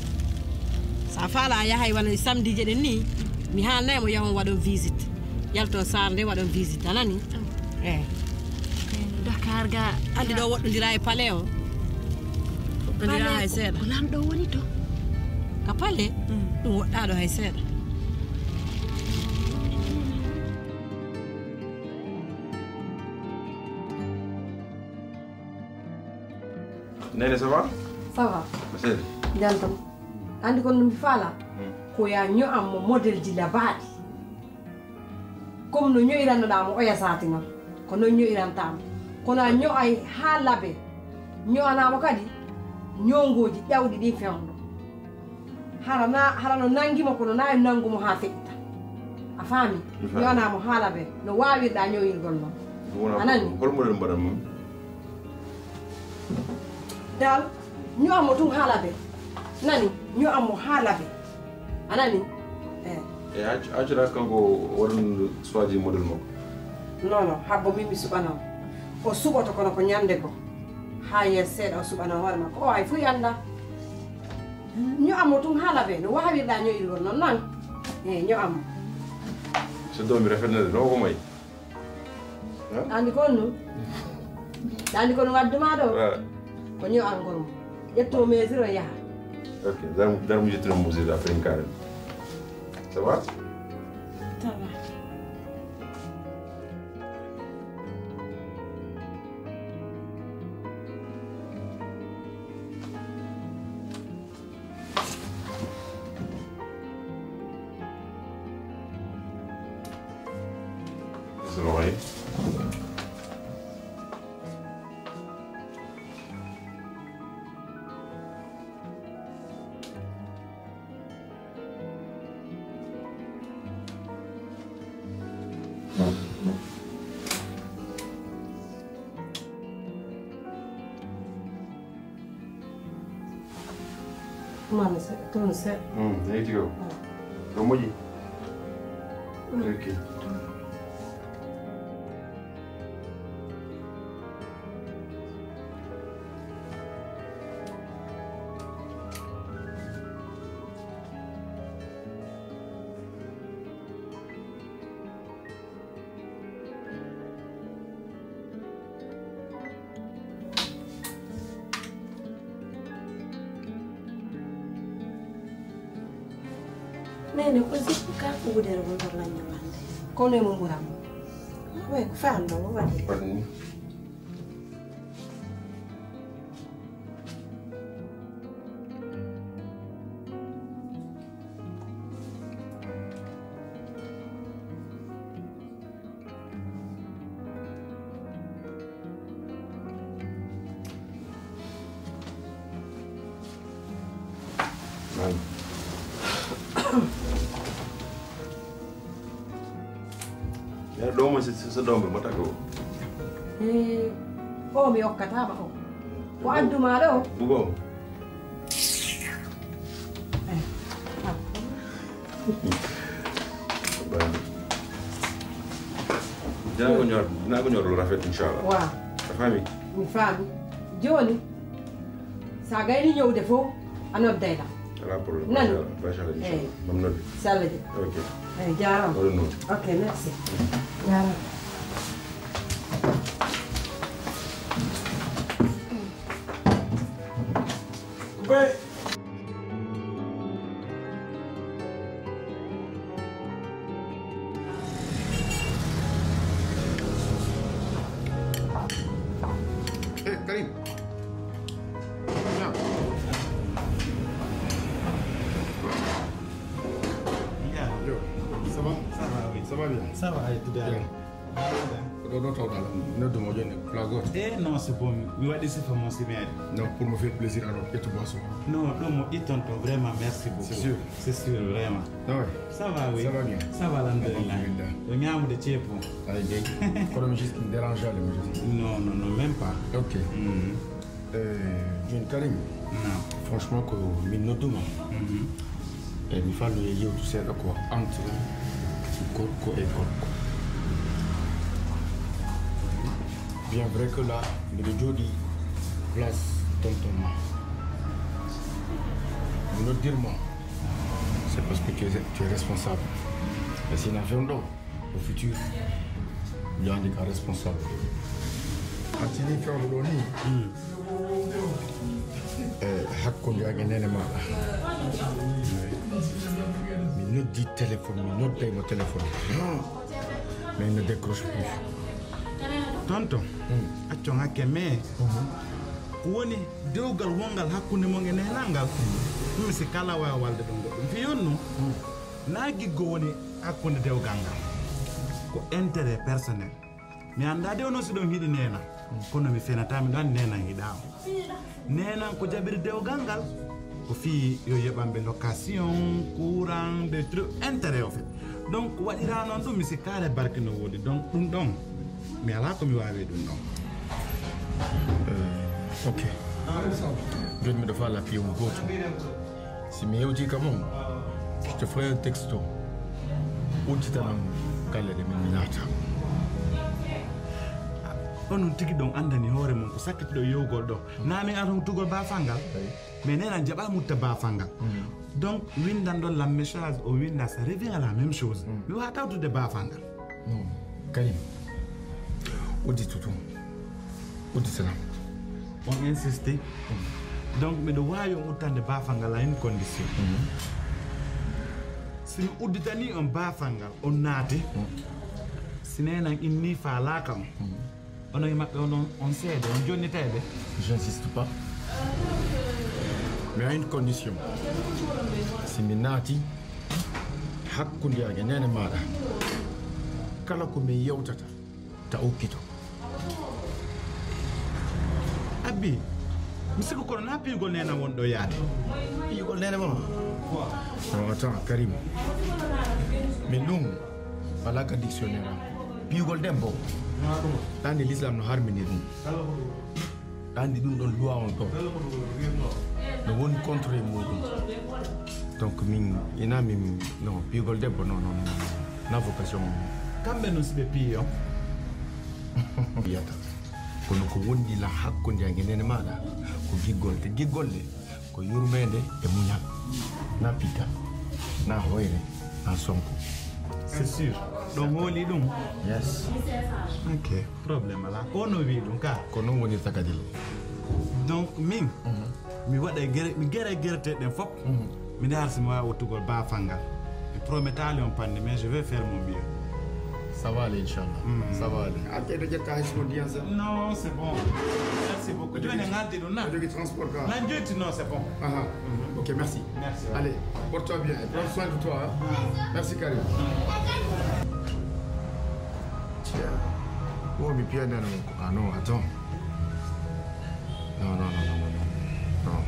Sa faala a yahay wano e samediije ɗen ni, mi haalnay mo yahon waɗon visite. Yalton saare nde waɗon visite. A nani? Eh. Dakar ga. Andi ɗo woɗɗondira e palais o. Woɗɗondira hay seeɗa. Ko lanɗo woni to? Ka palais? Mm. Ɗum woɗɗaɗo hay seeɗa. Nene, ça va? Ça va. Seydi. Janto. Andi kon no mi faala? Mm. Ko ya ño'an mo modelji labaaɗi. Comme no ño'irannoɗaa mo oya saati non, ko non ño'irantaa mo. Kono a ño'ay haa laɓe, ño'anaa mo kadi ñoongooji ƴawɗi ɗin fewndo. Hara na, hara no nangi mo, kono na yo nangu mo haa feƴƴita. A faami? Mi faami. Ño'anaa mo haa laɓe, no waawirɗaa ño'irgol non. A nani? Hol model mbaɗan mo? Dal, ño'an mo tun haa laɓe. Nani? Ño'an mo haa laɓe. A nani? Eh. E accu, accuɗaa kanko waɗude choisi model makko? Non, non, habbo min mi suɓana mo. O suɓoto kono ko ñande goo. Haa yeeso seeɗa o suɓana hoore makko. O ay fof anndaa. Ño'an mo tun haa laɓe. No waawirɗaa ño'irgol non, non. Eh, ño'an mo. So doomi rafet na de, no ko moy? Andi kon nun? Andi kon waddu ma ɗo? Ah. Ko ño'angol mo. Ƴettu mesure o yaha. Ok, dar, dar mo ƴettuno mesure après en carré. Ça va? Ça va. Mami se, tun se. Mm, there you go. Mm. Ɗo moƴƴi? Mm. Ok. Nene, ko zippu ka ko wudere won to laña wande. Kono e mo mburam. Way ko fam ɗo o waɗi. Waɗi ni. Ya, ɗo mo si, si, si ɗo mo, mo tago. Eh, o mi okkata ma o. Ko addu ma ɗo? Bugo. Eh, ah. Dinaa ko ñor, dinaa ko ñor lu rafet, inchallah. Waaw. A faami? Mi faami. Jooni, sa gayni ñëwde fof, a nodday la. Alaa problème. Nani? Machallah, machallah, inchallah. Eh. Mam noddi. Salla je. Ok. Eh, jaaraama. Wala noon. Ok, merci. Jaaraama. Coupé. Eh, Karim. Viens. Yo, ça va? Ça va, oui. Ça va bien? Ça va, oui, tout à fait. Bien. Ko ɗo, ɗo tawɗaa lan? Noddu mo jooni, plat gooto. Eh, non, c'est bon. Mi waɗi sifa mon si mi ari. Non, pour me faire plaisir, alors, ƴettu boisson. Non, ɗum mo itton to, vraiment, merci beaucoup. C'est sûr. C'est sûr, vraiment. Ah ouais. Ça va, oui. Ça va bien. Ça va, alhamdulillah. Alhamdulillah. Yo ñaamude ceebu. Ay, gay. Kono mi juste mi dérange le, mi juste. Non, non, non, même pas. Ok. Mhm. Eh, jooni Karim. Non. Franchement, ko min nodduma. Mhm. E mi falloya yewtu seeɗa ko entre gorko e gorko. Bien vrai que là, miɗo jooɗii place tonton ma. Mi noddirma, c'est parce que tu es, tu es responsable. E si na fewndo, au futur, miɗo anndi ka responsable. A tini fewndo ɗo ni. E hakkunde an e neene maaɗa. Mi noddi téléphone, mi nodday mo téléphone. Mais il ne décroche plus. Tonton, accon hakke, mais ko woni dewgal wongal hakkunde mon e neenal ngal? Mi si kala waya walde ɗon goɗɗum. Fi yonnu, na giggo woni hakkunde dewgal ngal. Ko intérêt personnel. Mi anndaa de onon si ɗon hiɗi neena. Kono mi fenataa, miɗo anndi neenan hiɗaa mo. Neenan ko jaɓiri dewgal ngal. Ko fii yo yoɓanɓe location, courant, des trucs, intérêt au fait. Donc, waɗiraa non ɗum, mi sikkaare barke no woodi. Donc, ɗum ɗon, mi alaa ko mi waawi ɗum ɗon. Euh, ok. Jooni miɗo faalaa piiwol gooto. Si mi hewtii ka mon, je te ferai un texto. Udditanam galle ɗe min mi naata. Onon tigi ɗon anndani hoore mon ko sakkitiɗo yewgol ɗo. Naa min artugol baafal ngal? Mais neenan jaɓaa mutta baafal ngal. Donc, winndan ɗon lan message, o winnda, ça revient à la même chose. Mi waawa tawtude baafal ngal. Non, Karim. Udditu tun. Udditanam. On insiste. Donc, miɗo waawi on udditande baafal ngal à une condition. Si mi udditanii on baafal ngal, on naati. Si neenan innii faalaaka on. Onon e maɓɓe, onon on seede, on jonnitay ɓe. J'insiste pas. Mais à une condition. Si mi naati hakkunde an e neene maaɗa, kala ko min yewtata, ta okkito. Abbi, mi sikku kono na piigol neene won ɗo yaade. Piigol neene mon? Non, attends, Karim. Min ɗum, alaa ka dictionnaire am. Piigol debbo. Ɗa anndi l'islam no harmini ɗum. Ɗa anndi ɗum ɗon loi on ɗon. No woni contre e muɗum. Donc min, ina min, non, piigol debbo, non, non, non, non. Na vocation mum. Kamɓe non si ɓe piiyo? Wiyata. Kono ko wondi la hakkunde an e neene maaɗa, ko giggol. Te giggol le, ko yurmeende e muñal. Na pita, na hoyre, na sonko. C'est sûr. Ɗon hooli ɗum? Yes. Ok. Problème alaa. Ko no wi'i ɗum ka? Ko non wonirta kadi le. Donc, min, mi waɗa gere, mi gere gerte ɗen fof. Mi ndaara si mi waawi udditugol baafal ngal. Mi prometaali on pande, mais je vais faire mon mieux. Ça va aller, inchallah. Ça va aller. A tey ɗo ƴetta hay simo ndiyan sa. Non, c'est bon. Merci beaucoup. Jooni en ngaddi ɗum na? A jogi transport ka? Nan joyti, non, c'est bon. Aha. Ok, merci. Merci. Allez, porte-toi bien et prends soin de toi, hein. Merci, Karim. Tiens. Oh, mi piyanano. Ah non, attends. Non, non, non, non, non, non. Non.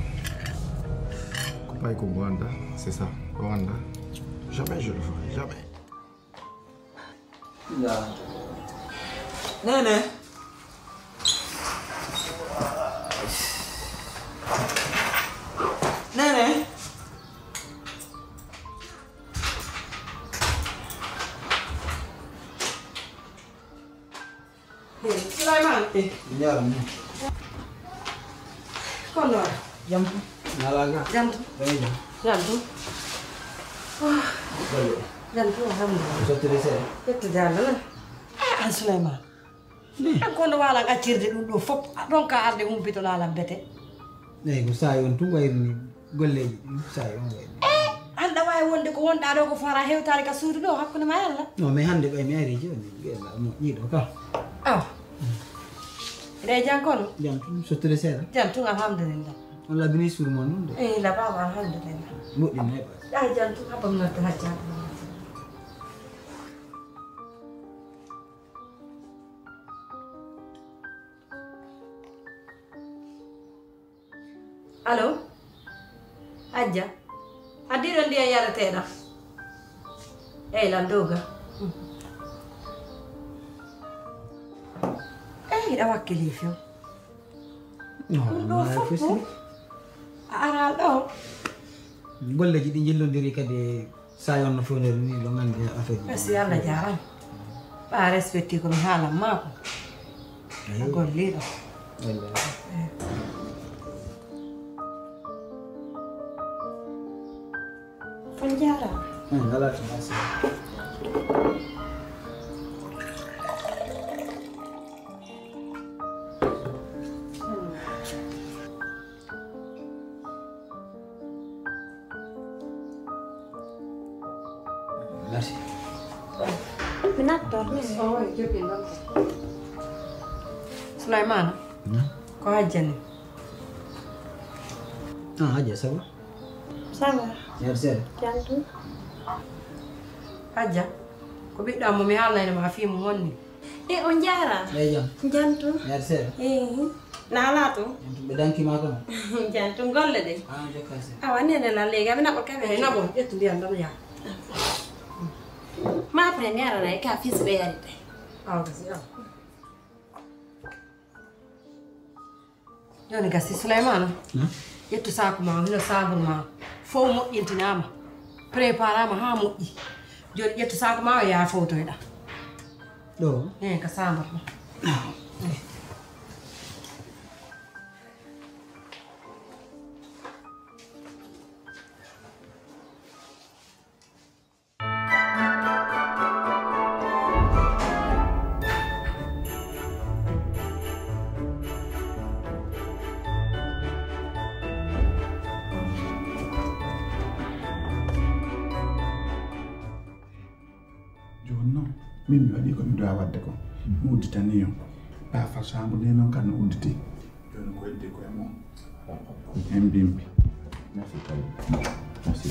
Ko pay ko Rwanda, c'est ça. Rwanda. Jamais je le ferai, jamais. Nene. Nene. Sulayman. Eh, ñaar mi. Kono. Jam. Nalaga. Jam. Bay jam. Jam. Bale. Jam, alhamdulillah. Sottude seeɗa. Yettude Allah. Ah, an Sulayman. An kono waalan accirde ɗum ɗo fof. Ɗon ka arde humpito laalan bete. Eyi, ko saa'i on tun wayri ni. Golleeji ɗin, saa'i on waɗi. Eh, an ɗa waawi wonde ko wonɗaa ɗoo ko fara hewtaade ka suudu ɗoo hakkunde ma e Allah? Non, mais hannde ɓay mi ari jooni, mi Allah moƴƴiiɗo ka. Awa. Eɗa e jam kono? Jam tun, sottude seeɗa. Jam tun, alhamdulillah. On labinii suudu mon ɗum de? Eh, labaama, alhamdulillah. Moƴƴi, neeɓa. Ɗa jam tun, abba mi nodda hajjaaɗo. Allo? Hajja? Addiɗo ndiyan yareteeɗan? Eyi lan, dow ga. Eyi, hiɗa wakkilii few. No, ɗum ɗoo fof ko a araa ɗoo. Golleeji ɗi njillondiri kadi e saa'i on no fewniri ni, ɗon anndi affaire ji. Merci, Allah jaaraama. Ɓaa respecté ko mi haalan maa ko. Eyi. A golliiɗo. Wallahi. Eyi. On jaaraama. Hmm, alaa to, merci. Merci. Mi nattor ni. Sulaiman, hmm? Ko Hajja ni? Ah, Hajja, ça va? Ça va. Merci. Jantu. Hajja, ko ɓiɗɗo am mo mi haalnayno ma fii mum wonni? E, on jaaraama. Eyi, jam. Jantu. Merci. Eyi. Na alaa to? Jantu, ɓe danki ma kono? Jantu, golle de. Ah, jokka se. Awa, nene la, leegi, aɓe naɓo kafe. Eyi, naɓo, ƴettu ndiyan ɗan yaa. Ma après, mi arana e ka fis ɓe yarite. Awa, kasi, awa. Jooni gasi, Sulaymaana. Hmm? Ƴettu saaku maa o, hino saabur maa o. Fow moƴƴintinaama. Préparaama haa moƴƴi. Jooni ƴettu saaku maa o, yaa fowtoyɗaa. Ɗo? Ee, ka saabur ɗo. Jooni non, min mi waɗii ko mi ɗo waɗde kon. Mi udditanii on. Ɓaa fa saambu ndee non kan no udditi. Jooni ko heddi ko e mon. En mbimbi. Merci, Karim. Merci.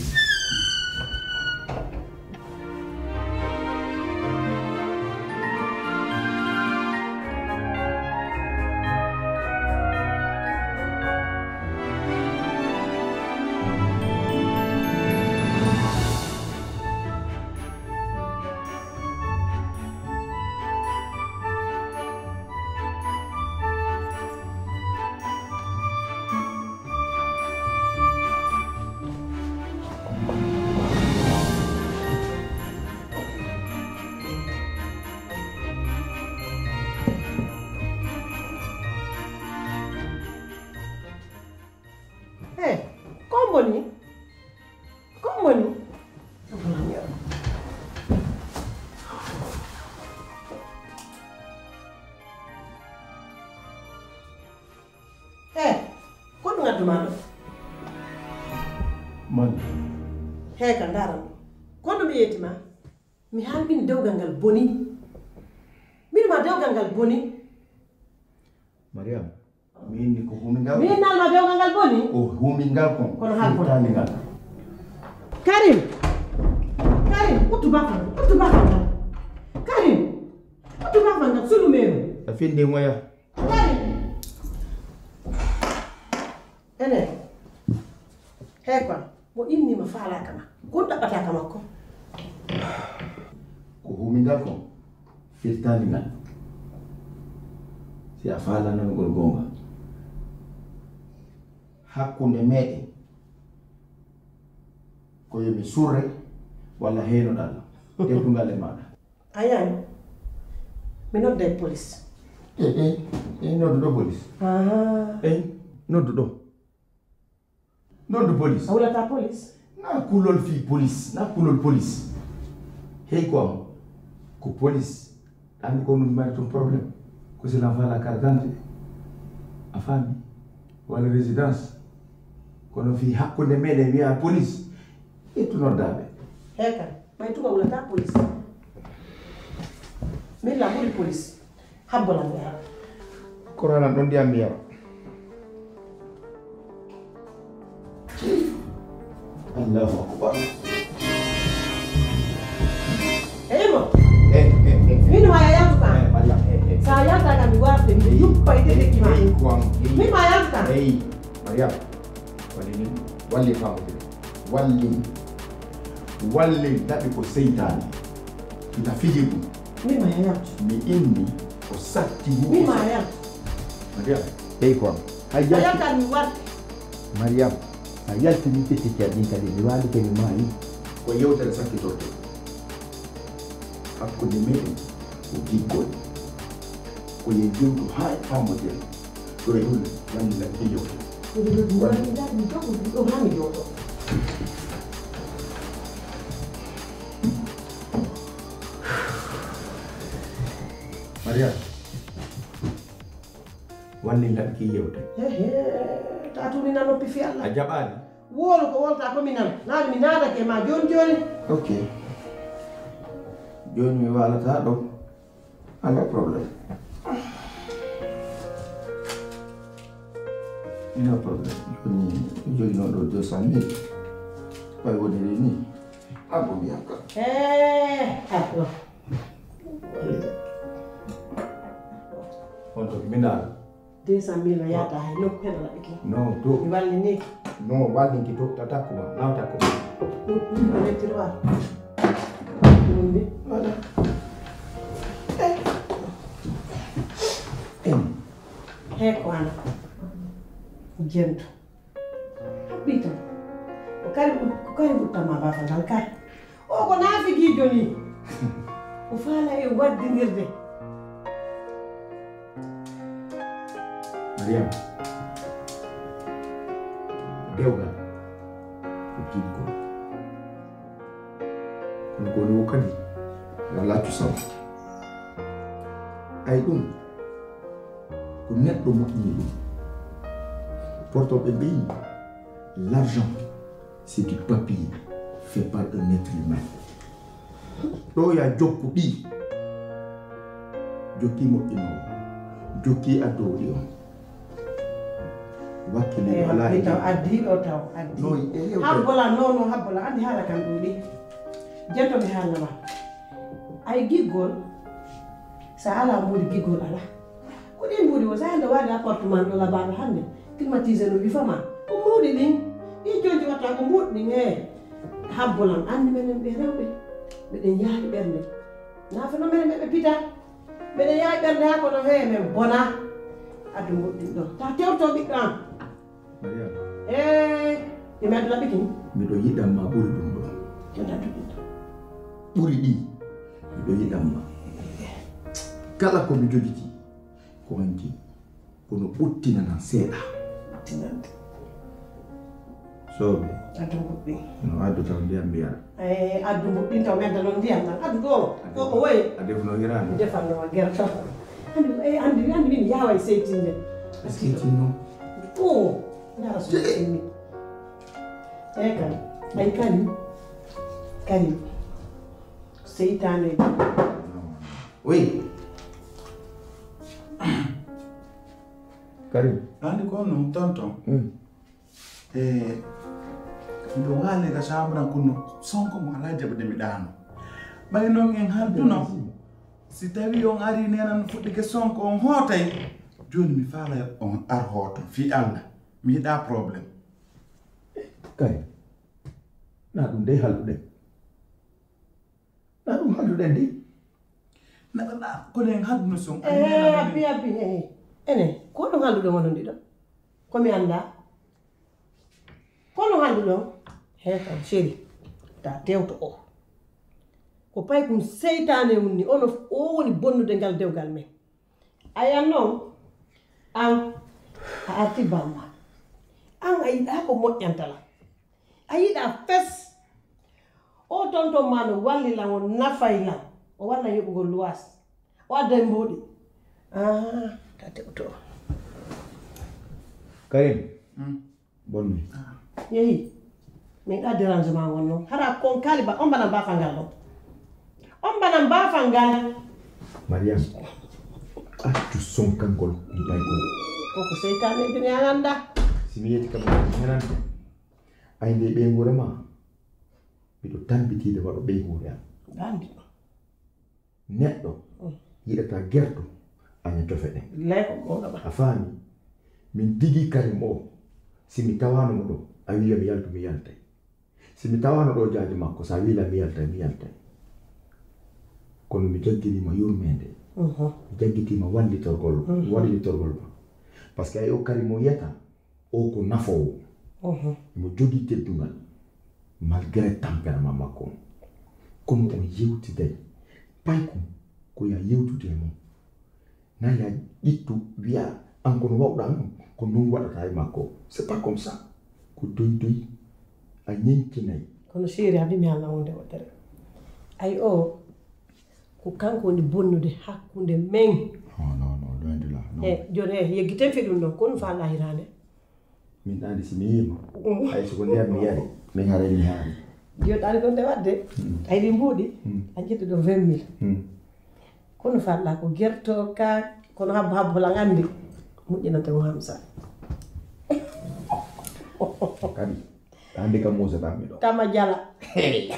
Hey, ko on woni? Ko on woni? Hey, ko ɗum addu maa ɗo? Man. Hey, ka ndaara ɗum. Ko ɗum yeeti ma? Mi halbini dewgal ngal boni. Min ma dewgal ngal boni. Mariam, mi inni ko humingal. Mi innal ma dewgal ngal boni? Ko humingal kon. Kono haa kono. Firtaali ngal. Karim! Karim, uttu bafal, uttu bafal ngal. Karim! Uttu bafal ngal, sunu meeru. A findi ngoya. Karim! Ene. Hee kon, mo inni ma faalaaka ma. Kon ɗaɓɓataaka makko. Ko humingal kon. Firtaali ngal. Si a faalaa nanugol goonga. Hakkunde meeɗen, ko yo mi surre walla heynoɗaa lam. Teddungal e maaɗa. A yi'ay, mi nodday polis. Ey, ey, ey, noddu ɗo polis. Ahaa. Ey, noddu ɗo. Noddu polis. A hulataa polis? Naa kulol fii polis, naa kulol polis. Hey ko am, ko polis. Anndi ko ɗum mari ton problème. Ko si lan faalaa carte d'identité. A faami? Walla résidence. Kono fii hakkunde meɗen wi'a polis. Ƴettu noddaa ɓe. Hee kan. Ɓay tuma wulataa polis. Min la ɓuri polis. Habbo lan mi ara. Korona ɗon ndiyam mi yara. Allahu akbar. Eyi mo. Eh, eh, eh. Min ma yaltu kan. Eh, Mariam, eh, eh. Sa yalta kan mi warde mi yuppa ite de kima. Eh, eh, ko am. Min ma yaltu kan. Eh, Mariam. Wallin, wallin famɗude. Wallin. Wallin naɓi ko seytaane. Ina fiji ɗum. Min ma yaltu. Mi inni ko satti ngu. Min ma yaltu. Mariam. Ɓey ko am. Hay yaltu. Yalta mi warde. Mariam. A yaltini fittitte an ɗin kadi, mi waalike, mi maayi. Ko yewtere sakkitorto hakkunde meɗen ko giggol. Ko yo en jewtu haa e faamodira. Ɗo e ɗun, wallita e yewtere. Ko ɗum ɗum wallita, ɗum ɗo, ko ɗum ɗo haa mi jooɗo. Mariam. Wallin laɓi kii yewte. Ehe, ta tuni na noppi fi Allah. A jaɓaali? Wolu ko wolta ko mi nan. Naani mi naatake ma jooni jooni. Ok. Jooni mi waalata ɗo. Ala problème. No problème. Jooni mi joginoo ɗo deux cent mille. Ɓay woniri ni. Abbo mi yakka. Eh, abbo. On to mi ndaara. Deux cent mille no yaata hay nokku hen laɓi ki. No, to. Mi wallinii ki. No, wallinki to, ta takku ma, naw takku ma. Ɗum, ɗum ko mettiroir. Ɗum ni. Voilà. Eh. Em. He ko an. Jento. Habbii tan. Ko kari ɓur-, ko kari ɓurta ma baafal ngal kay. O ko naafigiijo nii. O faala e waddindirde. Mariam, dewgal ko giggol. Kono ko woni wo kadi, wala cusaw. Ay ɗum, ko neɗɗo moƴƴini ɗum. Porto ɓe mbiyi, l'argent, c'est du papier fait par un être humain. Ɗo ya jokku ɗi, jokki moƴƴinoowo, jokki addowo ɗi on. Wakkili Eh, alaa mi e taw ɗi. Addi ɗo taw, addi. No, e, e, Habbola, no, no, Habbola, andi haala kan ɗum ɗi. Jento mi haalna ma. Ay giggol, sa alaa mbuuɗi giggol alaa. Ko ɗin mbuuɗi won, sa hannde waɗi appartement ɗo labaaɗo hannde, climatisé no wifa ma. Ko mbuuɗi ɗin, ɗi jonji watta ko mbuuɗi ɗin, eh. Habbolan, andi menen ɓe rewɓe, meɗen yaari ɓernde. Naafano menen ɓe ɓe pita. Mbeɗa yaawi ɓernde haa kono hee men bona. Addu mbuuɗi ɗin ɗo. Ta tewto ɓiɗɗo am. Mariama. Eh, mi addu laɓi kin. Miɗo yiɗan ma ɓuri ɗum ɗo. Yo addu ɗum ɗo. Ɓuri ɗi, miɗo yiɗan ma. Kala ko mi jogiti, ko hanki, kono ɓuttinana seeɗa. Ɓuttinande. Sooɓe. Addu mbuuɗi ɗin. No addu taw ndiyam mi yara. Eh, addu mbuuɗi ɗin taw mi adda non ndiyam nan. Addu ɗo. Ko, ko woye? A defuno hiraande? Mi defanno ma gerte. Anndi, eh, anndi, anndi min yaaway seytinde. A seytinno? Oh, ndara so seytinmi. Eh, Karim. Ay, Karim. Karim. Seytaane. Oui. Karim. Anndi ko non, tonton. Mm. E, miɗo waali ka saaburan kono Sonko mo alaa jaɓude mi ɗaano. Ɓay non en halduno, si tawi on ari nenan fuɗɗike Sonko on hootay, jooni mi faalay on ar hooto fii Alla. Mi yiɗaa problème. Kay, na ɗum dey halduɗen. Na ɗum halduɗen di. Na, na, na, ko ɗen halduno son. Eh, abbi, abbi, eh. Enen, ko ɗum halduɗen wonande ɗo? Ko mi anndaa. Ko no halduɗon? He kam, chéri, ta tewto o. Ko pay ɗum seytaane wonni, ono, o woni bonnude ngal dewgal men. Ayan non, an, a arti bamma. An a yiɗaa ko moƴƴanta lan. A yiɗaa fes. O tonton ma no walli lan, o nafay lan. O walla yoɓugol luwaas. O adday mbuuɗi. Ah, ta tewto. Karim. Mm. Bonne nuit. Ah. Yehi. Min ɗa dérangement wonno. Hara kon kaliba, on bana bafa ngal ɗo. On bana bafa ngal. Mariam, accu sonkangol kumpay ko. Koko seytaane duniya ganda. Si mi yeti kam, mi henante. Ay nde ɓeynguure ma, miɗo tambitiide waɗo ɓeynguure am. Bandi. Neɗɗo Mm. yiɗata gerto, aña jofe ɗen. Billahi ko goonga ba. A faami? Min tigi Karim o, si mi tawaano mo ɗo, a wi'a mi yaltu, mi yaltay. Si mi tawaano ɗo jaaju makko, so a wi'i lan mi yaltay, mi yaltay. Kono mi jaggiriima yurmeende. Mhm. Mi jaggitiima wallitorgol, Mhm. wallitorgol ma. Parce que ay o Karim o yiyata, o ko nafoowo. Mhm. Mo jogii teddungal, malgré tempérament makko on. Kono on yewtiday. Paykun, ko ya yewtude e mon. Na ya ƴittu, wi'a, "An kono wawɗaa non, ko non waɗataa e makko." C'est pas comme ça. Ko doy doy, a ñenkinay. Kono chéri, haɗi mi haalna huunde wotere. Ay o, ko kanko woni bonnude hakkunde men. Non, non, non, loin de là, non. E, jooni, e, yeggiten fi ɗum ɗon, ko ɗum faalaa hiraande. Min andi si mi yiima. Mm. Hay so ko ndiyam mi yari, min haray mi haari. Jooni ɗaani ko nde waɗde, mm, ay ɗi mbuuɗi, mm, a ƴetti ɗo vingt mille. Mm. Kono faalɗaa ko gerto ka, kono habbo habbo lan andi. Moƴƴinante mo Hamsa. Kadi, hande kam Musa tan mi ɗo. Kama jala. Hey.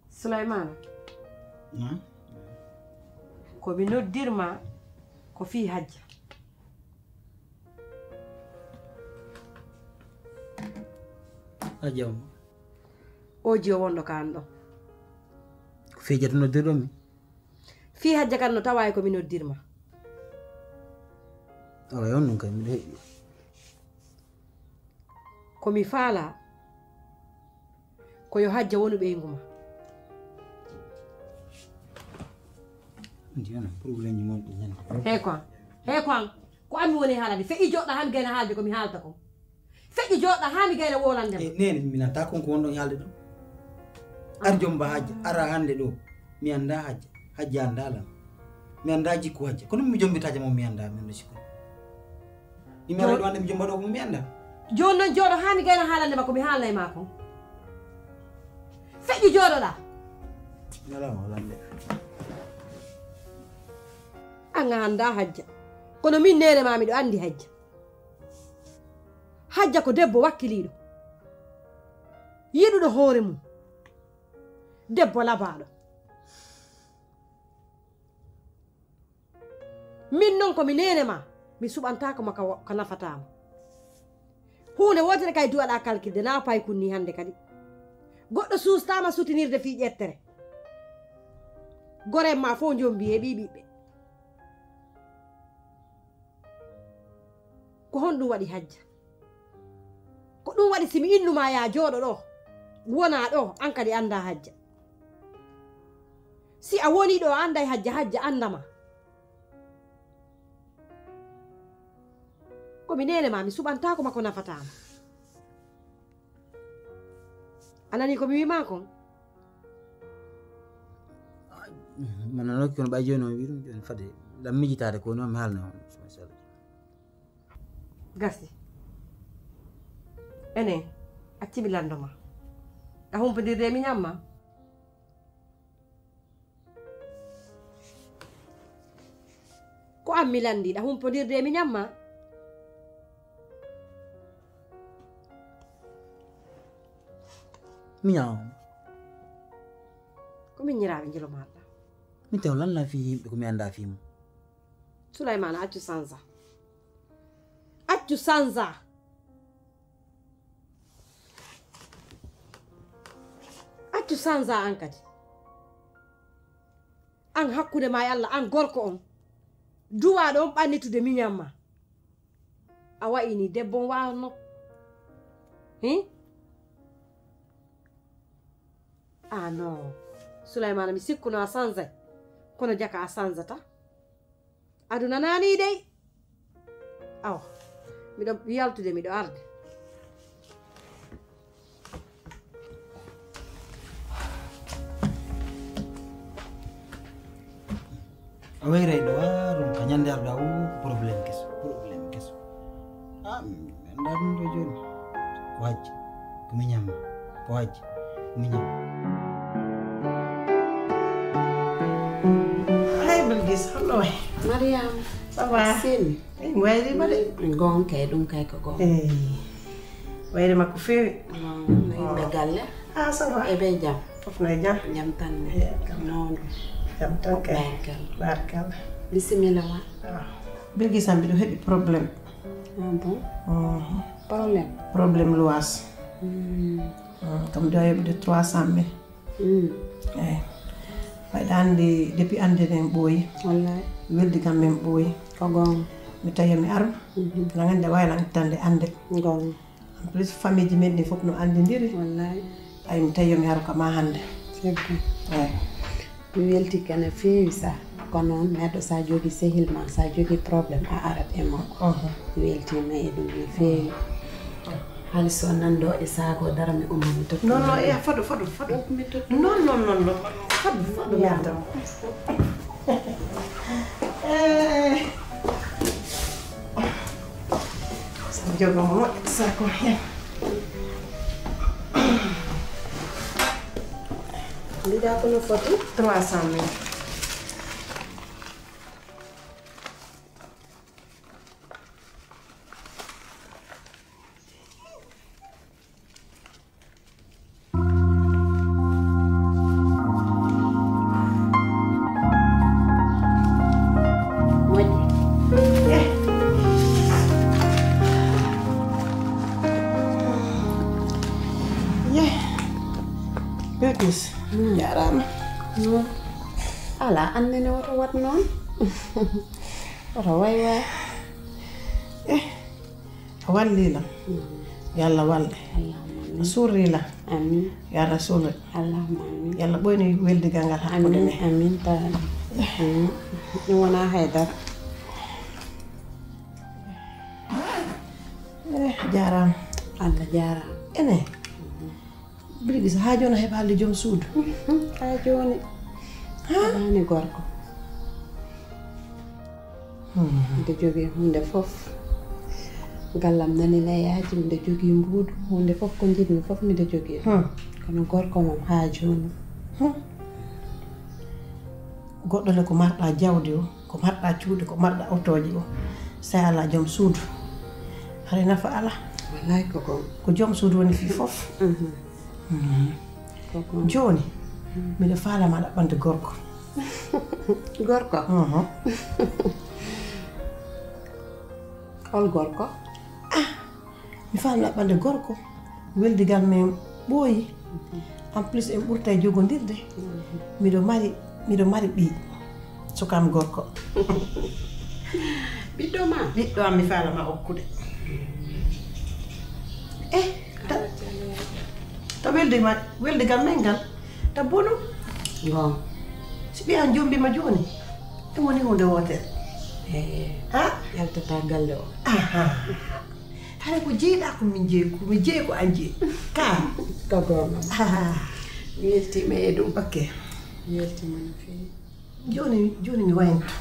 Sulaymaana. Naam. Ko mi noddirma ko fii Hajja. Hajja on? Oji o wonɗo ka an ɗo. Ko fii Hajja to noddirɗon mi? Fii Hajja kan no tawaa e ko mi noddirma. Awa, yon ɗum kay, miɗo heɓi. Ko mi faalaa, ko yo Hajja wonu ɓeyngu ma. Ndi on problème ji mon ɗi ñande. Hey ko an, hey ko an, ko an mi woni haalande. Feƴƴi jooɗa haa mi gayna haalde ko mi haalta ko. Feƴƴi jooɗa haa mi gayna wolande ma. E nene, mi nanta kon ko wonɗon haalde ɗon. Ar jomba Hajja, ara hande ɗo. Mi anda Hajja, Hajja anda lan. Mi anda jikku Hajja. Kono mi jombitaaje mon mi anda, mi anda jikku. Imi aray ɗo hannde mi jomba ɗo ko mi anndaa. Jooni non jooɗo haa mi gayna haalande ma ko mi haalnay ma kon. Feƴƴi jooɗoɗaa. Alaa mo haalande. An a anndaa Hajja. Kono min neene maa miɗo anndi Hajja. Hajja ko debbo wakkiliiɗo. Yiɗuɗo hoore mum. Debbo labaaɗo. Min non ko mi neene maa, mi suɓantaako ma ka wo-, ka nafataa ma. Huunde wootere kay duwaɗaa kalkirde, naa paykun nii hannde kadi. Goɗɗo suustaa ma sutinirde fii ƴettere. Goree maa fow njombii e ɓii ɓiɓɓe. Ko honɗun waɗi Hajja? Ko ɗun waɗi si mi innu maa yaa jooɗo ɗoo, wonaa ɗoo, an kadi anndaa Hajja. Si a wonii ɗoo a annday Hajja, Hajja annda ma. Ko mi neene maa, mi suɓantaako ma ko nafataa ma. A nanii ko mi wi'i maa kon? Mi nanooki, kono ɓay jooni on wi'i ɗun, jooni fade lan mijitaade ko woni on, mi haalna on. Gasi. Enen, acci mi lanndo ma. A humpondirde e miñan maa? Ko an mi lanndii, ɗa humpondirde e miñan maa? Miñan on? Ko min ñiraaɓe njilo maaɗa. Min taw lan lan fii yimɓe ko mi anndaa fii mun? Sulaymaana, accu sansa. Accu sansa. Accu sansa an kadi. An hakkunde maa e Alla, an gorko on. Duwaaɗo on ɓannitude miñan maa. A wa'i nii debbo on waawatno. Hin? Ah non. Sulaymaana, mi sikkuno a sansay. Kono jaka a sansata. Aduna naa nii dey. Awa, miɗo yaltude, miɗo arde. A wayray ɗo, a ɗum ka ñande arɗa o, ko problème keso, problème keso. Ah, mi anndaa ɗum ɗo jooni. Ko hajji, ko miñan maa. Ko hajji, ko miñan maa. Hey, Bilgis, honno wa'i? Mariam, ça va? Sin. Ey, mi wayriima de. Goonga kay, ɗum kay ko goonga. Ey, wayriima ko feewi. No yimɓe galle? Ah, ça va. E ɓe jam? Fof no e jam. Jam tan ne. Ey, jam. Mawɗum. Jam tan kay. Barkalla. Barkalla. Bisimilla ma. Ah. Bilgis, an mbiɗo heɓi problème. Ah bon? Mhm. Problème? Problème luwaas. Hmm. Hmm, kam ɗo heɓde trois cent mille. Hmm. Ey. Ɓayɗa anndi, depuis annde nden ɓooyi. Wallahi. Weldi kam men ɓooyi. Ko goonga. Mi tawi yo mi aru. Mhm. Aɗa anndi a waawi lan ittande annde. Goonga. En plus, famille ji men ɗin fof no anndindiri. Wallahi. Ay, mi tawi yo mi aru ka ma hannde. C'est vrai. Eey. Mi weltii ka no feewi sa. Ko noon, neɗɗo sa jogii sehil ma, sa jogii problème, a arat e makko. Mhm. Mi weltiima e ɗum no feewi. Haali so nanndo e saako dara mi umma mi totta. Non, non, eh, fado, fado, fado. Mi totta. Non, non, non, non. Fado, fado, mi adda mo. Eh. Sabu jogo mo moƴƴa saako heen. Mbiɗa ko no foti? Trois cent mille. Moƴƴi. Eh. Yeh. Bilkis, mm, jaaraama. Mm. Alaa, annene woto waɗ noon. Woto way way. Eh. A wallii lan. Mm. Yo Allah wallu. Allahumma amiin. A suurii lan. Amiin. Yo Allah suuru. Allahumma amiin. Yo Allah ɓoynu weldigal ngal hakkunde men. Amiin, amiin, taala. Amiin. Ɗum wonaa haydara. Eh, jaaraama. Allah jaaraama. Ene. Mhm. Bilkis, haa jooni a heɓaali joom suudu? Haa jooni. Haa? Heɓaani gorko. Hmm. Miɗo jogii huunde fof. Gallam nani na yaaji, miɗo jogii mbuuɗu, huunde fof ko njiɗmi fof miɗo jogii. Hmm. Kono gorko mum haa jooni. Hmm. Goɗɗo le ko marɗa jawdi o, ko marɗa cuuɗi, ko marɗa otooji o. Sa alaa joom suudu, haray nafa alaa. Wallaay ko goonga. Ko joom suudu woni fii fof. Mhm. Mhm. Ko goonga. Jooni, mhm, miɗo faalaa ma ɗaɓɓande gorko. Gorko? Mhm. Hol gorko? Ah, mi faalaa ɗaɓɓande gorko. Weldigal men ɓooyi. En plus, en ɓurtay jogondirde. Miɗo mari, miɗo mari ɓii. Suka am gorko. Ɓiɗɗo ma? Ɓiɗɗo am mi faalaa ma okkude. Eh, ta, ta weldi ma, weldigal men ngal, ta bonu. Bon. Si ɓiyan jombi ma jooni, ɗum woni huunde wootere. Eh, ha? Yaltata galle o. Aha. Hara ko jeeɗa ko min jeeyi, ko min jeeyi ko an jeeyi. Ka. Ko goonga. Ah. Mi weltiima e ɗum. Ok. Mi weltiima no feewi. Jooni, jooni mi wayantu.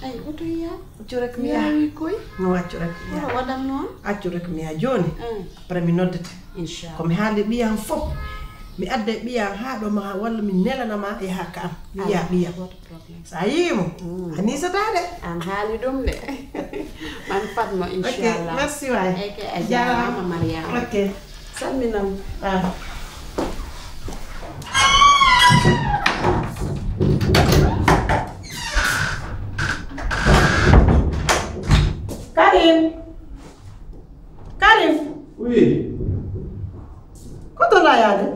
Ay, oto yaa. Accu rek mi yaa. Yaawi koy. No accu rek mi yaa. Oto waɗan noon. Accu rek mi yaa jooni. Mm. Après mi noddete. Inchallah. Ko mi haali ɓiyan fof. Mi adda e ɓiyan haa ɗo ma walla mi nelana ma yaha ka am. Mi yiya ɓiyan. Sa yii mo, a niisataa de. An haali ɗum de. Man fat mo, ok, inchallah. Merci waay. Eke a jaaraama, Mariama. Ok. Salminam. Ah. Karim. Karim. Oui. Ko to laayaade?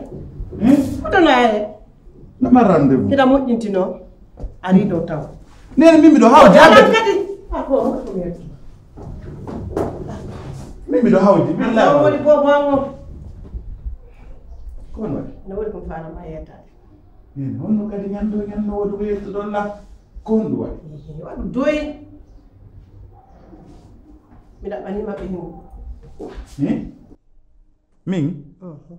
Hmm? Ko to laayaade? Nama rendez-vous? Hiɗa moƴƴintinoo? Ari ɗo taw. Nene, min miɗo hawji. Alan kadi. Ah, ko, ko mi yettuno. Min miɗo hawji. Min laawa. Woni bobo an o. Ko on waɗi? No woni ko mi faala ma yettaade. Nene, honno kadi ñando, ñando woni ko yettuɗon la? Ko honɗum waɗi? Ehe, waɗu doy. Mi ɗaɓɓanii maɓɓe himo. Eh? Min? Mhm.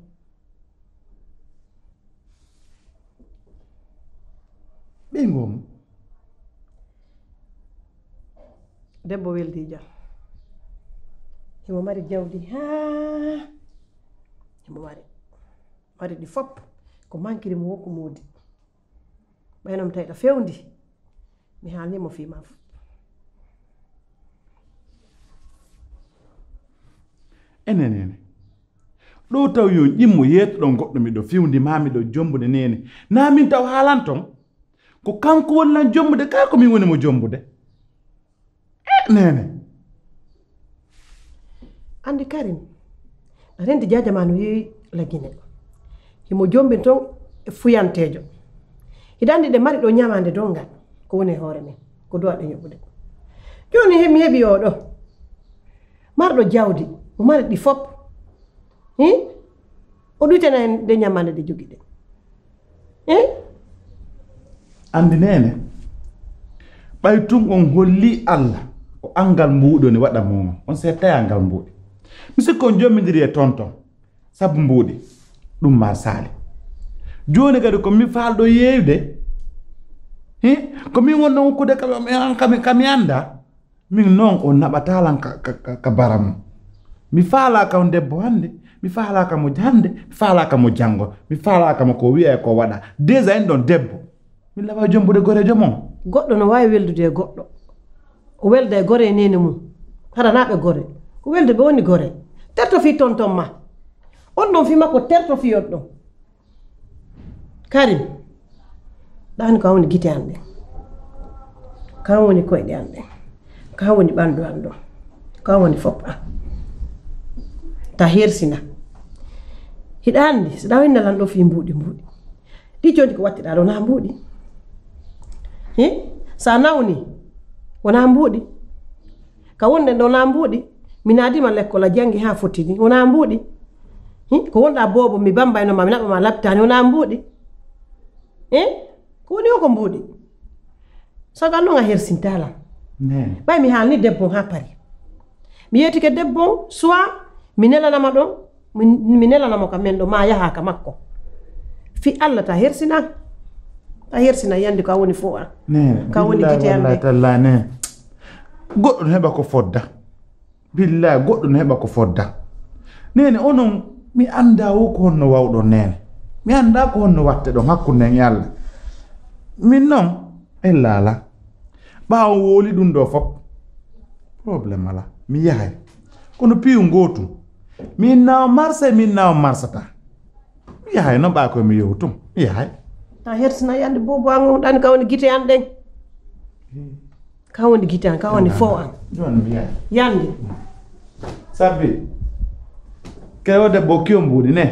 Ɓeyngu on? Debbo weldiijo. Himo mari jawdi haa himo mari. Mari ɗi fop. Ko mankiri mo woo ko moodi. Ɓay no mi tawi ɗo fewndi, mi haalnii mo fii maa fof. Enen, enen. Ɗo taw yo on ƴimmo yeetuɗon goɗɗo miɗo fewndi maa miɗo jombude neene. Naa min taw haalanton? Ko kanko woni lan jombude, kaa ko min woni mo jombude? Eh, neene. Anndi Karim, rendi jaaja maa no yeewi la Gine. Himo jombin ton e fuyanteejo. Hiɗa anndi ɗe mari ɗo ñamaande donngal ko woni e hoore men, ko duwaa ɗe yoɓude. Jooni he mi heɓi oo ɗoo marɗo jawdi, o mari ɗi fop. Hin? O ɗuytana en ɗe ñamaande ɗe jogiɗen. Hin? Anndi neene, ɓay tun on hollii Alla ko anngal mbuuɗi woni waɗa mo on, on seettayaa ngal mbuuɗi. Mi sikki on jommindirii e tonton. Sabu mbuuɗi, ɗun maa saali. Jooni kadi ko mi faalɗo yeeyude. Hi? Ko min wonno hokkude ka mi, ka mi, ka mi anndaa. Min non o naɓataa lan ka, ka, ka, ka bara mum. Mi faalaa ka on debbo hannde, mi faalaa ka mo hannde, mi faalaa ka mo janngo, mi faalaa ka mo ko wi'a e ko waɗa. Déjà en ɗon debbo. Min lawa jombude goreejo mon. Goɗɗo no waawi weldude e goɗɗo. O welda e gore e neene mum. Hara naa ɓe gore. Ko welduɓe woni gore. Terto fii tonton ma. On ɗon fii makko terto fii on ɗon. Karim. Ɗaani ko an woni gite an ɗen. Ko an woni koyɗe an ɗen. Ko an woni ɓanndu an ɗon. Ko an woni fof an. Ta hersina. Hiɗa anndi, so ɗa winna lan ɗo fii mbuuɗi mbuuɗi. Ɗi jooni ko wattiɗaa ɗo naa mbuuɗi. Hi? Sa nawni, wonaa mbuuɗi. Ka wonɗen ɗo naa mbuuɗi. Mi naadima lekkol a janngi haa fottini, wonaa mbuuɗi. Hi? Ko wonɗaa boobo, mi bambayno ma, mi naɓa ma labtaani, wonaa mbuuɗi. Hi? Ko woni o ko mbuuɗi. Sagal non a hersintaa lan. Ɓay mi haalni debbo on haa pari. Mi yeetike debbo on, soit mi nelanama ɗon, mi, mi nelanamo ka men ɗo, maa yahaa ka makko. Fii Alla ta hersinan. Ta hersinan yandi ko a woni fo an. Ka woni gite an ɗen. Talla ne. Goɗɗo no heɓa ko fodda. Billahi, goɗɗo no heɓa ko fodda. Neene, onon, mi anndaa wo ko honno wawɗon neene. Mi anndaa ko honno watte ɗon hakkunde en e Alla. Min non, en laala. Ɓaawo wooli ɗum ɗoo fof. Problème alaa. Mi yahay. Kono piyu ngootu. Min naa o marsa, min naa o marsata. Mi yahay noon ɓaa koye mi yewtum. Mi yahay. Ta hersina yande bobo an on ɗan ka woni gite an ɗen. Ka woni gite an, ka woni fo an. Jooni mi yahay. Yande. Sabbi. Kay o debbo kiyo mbuuɗi ne.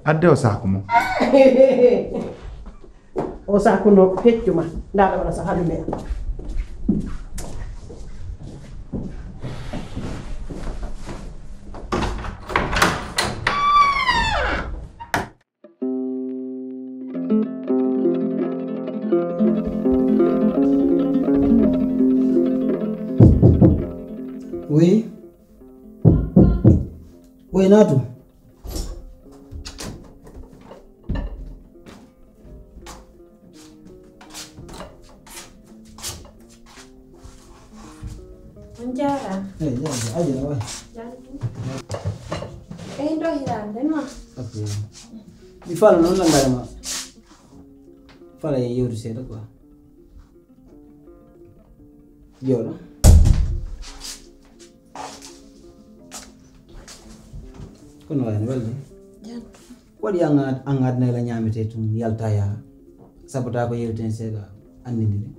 Adde o saako mum. O sakuno peccuma. Ndaɗa wala sa haɗu me. Oui. Oui, Natou. On jaaraama. Eyi, jaaraama. Aja, waay. Eyi, ɗo hiraande ma. Ok. Mi faala noon lanndare ma. Faala e yewtu seeɗa quoi. Jooɗo. Kono waani welde. Jam. Ko waɗi an ad-, an adna ila ñaametee tun yalta yaha? Sabu taa ko yewten seeɗa anndindiri.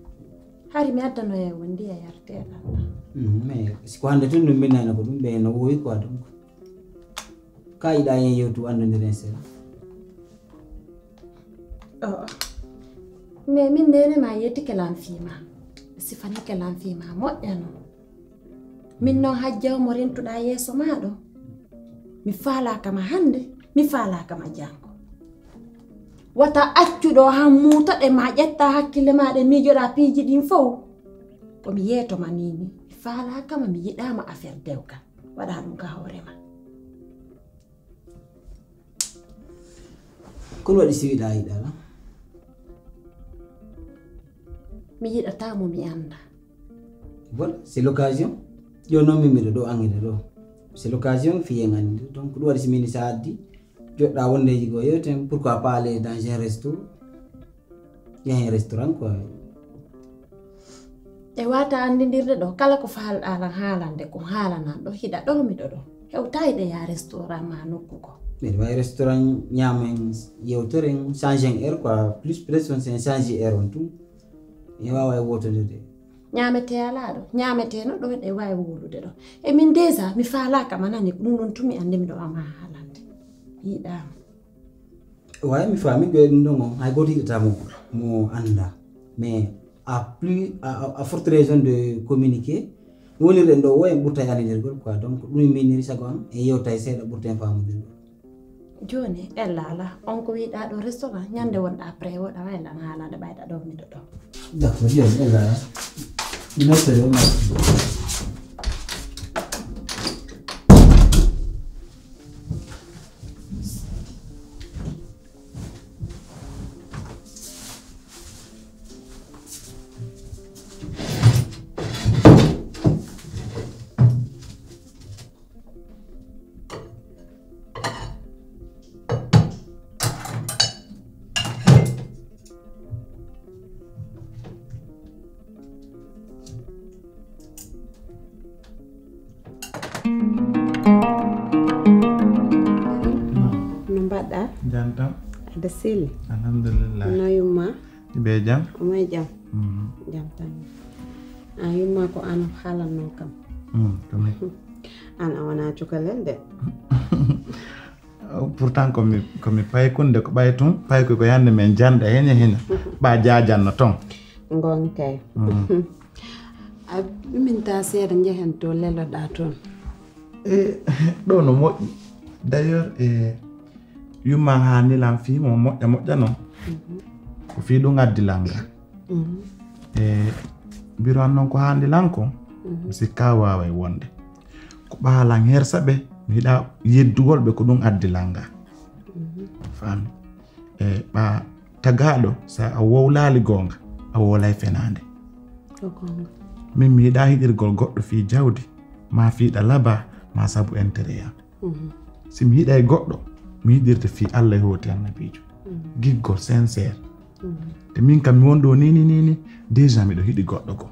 Hari mi addanoya won ndiya yarteeɗa. Mm, mais si ko hannde tun ɗum mbinnayno ko ɗum ɓe no wowi quoi donc. Ka yiɗa yen yewtu anndondiren seeɗa. Oh. Mais min nene ma yettike lan fii ma. Sifanike lan fii ma moƴƴano. Min non hajjaw mo rentuɗaa yeeso maa ɗo. Mi faalaaka ma hannde, mi faalaaka ma janngo. Wata accu ɗo han muuta ɗe ma ƴetta hakkille maa ɗe miijoɗaa piiji ɗin fow. Ko mi yeeto ma nii nii, mi faalaaka ma, mi yiɗaa ma affaire dewgal. Waɗaa ɗum ka hoore ma. Kono waɗi si wiɗa yiɗa la? Mi yiɗataa mo mi annda. Voilà, c'est l'occasion. Yo non mi miɗo ɗo angina ɗo. C'est l'occasion fi yen anndi. Donc ɗum waɗi si mini sa addi joɗɗa wondeji go yewten, pourquoi pas aller dans un resto? Yahen restaurant quoi. E wata anndindirde ɗo, kala ko faalɗaa lan haalande kon haalanan ɗo, hiɗa ɗo miɗo ɗo. Hewtayi ɗe yaa restaurant ma nokku ko. Miɗo wawi restaurant ñaamen yewtoren change en heure quoi, plus presque on sen change heure on tun. Mi wawa e wotondirde. Ñaametee alaa ɗo, ñaametee no ɗo ɗe wawi wulude ɗo. E min déjà mi faalaaka ma nani ko ɗum ɗon tun mi anndi miɗo wama haalande. Yiɗaama. Waawi mi faami ɓe ɗum ɗon on, hay gooto yiɗataa mo, mo anndaa. Mais à plus, à, à, à forte raison de communiquer, no wonirɗen ɗoo, wo en ɓurtay anndirgol quoi. Donc, ɗum mi miiniri sago an, en yewtay seeɗa ɓurten faamondirgol. Jooni, Ella alaa. On ko wi'uɗaa ɗoo restaurant, ñande wonɗaa prêt, woɗa wayla an haalaade ɓayɗa ɗoo, miɗo ɗoo. D'accord, jooni, Ella alaa. Mi noddete on. No mbaɗɗaa? Jam tan. Aɗa seli? Alhamdulillah. No yumma? Ibe jam? Omo e jam? Mhm. Jam tan. A yumma ko an haalanno kam. Mm, ko min. An a wona cukalel de. Pourtant ko mi, ko mi paykunde, ko ɓay tun, payku ko yande men janɗa hene hene. Ɓa jajanno ton. Ngon kay. Mm. A ɗuminta seeɗa njehen to leloɗaa ton. E, ɗo no moƴƴi. D'ailleurs, e, yumma haani lan fii mo moƴƴa moƴƴa non. Mhm. Ko fii ɗum addi lan ga. Mhm. E, biro an non ko haandi lan ko, mhm, mi sikka waaway wonde. Ko ɓaalan hersa ɓe, mi yiɗa yeddugol ɓe ko ɗum addi lan ga. Mhm. Faami? E, ɓa tagaaɗo, sa a wowlaali goonga, a wowlay fenaande. Ko goonga. Min mi yiɗa hiɗirgol goɗɗo fii jawdi, maa fii ɗa laba, maa sabu intérêt an. Mhm. Si mi yiɗay goɗɗo, mi yiɗirta fii Allah e hooti Annabiijo. Mhm. Giggol sincère. Mhm. Te min kam mi won ɗo nii, nii, nii, nii, déjà miɗo hiɗi goɗɗo goo.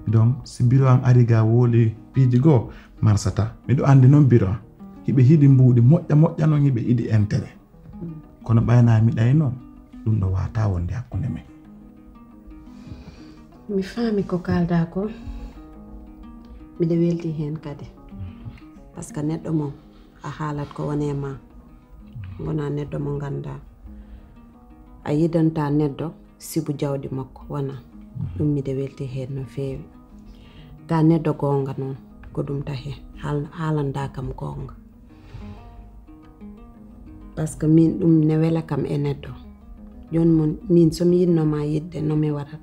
Donc, si biro an ari ga wowli piiji goo, marsata. Miɗo andi non biro an. Hiɓe hiɗi mbuuɗi moƴƴa moƴƴa non hiɓe yiɗi intérêt. Kono ɓay na mi ɗay non, ɗum ɗo wata wonde hakkunde men. Mi faami ko kaaldaa ko. Miɗo welti heen kadi. Parce que neɗɗo mo a haalat ko woni e ma. Wona neɗɗo mo nganndaa. A yidanta neɗɗo sibu jawdi makko, wona. Ɗum miɗo welti heen no feewi. Ka neɗɗo goonga noon, ko ɗum tahi. Haal-, haalandaa kam goonga. Parce que min ɗum ne wela kam e neɗɗo. Jooni mon, min so mi yinno ma yiɗde, no mi waɗat?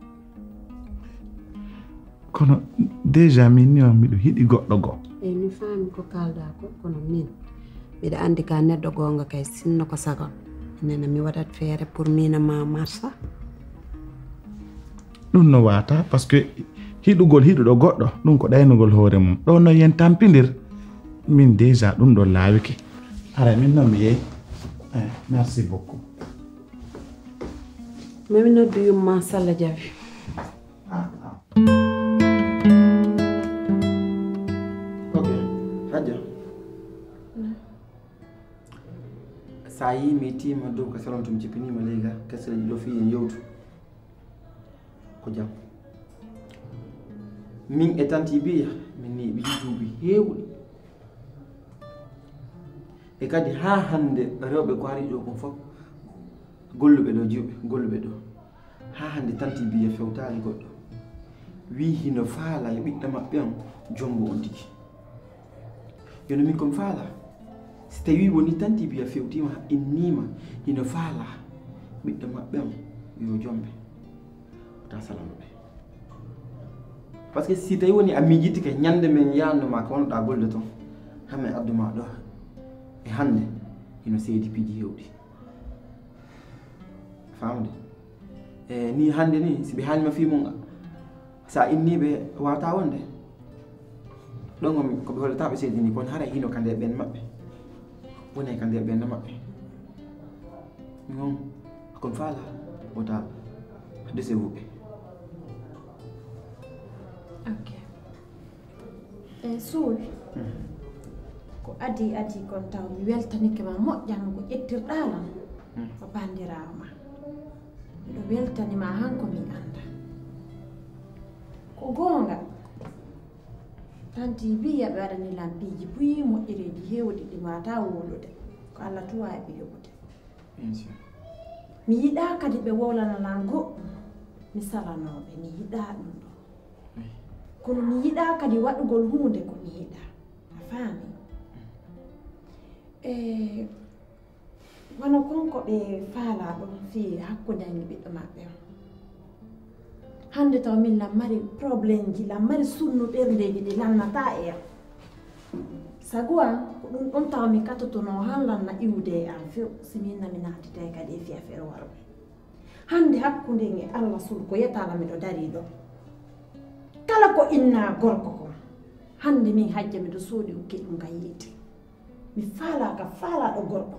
Kono déjà min ni on miɗo hiɗi goɗɗo goo. Eyi, mi faami ko kaaldaa ko, kono min miɗo anndi ka neɗɗo goonga kay, sinno ko sagon. Nena mi waɗat feere pour mina ma marsa. Ɗum no wata, parce que hiɗugol hiɗuɗo goɗɗo, ɗum ko ɗaynugol hoore mum. Ɗo no yen tampindir, min déjà ɗum ɗo laawike. Ara min noon mi yehi. Eh, merci beaucoup. Mami noddu yumma salla jawi. Ah, ah. Ok, Hajja. Sa yii mi tiima dow ka salon to mi jippiniima ley ga, kaseeji ɗo fii en yewtu. Ko jam. Min e tanti Biya, min ni ɓe duuɓi heewuɗi. E kadi haa hannde rewɓe ko ari ɗo kon fof golluɓe ɗo, jiwɓe golluɓe ɗo. Haa hannde tanti Biya fewtaali goɗɗo. Wii hino faala yo ɓiɗɗo maɓɓe on jombo on tigi. Yo no min kon faala. Si tawii woni tanti Biya fewtiima, inniima, hino faala ɓiɗɗo maɓɓe on yo jombe. Wota salano ɓe. Parce que si tawii woni a miijitike ñande men yaanno ma ka wonɗaa golle ton, haa men addu ma ɗo e hannde, hino seedi piiji heewɗi. Faamde? E ni hannde ni, si ɓe haalima fii mun, sa inni ɓe wawata wonde. Ɗon on ko ɓe hollata ɓe seedi ni, kono haray hino ka nder ɓen maɓɓe. Wonay ka nder ɓen maɓɓe. Non, kon faala, wota dese wuɓe. Ok. E suuwi. Hmm. Ko adii adii kon taw mi weltanike ma moƴƴan ko ƴettirɗaa lan. Hmm. Ko bandiraawo ma. Miɗo weltani ma han ko mi annda. Ko goonga. Tanti Biya ɓe waɗani lan piiji buy moƴƴereeji heewuɗi ɗi mi waawataa wowlude. Ko Alla tun waawi ɓe yoɓude. Bien sûr. Mi yiɗaa kadi ɓe wowlana lan goɗɗum, mi salanoo ɓe, mi yiɗaa ɗum ɗon. Oui. Kono mi yiɗaa kadi waɗugol huunde ko mi yiɗaa. A faami? E, wano kon ko ɓe faalaa ɗon fii hakkunde an e ɓiɗɗo maɓɓe on. Hannde taw min lan mari problemji, lan mari sunnu ɓerndeeji ɗi lannataa e an. Sago an, ko ɗum ɗon taw mi katotonoo han lanna iwde e an few, si min na mi naatitay kadi e fii afeer warɓe. Hannde hakkunde en e Alla sulu ko yetaala miɗo darii ɗoo. Kala ko innaa gorko kon, hannde min hajja miɗo soodi ukke ɗum ka yiite. Mi faalaaka faalaaɗo gorko.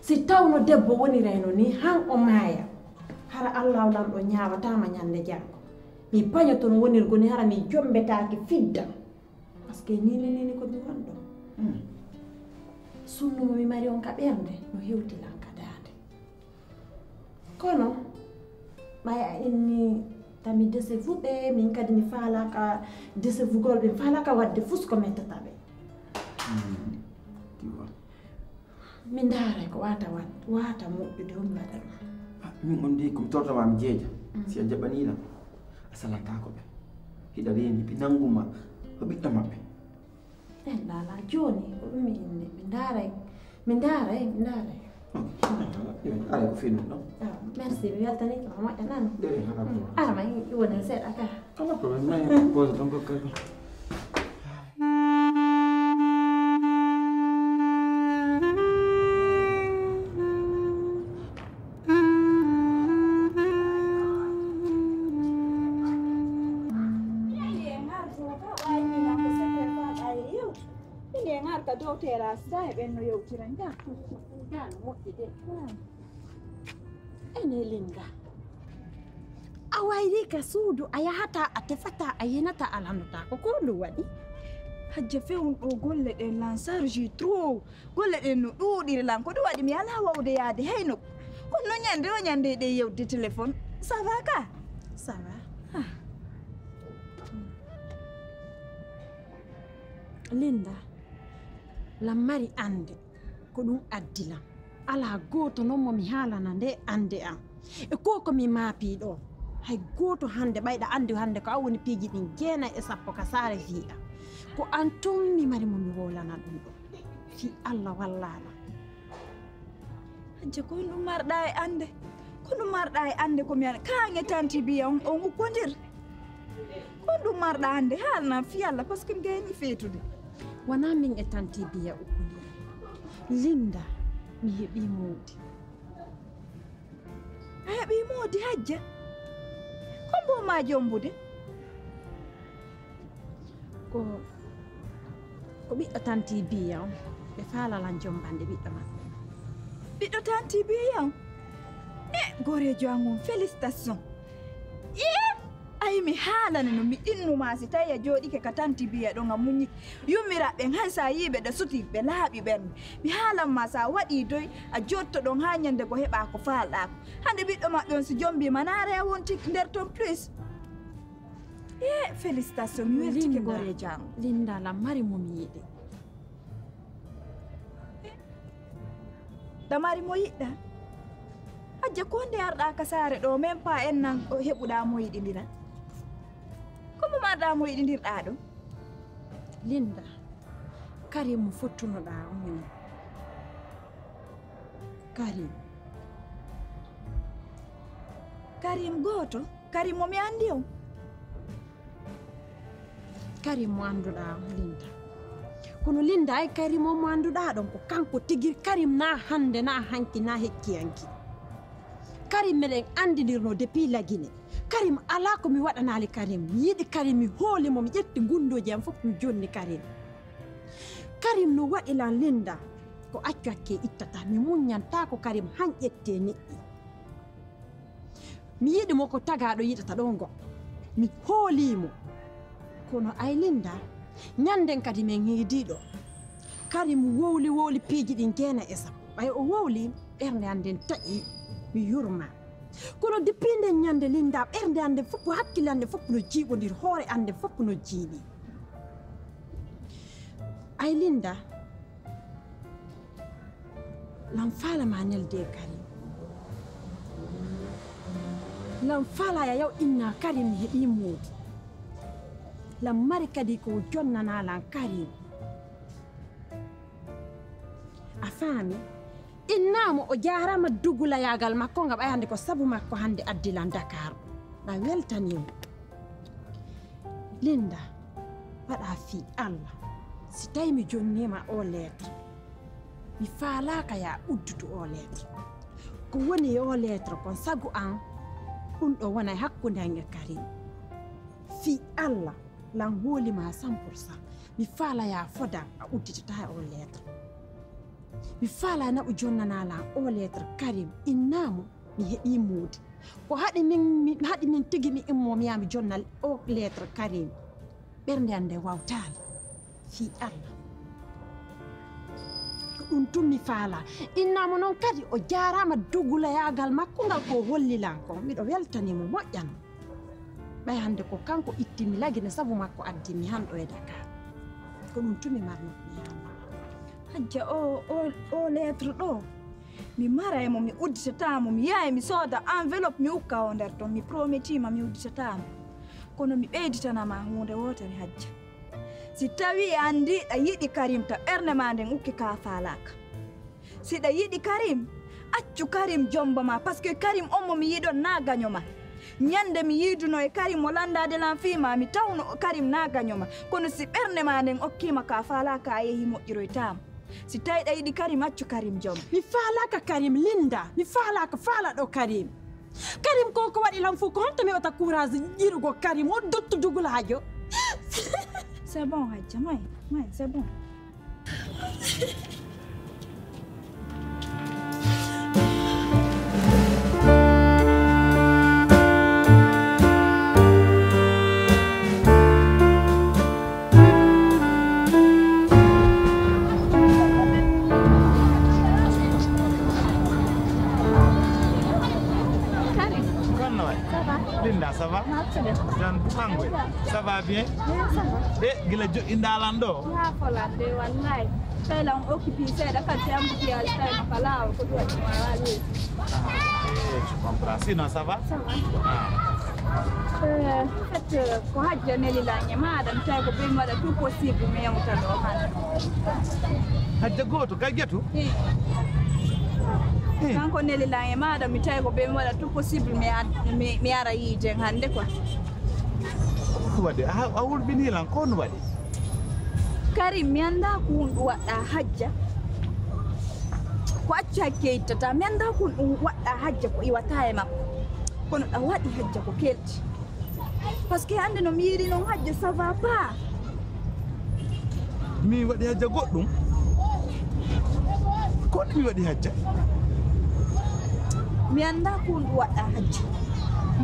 Si tawno debbo wonirayno ni han o maaya, hara Allaahu Lanɗo ñaawataama ñande janngo. Mi pañotono wonirgo ni hara mi jombetaake fidda. Parce que nii ni nii ni ko mi wonɗo. Hmm. Sunnu mo mi mari on ka ɓernde no hewti lan ka daande. Kono, ɓay a inni tami dese fuɓe, min kadi mi faalaaka dese fugol ɓe, mi faalaaka waɗde fus ko mettata ɓe. Hmm, tu vois. Mi ndaaray ko waata wat-, waata moƴƴude, o mi waɗa ɗum. Ah, min on de, ko mi torotoo ma mi jeeja. Mm. Si a jaɓanii lan, a salantaako ɓe. Hiɗa reeni, ɓe nangu ma, ko ɓiɗɗo maɓɓe. En ɗaala jooni, ko ɗum mi inni. Mi ndaaray, mi ndaaray, mi ndaaray. Aray ko fii ɗum ɗon. Ah, merci, mi weltaniike ma, moƴƴa nana. Ɗeɗe, hara ko. Ara ma, i-, i wonen seeɗa ka. Ala problème, ma en pause ɗon ko kadi. Min en har ka dow terrasse ta e ɓen no yewtira. Ndaa, ndaa no moƴƴi de. Ene Linda. A wayrii ka suudu, a yahataa, a tefataa, a yenataa, a lannotaako. Ko ko ndu waɗi? Hajja, fewndo ɗoo golle ɗen lan charge trop. Golle ɗen no ɗuuɗiri lan. Ko ɗum waɗi mi alaa wawde yaade hay nokku. Kono no ñande o ñande eɗen yewtude téléphone. Ça va ka? Ça va. Ah. Linda, lan mari annde, ko ɗum addi lan. Alaa gooto non mo mi haalana nde annde an. E ko ko mi maapii ɗoo, hay gooto hannde, ɓayɗa anndi hannde ko an woni piiji ɗin jeenay e sappo ka saare fii an. Ko an tun mi mari mo mi wowlana ɗum ɗoo. Fii Alla wallaa lan. Hajja, ko honɗum marɗaa e annde? Ko honɗum marɗaa e annde ko mi an-, ka an e tanti Biya on, on ukkondir? Ko honɗum marɗaa annde? Haalnan fii Alla, parce que mi gayni feetude. Wanaa min e tanti Biya ukkondir. Linda, mi heɓii moodi. A heɓii moodi, Hajja? Hombo maa jombude? Ko, ko ɓiɗɗo tanti Biya on. Ɓe faala lan jombande ɓiɗɗo maɓɓe. Ɓiɗɗo tanti Biya on? E, gooreejo an on, félicitation. Ee, ay, mi haalane no mi innu maa si tawi a jooɗike ka tanti Biya ɗon a muññike. Yummiraaɓe ɓen hay si a yi'i ɓe ɗa suti, ɓe laaɓi ɓernde. Mi haalan maa si a waɗii doy, a jotto ɗon haa ñande goo heɓaa ko faalɗaa ko. Hande ɓiɗɗo maɓɓe on si jombiima, naare a wonti nder ton plus. Ee, félicitation, mi weltike. Linda, gooreejo an. Linda, lan mari mo mi yiɗi. Ɗa mari mo yiɗɗaa? Hajja, ko nde arɗaa ka saare ɗoo, même pas en nan o heɓuɗaa mo yiɗindiraa? Ko mo marɗaa mo yiɗindirɗaa ɗoo? Linda, Karim mo fottunoɗaa on woni? Karim. Karim gooto? Karim mo mi anndi on? Karim mo annduɗaa on, Linda. Kono Linda, ay Karim on mo annduɗaa ɗon, ko kanko tigi Karim, naa hannde, naa hanki, naa hecciyanki. Karim meɗen anndindirnoo depuis Lagine. Karim alaa ko mi waɗanaali Karim. Mi yiɗi Karim, mi hooli mo, mi ƴetti gunndooji am fof, mi jonni Karim. Karim no waɗi lan Linda, ko accu hakkee ittata. Mi muññantaako Karim han ƴettee neɗɗi. Mi yiɗi mo ko tagaaɗo yiɗata ɗon goɗɗo. Mi hoolii mo. Kono ay Linda, ñannden kadi men hiidiiɗo. Karim wowli wowli piiji ɗin jeena e sappo. Ɓay o wowli, ɓernde an nden taƴi, mi yurmaa. Kono depuis nden ñande Linda, ɓernde an nden fof, hakkille an nden fof no jiiɓondir, hoore an nden fof no jiiɓi. Ay Linda, lan faala ma nelde e Karim. Lan faalaa ya yaw inna Karim mi heɓii moodi. Lan mari kadi ko jonnanaa lan Karim. A faami? Innaa mo o jaaraama dugulayaagal makko nga ɓay hannde ko sabu makko hannde addi lan Dakar. Ɗa weltanii mo. Linda, waɗaa fii Alla. Si tawii mi jonnii ma oo lettre, mi faalaaka yaa uddudu oo lettre. Ko woni e oo lettre kon sagu an, ɗun ɗoo wonay hakkunde an e Karim. Fii Alla, lan hooli ma cent pour cent. Mi faalaa yaa fodan a udditataa oo lettre. Mi faalaa naɓu jonnanaa lan oo lettre Karim, innaa mo mi heɓii moodi. Ko haɗi min, mi, haɗi min tigi mi immoo mi yaa mi jonna oo lettre Karim. Ɓernde an nden wawtaali. Fii Alla. Ko ɗun tun mi faalaa. Innaa mo non kadi o jaaraama dugulayaagal makko ngal ko o holli lan kon. Miɗo weltanii mo moƴƴan. Ɓay hannde ko kanko itti mi Lagine sabu makko addi mi han ɗoo e Dakar. Ko ɗun tun mi marnoo mi haalna. Hajja, o, o, o lettre ɗoo, mi maray mo, mi udditataa mo, mi yahay mi sooda enveloppe, mi ukka o nder ton. Mi prometii ma mi udditataa mo. Kono mi ɓeyditana ma huunde wootere, Hajja. Si tawii a anndii ɗa yiɗi Karim, ta ɓernde maa nden ukki ka faalaaka. Si ɗa yiɗi Karim, accu Karim jombo ma, parce que Karim on mo mi yiɗon naa gaño ma. Ñande mi yiiduno e Karim mo lanndaade lan fii ma, mi tawno Karim naa gaño ma. Kono si ɓernde maa nden okkii ma ka faalaaka, a yehi moƴƴiroytaa mo. Si tawii ɗa yiɗi Karim, accu Karim jom. Mi faalaaka Karim, Linda. Mi faalaaka, faala ɗoo Karim. Karim ko ko waɗi lan fow, ko honto mi heɓata courage yiɗugol Karim, on duttu dugulaajo. C'est bon, Hajja, may, may, c'est bon. Karim. Kono waay. Ça va? Linda, ça va? Marche bien. John, Tanguy. Ça va bien? Oui, ça va. Eh, gila joɗɗinɗaa lan ɗoo? Haa folan de, wallahi. Tawi lan occupé seeɗa, kadi embouteillage tawi no ka laawol, ko ɗum waɗi mi waawaa leydi. Ah, eh, je comprends. Sinon, ça va? Ça va. Ah. Euh, en fait, euh, ko Hajja neli lan e maaɗa, mi tawi ko ɓe mi waɗa tout possible mi yewta ɗoo hannde. Hajja gooto, Kajjatu? Eh. Eh. Kanko neli lan e maaɗa, mi tawi ko ɓe mi waɗa tout possible mi ad-, mi, mi ara yiiden hannde quoi. Ko waɗi? A, a hulɓinii lan, ko no waɗi? Karim, mi anndaa ko honɗum waɗɗaa Hajja. Ko accu hakke ittata. Mi anndaa ko honɗum waɗɗaa Hajja ko iwataa e makko. Kono ɗa waɗi Hajja ko kelti. Parce que hannde no mi yiiri non Hajja, ça va pas. Mi waɗi Hajja goɗɗum? Ko honɗum mi waɗi Hajja? Mi anndaa ko honɗum waɗɗaa Hajja.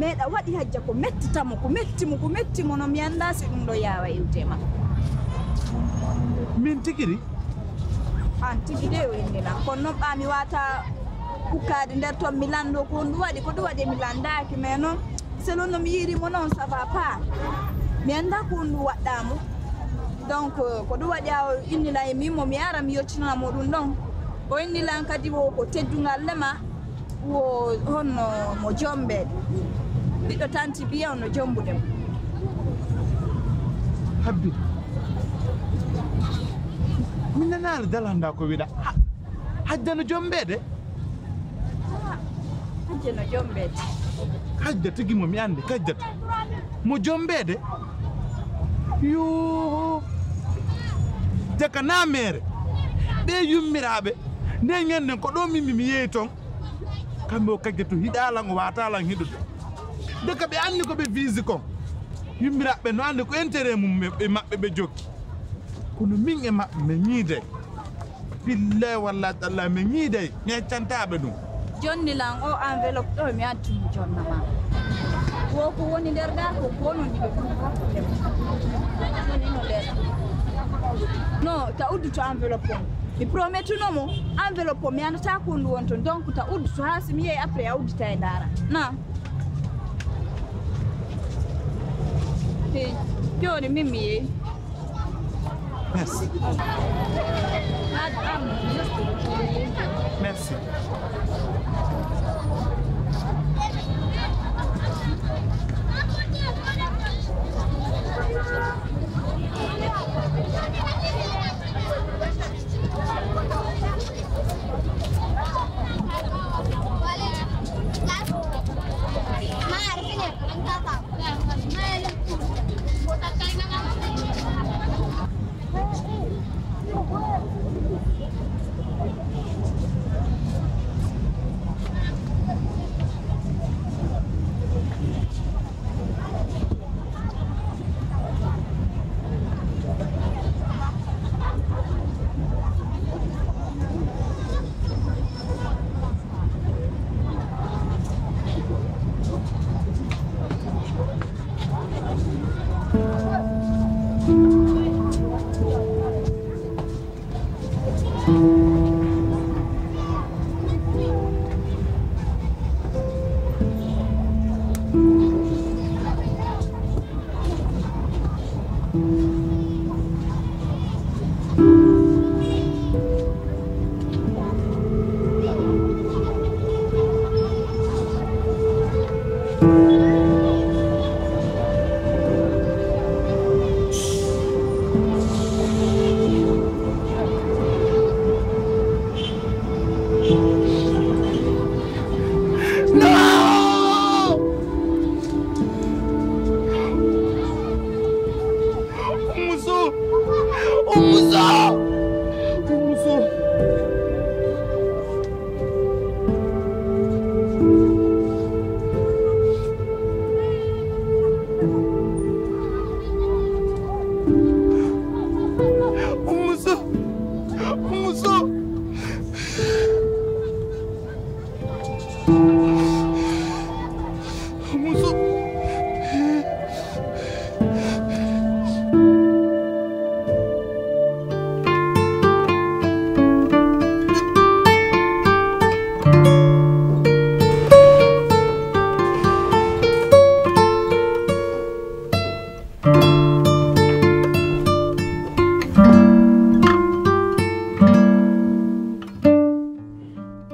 Meeɗa waɗi Hajja ko mettita mo, ko metti mo, ko metti mo, no mi anndaa si ɗum ɗo yaawa iwde ma. Min tigi ri? An tigi de o inni lan. Kono non ɓaa mi waata ukkaade nder ton mi lanndoo ko honɗum waɗi, ko ɗum waɗi mi lanndaaki, mais non, selon no mi yiiri mo non, ça va pas. Mi anndaa ko honɗum waɗɗaa mo. Donc, ko ɗum waɗi a o inni lan e min mo mi ara mi yottinana mo ɗum ɗon. O inni lan kadi wo ko teddungal le ma. Wo honno mo jombeede. Ɓiɗɗo tanti biya no jombude mo. Habbi. Min nanaali dalanda ko wiɗa. Ha-, Hajja no jombeede? Ah, Hajja no jombeede. Hajja tigi mo mi anndi, Kajjatu. Mo jombeede? Yoo. Jaka naa meere. Ɓe yummiraaɓe. Nden ñannden ko ɗoo min mi, mi yehi ton. Kamɓe o Kajjatu hiɗaa lan, o waataa lan hiɗude. Nde ka ɓe anndi ko ɓe visi kon. Yummiraaɓe no anndi ko intérêt mum ɓe, ɓe maɓɓe ɓe jokki. Kono min e maɓɓe, mi ñiiday. Billahi wallahi tallahi, mi ñiiday. Mi accantaa ɓe ɗum. Jonni lan o enveloppe ɗo, mi addi mo jonna ma. Wo ko woni nder ga ko, ko wononi ɓe ɗum. Woni no nder. No, ta uddu to enveloppe on. Mi promettuno mo enveloppe o, mi anndataa ko ndu woni ton. Donc, ta uddu to haa si mi yehi après a uddita e ndaara. Na. He, jooni min mi yehi. Merci. Merci.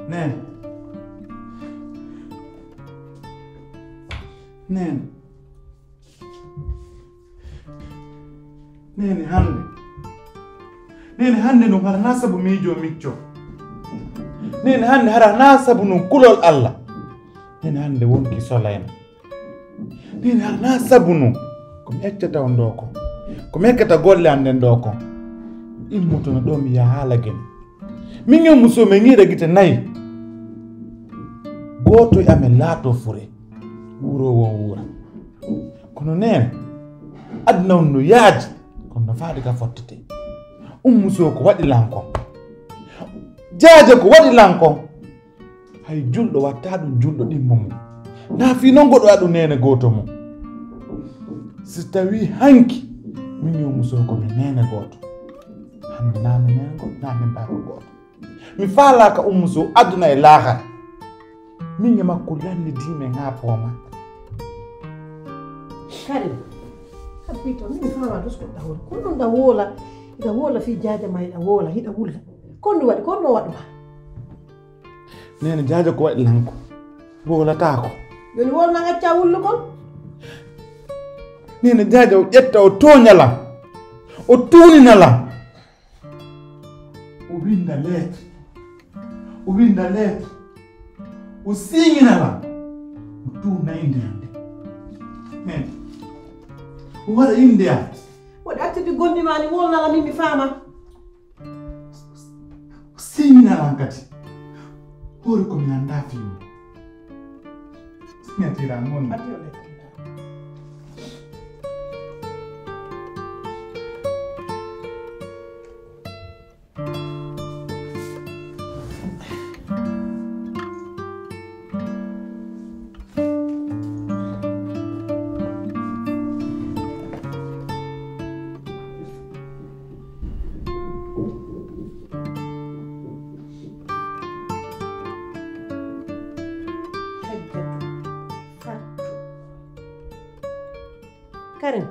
Neene. Neene. Neene hannde. Neene hannde nun hara naa sabu miijoo miccoo. Neene hannde hara naa sabu nun kulol Alla. Neene hannde wonkii solayna. Neene hara naa sabu nun. Ko mi accata on ɗoo kon. Ko mi accata golle an ɗen ɗoo kon. Mi immotono ɗoo mi yaha haala gene. Min e musoo men hiira gite nayi. Gooto e amen laatoo fure. Wuuroowo on wuura. Kono neene, aduna on no yaaji, kono no faade ka fottetee. Ummu Sow ko waɗi lan kon. Jaaja ko waɗi lan kon. Hay julɗo watta ɗum julɗo ɗimmo mum. Naa fii non goɗɗo waɗu neene gooto mum. Si tawii hanki, min e Ummu Sow ko mi neene gooto. Hannde naa mi neene gooto, naa min baaba gooto. Mi faalaaka Ummu Sow aduna e laakara. Min e makko lanndidiimen haa poomaa. Karim, habbito, min mi faama dus ko ɗa woola. Ko ɗum ɗa woola, hiɗa woola fii jaaja ma hiɗa woola, hiɗa wulla. Ko ɗum waɗi, ko ɗum waɗu ma? Neene jaaja ko waɗi lan ko. Woolataako. Jooni woola nan acca wullugol. Neene jaaja o ƴetta o tooña lan. O tuunina lan. O winnda leetre. O winnda leetre. O siiŋina lan. O tuuna innde an nden. Men. O waɗa innde an. Waɗi attidi gonɗi maa ni wonnala min mi faama. O siiŋina lan kadi. Hoore ko mi anndaa fii mun. Signature an woni. Addi o leetre. Hajjatu, Fattu. Karim.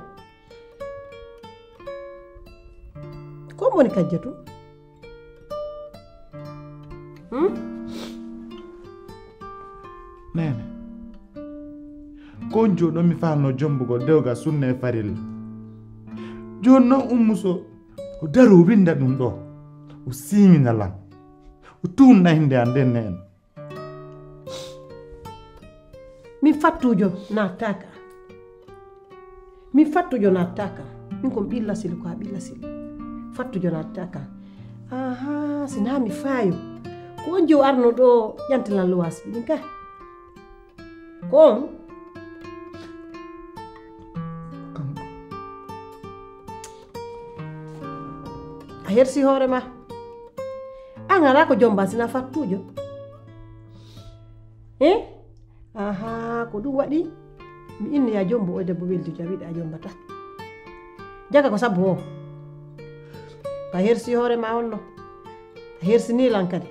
Ko woni Kajjatu? Hmm? Neene. Ko on jooni on mi faanno jombugol dewgal sunna e farilla. Jooni non Ummu Sow o daru o winnda ɗum ɗoo. O siiŋina lan. O tuunna innde an nden neene. Min fattuujo naattaaka. Min fattuujo naattaaka. Min ko mi ɓii Lasili ko a ɓii Lasili. Fattuujo naattaaka. Ahaa, si naa mi faayo. Ko on jew arno ɗoo ƴantilan luwaasi ɗin ka. Ko on? A hersi hoore ma. An alaa ko jomba sina fattuujo. Eh? Ahaa, ko ɗum waɗi? Mi inni ya jombo o debbo weldijo a wiɗa a jombata. Jaga ko sabu o. Ka hersi hoore ma on no. A hersi ni lan kadi.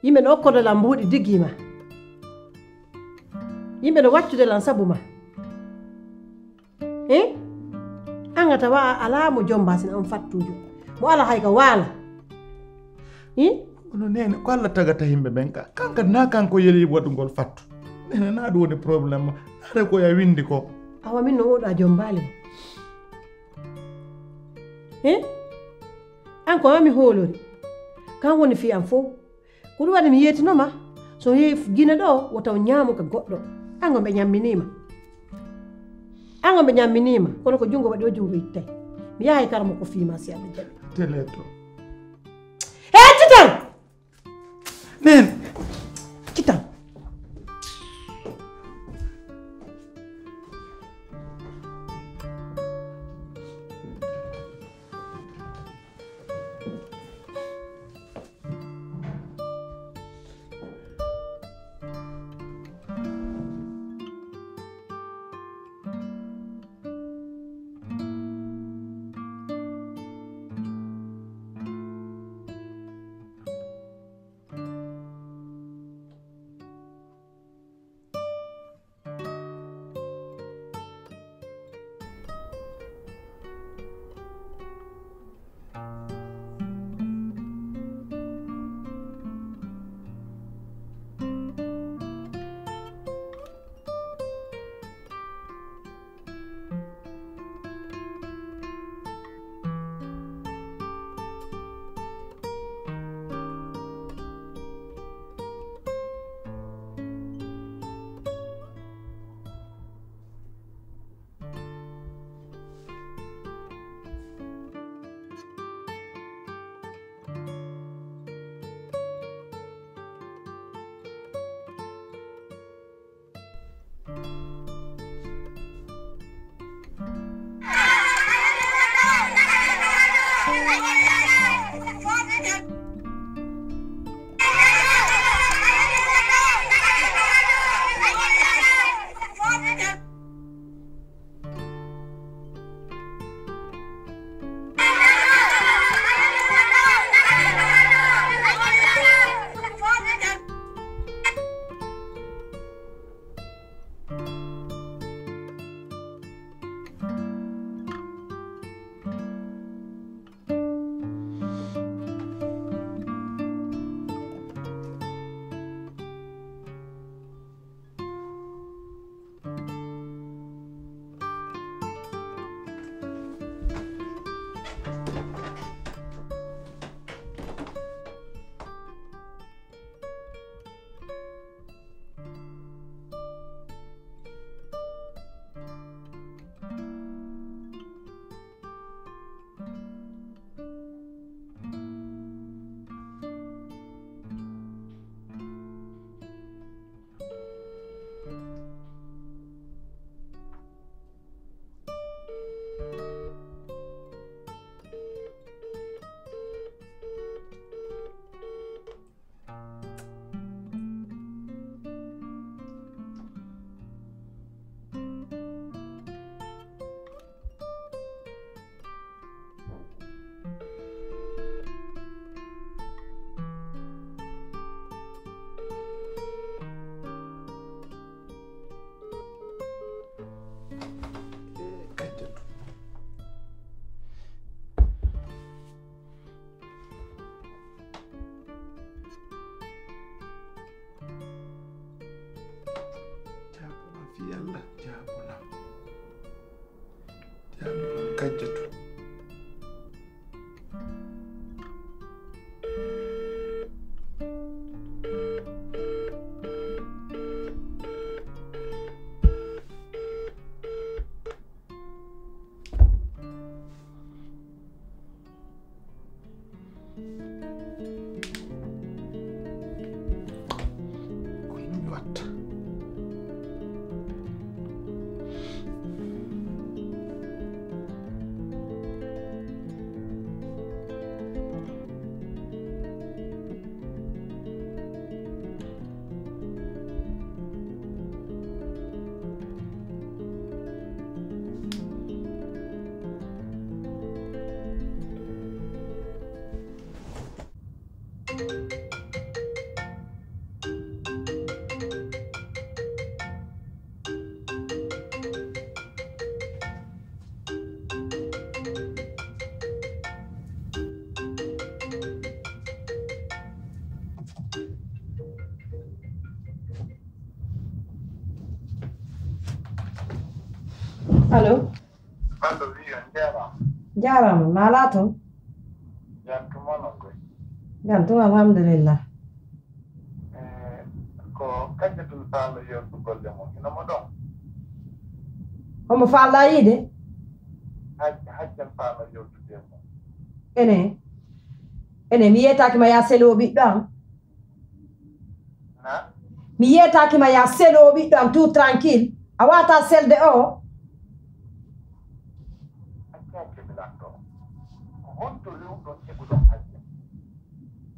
Yimɓe no okkodo lan mbuuɗi diggi ma. Yimɓe no waccude lan sabu ma. Eh? An a tawa a alaa mo jomba sina on fattuujo. Mo alaa hay ka waala. Eh? Kono neene, ko Alla tagata yimɓe ɓen ka. Kanka na kanko yeli waɗugol fattu. Neene na ɗum woni problème ma. Naare ko ya windi ko. Awa min no oɗo a jombaali mo. Eh? An ko ma mi hoolori. Kan woni fii an fow. Ko ɗum waɗi mi yeetino ma, so yehi Gine ɗoo, wota o ñaamu ka goɗɗo. An on ɓe ñamminii ma. An on ɓe ñamminii ma, kono ko junngo waɗi o junngo ittay. Mi yahay kara mo ko fii ma si Alla jaɓi. Tele to. Hee, Citan! Nen! Citan! Jaabonam fii Allah, jaabonam. Jaabonam Kajjatu. Ko ɗum mi watta. Allo? Allo, wi, on njaaraama. Njaaraama, no alaa toon? Jam tuma non koy. Jam tuma, alhamdulillah. Eh, ko Kajjatu mi faalno yewtugol e mon. Hino mo ɗon? Homo faalɗaa yiide? Haj-, hajjan faalno yewtude e mon. Ene, ene, mi yeetaaki ma yaa seloo ɓiɗɗo am. Na? Mi yeetaaki ma yaa seloo ɓiɗɗo am, tout tranquille. A waawataa selde o. Accaa ke mi lanndoo. Ko honto rewɗon heɓuɗon hajja?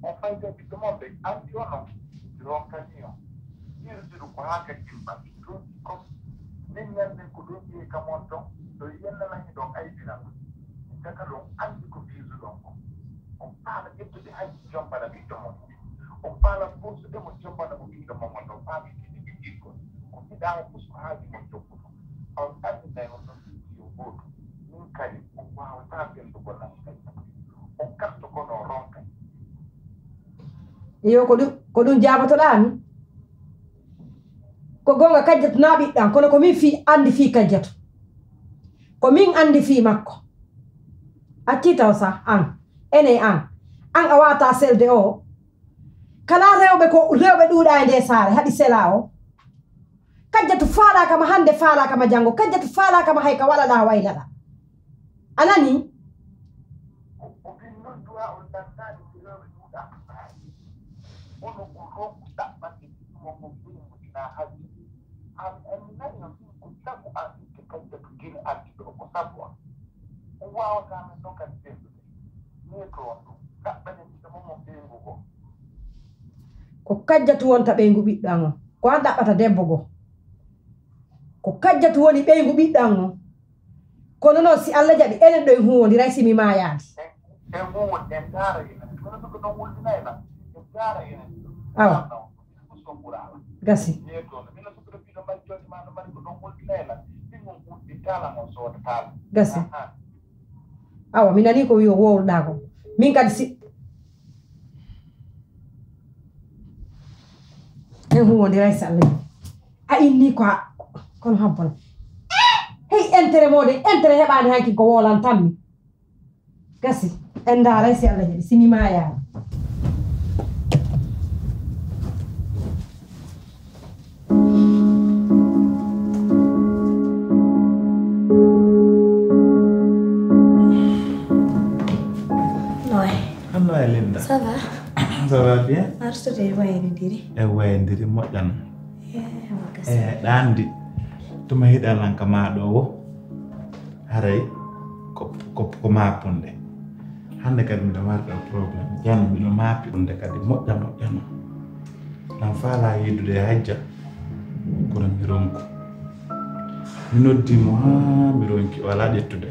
On fayda ɓiɗɗo mon ɓe anndi onon. Ronkanii on. Hirsiru ko haa ka kimba. Ɗum ko min ñanden ko ɗum ƴiye kam on ton. Ɗo yennana hiɗon aybina ɗum. Min taka ɗon anndi ko fiisuɗon ko. On faala ƴettude hajji jombana ɓiɗɗo mon. On faala fursude mo jombana mo ɓiɗɗo mon on. On faami kini ɓe jikkon. Ko fiɗaama fus ko haaju mon jokkuno. On anndinay on ɗon yo gooto. Min kadi on waawataa fellugol am kadi. On karto kono on ronkay. Iyo, ko ɗum, ko ɗum jaabotoɗaa mi. Ko goonga, Kajjatu naa ɓiɗɗo am, kono ko min fii, anndi fii Kajjatu. Ko min anndi fii makko. Accii taw sa, an, ene an, an a waawataa selde o. Kala rewɓe ko, rewɓe ɗuuɗaa e ndee saare, haɗi selaa o. Kajjatu faalaaka ma hannde, faalaaka ma janngo. Kajjatu faalaaka ma hay ka walaɗaa, waylaɗaa. A nanii? Ko, ko min non duwaa on lannaani ko rewɓe ɗuuɗaa ka saare. Kono ko ronku ɗaɓɓande ɓiɗɗo mon mo ɓuri mo tinaa hajji. An, an nani no min ko sabu an itte Kajjatu Gine arti ɗoo, ko sabu an. On waawataa min ɗon kadi fendude. Nii ko on ɗum. Kaɓɓanen ɓiɗɗo mon mo ɓeyngu goo. Ko Kajjatu wonta ɓeyngu ɓiɗɗo an on. Ko an ɗaɓɓata debbo goo. Ko Kajjatu woni ɓeyngu ɓiɗɗo an on. Kono non, si Alla jaɓi, enen ɗo en huuwondiray si mi maayaali. En, en huuwon, en ndaara enen. Kono ɗum ko ɗon wultinay lan. En ndaara enen. Awa. Gasi. Gasi. Awa, mi nanii ko wi'o wowluɗaa kon. Min kadi si, en huuwondiray si Alla jaɓi. A inni ko a, kono habbana. Hey, intérêt mooɗon, intérêt heɓaani hanki ko wowlantammi. Gasi, en ndaaray si Alla jaɓi, si mi maayaali. Noy. Anno e Linda. Ça va? Ça va bien? Artude e waynidiri. E wayndiri moƴƴan. Eh, awa gasi. Eh, ɗaandi. Tuma hiɗa lan ka maa ɗoo wo. Haray ko, ko, ko maapunde. Hannde kadi miɗo mari ɗoo problème. Jano miɗo maapi ɗum nde kadi moƴƴa moƴƴa non. Lan faalaa yiidude e Hajja, kono mi ronku. Mi noddii mo haa mi ronki, o alaa ƴettude.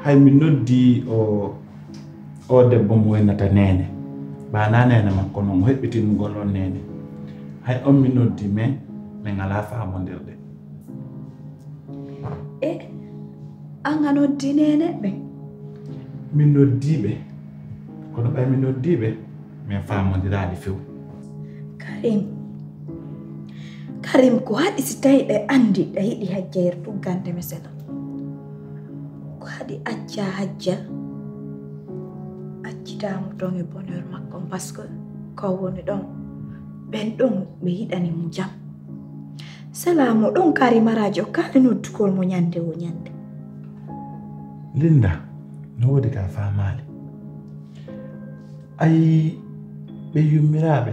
Hay mi noddii o, o debbo mo wayata Neene. Ba na neene makko non, o heɓɓitingol on Neene. Hay on mi noddii, mais min alaa faamondirde. E, an a noddii neene ɓen? Mi noddii ɓe. Kono ɓay mi noddii ɓe, min faamondiraali few. Karim, Karim, ko haɗi si tawi ɗa anndi ɗa yiɗi Hajja, hira tuggande mi sela? Ko haɗi accaa Hajja, accitaa mo ton e bonheur makko on, parce que ko woni ɗon, ɓen ɗon ɓe yiɗani mo jam. Salaamu ɗon kaari maraajo, kaali noddugol mo ñande wo ñande. Linda, no woodi ka faamaali. Ayi, ɓe yummiraaɓe,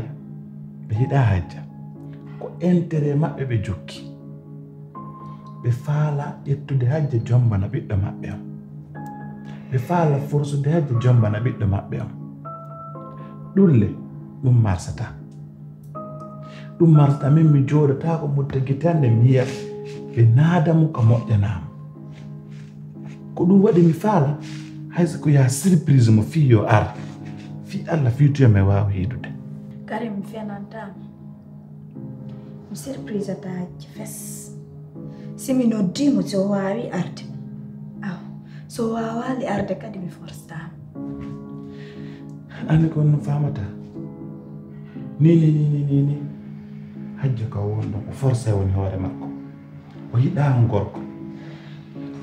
ɓe yiɗaa Hajja. Ko intérêt maɓɓe ɓe jokki. Ɓe faala ƴettude Hajja jombana ɓiɗɗo maɓɓe on. Ɓe faala forsude Hajja jombana ɓiɗɗo maɓɓe on. Ɗun le, ɗun marsataa. Ɗun marsataa, min mi jooɗotaako mo tagitande mi yi'a ɓe naada mo ka moƴƴanaa mo. Ko ɗun waɗi mi faala, hay si ko yaa surprise mo fii yo ar, fii Alla fii to yo mi waawu hiidude. Karim, mi fenantaa mo. Mi surprise ata Hajji fes. Si mi noddii mo, si o waawii arde. Awa, si o waawaali arde kadi, mi forsataa mo. Ani kon no faamataa. Nii, nii, nii, nii, nii, nii. Hajja ka won ɗon, o forcé woni hoore makko. O yiɗaa on gorko.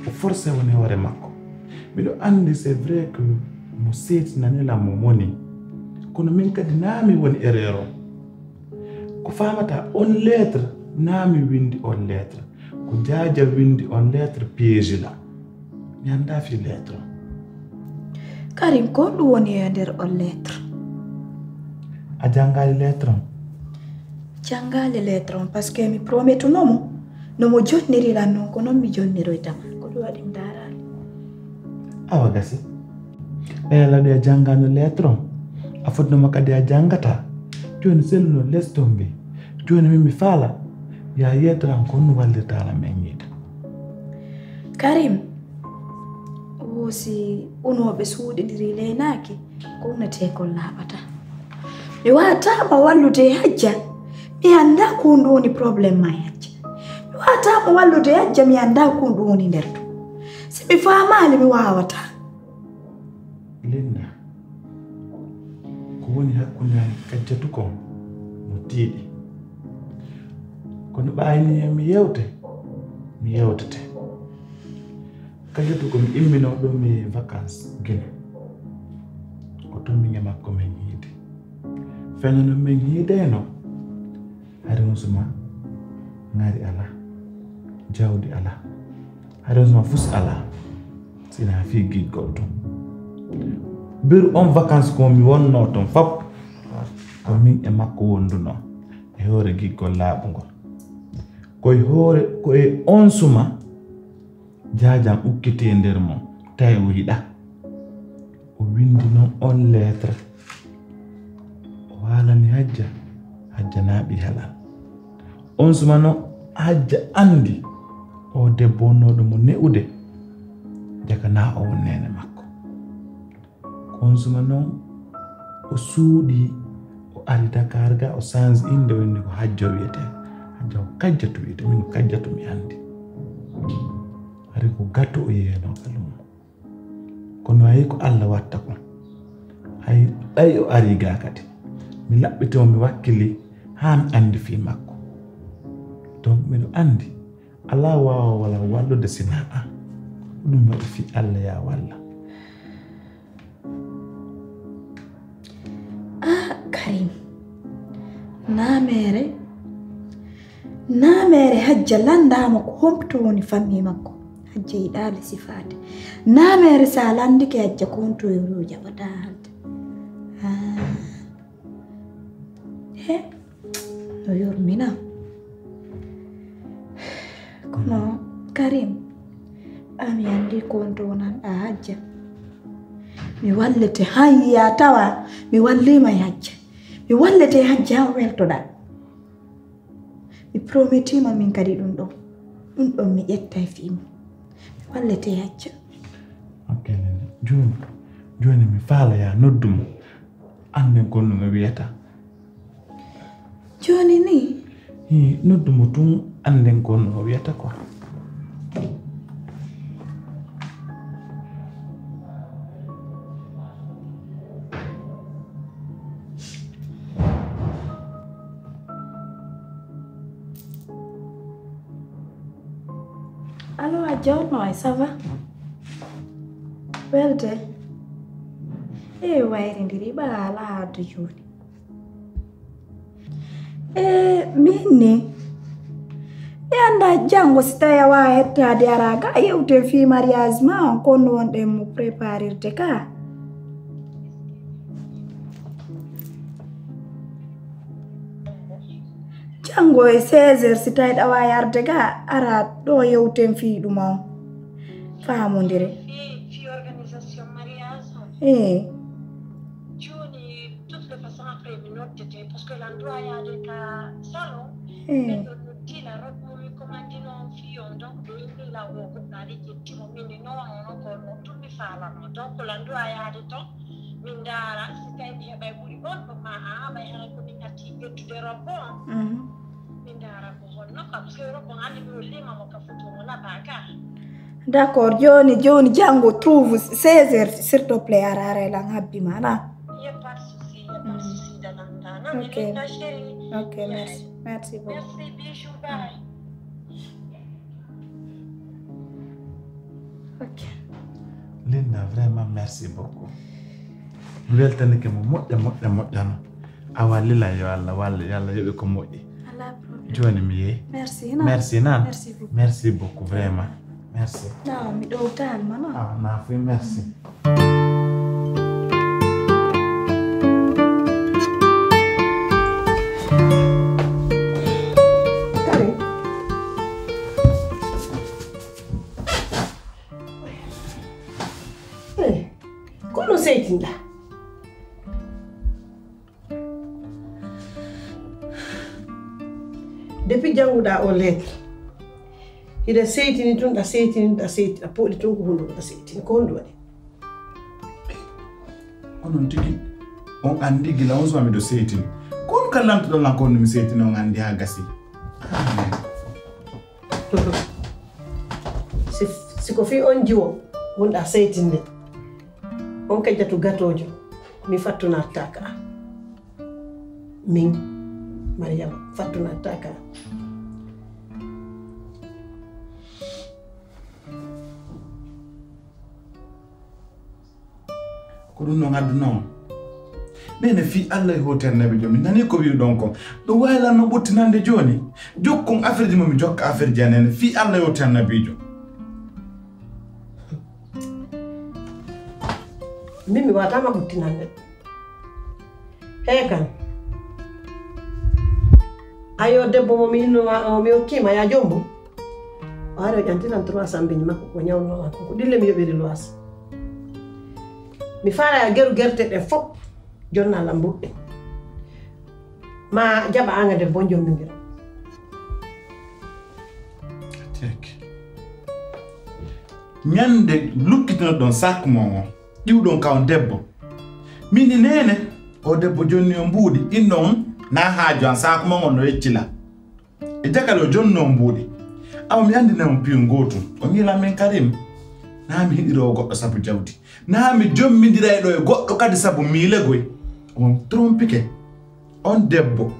O forcé woni hoore makko. Miɗo anndi, c'est vrai que mo seetinani lan mo moni. Kono min kadi naa mi woni erreur on. Ko faamataa, on lettre, naa mi winndi on lettre. Ko Jaaja winndi on lettre piège la. Mi anndaa fii lettre on. Karim, ko honɗun woni e nder on lettre? A janngaali lettre on? Janngaali lettre on, parce que mi prometuno mo, no mo jonniri lan non, ko non mi jonniroyta ma. Ko ɗun waɗi mi ndaaraali. Awa gasi. Ɓeya laɗu a janngaano lettre on. A fotnoma kadi a janngataa. Jooni selluno laisse tomber. Jooni min mi faala. Yaa yettoran ko honno wallirtaa lan men ñiida. Karim, wo si unooɓe suuɗindirii leynaaki, ko unateekon laaɓataa. Mi waawataa ma wallude e Hajja, mi anndaa ko honɗun woni problème maa e Hajja. Mi waawataa ma wallude e Hajja, mi anndaa ko honɗun woni nder ton. Si mi faamaali, mi waawataa. Linda, ko woni hakkunde an e Kajjatu kon no tiiɗi. Kono ɓay ni mi yewte, mi yewtete. Kajjatu ko mi imminoo ɗoo mi vacances Gine. Ko ton min e makko men hiidi. Fengo no men hiideyno, hari on suma ŋari alaa, jawdi alaa. Hari on suma fus alaa. Sinaa fii giggol ton. Beru on vacances ko mi wonnoo ton fop, ko min e makko wondunoo e hoore giggol laaɓungol. Ko e hoore, ko e on suma, jaajan ukkiti e nder mum, tawi o yiɗaa. O windi non on lettre. O haalani Hajja, Hajja naaɓi halal. On suma non, Hajja andi o debbo wonnooɗo mo ne'ude, jaka naa o won neene makko. Ko on suma non, o suuɗi, o ari Dakar ga, o sanji innde, o inni ko Hajja wiyetee. Hajja ko Kajjatu wiyetee, min ko Kajjatu mi andi. Hari ko gato o yeeno ka lumo. Kono hay ko Alla watta kon. Hay ɗay o ari ga kadi. Mi laɓɓitoo, mi wakkili, haa mi andi fii makko. Donc, miɗo andi, alaa waawa wala wallude si naa an. Ko ɗum waɗi fii Alla yaa walla. Ah, Karim. Naa meere. Naa meere Hajja landaama ko honto woni fammi makko. Hajja yiɗaali sifaade. Naa meere si a landike Hajja ko honto e wuro jaɓataa haalde. Ah. He, no yurminaa. Kono, Karim, an mi anndi ko honto wonanɗaa Hajja. Mi wallete han yiyaa tawa mi walliima e Hajja. Mi wallete Hajja han weltoɗaa. Mi prometiima min kadi ɗum ɗon. Ɗum ɗon mi ƴettay fii mum. Mi wallete Hajja. Ok, nene. Jooni, jooni mi faala yaa noddu mo. Annden kon no o wiyata. Jooni nii? Hii, noddu mo tun, annden kon no o wiyata quoi. Allo, a jawno ay, ça va? Welde. E wayrindiri ɓa alaa addu jooni. E min ni. Mi annda janngo si tawi a waawa hettaade ara ga yewten fii mariage ma on kon no wonɗen mo préparirde ka. Janngo e seize heures, si tawii ɗa waawi arde ga, ara ɗo yewten fii ɗum on. Faamondire. Fii, fii organisation mariage on. Eh. Jooni, toute les façons, après, mi noddete, parce que l'endroit yaade ka salon, eh, ɓen ɗon noddila, robe mo mi commandino on fii on, donc, ɓe inni la wo goɗɗo ari ƴetti mo, min ni non, on ko on ɗum mi faalano. Donc, l'endroit yaade ton, min ndaara, si tawi mi heɓay ɓuri on, ɗo ma a, ɓay hara ko min arti ƴettude robe on. Mhm. Min ndaara ko honno ka, parce que robe on anndi mi hollima mo ka foto mo laɓa ka. D'accord, jooni, jooni janngo trouve seize heures, s'il te plaît, ara, ara lan habbi ma, na? Y a pas de souci, y a pas de souci, Dananda. Non, ok. Linda chérie. Ok, merci. Merci beaucoup. Merci, bisous, bye. Ok. Linda, vraiment, merci beaucoup. Mi weltanike mo moƴƴa, moƴƴa, moƴƴa no. A wallila yo Allah wallu, yo Allah yoɓe ko moƴƴi. Alaa problème. Jooni mi yehi. Merci, non? Merci, non? Merci beaucoup. Merci beaucoup, vraiment. Merci. Non, mi ɗowtaali ma, non? Ah, na fuy, merci. Kare. Eh, ko no seytinɗaa? Depuis jannguɗaa o lettre, hiɗa seytini tun, ɗa seytini, ɗa seytini, a pooɗi tun ko hunde ko ɗa seytini. Ko honɗum waɗi? Onon tigi, on anndi gila on suma miɗo seytini. Ko on ka lantoɗon lan ko honɗum mi seytini, on anndi haa gasi. Si, si ko fii on jiwo wonɗaa seytinde, on Kajjatu gatoojo, mi fattunattaaka. Min, Mariyama, fattunattaaka. Ko ɗum non aduna on. Nene, fii Allah e hooti annabiijo, mi nanii ko wi'uɗon kon. Ɗum waawi lan no ɓuttinande jooni. Jokkon afirji mo mi jokka afirji an, nene, fii Allah e hooti annabiijo. Min mi waataama ɓuttinande. Hee kan. Ayo, debbo mo mi inno ma, o mi hokki ma, ya jombo. O ari o ƴantinan trois cent mbeñi makko, ko ñawno lan kon. Ko ɗille mi yoɓiri luwaas. Mi faala ya geru gerte ɗen fof, jonna lan mbuɗɗe. Ma jaɓa anga debbo, on jombindira. Tek. Ñande lukkitino ɗon sac mon on, iwɗon ka on debbo. Min ni neene, o debbo jonni o mbuuɗi, inno on, na haaju an, sac mon on no yeccila. E jakal o jonno o mbuuɗi. Awa mi andina on piyo ngootum. O ñiila min Karim. Na mi hiɗiroo goɗɗo sabu jawdi. Na mi jommindiray ɗo e goɗɗo kadi sabu miilegoy. On trompike. On debbo,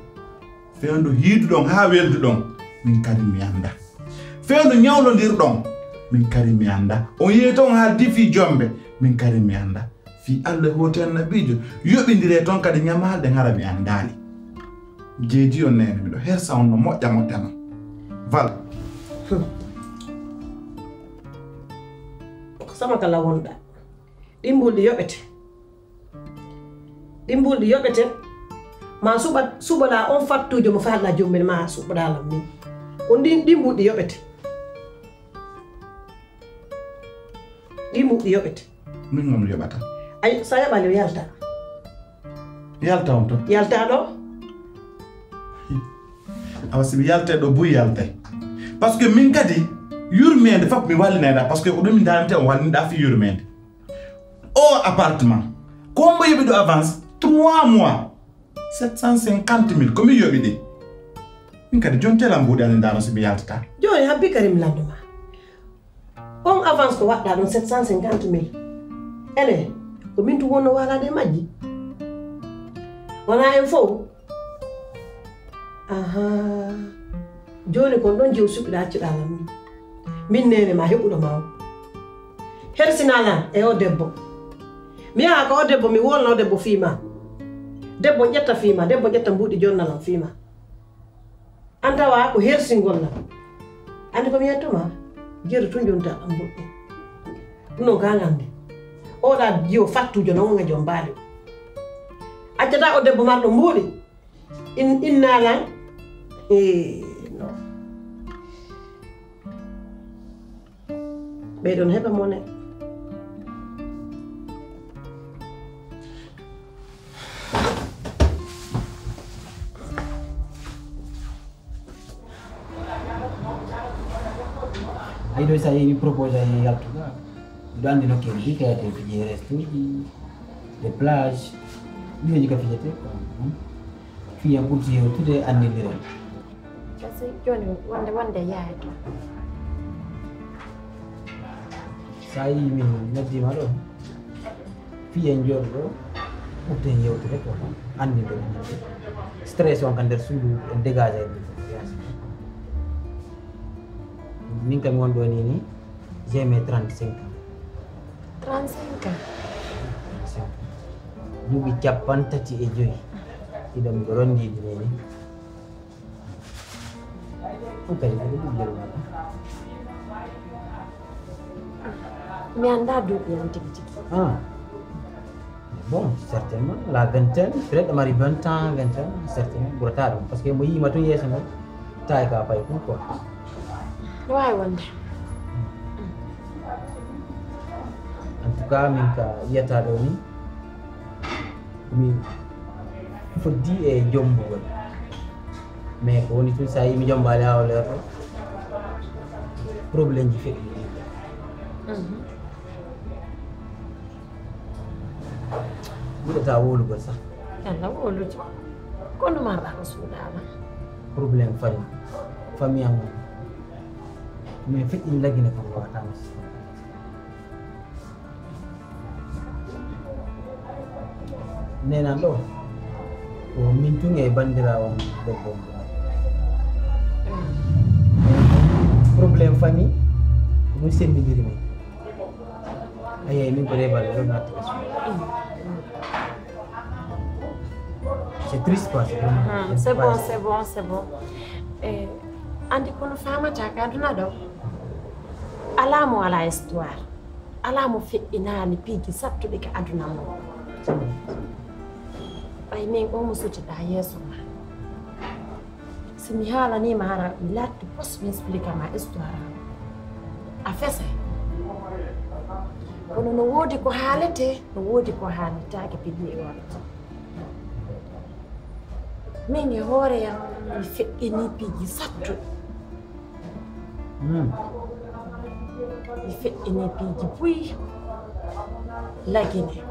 fewndo hiiduɗon haa welduɗon, min kadi mi annda. Fewndo ñawlondirɗon, min kadi mi annda. On yehi ton haa difi jombe, min kadi mi annda. Fii Allah e hooti Annabiijo, yoɓindiree ton kadi ñamaalɗe hara mi anndaali. Jeeji on neene, miɗo hersa on no moƴƴa moƴƴa non. Val. Ko sama kala wonɗa. Ɗin mbulɗi yoɓete. Ɗin mbulɗi yoɓete. Ma suɓa, suɓoɗaa on fattuujo mo faalɗaa jommel ma suɓoɗaa lan min. Ko ɗin, ɗin mbulɗi yoɓete. Ɗin mbulɗi yoɓete. Min ngam yoɓata. Ay, sa yoɓaali o yalta. Yalta on to. Yalta ɗo. Awa si mi yaltay ɗo buy yaltay. Parce que min kadi yurmeende fof mi wallinayɗaa. Parce que ko ɗum mi ndaarante on wallinɗaa fii yurmeende. O appartement, ko mbo yoɓi ɗo avance trois mois, sept cent cinquante mille, ko mi yoɓi ɗi. Min kadi, jon telan mbuuɗi ani ndaano si mi yaltata. Jooni, habbi Karim landu ma. On avance ko waɗɗaa ɗon sept cent cinquante mille. Ene, ko min tun wonno waalaade e majji. Wonaa en fow. Ahaa. Jooni kon ɗon jew suɓiɗaa accuɗaa lan min. Min neene ma heɓuɗo ma on. Hersinaa lan e o debbo. Mi yaha ko o debbo, mi wolna o debbo fii ma. Debbo ƴetta fii ma, debbo ƴetta mbuuɗi jonna lan fii ma. An tawa ko hersingol lan. Anndi ko mi yetto ma? Jeru tun jonta ɗan mbuuɗi. Ɗum non ka ngannde. Oɗa jiwo fattujo non nga jom baali. Accata o debbo marɗo mbuuɗi. In, inna lan. Eh, no. Ɓeyɗon heɓa mone. Ay ɗo sa yehi propose ay yaltuga. Miɗo anndi nokkeeli ɗi kayate fiji restuji, de plage. Ɗiɗo ka fijete quoi. Fii en ɓurti hewtude anndindiral. Kasi jooni wonde, wonde yahay toon. Sa yii min noddiima ɗo, fii en jooɗo ɗo, ɓurten yewtude ko anndinde ɗum. Stress on ka nder suudu, en dégagé ɗum. Min kam won ɗo ni ni, j'ai mes trente-cinq ans. Trente-cinq ans? Duuɓi cappanɗe tati e joy. Iɗo miɗo rondiiɗi ni ni. On kadi ko ɗum yeru ma. Mi anndaa duuɓi am tigi tigi. Ah. Bon, certainement, la vingtaine, peut-être a mari vingt ans, vingt ans, certainement, ɓurata ɗum. Parce que mo yiima tun yeeso ngon, tawi ka fay ɗum quoi. No waawi wonde. En tout cas, min ka yiyata ɗo ni, mi foddi e jombugol. Mais ko woni tun, sa yii mi jombaali haa o leerɗo, problème ji feƴƴi. Mhm. Yiɗata wowlugol sax. Yalla wowlude. Ko no marɗa ko suuɗaama? Problème famille. Famille am. Mais feƴƴi lagine ko wawata mi. Nenan ɗo, ko min tun e banndiraawo am debbo on. Problème famille, ko ɗum senndindiri min. Ayi, ayi, min ko reebal ɗo natta. C'est triste quoi, c'est vraiment. Hmm, c'est bon, c'est bon, c'est bon. Eh, anndi kono faamata ka aduna ɗo. Alaa mo alaa histoire. Alaa mo feƴƴinaali piiji sattuɗi ka aduna mum. Ɓay min on mo sutiɗaa yeeso ma. Si Mi haalanii ma hara, mi laattu pos, mi explika ma histoire am. A fesay. Kono no woodi ko haaletee, no woodi ko haaletaake, pilier on. Min e hoore am, mi feƴƴinii piiji sattuɗi. Hmm. Mi feƴƴinii piiji buy, Lagine.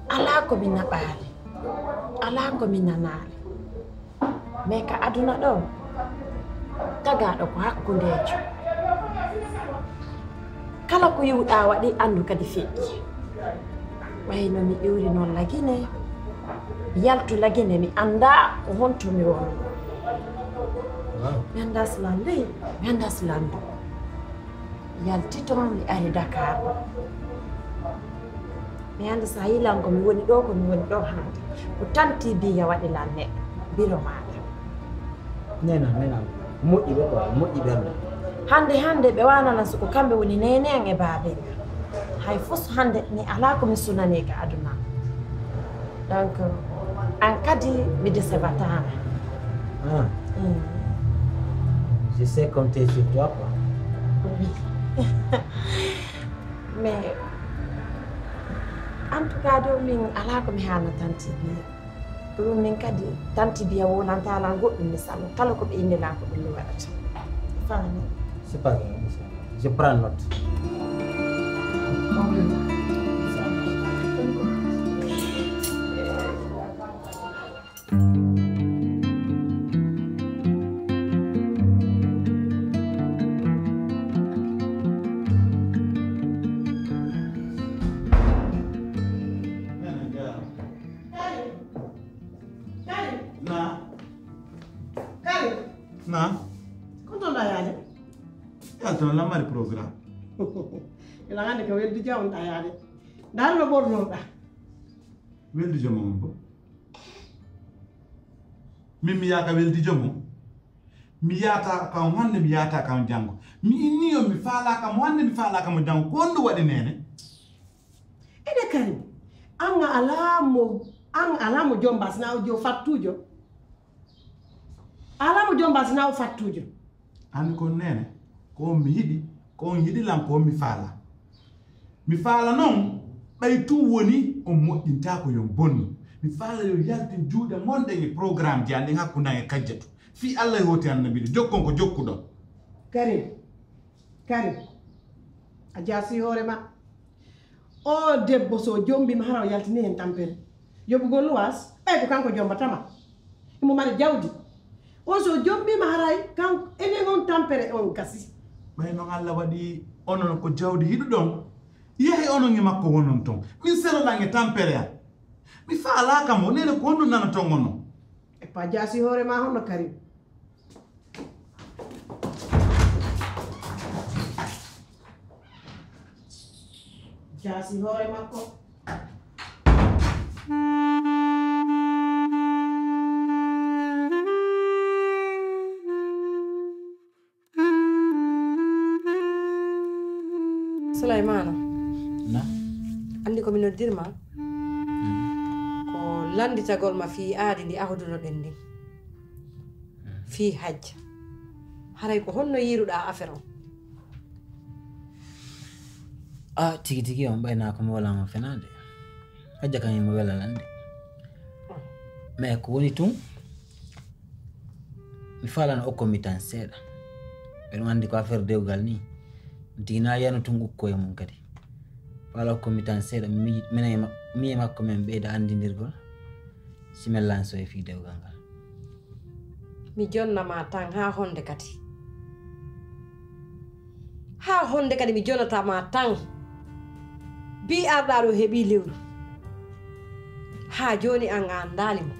Alaa ko mi naɓaali, alaa ko mi nanaali. Mais ka aduna ɗoo, tagaaɗo ko hakkundeejo. Kala ko yi'uɗaa waɗi, anndu kadi feƴƴi. Ɓay no mi iwri non Lagine, mi yaltu Lagine, mi anndaa ko honto mi woni. Wow. Mi anndaa si lanndii, mi anndaa si lanndii. Mi yalti ton, mi ari Dakar ɗoo. Mi anndaa si a yi'i lan ko mi woni ɗoo, ko mi woni ɗoo hannde. Ko tanti biya waɗi lan neɗɗo, biro maaɗa. Nena, nena. Moƴƴi ɓe quoi, moƴƴi ɓernde. Hannde, hannde ɓe waanana si ko kamɓe woni neene an e baabe an. Hay fus hannde mi alaa ko mi sunanii ka aduna. Donc, an kadi mi décevataama. Ah. Mm. Je sais compter sur toi, quoi. Oui. Mais, en tout cas, ɗoo min alaa ko mi haana tanti biya. Ɗum min kadi, tanti biya wonantaa lan goɗɗum mi salo. Kala ko ɓe inni lan ko ɗum mi waɗata. Faami? C'est pas grave, inchallah. Je prends note. Karim! Karim! Naa? Karim! Naa? Ko ton ɗaa yaade? Yaa ton lan mari programme. Ila hannde ka weldi jawon ɗaa yaade. Ndaar no ɓornoɗaa. Weldi jom on bo? Min mi yaaka weldi jom on? Mi yaata ka on hannde, mi yaata ka on janngo. Mi inni on, mi faalaaka mo hannde, mi faalaaka mo janngo. Ko honɗum waɗi neene? Ede Karim, an a alaa mo, an a alaa mo jomba, sinaa o jo fattuujo. A alaa mo jomba, sinaa o fattuujo. An ko neene, ko on mi yiɗi, ko on yiɗi lan, ko on mi faala. Mi faala non, ɓay tun woni on moƴƴintaako, yo on bonnu. Mi faala yo yaltin juuɗe mon ɗen e programmeji an ɗin hakkunde an e Kajjatu. Fii Alla e hooti Annabi, jokkon ko jokkuɗon. Karim, Karim, a jaasi hoore ma. Oo debbo, so o jombiima, hara o yaltini hen tampere. Yoɓugol luwaas, ɓay ko kanko jombata ma. Himo mari jawdi. On so o jombiima, haray kanko, enen on tampere on gasi. Ɓay non Alla waɗi onon ko jawdi yiɗuɗon, yahi onon e makko wonon ton. Min seloɗan e tampere an. Mi faalaaka mo, neene ko honɗum nanaton onon? E pa jaasi hoore ma honno Karim? Jaasi hoore makko. Sulaymaana. Na? Anndi ko mi noddirma? Mm. Ko lannditagol ma fii aadi ndi ahodunoɗen ndin. Mm. Fii hajja. Haray ko honno yiiruɗaa affaire on? Ah, tigi tigi on ɓay naa ko mi wala mo fenaade. Hajja kan mo wela lande. Mais ko woni tun, mi faalano okkon mi tan seeɗa. Ɓe ɗum anndi ko affaire dewgal ni. Mi tigi na yano tun ukko e mum kadi. Faala okkon mi tan seeɗa, mi, minen e ma-, mi e makko men ɓeyda anndindirgol. Si men lanso e fii dewgal ngal. Mi jonna ma tan haa honde kadi? Haa honde kadi mi jonata ma tan? Bi arɗaa ɗo heɓii lewru. Haa jooni an a anndaali mo.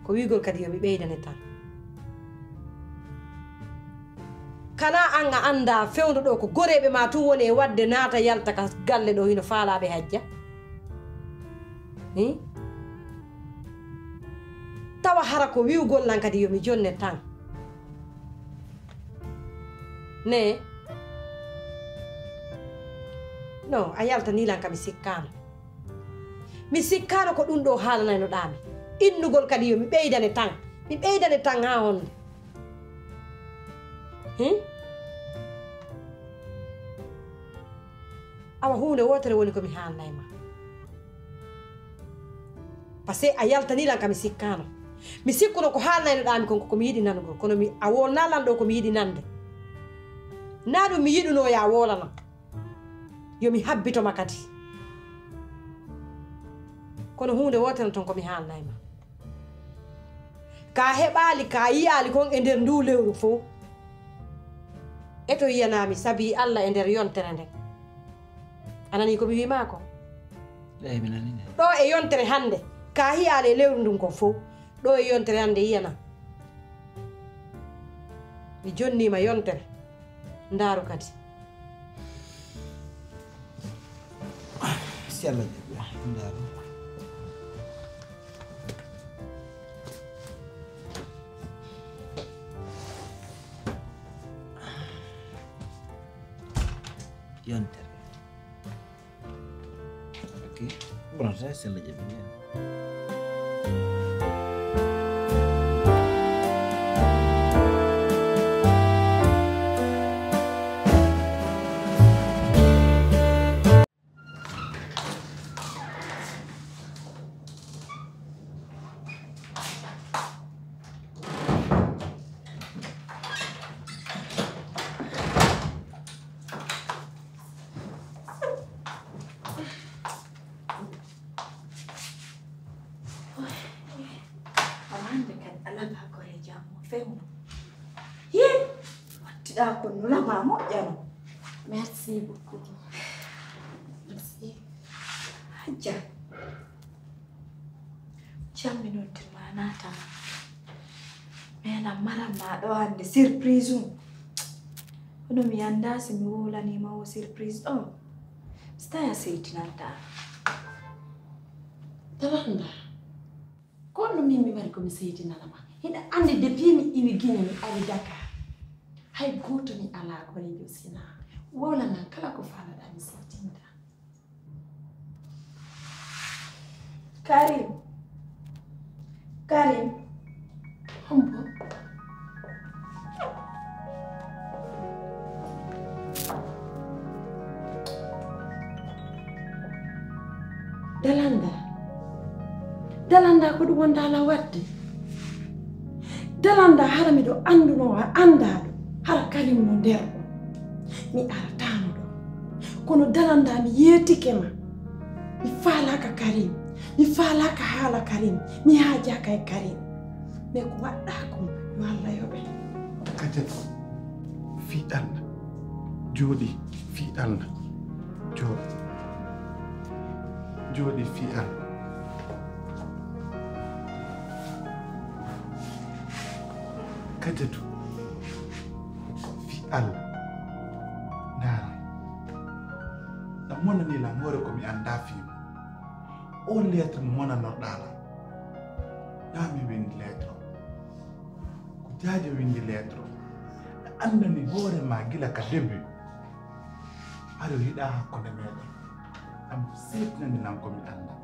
Ko wi'ugol kadi yo mi ɓeydane tan. Kanaa an a anndaa fewndo ɗo ko goreeɓe maa tun woni e waɗde naata yalta ka galle ɗo hino faalaaɓe hajja? Hin? Tawa hara ko wi'ugol lan kadi yo mi jonne tan. Ne? Non, a yaltanii lan ka mi sikkaano. Mi sikkaano ko ɗun ɗoo haalanaynoɗaa mi. Innugol kadi yo mi ɓeydane tan. Mi ɓeydane tan haa honde? Hin? Awa huunde wootere woni ko mi haalnay ma. Parce que a yaltanii lan ka mi sikkaano. Mi sikkuno ko haalnaynoɗaa mi kon ko ko mi yiɗi nanugol, kono mi, a wowlnaa lan ɗoo ko mi yiɗi nande. Naa ɗun mi yiɗunoo yo a wowla lan. Yo mi habbito ma kadi. Kono huunde wootere ton ko mi haalnay ma. Ka heɓaali, ka yiyaali kon e nder nduu lewru fow. E to yiyanaa mi sabii Alla e nder yontere nden. A nanii ko mi wii maa kon? Eey, mi nanii de. Ɗoo e yontere hande, ka yiyaali e lewru ndun kon fow. Ɗoo e yontere hande yiyanaa. Mi jonnii ma yontere. Ndaaru kadi. Si Alla jaɓi, ndaaru. Yontere. Ok. Bon, ça, c'est le début. Hannde kadi alaa ko e jam mo fewndo. Yee, wattiɗaa ko nulama moƴƴano. Merci beaucoup. Merci. Hajja. Jammi noon te ma naata. Mela maran ma ɗo hannde surprise um. Kono mi anndaa si mi wowlanii ma o surprise ɗo. Si tawi a seytinantaa. Dalanda, ko honno min mi wari ko mi seytinana ma? Hiɗa anndi depuis mi iwi Gine mi ari Dakar. Hay gooto mi alaa goreejo sinaa. Wowlanan kala ko faalaɗaa mi seytinta. Karim. Karim. Hombo? Dalanda. Dalanda ko ɗum wonda lan waɗde? Dalanda hara miɗo anndunoo a anndaa ɗum. Hara Karim no nder ɗum. Mi arataano ɗum. Kono Dalanda mi yeetike ma. Mi faalaaka Karim. Mi faalaaka haala Karim. Mi haajaaka e Karim. Mais ko waɗɗaa kon, yo Alla yoɓe. Kajatu, fii Alla. Jooɗi, fii Alla. Jooɗi. Jooɗi, fii Alla. Kajatu, fii Alla. Ndaara. Ɗan monani lan hoore ko mi anndaa fii mun. On lettre mo monanorɗaa lan. Naa mi windi lettre on. Ko Jaajo windi lettre on. A anndani hoore maa gila ka début. Haray o yiɗaa hakkunde meeɗen. Ɗan seytinani lan ko mi anndaa.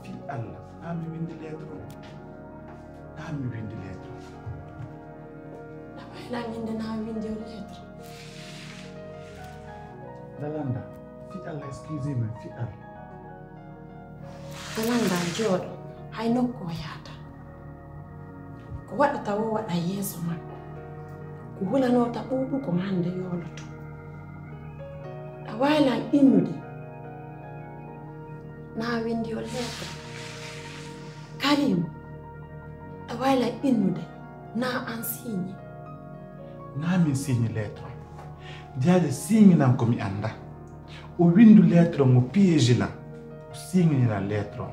Fii Alla, naa mi windi lettre on. Naa mi windi lettre on. Ɗa waylaa innde naa windi on lettre. Dalanda, fii Alla, excusez-moi, fii Alla. Dalanda jooɗo, hay nokku o yaata. Ko waɗata woo waɗa yeeso makko. Ko hulanoo ta ɓuuɓu ko hande yooloto. Ɗa waylaa innude. Naa windi o lettre. Karim, ɗa waylaa innude. Naa an signe. Naa min signe lettre on. Jaaja signe nan ko mi annda. O windu lettre on, o piége lan. O signe lan lettre on.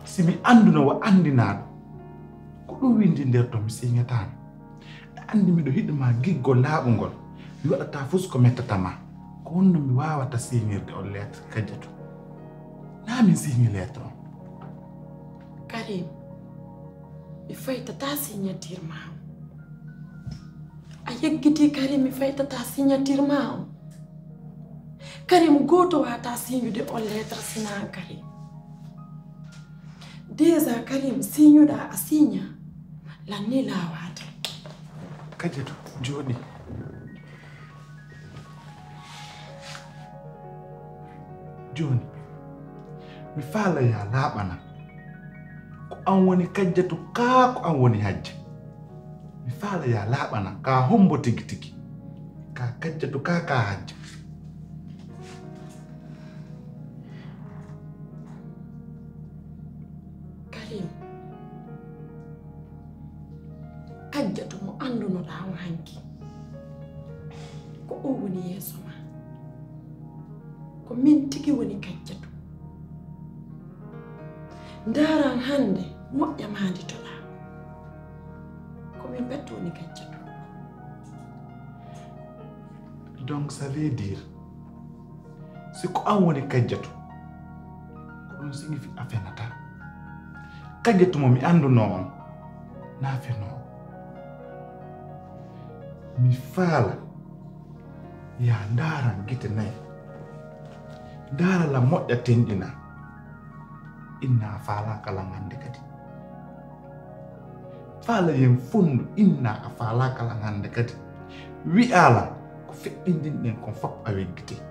Si mi annduno o anndinaa ɗum. Ko ɗum windi nder ton mi signataano. Ɗa anndi miɗo yiɗi ma giggol laaɓungol. Mi waɗataa fus ko mettata ma. Ko honno mi waawata signirde on lettre Kajjatu? Naa min signe lettre on. Karim, mi faytataa signature ma on. A yeggitii Karim, mi faytataa signature ma on. Karim, gooto waawataa signude on lettre sinaa an Karim. Déjà Karim, signuɗaa a signa. Lan nii laawaade. Kajjatu, jooɗi. Jooni, mi faala yaa laaɓana. Ko an woni Kajjatu kaa ko an woni Hajja? Mi faala yaa laaɓana kaa hombo tigi tigi? Kaa Kajjatu kaa kaa Hajja? Karim, Kajjatu mo anndunoɗaa on hanki, ko o woni yeeso maa. Ko min tigi woni Kajjatu. Ndaaran hannde moƴƴa maanditoɗaa. Ko min pettu woni Kajjatu. Donc, ça veut dire, si ko an woni Kajjatu, ko ɗun signifie a fenataa. Kajjatu mo mi anndunoo on, naa fenoowo. Mi faala, yaa ndaaran gite nay. Ndaara la moƴƴa tenɗina. Inna a faalaaka lan hannde kadi. Faala yen fonndu, inna a faalaaka lan hannde kadi. Wi'aa lan ko feƴƴindinɗen kon fow a weggitii.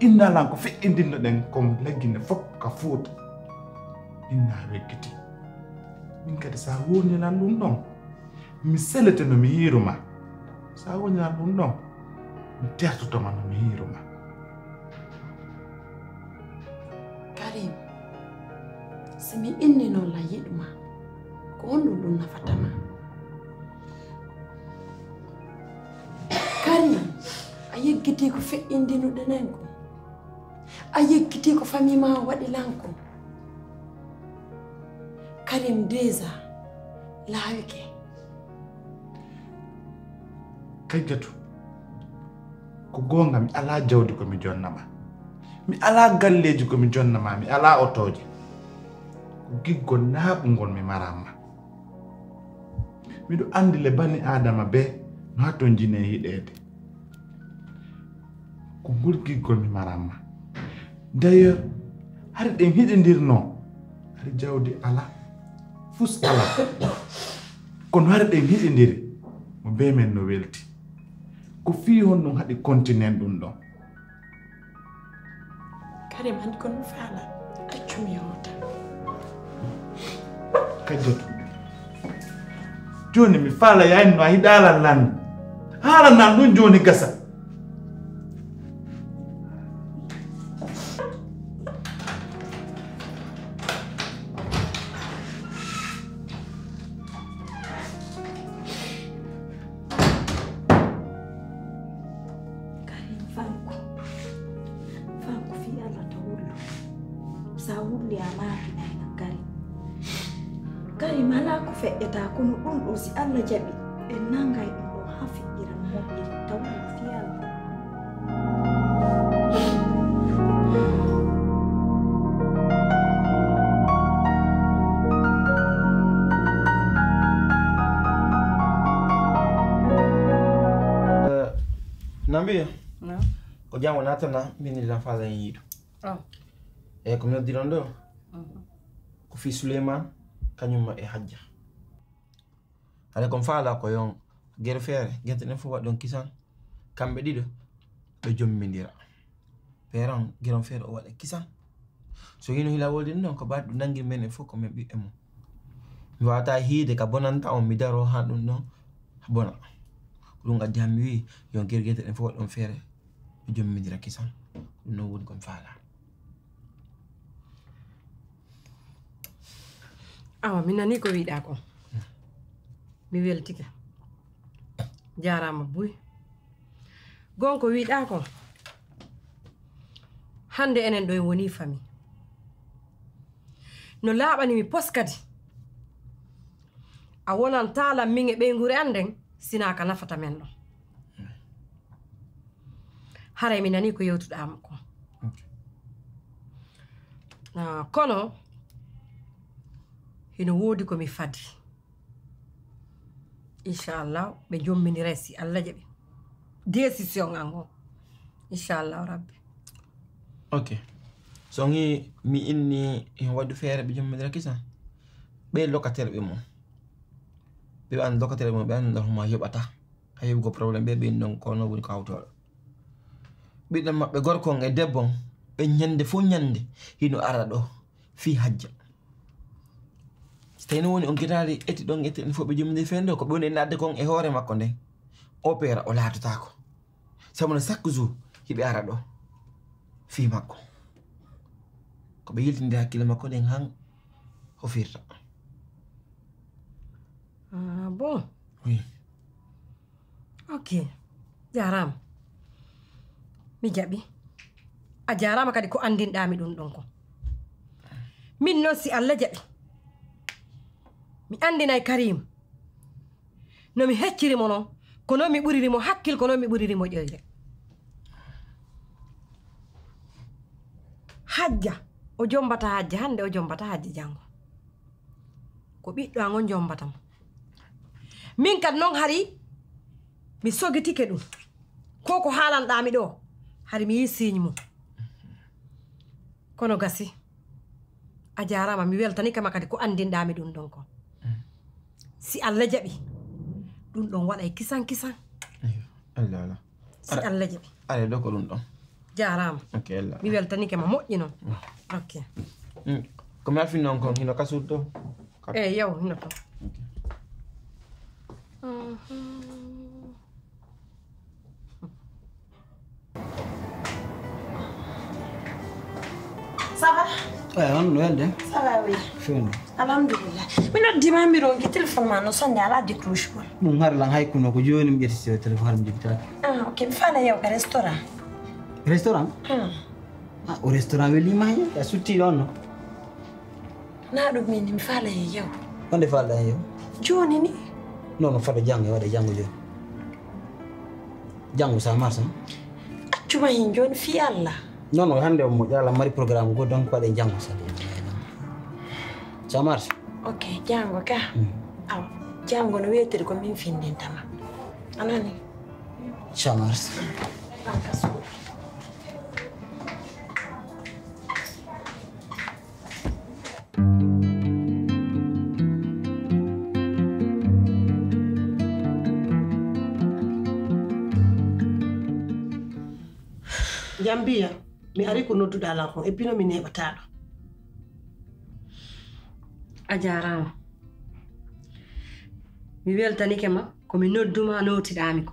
Inna lan ko feƴƴindinnoɗen kon laggine fow ka Fuuta. Inna a weggitii. Min kadi, si a wooniran ɗun ɗon, mi selete no mi yiiru maa. Si a wooniran ɗun ɗon, mi tertoto ma no mi yiiru maa. Karim, si mi inni non la yiɗu maa, ko honɗun ɗun nafata maa? Karim, a yeggitii ko feƴƴindinuɗen kon. A yeggitii ko famii maa on waɗi lan kon. Karim, déjà laawike. Kajjatu, ko goonga, mi alaa jawdi ko mi jonna ma. Mi alaa galleeji ko mi jonna ma, mi alaa otooji. Ko giggol laaɓungol mi maran ma. Miɗo anndi le bani Aadama ɓe no hatonjinee hiɗeede. Ko ngol giggol mi maran ma. D'ailleurs, hari ɗen hiɗindirnoo, hari jawdi alaa, fus alaa. Kono hari ɗen hiɗindiri, mo bee men no welti. Ko fii honɗun haɗi kontinen ɗun ɗon? Karim, anndi ko mi faalaa. Accu mi hoota. Kajjatu. Jooni mi faalaa yaa inno a hiɗaa lan lan. Haala nan ɗun jooni gasa. Karim, fanko. Fanko fii Alla to wullu. Sa wulli a maakinay lan Karim. Karim, alaa ko feƴƴata, kono ɗun ɗoo si Alla jaɓi, en nangay ɗun ɗoo haa feƴƴira no moƴƴiri. Taw wullu fii Alla. Eh, Nambiya? Naam. Ko jam wonaa tan, min ni lan faa lan yiidu. Oh. E ko mi noddiron ɗoo? Mhm. Ko fii Suleymaan, kañum ma e Hajja. Haray ko mi faalaa ko yo on gere feere, gerte ɗen fow waɗon kisan, kamɓe ɗiɗo, ɓe jommindira. Peeran, geron feere o waɗa kisan. So hino hila wolde ɗum ɗon, ko ɓaade ɗum nangir men en fow ko men ɓiɓɓe mum. Mi waawataa hiide ka bonanta on, mi daroo haa ɗum ɗon bona. Ko ɗum addi han mi wi'i, yo gere gerte ɗen fow waɗon feere, ɓe jommindira kisan. Ko ɗum non woni ko mi faalaa. Awa, mi nanii ko wiɗaa kon. Mi weltike. Jaaraama buy. Gon ko wiɗaa kon. Hannde enen ɗo en wonii famii. No laaɓani mi pos kadi. A wonantaa lan min e ɓeynguure an nden, sinaa ka nafata men ɗon. Haray mi nanii ko yewtuɗaa mo kon. Ok. Ah, kono hino woodi ko mi fadi. Inchallah, ɓe jomminiray si Alla jaɓi. Décision an on. Inchallah Rabbi. Ok. So ngi mi inni hino waɗi feere ɓe jomminira kisan. Ɓe locataire ɓe mum. ɓe annda dokatere mum, ɓe annda hono ma yoɓata. A yoɓi ko problème ɓe ɓen ɗon, ko non woni ko hawtooɗo. Ɓiɗɗo maɓɓe gorko on e debbo on, ɓe ñande fof ñande hino ara ɗo fii hajja. So tawi no woni on getaali eti ɗon, eti ɗon fof ɓe jomindiri feen ɗo, ko ɓe woni e naatde kon e hoore makko nden, opéra o laatotaako. Sabu no chaque jour hiɓe ara ɗo fii makko. Ko ɓe yiltindiri hakkille makko ɗen han o firta. Ah, bon. Oui. Ok. Jaaraama. Mi jaɓi. A jaaraama kadi ko anndinɗaa mi ɗum ɗon kon. Min non si Alla jaɓi, mi anndinay Karim. No mi hecciri mo non, ko non mi ɓuriri mo hakkil, ko non mi ɓuriri mo ƴoyre. Hajja, o jombata hajja hannde, o jombata hajja janngo. Ko ɓiɗɗo an on jombata mo. Min kadi non hari mi sogitike ɗum. Ko ko haalanɗaa mi ɗoo, hari mi yii siiñ mum. Kono gasi. A jaaraama, mi weltanike ma kadi ko anndinɗaa mi ɗum ɗon kon. Mm. Si Alla jaɓi, ɗum ɗon waɗay kisan kisan. Eyyo, Alla, Alla. Si Ara, Alla jaɓi. Ara ɗo ko ɗum ɗon. Jaaraama. Ok, Alla. Mi weltanike ma moƴƴi non. Mm. Ok. Mm. Ko mi alfin non kon, hino ka suudu to? Ka- Eh, yaw, hino to. Ok. Mhm. Ça va? Eh, on no welde? Ça va, oui. Fewndo. Alhamdulillah. Mi noddi ma, mi ronki téléphone ma no sonde, alaa décroche gol. Ɗum har lan hay kuno ko jooni mi ƴetti téléphone, har mi jibitaaki. Ah, ok. Mi faala yaw ka restaurant. Restaurant? Hmm. Ah, o restaurant weli ma hen, a sutti ɗon no? Na ɗum min, mi faala e yaw. Honde faalɗaa e yaw? Jooni ni. Non, non, fada janngo, e waɗa janngo jooni. Janngo sa marsa. Accuma hin jooni fii Alla. Non, non, hannde on moƴƴa, Alla mari programme goo, donc waɗen janngo sa. Sa marsa. Ok, janngo ka. Mm. Aw, janngo no weetiri ko min findinta ma. A nani? Sa marsa. Banka suudu. Jambiya, mi ari ko nodduɗaa lan kon, e pino mi neeɓataaɗo. A jaaraama. Mi weltanike ma, ko mi noddu ma nootiɗaa mi ko.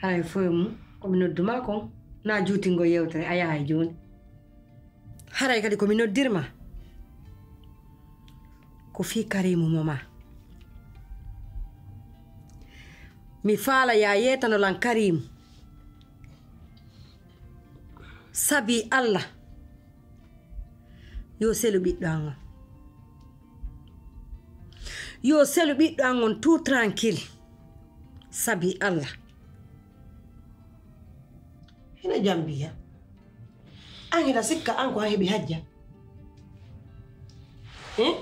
Haray fow e mum, ko mi noddu ma kon, na juutingol yewtere, a yahay jooni. Haray kadi ko mi noddir ma, ko fii Karimu mo ma. Mi faala yaa yeetano lan Karimu. Sabi Alla, yo selu ɓiɗɗo an on. Yo selu ɓiɗɗo an on tout tranquille. Sabi Alla. Hino Jambiya. An hino sikka an ko an heɓi hajja? Eh?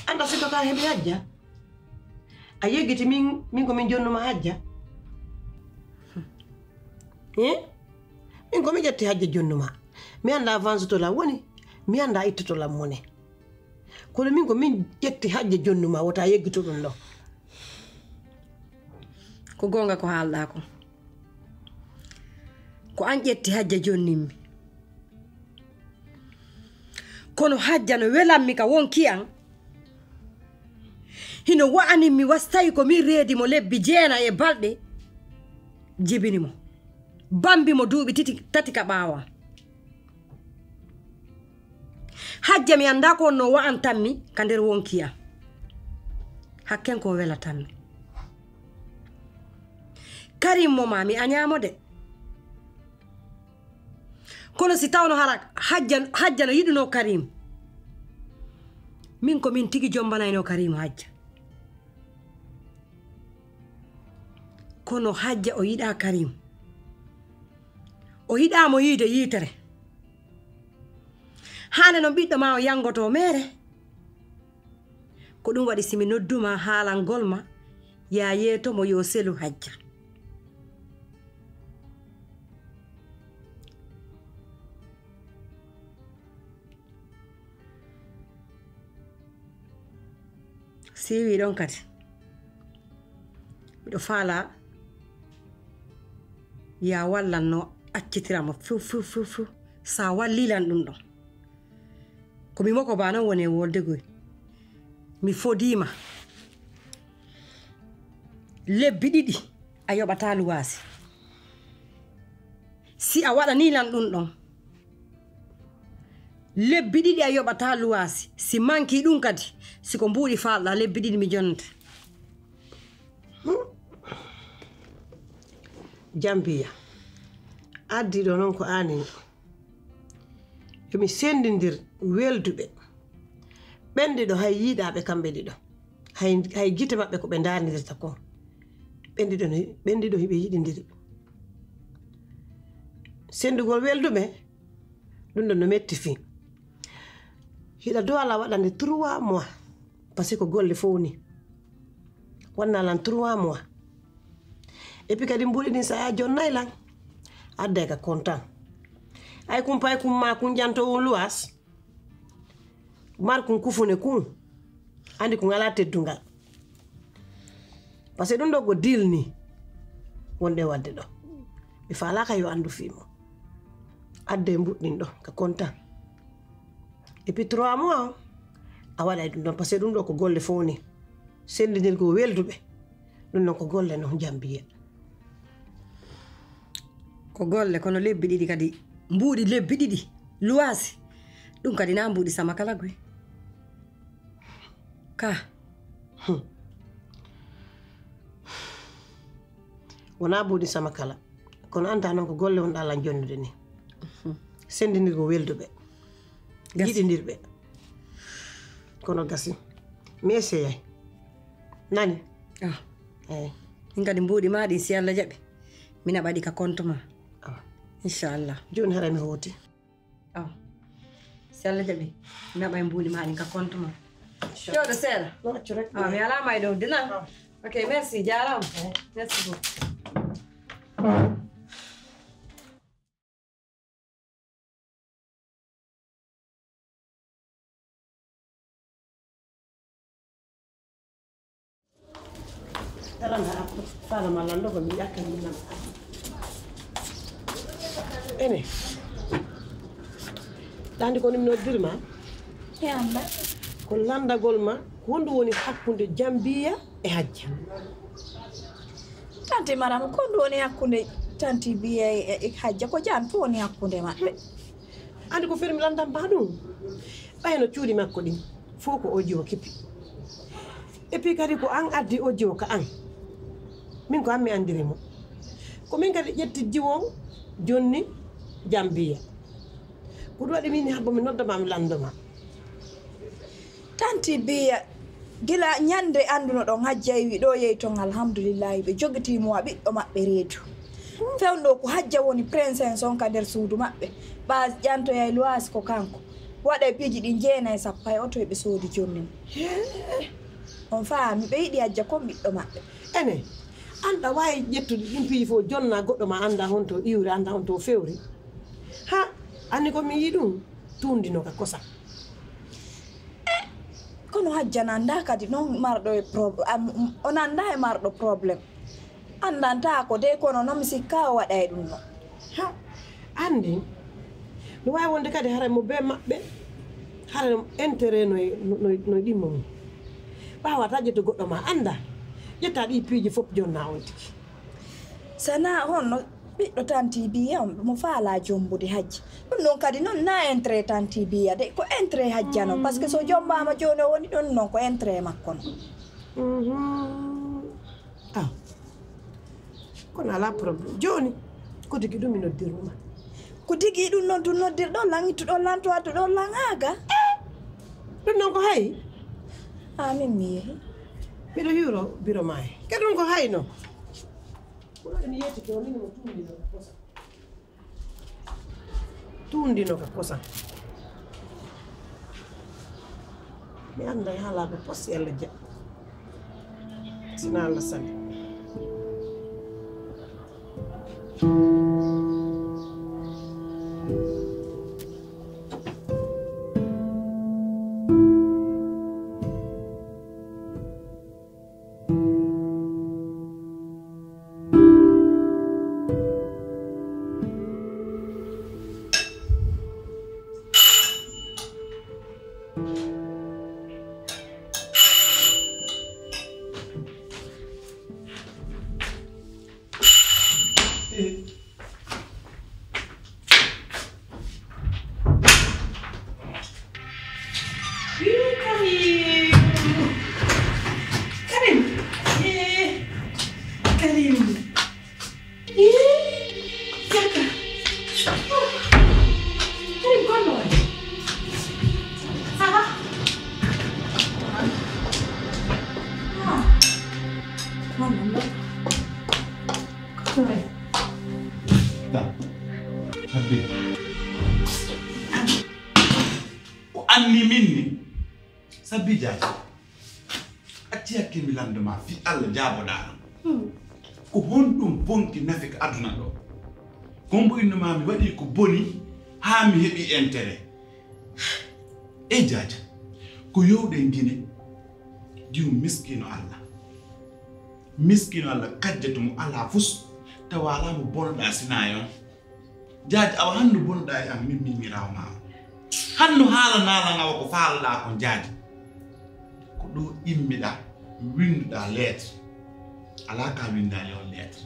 An ta sikka ko an heɓi hajja? A yeggiti min, min ko min jonnuma hajja? Eh? Min ko mi ƴetti hajja jonnuma. Mi annda avance to lan woni, mi annda itto to lan mone. Kono min ko min ƴetti hajja jonnuma, wota yeggitu ɗum ɗo. Ko goonga ko haalɗaa kon. Ko an ƴetti hajja jonnimmi. Kono hajja no welammi ka wonki an. Hino wa'animmi wa si tawi ko min reedi mo lebbi jeenay e balɗe, jibini mo. Bambi mo duuɓi titi, tati ka ɓaawo an. Hajja mi anndaa ko honno wa'antammi ka nder wonki an. Hakken ko welatammi. Karim mo ma mi añaa mo de. Kono si tawno hara hajja, hajja no yiɗunoo Karim, min ko min tigi jombanaynoo Karim hajja. Kono hajja o yiɗaa Karim. O yiɗaa mo yiide yiitere. Haande non ɓiɗɗo ma o yangoto meere. Ko ɗum waɗi si mi nodduma haalangol ma, yaa yeeto mo yo selu hajja. Siiwii ɗon kadi. Miɗo faalaa yo a wallan no accitira mo few, few, few, few. So a wallii lan ɗun ɗon. Ko mi moko baa non woni e wolde goy. Mi fodii ma. Lebbi ɗiɗi a yoɓataa luwaasi. Si a waɗanii lan ɗun ɗon, lebbi ɗiɗi a yoɓataa luwaasi. Si mankii ɗun kadi, si ko mbuuɗi faalɗaa, lebbi ɗiɗi mi jonnete. Jambiya, addi ɗo non ko aani. Yo mi senndindir welduɓe. Ɓen ɗiɗo hay yiɗaaɓe kamɓe ɗiɗo. Hay, hay gite maɓɓe ko ɓe ndaarndirta kon. Ɓen ɗiɗo no, ɓen ɗiɗo hiɓe yiɗindiri. Senndugol welduɓe, ɗun ɗon no metti fii. Hiɗa dow ala waɗande trois mois, parce que ko golle fow ni. Wanna lan trois mois. Et puis kadi mbuuɗi ɗin sa yaa jonnay lan. Adday ka kontan. Ay kun pay kun ma kun janto won luwaas. Mar kun kufune kun. Andi kun alaa teddungal. Parce que ɗun ɗoo ko deal ni. Wonde wadde ɗoo. Mi faalaaka yo andu fii mo. Adday mbuuɗi ɗin ɗoo ka kontan. Et puis trois mois on, a waɗay ɗun ɗon, parce que ɗun ɗoo ko golle fow ni. Senndindirgol welduɓe, ɗun ɗon ko golle non, Jambiya. Ko golle, kono lebbi ɗiɗi kadi, mbuuɗi lebbi ɗiɗi, luwaasi, ɗun kadi na mbuuɗi sama kala goy. Ka. Hmm. Wonaa buuɗi sama kala. Kono anndaa non ko golle wonɗaa lan jonnude ni. Mhm. Senndindirgol welduɓe. Gasi. Yiɗindirɓe. Kono gasi. Mi essayay. Nani? Ah. Eey. Min kadi mbuuɗi maa ɗin, si Alla jaɓi, mi naɓa ɗi ka compte maa. Ah. Inchallah. Jooni haray mi hooti. Aw. Si Alla jaɓi, mi naɓay mbuuɗi maa ɗin ka compte maa. Inchallah. Jooɗo seeɗa. No accu rek. Aw, mi alaa ma e dow dina. Aw. Ok, merci, jaaraama. Merci beaucoup. Ene. Ɗandi ko mi noddiri ma? E annda. Ko lanndagol ma, ko honɗum woni hakkunde Jambiya e Hajja? Tanti Maram, ko honɗum woni hakkunde Tanti Biya e, e Hajja? Ko jan fof woni hakkunde maɓɓe. Anndi ko feri mi lanndan ma ɗum? Ɓay no cuuɗi makko ɗin, fof ko audio kippi. Et puis kadi ko an addi audio ka an. Min ko an mi anndiri mo. Ko min kadi ƴetti jiwon jonni Jambiya. Ko ɗum waɗi min habbo mi nodda ma, mi lanndo ma. Tanti Biya, gila ñande annduno ɗon Hajja e wi ɗo yehi ton, alhamdulillahi, ɓe jogitii mo wa ɓiɗɗo maɓɓe reedu. Fewndo ko Hajja woni princesse on ka nder suudu maɓɓe. Ɓa ƴantoyay luwaas ko kanko. Waɗay piiji ɗin jeenay sappo e oto eɓe soodi jonni mo. Hee. On faami, ɓe yiɗi Hajja kon ɓiɗɗo maɓɓe. Ene, an ɗa waawi ƴettude ɗin piiji fof jonna goɗɗo ma annda honto iwri, annda honto fewri. Ha, anni ko mi yi'i ɗum, tuundino ka kosam. Eh, kono Hajja nannda kadi non marɗo e prob-, am, on annda e marɗo problème. Anndantaa ko dey kono non mi sikka o waɗay ɗum non. Ha, anndi, no waawi wonde kadi haray mo bee maɓɓe, haray intérêt no e, no, no, no e ɗimmo mum. Ɓaawataa ƴettu goɗɗo ma annda, ƴetta ɗii piiji fof jonna on tigi. Sana honno ɓiɗɗo Tanti Biya on mo faalaa jombude Hajji. Ɗum ɗon kadi non na intérêt Tanti Biya de, ko intérêt Hajja non, parce que so jombaama jooni o woni ɗon non ko intérêt makko non. Mhm. Ah. Kono alaa problème. Jooni, ko tigi ɗum mi noddiruma. Ko tigi ɗum non tun noddirɗon lan, ittuɗon lan to adduɗon lan haa ga? Eh! Ɗum non ko hay? Amin mi yehi. Miɗo hiwro biro maa he. Ke ɗum ko hay non? Ko waɗi mi yettike o min mo tuumi non ko sa. Tuundino ka kosam. Mi annday haalaaɓe pos Yalla jaɓi. Sina Alla sali. Sabi Jaaja, acci hakkil mi lanndo ma fii Alla jaaboɗaa lan. Hmm. Ko honɗun bonki nafi ka aduna ɗoo? Ko mbo innu ma mi waɗii ko boni haa mi heɓii intérêt. Ey Jaaja, ko yowɗen Gine, diw miskiino Alla. Miskiino Alla, Kajjatu mo alaa fus, tawa alaa mo bonoɗaa sinaa yon. Jaaji, awa hannu bonuɗaa e an, min miñiraawo maa on. Hannu haalanaa lan awa ko faalaɗaa kon, Jaaji. Ko ɗoo immiɗaa, winnduɗaa lettre. Alaa ka winndaali on lettre.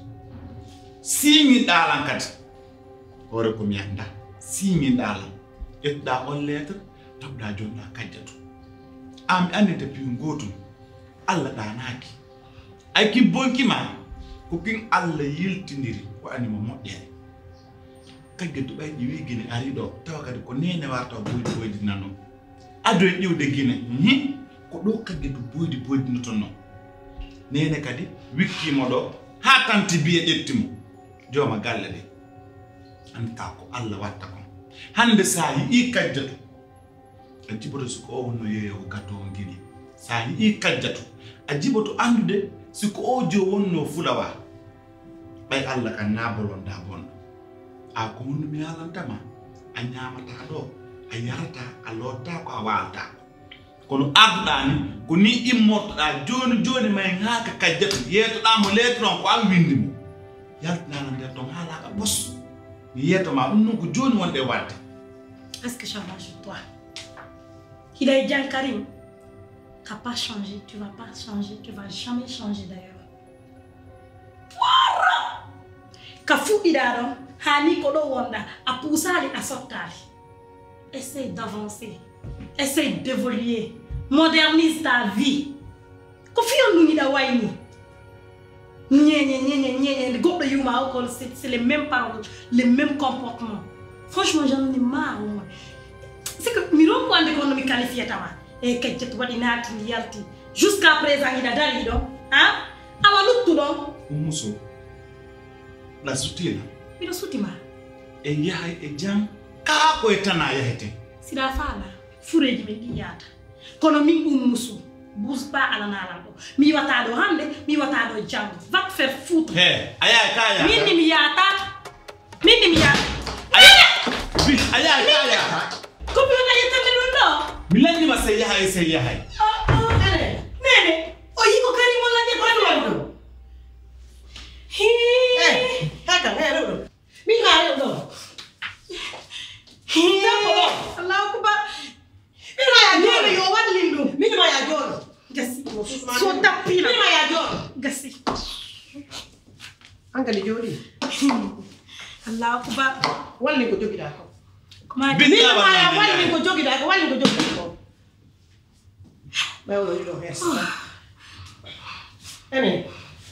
Siiñinɗaa lan kadi. Hoore ko mi anndaa. Siiñinɗaa lan. Ƴettuɗaa on lettre, taɓuɗaa jonɗaa Kajjatu. An mi anndi nte piyu ngootun. Alla ɗaanaaki. Ay kin bonki ma, ko kin Alla yiltindiri, waɗani mo moƴƴere. Kajjatu ɓay ɗi wi'i Gine ari ɗoo, tawa kadi ko neene warta o boydi boydinanoo. Ado e iwde Gine, mhm, ko ɗoo Kajjatu boydi boydinotonoo. Neene kadi wikkii mo ɗoo, haa tanti biye ƴetti mo. Jooma galle ɗen. Anndaa ko Alla watta kon. Hannde si a yi'ii Kajjatu, a jiɓoto si ko oo wonnoo yeeyoowo gatoowo Gine. Si a yi'ii Kajjatu, a jiɓoto anndude si ko oo joo wonnoo fulawaa. Ɓay Alla kan naa bolondaa bonɗo. A ko honno mi haalanta ma? A ñaamataa ɗoo, a yarataa, a loottaako, a waaltaako. Kono arduɗaa ni, ko nii immortoɗaa jooni jooni may ŋaaka Kajjatu, yeetoɗaa mo lettre on ko an winndi mo. Yaltinaa lan nder ton haalaa ka bos. Mi yeeto ma ɗum non ko jooni wonɗen waɗde. Est-ce que ça va chez toi? Hiɗa e jam Karim? T'as pas changé, tu vas pas changer, tu vas jamais changer d'ailleurs. Wara! Ka fuɗɗiɗaa ɗon, haa nii ko ɗoo wonɗaa, a puusaali, a sottaali. Essaye d'avancer. Essaye d'évoluer. Modernise ta vie. Ko fii honɗun hiɗa wayi nii? Ñeeñe, ñeeñe, ñeeñe. Nde goɗɗo yi'u ma, o kon, c'est, c'est les mêmes paroles, les mêmes comportements. Franchement, j'en ai marre, moi. C'est que mi ronku annde ko honno mi qualifiata ma. E Kajjatu waɗi naati, ndi yalti. Jusqu'à présent, hiɗa darii ɗon. Hein? Awa luttu ɗon. Ummu Sow, ɗa sutii na? Miɗo suti ma. En yahay e jam, kaa ko e tanaa yaheten? Siɗa faala, fureeji men ɗin yaata. Kono min Ummu Sow, bouge pas alanaa lan ɗoo. Mi yi'ataa ɗoo hannde, mi yi'ataa ɗoo janngo. Va te faire foutre. He, a yahay ka yaha? Min ni mi yaata. Min ni mi yaata. A yahay? Bi, a yahay ka yaha? Ko mi wona yettande ɗum ɗoo? Mi lanni ma sey yahay, sey yahay. Oh, oh, ale. Nene, o yi ko Karim o lanni ko ɗum ɗoo. Hii. Eh, haka, eh, ɗoo ɗoo. Min maa ɗoo ɗoo. Hii. Ɗoo ɗoo. Allahu Akbar. Min maa yaa jooɗo. Nene yo wallin ɗum. Min maa yaa jooɗo. Gasi. So tappi na. Min maa yaa jooɗo. Gasi. An kadi jooɗi. Allahu Akbar. Wallin ko jogiɗaa ko. Ko maa Min maa yaa wallin ko jogiɗaa ko, wallin ko jogiɗaa ko. Ɓay o yiɗo hersa. Enen,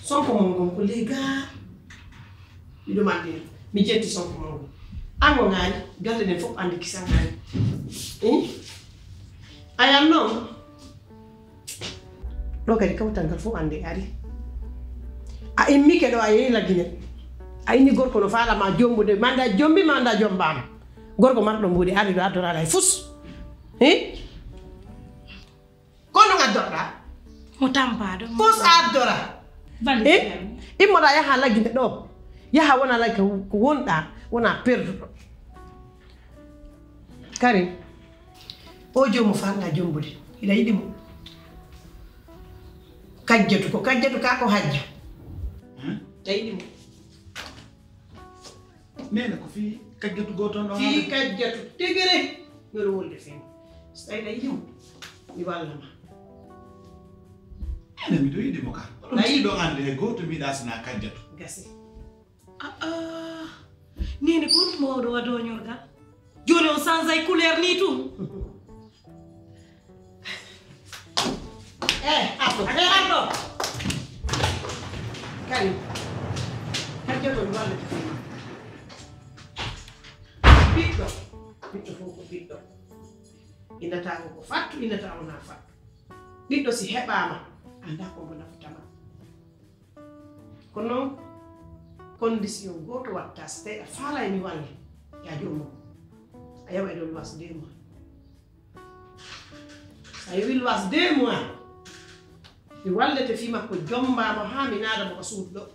sonko mon ngon ko lega. Miɗo mande, mi jetti sonko mon ngon. An o ngaari, galle ɗen fof andi kisa ngaari. Eh? Ayan non. Ɗo kadi kawtal ngal fof ande ari. A immike ɗo, a yehi Lagine. A inni gorko no faala ma jombude, ma anda jombi, ma anda jombama. Gorko marɗo mbuuɗi ari ɗo, addora alay fus. Eh? Ko ɗum addorɗaa? Mo tampaaɗo, mo Fos addora. Valise Eh? Am. Immoɗaa yaha Lagine ɗo. Yaha wona Lagine ko wonɗaa, wona perduɗo. Karim, o joomu faanɗaa jombude. Hiɗa yiɗi mo? Kajjatu ko Kajjatu ka ko hajja. Hmm? Hiɗa yiɗi mo? Neene ko fii Kajjatu gooto on ɗon Fii haalata? Kajjatu tigiri. Miɗo wolde fii mo. So tawi a yiɗi mo, mi walla ma. Neene miɗo yiɗi mo ka. Oɗon Tawi- tiiɗo annde hay gooto mi yiɗaa sinaa Kajjatu. Gasi. Ah, ah. Neene ko honɗum mawɗo wa doñorgal? Jooni on sansay couleur nii tun. Eh, arɗo, eh, arɗo. Karim, Kajjatu mi wallete fii ma. Ɓiɗɗo, ɓiɗɗo fof ko ɓiɗɗo. Innata ko ko fattu, innata wonaa fattu. Ɓiɗɗo si heɓaama, anndaa ko mbo nafata ma. Kono noon, condition gooto watta, so tawi a faalay mi walle, yaa joomum, a yawa e ɗo luwas deux mois. A yoɓi luwaas deux mois. Mi wallete fii makko, jombaa mo haa mi naada mo ka suudu ɗoo.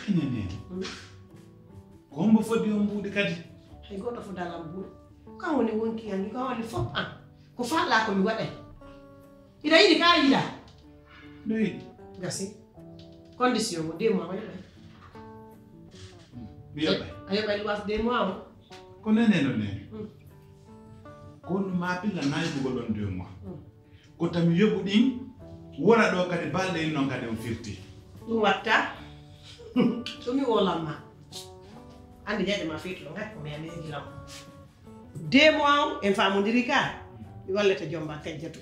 Ine neene. Mm. Ko hombo fodde on mbuuɗi kadi? Hay gooto fodaali lan mbuuɗi. Ko an woni wonki an, ko an woni fof an. Ko faalɗaa ko mi waɗay. Hiɗa yiɗi ka a yiɗaa? Miɗo yiɗi. Gasi. Condition mo deux mois o yoɓay. Mi yoɓay. A yoɓay luwaas deux mois o. Ko neene no neene. Mm. Ko honɗun maa pilla naybugol on deux mois. Mm. Ko tawi yoɓu ɗin wona ɗoo kadi balɗe ɗin non kadi on firti. Ɗun watta. Ɗun mi woolan ma. Anndi jaaɗe ma feetuɗo ngat ko mi a neegi law. Deux mois on, en faamondiri ka. Mi wallete jomba Kajjatu.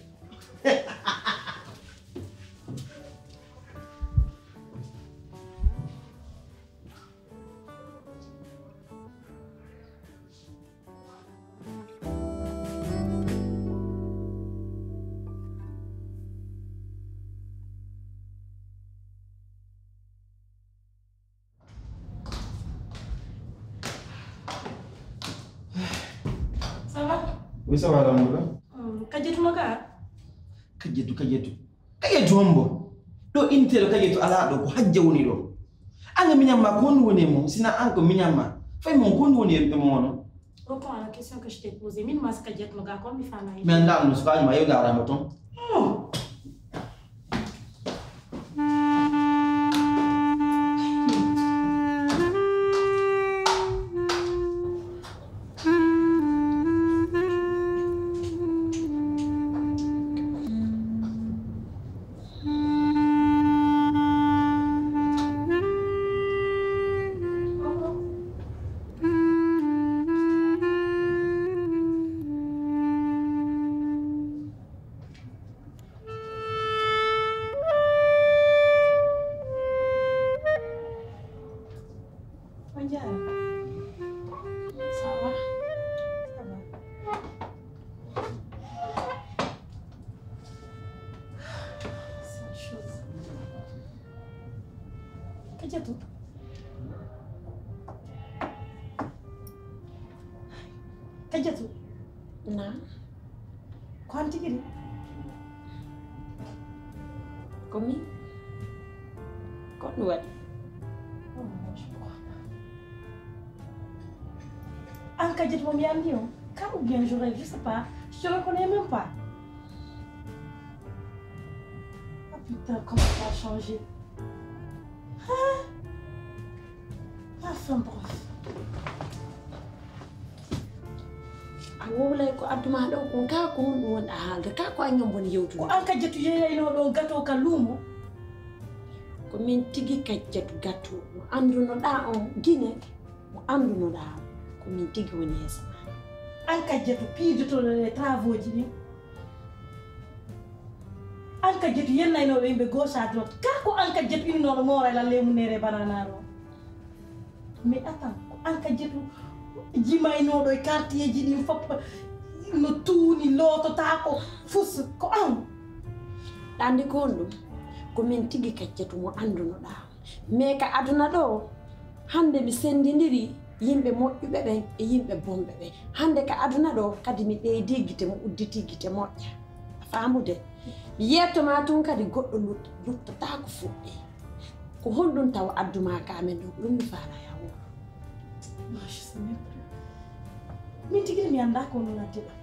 Ça va? Oui, ça va, alhamdulillah. Hmm, Kajjatu no ka? Kajjatu, Kajjatu. Kajjatu hombo? Ɗoo intero Kajjatu alaa ɗoo, ko Hajja woni ɗoo. An e miɲan maa, ko honɗun woni e mun? Sina an ko miɲan maa. Fay mun, ko honɗun woni e, e mun hono? Reprends la question que je t'ai posée. Min ma si Kajjatu no ka, ko mi faala. Mi anndaa ɗun, sukaajo maa, yo ndaara mo ton. Oh. On jaaraama. Ça va? Ça va. C'est une chose. Kajjatu. Kajjatu. Naam. Ko an tigi ni? Ko min. Ko ɗun waɗi? Oh, je crois pas. An Kajjatu mo mi anndi on? Ka ou bien je rêve, je sais pas. Je te reconnais même pas. Ah putain, comment t'as changé. Hein? Enfin bref. A wowlay ko addu maa ɗoo kon, kaa ko honɗun wonɗaa haalde, kaa ko an e an woni yewtude? Ko an Kajjatu yeeyaynoo ɗon gato ka luumo? Ko min tigi Kajjatu gato mo anndunoɗaa on Gine, mo anndunoɗaa on, ko min tigi woni yeeso maa. An Kajjatu piijotoɗo e travaux ji ɗin? An Kajjatu yennaynooɗo yimɓe gauche à droite. Kaa ko an Kajjatu innooɗo moora e lan leemu neere banana ɗoo? Mais attends, ko an Kajjatu jimaynooɗo e quartier ji ɗin fof no tuuni, loototaako, fus, ko an? Ɗa anndi ko honɗun? Ko min tigi Kajjatu mo anndunoɗaa. Mais ka aduna ɗoo, hannde mi senndindiri yimɓe moƴƴuɓe ɓen e yimɓe bonɓe ɓen. Hannde ka aduna ɗoo, kadi mi ɓeydii gite, mi udditii gite moƴƴa. A faamude? Mi yeetto maa tun kadi goɗɗo lut-, luttataako fuɗɗii. Ko honɗun taw addu maa ka amen ɗoo? Ko ɗun mi faalaa, yaa woo. Non, je sais même plus. Min tigi mi anndaa ko honɗun addi ɗoo.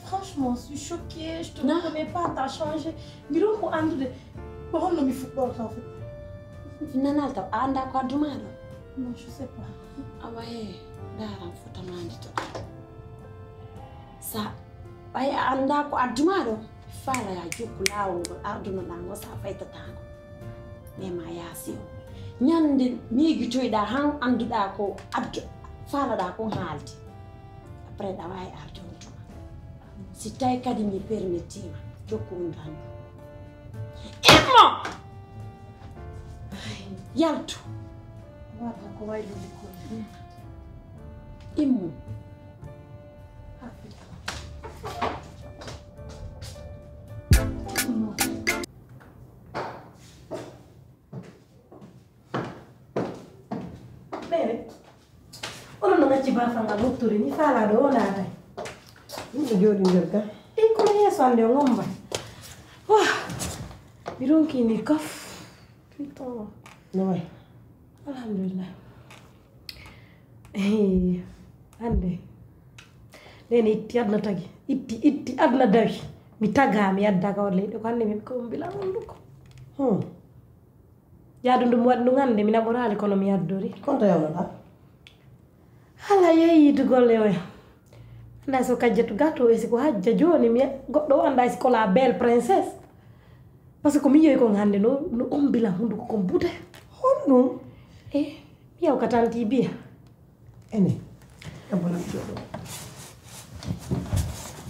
Franchement, je suis choquée, je te reconnais pas, t'as changé. Mi ronku anndude ko honno mi fuɗɗortoo fu. Mi nanaali taw, a anndaa ko addu maa ɗoo? Non, je sais pas. Awa hee, ndaaran fota maa ndi to. Sa ɓay a anndaa ko addu maa ɗoo, mi faalaa yaa jokku laawol ngol ardunoɗaa ngol sa faytataa ngol. Mais ma yaasi o. Ɲande miijitoyɗaa han annduɗaa ko addu, faalaɗaa kon haalde. Après ɗa waawi arde on tuma. Si tawi kadi mi permettiima, jokku on tan. Immo! Yaltu! Wata ko waylude ko. Immo! Ɓeere, onon no acci baafal ngal woptore ni, faalaaɗo o naatay. Yimɓe jooɗi nder ga. Ey, kono yeeso Hannde o ngomba. Wah! Mi ronki ni kaf. Putain. No way? Alhamdulillah. Eh, hannde. Nene itti aduna tagi. Itti, itti aduna dawi. Mi taga, mi yadda ka walla yiɗo ko hannde mi ko mbila hunduko. Hmm. Yaadu ndu mi waɗi ndun hannde, mi naɓoraali kono mi yaddori. Kon to yawnoɗaa? Hala yehi yiidugol e oya. Anndaa si ko Kajjatu Gato e si ko Hajja jooni, mi, goɗɗo o anndaa si ko la belle princesse. Parce que ko mi yi'i kon hannde no, no ombila hunduko kon buta. Honɗun? Eh, mi yaw ka tanti biya. Ene, ɗan bolan jooɗo.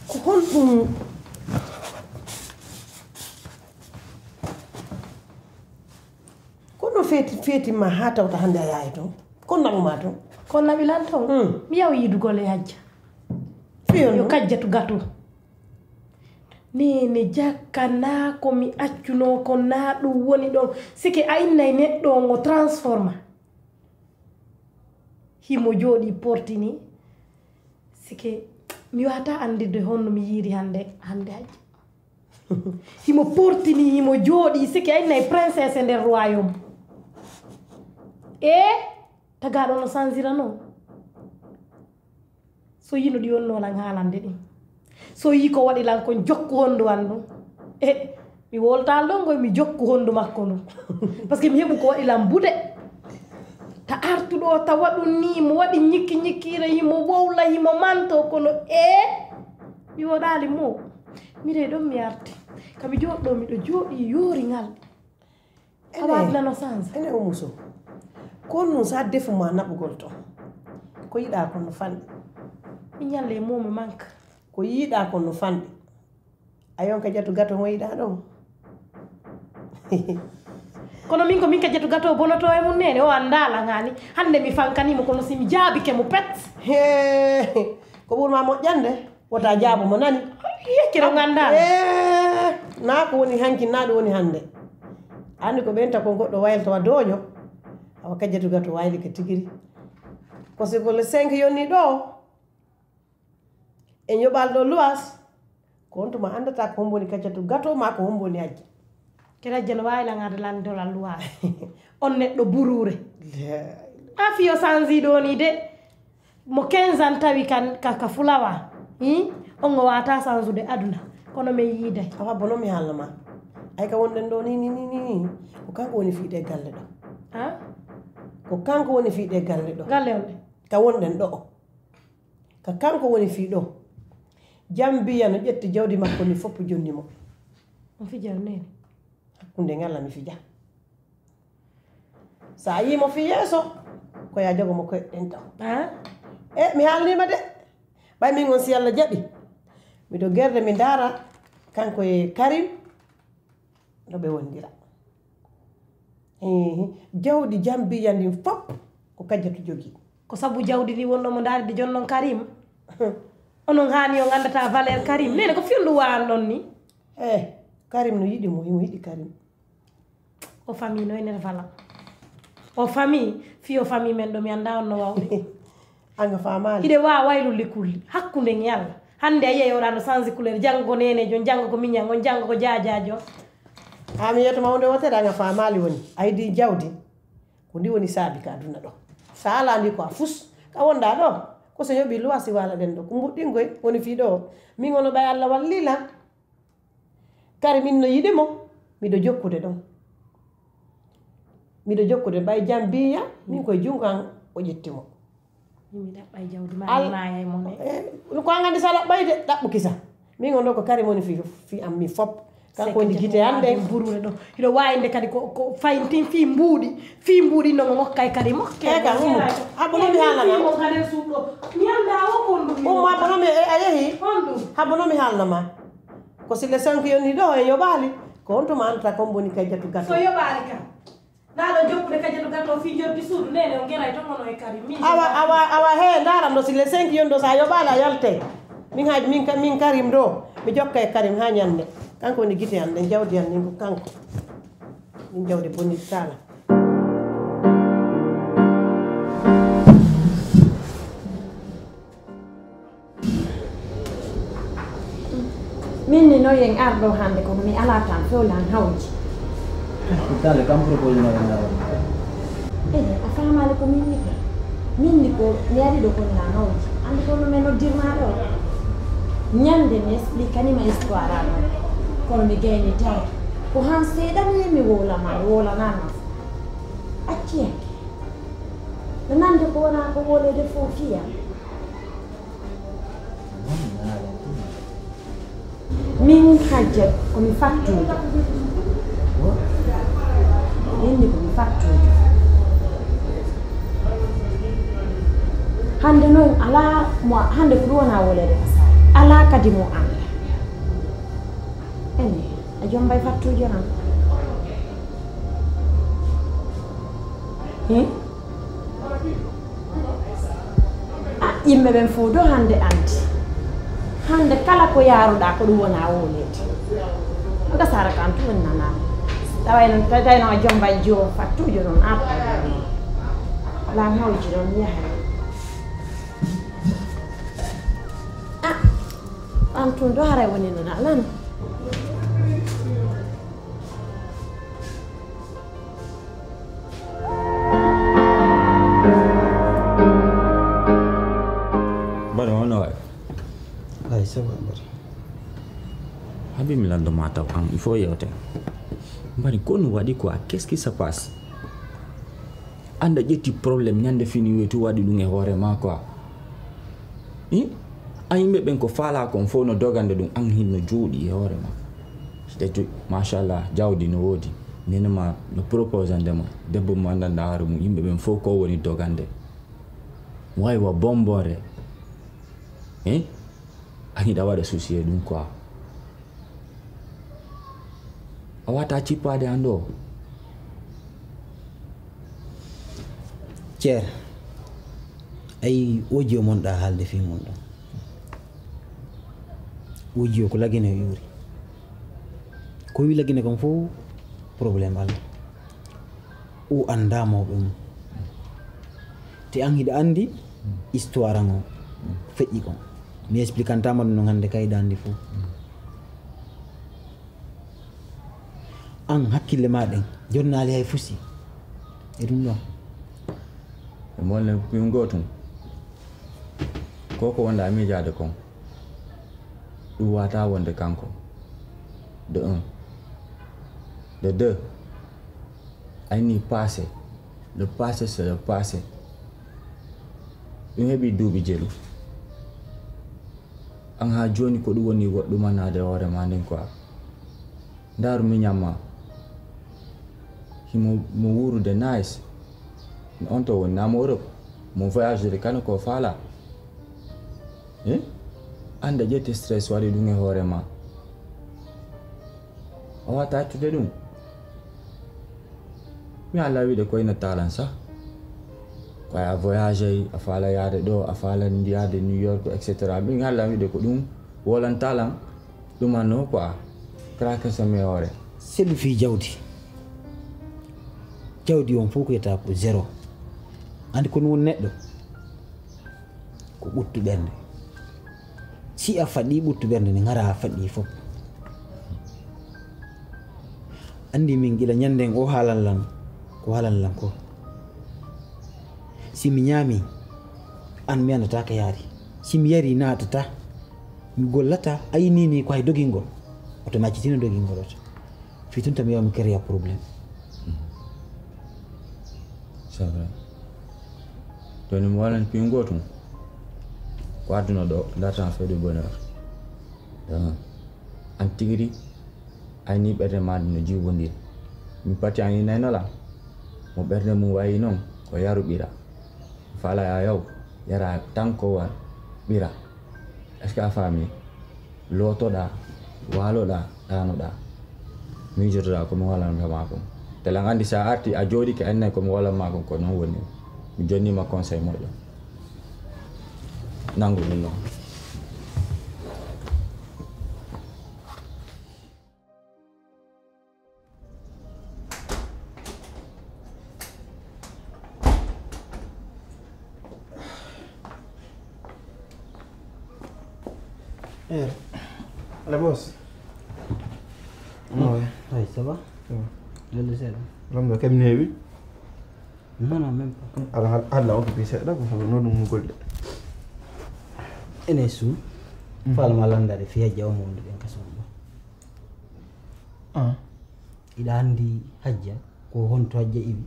Ko honɗun? Ko no feeti, feeti ma haa tawta hannde a yahay ton? Ko naɓu ma ton? Ko naɓi lan ton? Mm. Mi yaw yiidugol e Hajja. Fiyo yo no? Kajjatu Gato. Nene jakka naa ko mi accunoo ko naa ɗum woni ɗon. Sike a innay neɗɗo on o transforma. Himo jooɗii portini. Sike mi wata anndirde honno mi yiiri hannde, hannde Hajja. Himo portini, himo jooɗii, sike a innay princesse e nder royaume. E tagaaɗo no sanzira non. So yino ɗi wonno lan haalande ɗin. So yi ko waɗi lan kon jokku hondu an ɗum. E mi woltal ɗon ngoy mi jokku hondu makko ndun. Parce que mi heɓu ko waɗi lan buɗe. Ta artuɗo o ta waɗu ni mo waɗi ñikki ñikkiire himo wowla himo manto kono e mi woɗali mo. Mi re ɗon mi arti. Ka mi jooɗo miɗo jooɗi yoori ngal. Awa aduna no sansa. Ene o muso. Kon nun sa defu ma naɓugol ton. Ko yiɗaa kon no fanɗi. Mi ñalle e momo manka. Ko yiɗaa kon no fanɗi. A yonka jatu gato mo yiɗaa ɗon. Kono min ko min ka jatu gato bonoto e mun nene o anndaa lan hani. Hannde mi fankani mo kono si mi jaabike mo pet. Hee, ko ɓurma moƴƴande. Wota jaabo mo nani. Yeccere o nganndaa. Eh, naa ko woni hanki, naa ɗum woni hannde. Anndi ko ɓeynta kon goɗɗo waylo tawa dooño. Awa kajjatu gato wayli ka tigiri. Ko si ko le cinq yonni ɗo. En yoɓal ɗo luwas. Ko on tuma anndata ko hombo woni kajjatu gato maa ko hombo woni hajja. Kadi hajja no waawi laŋaade lanndol alluwaaɓe. On neɗɗo buruure. Laa ilaaha. A fii o sanzii ɗoo nii de. Mo quinze ans tawi kan, ka, ka fulawa. Hii? On o waawataa sanzude aduna. Kono men yiiday. Awa bono mi haalna ma. Ay ka wonɗen ɗoo nii, nii, nii, nii, nii. Ko kanko woni fii ɗee galle ɗoo. Ha? Ko kanko woni fii ɗee galle ɗoo. Galle on ɗe? Ka wonɗen ɗoo. Ka kanko woni fii ɗoo. Jambiya no ƴetti jawdi makko ni fof jonni mo. On fija on nene? Hakkunde ngal mi fija. Sa yii mo fii yeeso, ko ya jogo mo koyɗe ɗen taw. Ah? E, mi haalnii ma de. Ɓay min on si Alla jaɓi. Miɗo gerde mi ndaara kanko e Karim no ɓe wondira. Ehe. Jawdi Jambiya ndin fof ko Kajjatu jogii. Ko sabu jawdi ndi wonno mo ndaarde jonnon Karim? Onon haani on anndata valeur Karim. Nene ko fii on ɗum wa'an ɗon ni? Eh, Karim no yiɗi mo, himo yiɗi Karim. O famille no énerve lan. O famille, fii o famille men ɗo, mi anndaa on no wawde. Anga faamaali. Hiɗe waawa waylu likulli. Hakkunde ngal. Hannde a yi'ay oɗa no sanzi couleur. Janngo ko neeneejo, janngo ko miñan, on janngo ko jaajaajo. Haa mi yeeto ma huunde wootere, anga faamaali woni. A yiɗi jawdi. Ko ndi woni saabi ka aduna ɗo. Sa alaa ndi ko a fus. Ka wonɗaa ɗo. Ko so yoɓi luwasi waala ɗen ɗo. Ko mbuɗɗingoy woni fii ɗo. Min ono ɓay Alla wallii lan. Kadi min no yiɗi mo, miɗo jokkude ɗon. Miɗo jokkude ɓay jam biya, min koye junngo an o ƴetti mo. Min mi ɗaɓɓay jawdi ma, Al-, mi maayay mo ne. Eh, ko an anndi sa ɗaɓɓay de, ɗaɓɓu kisa. Min on ɗo ko kare moni fi, fi am mi fop. Kanko woni gite an ɗen. Buruure ɗo. Hiɗo waawi nde kadi ko, ko fayin tin fii mbuuɗi. Fii mbuuɗi no mo mokkay kadi mokke. Eh, ka, umu. Habbo no mi haalana. Fii mo kaden suuɗo. Mi anndaa o ko on ɗum. Umu, habbo no mi, eh, a yehi? On ɗum. Habbo no mi haalana ma. Ko si le cinq yoni ɗo e yoɓaali, ko on tuma annata kon boni Kajjatu Gato. So yoɓaali ka. Naa ɗo jokkude Kajjatu Gato fii joddi suudu, nene on geray ton hono e Karim. Min awa, awa, awa, he, ndaaram ɗo, si le cinq yoni ɗo, sa yoɓaali a yaltay. Min haaj, min ka, min Karim ɗo, mi jokka e Karim haa ñannde. Kanko woni gite an ɗen, jawdi an ɗin ko kanko. Min jawdi boni taala. Min ni No yen arɗo hannde, kono mi alaa tan few lan hawji. Pourtant, le kam proposé no yen arɗo. Ede, a faamaali ko min ni ka. Min ni ko mi ari ɗo kon lan hawji. Anndi ko no men noddirmaa ɗo. Ñande mi expliquanii ma histoire an on. Kono mi gaynitaaki. Ko han seeɗa mi mi wowla ma, mi wowlanaa ma. Acci hen. No nande ko wonaa ko wowleede fow fiya. Min Hajjat ko mi fattuujo. Min ni ko mi fattuujo. Hannde non alaa mo, hannde ko ɗum wonaa woleede ka saare. Alaa kadi mo annda. Ene, a jombay fattuujo nan. Hin? Ah, yimɓe ɓen fow do hannde anndi. Hannde kala ko yaaruɗaa ko ɗum wonaa wowleede. Nga saara kan tun woni nanaa. Taway non, tawi tawi non a jombay joo fattuujo non, a lan hawji non yahay. Ah, an tun do haray woni nanaa lan. Bari, on no waay? Ay, ça va, bari. Habi mi lando ma taw an, il faut yewte. Bari, ko no waɗi quoi? Qu'est-ce qui se passe? Anda ƴetti problème ñande fini wetu waɗi ɗum e hoore ma quoi. Hi? A yimɓe ɓen ko faalaa kon fow no dogande ɗum, an hin no jooɗi e hoore ma. Ƴettu, machallah, jawdi no woodi. Nene ma no proposande ma, debbo mo anndanɗaa hoore mum, yimɓe ɓen fow ko woni dogande. Way wa bombore. Hi? An hiɗa waɗa souci e ɗum quoi. A wata cippaade an ɗo. Ceer, ayi, audio mon ɗa haalde fii mun ɗon. Audio ko Lagine o ƴuuri. Ko wi Lagine kon fow, problème Allah. O anndaa mawɓe mum. Te an hiɗa anndi histoire an o feƴƴi kon. Mi expliquantaa ma ɗum non hannde kay hiɗa anndi fow. An hakkille ma ɗen, jonnaali hay fusi. E ɗum ɗon. E mo wonde piwngol tun. Ko ko wonde a miijaade kon. Ɗum wata wonde kanko. De un. De deux. Ayni passé. Le passé, c'est le passé. Ɗum heɓi duuɓi jelu. An haa jooni ko ɗum woni woɗɗumanaade hoore ma nden quoi. Ndaaru miñan ma. Himo mo wuurude nice. On to woni naamo Europe. Mo voyage de kano ko faala. Eh? Anda ƴetti stress waɗi ɗum e hoore ma. A wata accude ɗum. Mi alla wiide ko ina talan sa. Ko a voyage, a faala yaade ɗo, a faala yaade New York, et cetera. Min alla wiide ko ɗum wolantalan. Ɗum anno quoi, craque sa mi hoore. Selu fii jawdi. Jawdi on fof ko wiyata ko zéro. Andi ko ɗum woni neɗɗo? Ko ɓuttu ɓernde. Si a faɗɗi ɓuttu ɓernde nde, ngara a faɗɗi fof. Andi min gila ñanden o haalan lan, ko haalan lan ko. Si mi ñaami, an mi anndataa ka yaari. Si mi yari, naatata. Mi gollata, a yini ni ko hay dogingol. Oto mi accitino dogingol oto. Fii tun tami mi créa problème. C'est vrai. Jooni mi walan piingol tun. Ko aduna ɗo, l'argent fait le bonheur. An tigiri, ayni ɓernde ma no jiwondiri. Mi pati an inayno lan. Mo ɓernde mum wayi non, ko yaru ɓira. Fala ya yaw, yara tan ko wa ɓira. Est-ce que a faami? Lootoɗaa, waaloɗaa, ɗaanoɗaa. Miijotoɗaa ko mi walanata maa kon. Tela anndi si a arti, a jooɗike, a innay ko mi walan maa kon, ko non woni. Mi jonnii ma conseil moƴƴo. Nanngu ɗum non. Eh, la boss. Non, ouais. Ay, ça va? Ça va. Lolli seeɗa. Lamɗo kam neewi? Non, non, même pas. Ala, ala, ala occupé seeɗa, ko sabu non ɗum golle. Ene su, Mhm. Faalma landaade fii Hajja o mo wonduɗen ka son ɗo. Ah. Hiɗa anndi Hajja, ko honto Hajja iwi?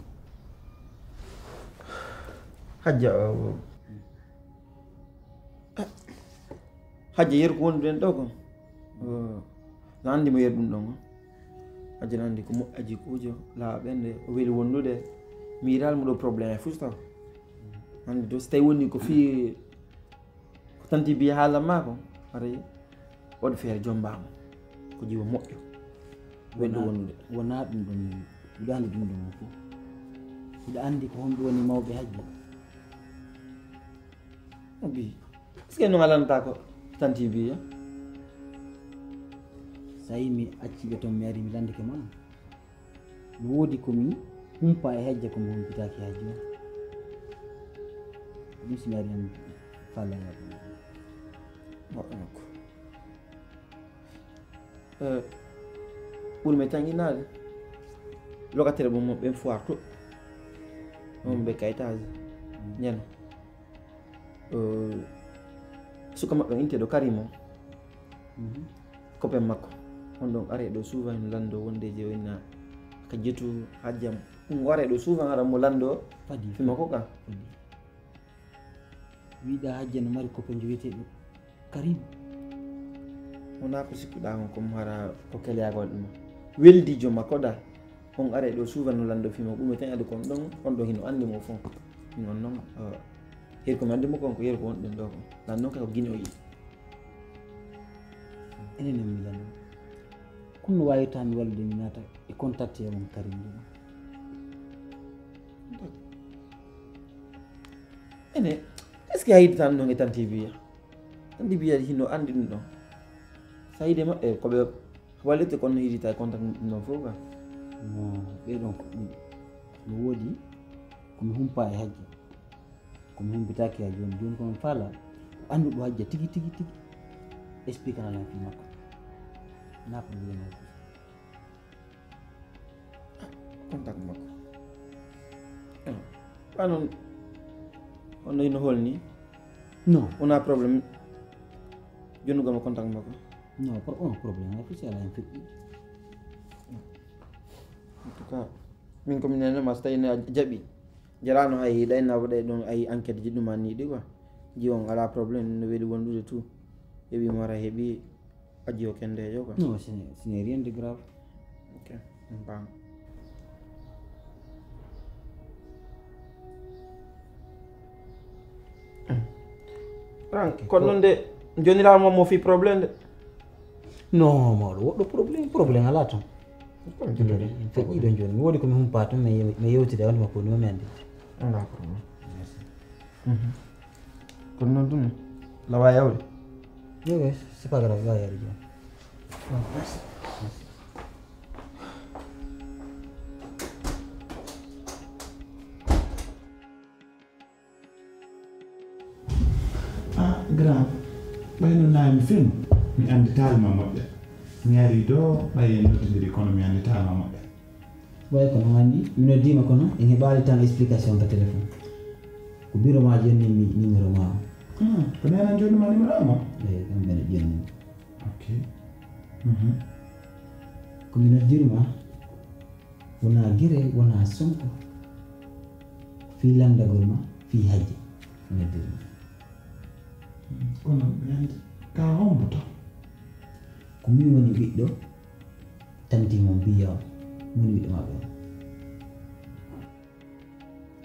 Hajja, o, Hajja yeru ko wonduɗen ɗo kon. O, no anndi mo yeru ɗum ɗon o. Hajja no anndi ko moƴƴi kuujo laaɓende, o weli wondude. Mi yiɗaali mo ɗo problème e fusta. Anndi to, so tawi woni ko fii ko tanti biya haalan maa ko, haray waɗu feere jombaama. Ko jiwo moƴƴo. Wonaa, wondude. Wonaa ɗum ɗon, hiɗa anndi ɗum ɗon fof. Hiɗa anndi ko honɓe woni mawɓe Hajja? Abi, est-ce que non a landataa ko tanti biya? Sa'i mi acci ɓe ton mi ari mi landike ma. Mi woodi ko mi humpa e Hajja ko mi humpitaaki Hajja. Ɗum si mi ari on faalana ɗum. Moƴƴo makko. Eh, ɓuri mi tan innaade. Locataire mo ɓen foire to. On ɓe kayitaaji. Ñande. Eh, suka maɓɓe on inteɗo Karim on. Mhm. Copain makko. On ɗon are ɗo souvent no lando wonde je o inna ka jetu Hajja mo. Ɗum o are ɗo souvent hara mo lando Fadi. Fi makko ka. Fadi. Wiɗa Hajja no mari copain wi'eteeɗo Karim. Wonaa ko sikkuɗaa kon, ko mo hara ko keleyagol ɗum. Weldiijo makko da. On are ɗo souvent no lando fi makko. Ɗum e tan adi kon ɗon, on ɗo hino anndi mo fof. Min on non, eh, Yeru ko mi anndi mo kon, ko yeru ko wonɗen ɗo kon. Lan non kay ko Gine o yiɗi. Enen en milan. Kono no waawi tan mi wallude mi naata e contact e mon Karim ɗum. Ene, est-ce que a yiɗi tan non e tan T V ya? Tan T V ya hino anndi ɗum ɗon. Sa yiɗi maɓɓe, ko ɓe wallirte kon no yiɗi tawi contact ɗum ɗon fof ka. No, ɓee ɗon ko ɗum. No woodi ko mi humpa e Hajja. Ko mi humpitaaki haa jooni. Jooni ko mi faalaa ko annduɗo Hajja tigi, tigi, tigi. Explique na lan fii makko. Na problème o. Contact makko. Ah, ba non, on no holni? Non. Wonaa problème. Jonnugol mo contact makko. Non, pro-, on problème. Ay, fii si alaa en feƴƴi. En tout cas, min ko mi nene ma so tawi ne a jaɓi. Jalaano hay ɗay na waɗay ɗon ay enquête ji ɗum anni ɗi quoi. Ji on alaa problème, no weli wondude tout. Heɓi mo ara heɓi aji o kendeejo quoi. Non, ce n'est, ce n'est rien de grave. Ok, on bang. Frank, kono non de, joniraama mo fii problème de. Non, mawɗo, woɗɗo problème, problème alaa ton. Feƴƴi ɗon jooni. Mi woodi ko mi humpaa ton, mi ye-, mi yewtida wonde makko woni mo mi anndi. Alaa problème. Merci. Mhm. Kono non ɗum, lawa yawde. Oui, oui, c'est pas grave, lawa yawde jooni. Merci. Merci. Ah, grand, ɓay no naami fen, mi annditaali ma moƴƴa. Mi arii ɗoo, ɓay en noddindiri, kono mi annditaali ma moƴƴa. Way kono, mi anndi, mi noddiima kono, en heɓaali tan explication ka téléphone. Ko biro maa jonni mi numéro maa o. Ah, ko neene jonni ma numéro am o? Eey, kamɓe ne jonni. Ok. Mhm. Ko mi noddirma, wonaa Gere, wonaa Sonko. Fii lanndagol ma, fii Hajja. Mi noddirma. Kono mi anndi ka hombo to? Ko min woni ɓiɗɗo tanti mon biya on. Min woni ɓiɗɗo maɓɓe on.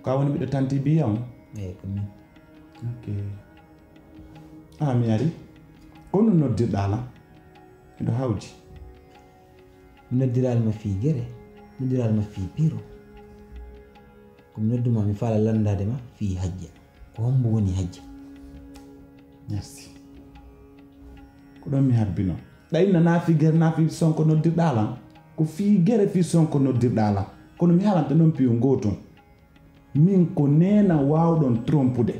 Ko a woni ɓiɗɗo tanti biya on? Eey, ko min. Ok. Ah, mi ari. Ko honɗun noddirɗaa lan? Miɗo hawji. Mi noddiraali ma fii Gere, mi noddiraali ma fii Piro. Ko mi noddu ma, mi faala lanndaade ma fii Hajja. Ko hombo woni Hajja? Merci. Ko ɗon mi habbino. Ɗay na, na fii Gere, na fii Sonko noddirɗaa lan. Ko fii Gere, fii Sonko noddirɗaa lan. Kono mi haalante non piyo ngootun. Min ko neena waawɗon trompude.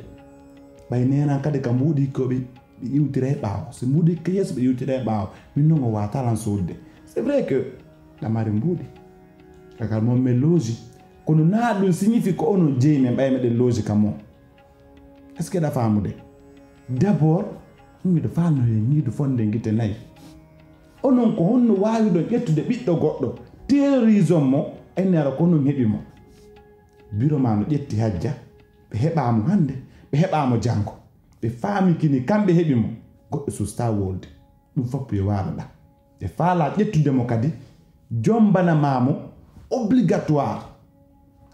Ɓay neena kadi ka mbuuɗi ko ɓe, ɓe iwtira e ɓaawo. Si mbuuɗi ka yeeso ɓe iwtira e ɓaawo. Min non o waawataa lan soodude. C'est vrai que Ɗa mari mbuuɗi. Kakal mon men looji. Kono naa ɗun signifie ko onon jeyi men ɓay meɗen looji ka mon. Est-ce que ɗa faamude? D'abord, miɗo faalno hen ñiidu fonde gite nayi. Onon ko honno waawiɗon ƴettude ɓiɗɗo goɗɗo, terrorisons mo, enne ara ko onon heɓi mo? Biro maa no ƴetti Hajja, ɓe heɓaa mo hande, ɓe heɓaa mo jango. Ɓe faamikini kamɓe heɓi mo, goɗɗo sustaa wolde. Ɗun fof yo waalo ɗa. Ɓe faalaa ƴettude mo kadi, jombana maa mo obligatoire.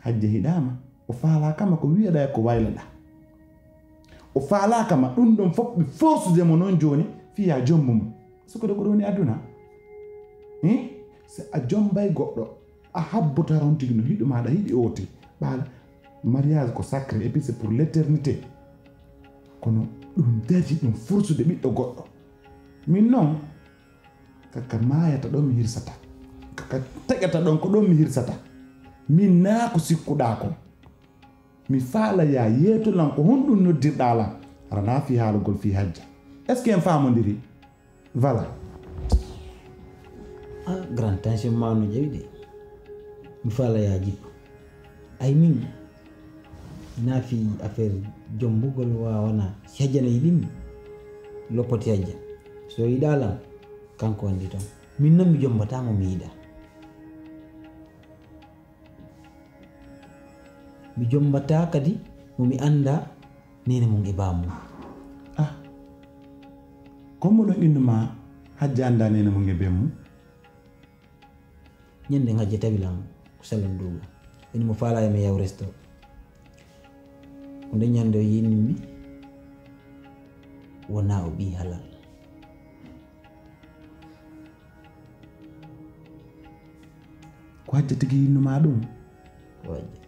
Hajja hiɗaama, o faalaa kama ko wi'aɗaa e ko waylaɗaa. O faalaa kama, ɗun ɗon fof ɓe forsude mo non jooni, fii yaa jombu mo. Sukkude ko ɗun woni aduna. Hin? Si a jombay goɗɗo, a habbotaron tigi no hiɗu maaɗa hiɗi ooti. Ɓaala, mariage ko sacré, et puis c'est pour l'éternité. Kono ɗun daji ɗun forsude ɓiɗɗo goɗɗo. Min non, kaka maayata ɗon mi hirsata. Kaka teƴata ɗon ko ɗon mi hirsata. Min naa ko sikkuɗaa kon. Mi faala yaa yeeto lan ko honɗun noddirɗaa lan. Aranaa fii haalugol fii Hajja. Est-ce que en faamondirii? Voilà. Ah, grand tension maa no ƴawi de. Mi faala yaa jippo. Ay min, naa fii affaire jombugol waawanaa. Si Hajja no yiɗimmi, loppoti Hajja. Si o yiɗaa lan, kanko anndi ton. Min non mi jombataa mo mi yiɗaa. Mi jombataa kadi mo mi anndaa neene mun e baa mun. Ah, ko mo ɗon innu maa Hajja anndaa neene mun e bee mun? Ñande Hajja tawi lan ko salon duuɓa. Woni mo faalaa yo mi yaw resto. Ko nde ñande o yiinimmi, wonaa o ɓii halal. Ko Hajja tigi innu maa ɗun? Ko Hajja.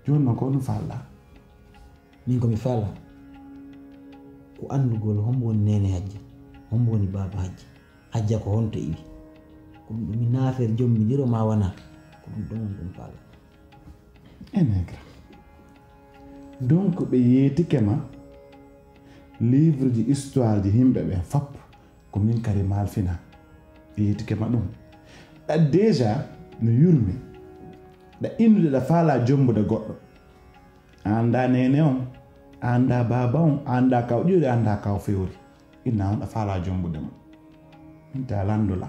Jooni non ko honno faalɗaa? Min ko mi faalaa ko anndugol hombo woni neene Hajja, hombo woni baaba Hajja, Hajja ko honto iwi. Ko ɗun ɗon mi naafel jombindiro maa wanaa, ko ɗun ɗon woni ko mi faalaa. Enee gra. Donc ɓe yeetike ma livre ji histoire ji himɓe ɓen fop ko min kadi maalfinaa. Ɓe yeetike ma ɗun. Ɗa déjà no yurmi. Ɗa innude ɗa faalaa jombude goɗɗo. A anndaa neene on, a anndaa baaba on, a anndaa kaw ƴiwri, a anndaa kaw fewri. Inna on ɗa faalaa jombude mo. Min ta lanndo la.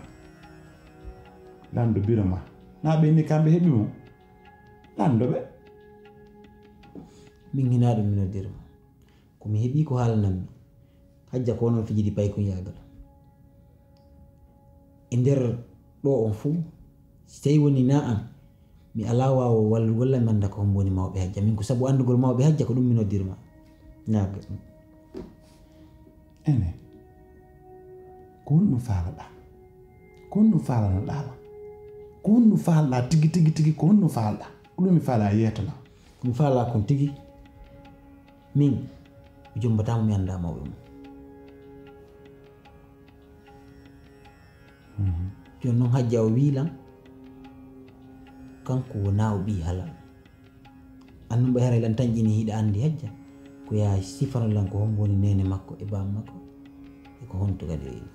Lanndo biro ma. Naa ɓe ni kamɓe heɓi mo. Lanndo ɓe. Min hinaa ɗun mi noddiri ma. Ko mi heɓii ko haalanammi. Hajja ko onon fijidi paykunyaagal. E nder ɗoo on fuu, si tawii wonii naa an, mi alaa waawo wallugol lan mi annda ko hombo woni mawɓe Hajja. Min ko sabu anndugol mawɓe Hajja ko ɗun mi noddiri ma. Naa ga- Ene, ko honɗun faalaɗaa? Ko honɗun faalanoɗaa lan? Ko honɗun faalaɗaa tigi tigi tigi? Ko honɗun faalaɗaa? Ko ɗun mi faalaa yeeto lan. Ko mi faalaa kon tigi, min, mi jombataa mo mi anndaa mawɓe mun. Jooni non Hajja o wi'i lan, kanko wonaa o ɓii halal. An non ɓay haray lan tanƴinii hiɗa anndi Hajja, ko yaa sifano lan ko hombo woni neene makko e baaba makko, e ko honto kadi o iwi.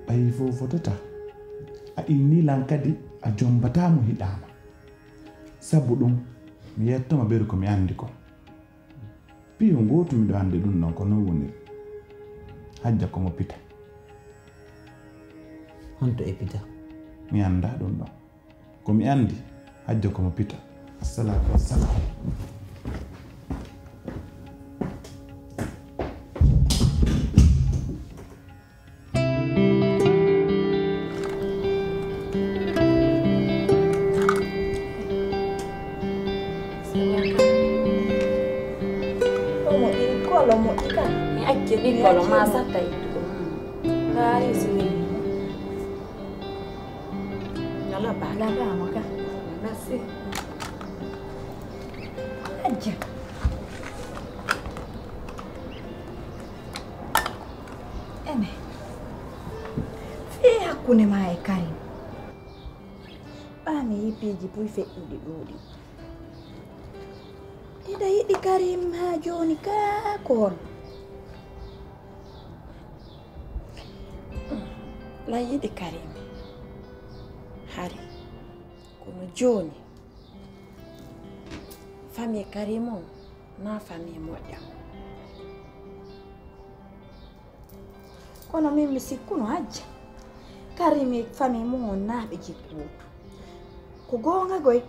Ɓay fow fotataa, a innii lan kadi a jombataa mo hiɗaama. Sabu ɗun, mi yettoma beru ko mi anndi kon. Piyo ngootu miɗo anndi ɗun ɗon, ko non woniri. Hajja ko mo pita. Honto e pita? Mi anndaa ɗun ɗon. Ko mi anndi, Hajja ko mo pita. Assalaatu wassalaam. Omo iri kolo mo ika. Mi acce ɗi kolo ma satta ittugo. Haa isi weli. Laba. Laba mo ka. Merci. Ajja. Ene. Fii hakkunde maa e Karim. Ɓaa mi yi'i piiji buy feƴƴuɗi ɗuuɗi. E Nde yiɗi Karim haa jooni kaa ko honno? Lan yiɗi Karim hari. Kono jooni, famii Karim on naa famii moƴƴa. Kono min mi sikkuno hajja. Karim e famii mun on naa ɓe jikku wootu. Ko goonga goy,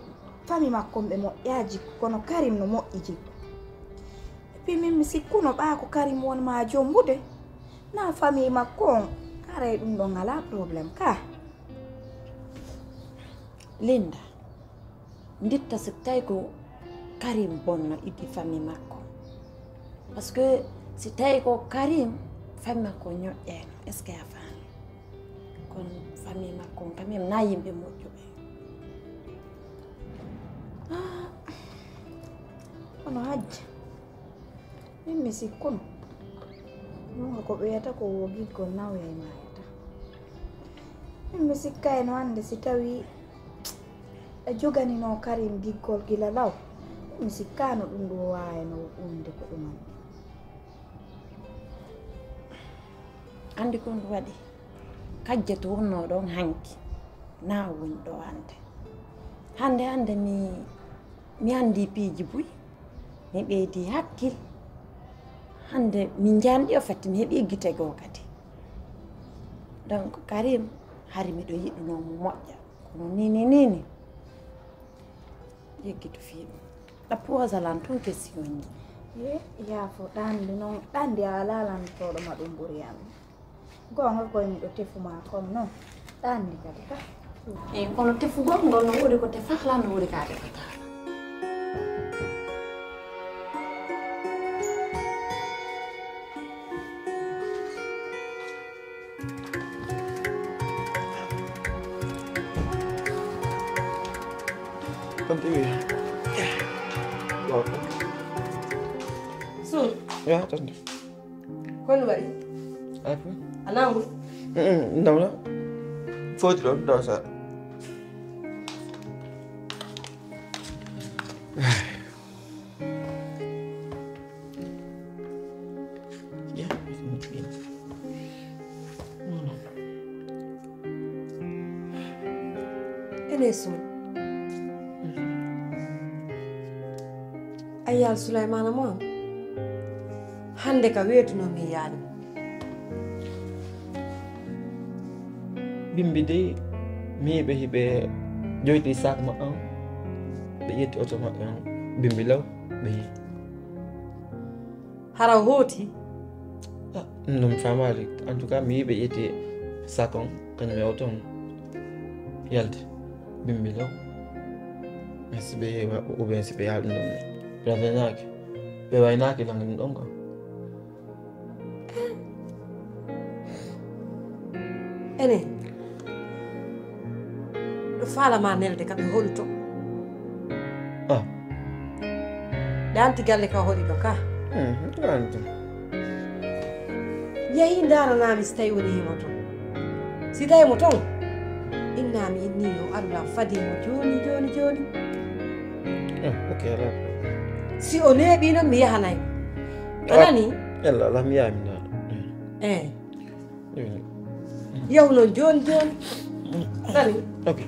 famii makko on ɓe moƴƴaa jikku, kono Karim no moƴƴi jikku. Epi min mi sikkuno ɓaa ko Karim won maa jombude, naa famii makko on, haray ɗun ɗon alaa problème kaa. Linda, nditta si tawi ko Karim bonno iddi famii makko. Parce que si tawi ko Karim, famii makko ñoƴƴayno, est-ce que a faami? Kono famii makko on quand même naa yimɓe moƴƴuɓe. Ah, kono hajja. Min mi sikkuno. Goonga ko ɓe wiyata ko woo giggol nawyay maayata. Min mi sikkayno hande si tawii ɓe joganinoo Karim giggol gila law. Min mi sikkaano ɗun ɗoo waawayno wonde ko ɗun anndi. Anndi ko ɗun waɗi? Kajja to wonnoo ɗon hanki, naa o woni ɗoo hande. Hande, hande mi, mi anndii piiji buy. Mi ɓeydii hakkil. Hande min njanɗi o fatti mi heɓii gite goo kadi. Donc, Karim, hari miɗo yiɗunoo mo moƴƴa. Kono nii, nii, nii, nii. Yeggitu fii ɗum. Ɗappu o zalan tun question ji. Ye, yaafo, ɗandi non, ɗandi a alaa lantooɗo ma ɗum ɓuri yam. Goonga koy miɗo tefu maa kon non. Ɗanndi kadi ka. Eyi, kono tefugol ngol no woodi ko tefata, no woodi ka tefata. Kon tigi. Waaw. Sun. Yaa, tan. Ko no waɗi? Ay, fo. A nangu? Mm, mm, nawna. Foti ɗon, ɗon sa. Ene sun. Ayyaal Sulaymaana mo am. Hande ka weetuno mi yaani. Bimbi dey, mi yi'i ɓe hiɓe joyti sac maɓɓe on. Ɓe ƴetti oto maɓɓe on. Bimbi law, ɓe yi'i. Hara hooti? Ah, no mi faamaali. En tout cas, mi yi'i ɓe ƴetti sac on, kañum e oto on. Yalti. Bimbi law. Mais si ɓe yehi maɓɓe, ou bien si ɓe yaha ɗum ɗon, ɓe waynaaki. Ɓe waynaaki lan ɗum ɗon quoi. Enen, ɗo faala ma nelde ka ɓe holi to? Ah. Ɗanti galle ka holi ɗo ka? Mhm, ɗanti. Yehi ndaranami si tawi woni himo ton. Si tawi mo ton, innami inni yo Allah fadi mo jooni, jooni, jooni. Eh, ok, alaa problème. Si o neeɓii non, mi yahanay mo. A nanii? Yalla, alaa, mi yahay, mi nana. Eh. Eh. Yahu non jooni, jooni. A nanii? Ok.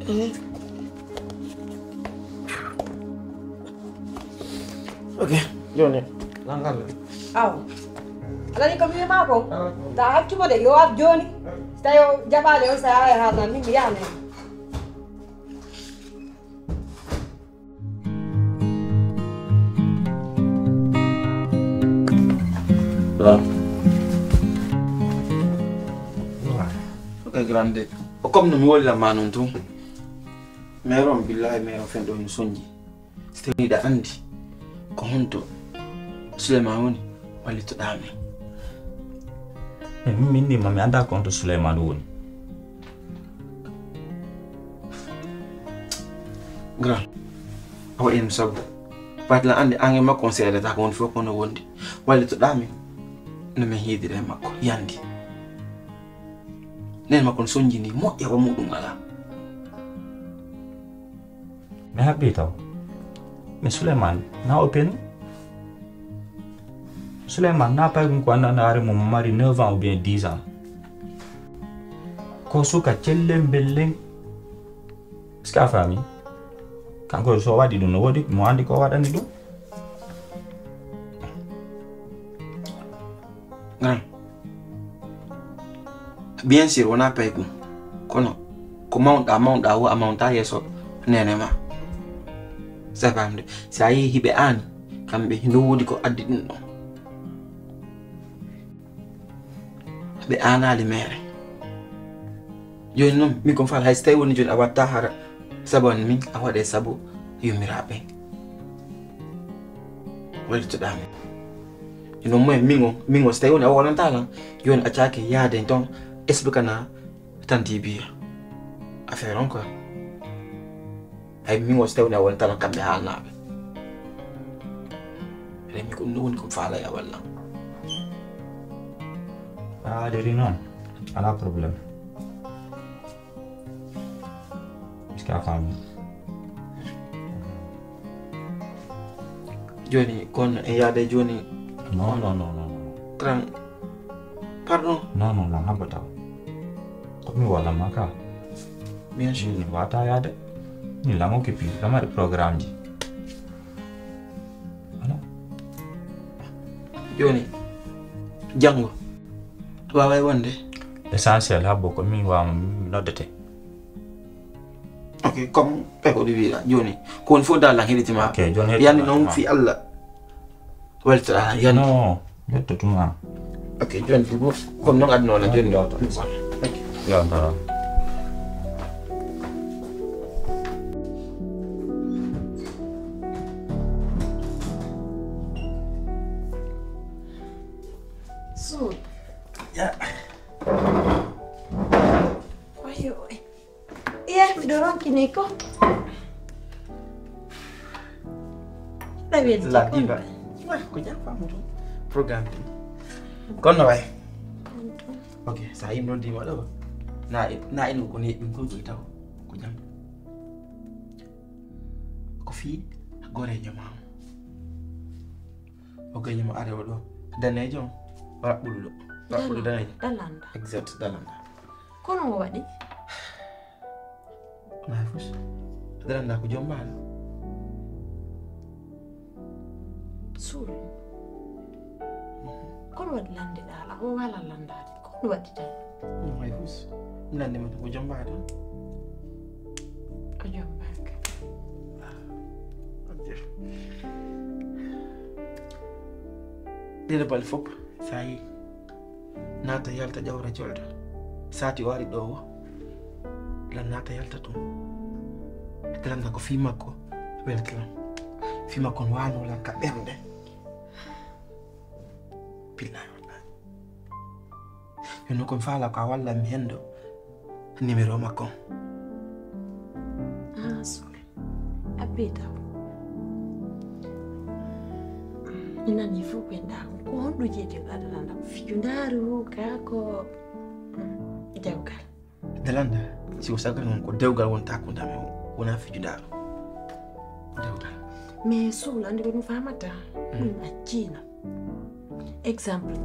Eh. Ok, jooni, langal le. Aw. A nanii ko mi wi'i maa kon? Ah. Taa accu mo de, yo ar jooni. Si tawi o jaɓaali on, si a yahay haalna min, mi yahanay. Waaw. Ok, grande. Ko comme no mi wolira ma non tun. Meron, billahi, meron fen ɗo no sonji. Si tawii hiɗa anndi ko honto Suleymaan woni, wallitoɗaa min. E min, min ni ma mi anndaa ko honto Suleymaan woni. Grand, a waɗi no sabu. Baati lan anndi an e makko on seedataa ko woni fof kono wondi. Wallitoɗaa min no min hiidira e makko, yandi. Nene makko no sonjini moƴƴa wa muɗum alaa. E haqqi taw. Mais Souleymane, na openu? Souleymane, na pay kun ko anna na are mo mari neuf ans ou bien dix ans. Ko suka cellen bellen. Est-ce que a faami? Kanko so waɗi ɗum no woodi mo andi ko waɗani ɗum. Grand, bien sûr, wonaa paygun. Kono ko mawɗaa, mawɗaa wo a mawntaa yeeso neene maa. Sa faamde, si a yii hiɓe aani, kamɓe hino woodi ko addi ɗum ɗon. Ɓe aanaali meere. Jooni non, min kon faal hay so tawi woni jooni a watta hara sabu an min, a waɗe sabu yummiraaɓe. Wallitoɗaa min. Jooni non moyen min on, min on so tawi woni a wolontaa lan, jooni a caaki yaade ton, expliquer na tan diibiya. Affaire on quoi. Hay min o so tawni a wontalan kamɓe haalnaaɓe. Remi ko ɗum woni ko faalay a walla. Ah, deri non. Ala problème. Est-ce que a faami? Jooni kon e yaade jooni. Non, non, non, non. Tran. Pardon. Non, non, non, habba taw. Ko mi wala ma ka. Bien sûr. Ni wata yaade. Ni lamo kipi, lamari programme ji. Ala. Jooni. Janngo. Waaway wonde. L'essentiel habbo ko min wama mi noddete. Ok, comme ɓe ko ɗi wiɗa jooni. Ko woni fof dal lan heɗitima. Ok, jooni heɗitima. Yani noon fi Allah. Weltoɗaa yani. Non, yetto tuma. Ok, jooni ɗum fof. Comme noon aduna wala jooni. Yawta. Ok. Yawta. Suul. Ya. Wayo. Iya, miɗo ronki ni ko. Ɗa welti La kon. Diva. Wah, ko jam famu to. Programme ɗin. Kono way. Ok, sa yim noddima ɗo. Na na ino ko ne ɗum ko ɗum taw. Ko jam. Ko fi gorejo ma. O gaño mo arewa ɗo. Danejo. Raɓɓuɗo ɗo. Raɓɓuɗo danejo. Dalanda. Exact, dalanda. Kono o waɗi. Nayi fus. Dalanda ko jom mbaɗo. Suul. Kono waɗi landiɗaa la, o wala landaade. Kono waɗi tan. Nayi fus. Landi mo ko jom mbaɗo. O jom mbaaka. Ɗiɗo bal fof. Sa yi. Naata yalta ƴawra jolda. Sati o ari ɗo o. Lan naata yalta tun. Lan na ko fi makko. Welta lan. Fi makko no wano lan ka ɓernde. Billahi wallahi. Yo no kon faala ko a wallan mi hendo. Numéro makko. Ah, sorry. Abbi taw. Mi nani fof ko en ɗa ko honɗo jeeɗi ɗaɗa ɗan ɗam fijundaaru ka ko dewgal. Dalanda, si o sagal non ko dewgal wonta ko dame o wona fijundaaru. Ko dewgal. Mais suul andi ko ɗum famata ɗum accino. Exemple,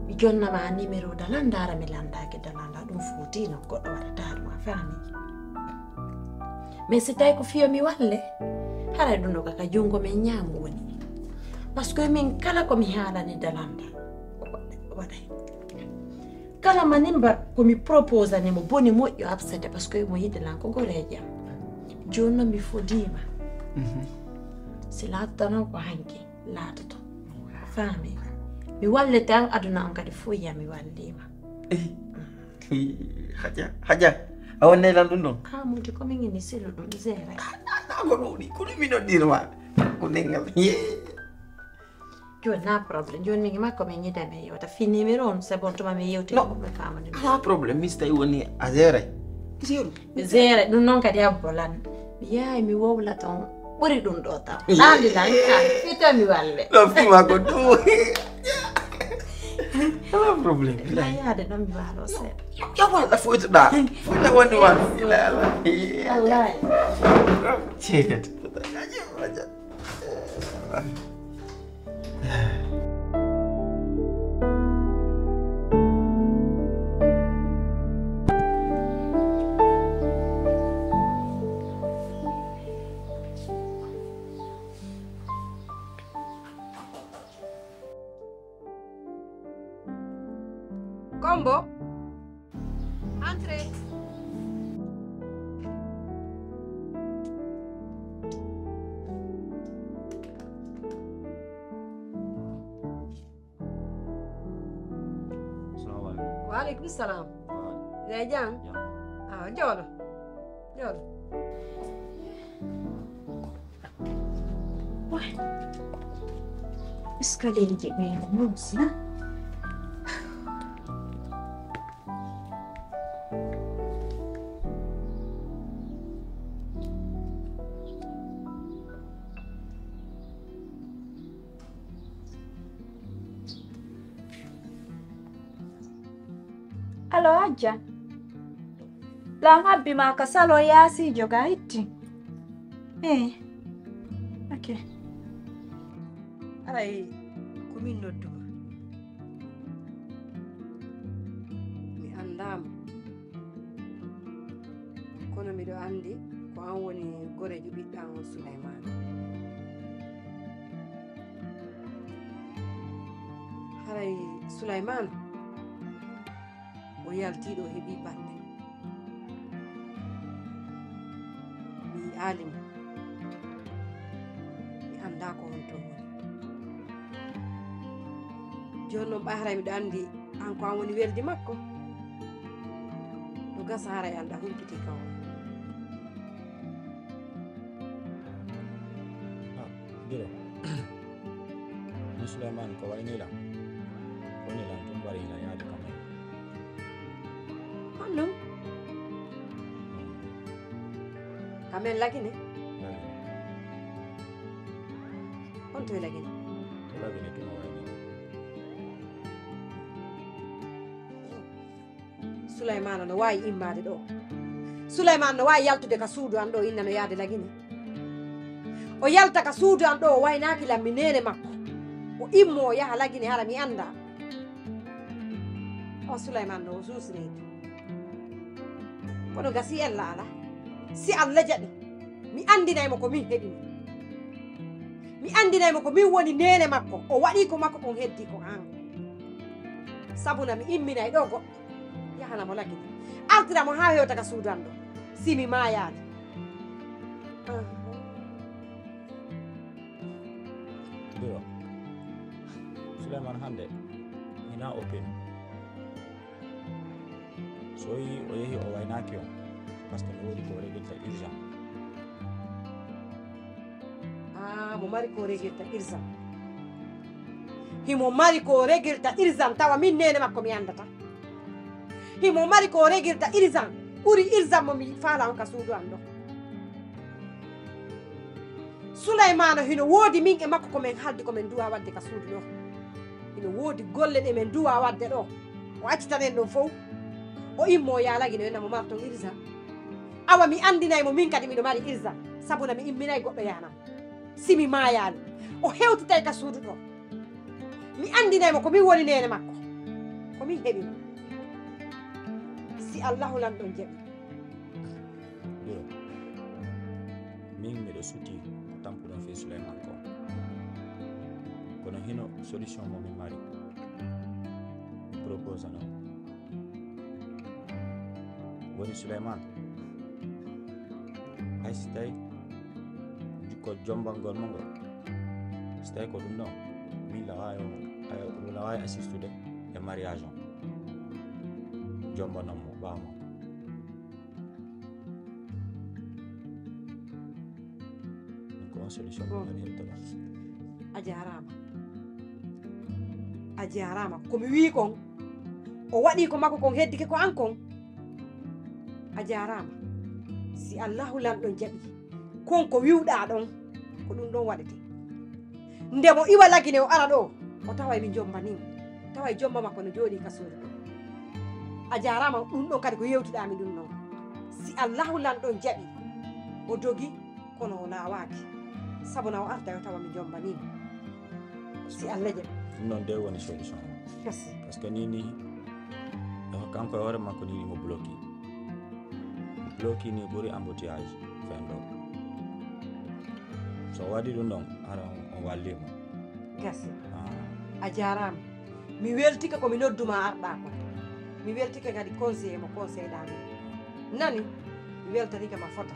mi jonnama numéro dalanda ara mi landaki dalanda ɗum fotino goɗɗo waɗata ɗum a faami. Mais si tawi ko fiyo mi walle, haray ɗum ɗo kaka jungo men ñaamu woni. Parce que min kala ko mi haalani dalanda waɗay. Kala manimba ko mi proposani mo boni moƴƴo absede parce que mo yiɗi lan ko goreeji am. Jooni non mi fodima. Si laatata non ko hanki laatoto. Faami. Mi wallete an aduna on kadi fof yiya mi wallima. Haja, haja. A wonne lan ɗum ɗon. Hamude ko min ini selu ɗum zere. Ko ɗuɗi, ko ɗum mi noddirma. Ko nengal. Yee. Jooni na problème. Jooni min makko min ñida min yewta. Fi numéro on, c'est bon, tuma min yewti. Non. Ko ɓe famani. Ala problème, mi si tawi woni a zere. Zero. Zere, ɗum noon kadi abbo lan. Mi yahay mi wowla ton. Ɓuri ɗum ɗo taw. Ɗaandi lan ka. Fito mi walle. Ɗo fima ko ɗum. Alaa problème, billahi. Maa yaade ɗon mi waaloo seeɗa. Yo, yo, yo, walla foytuɗaa. Foyta woni wan. Billahi, Allah. Allah. Ceekat. Kombo, entrez. Salamu alaikum. Wa alaikum salam. Wa alaikum. Jam. Jam. Ah, jooɗo. Jooɗo. Escalier je ɓe musi na. Allo, Hajja. Lan habbi ma ka salon yaasiijo ga itti. Eh. Ok. Aray, ko min nodduma. Mi anndaama. Kono miɗo anndi ko an woni goreejo ɓiɗɗo an on Sulaymaana. Haray Sulaymaana o yaltii ɗo heɓii balɗe. Mi yi'aali mo. Mi anndaa ko honto woni. Jooni non ɓay haray miɗo anndi an ko an woni weldi makko. No gasa haray an ɗa humpitii ka on. Ah, Biro. Min Suleymaan ko wayni lan. Ko ni lan tun bari lan yaade kamay. Honno? Kamay Lagine? Lagine. Honto e Lagine? To Lagine tun o wayni lan. Sulaymaana no waawi immaade ɗoo. Sulaymaana no waawi yaltude ka suudu an ɗoo, inna no yaade Lagine. O yalta ka suudu an ɗoo, o waynaaki lan mi neene makko. O immoo o yaha Lagine, hara mi anndaa. O Sulaymaana no o suusireede. Kono gasi ella alaa. Si Alla jaɓi, mi anndinay mo ko min heɓi mo. Mi anndinay mo ko min woni neene makko. O waɗii ko makko kon heddii ko an. Sabu na mi imminay ɗoo goɗɗo. Yahana mo Lagine. Artira mo haa hewta ka suudu an ɗoo. Si mi maayaali. Aha. Biro. Suleymaan hannde hinaa open. So o yi-, o yehi o waynaaki on, parce que mi woodi ko o regirta urgent. Ah, mo mari ko o regirta urgent. Himo mari ko o regirta urgent, tawa min neene makko mi anndata. Himo mari ko o regirta urgent, ɓuri urgent mo mi faala on ka suudu an ɗoo. Suleymaana hino woodi min e makko ko men haaldi ko men duwaa waɗde ka suudu ɗoo. Hino woodi golle ɗe men duwaa waɗde ɗoo. O accitan en ɗon fow. O immoo yaa Lagine o inna mo marton urgent. Awa mi anndinay mo min kadi miɗo mari urgent. Sabu na mi imminay goɗɗo yahanam. Si mi maayaali. O hewtitay ka suudu ɗoo. Mi anndinay mo ko min woni neene makko. Ko min heɓi mo. Si Allahu lanɗon jaɓi. Biro, min miɗo sutii ko tampuɗon fii Suleymaan kon. Kono hino solution mo min mari. Mi proposanoo. Woni Suleymaan, hay si tawi ko jombangol mo ngol, si tawi ko ɗum ɗon, min lawaayo, ayo, ɗum lawaayo assistude e mariage on. Jombanon mo, ɓaawo mo. Ɗum ko on solution. Bon. Ɗum en heɓtata. A jaaraama. A jaaraama. Ko mi wii kon, o waɗii ko makko kon heddike ko an kon. A jaaraama. Si Allahu lanɗon jaɓi, kon ko wiwɗaa ɗon, ko ɗum ɗon waɗete. Nde mo iwa Lagine o ara ɗoo, o taway mi jombanii mo. tawa e jomba makko no jooɗii ka suudu. A jaaraama, ɗun ɗon kadi ko yewtuɗaa mi ɗun ɗon. Si Allaahu Lanɗo jaɓi, o dogi, kono o laawaaki. Sabu na o arda yo tawa mi jombanii mo. Si Alla jaɓi. Ɗun ɗon de woni solution. Merci. Parce que nii nii, kanko e hoore makko nii mo bloqué. Bloqué nii ɓuri embouteillage fen ɗoo. So o waɗi ɗun ɗon, hara on, on wallii mo. Gasi. Ah. A jaaraama. Mi weltike ko mi noddu ma arɗaa kon. Mi weltike kadi conseiller mo conseil ɗaa mi. Nani? Mi weltanike ma fota.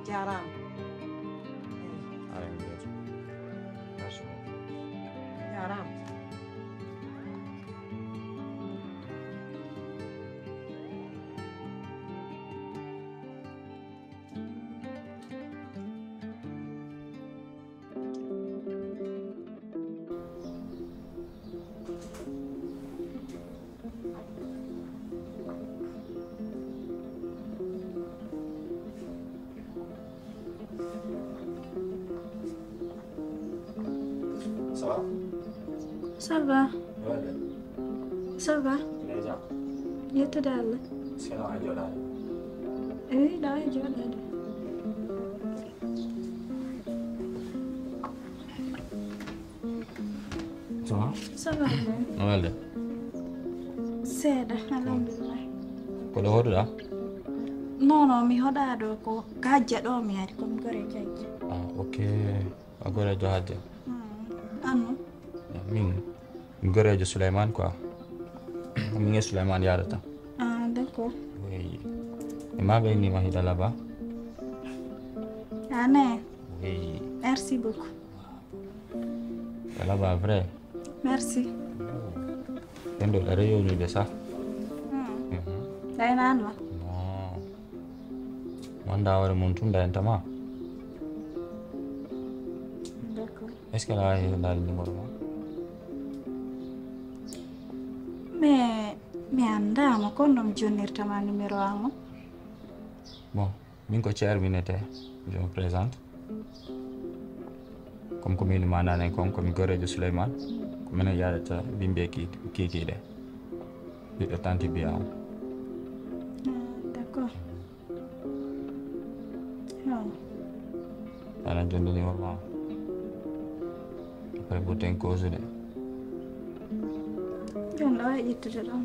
Jaaraama. Hara en yeeso. Merci beaucoup. Jaaraama. Ça va? Ça va. Welle. Ça va. Déjà. Yettude Allah. Est-ce que no a jooɗaade? Eyi, ɗa e jooɗaade. Ça va? Ça va, bien. No welle? Seeɗa, alhamdulillah. Ko ɗo hoɗuɗaa? Non, non, mi hoɗaa ɗo, ko ka Hajja ɗo mi ari, ko mi goreejo Hajja. Ah, ok. A goreejo Hajja? Mm. An non? Min, mi goreejo Suleymaan, quoi. Min e Suleymaan yaadata. Ah, d'accord. Oui. E ma ɓe ni ma hiɗa laba? Ah, ne? Oui. Merci beaucoup. Hiɗa laba vrai? Merci. Ken ɗo ɗa reyoni de sa? Hmm. Mhm. Ɗay naan ma? Non. Wonda hoore mun tun da en tama. D'accord. Est-ce que la he dal numéro ma? Mais mi anndaa mo, kono mi jonnirta ma numéro am on. Bon, min ko Thierno mi innetee, je me présente. Comme ko min maananen kon, ko mi goreejo Suleymaan, ko minen yaadata bimbe ki-, kiikiiɗe. Ɓiɗɗo tanti biya on. Ah, d'accord. Yo. Ana jondini horma. Après, ɓurten kosude. Jon ɗo e ƴettude ɗon.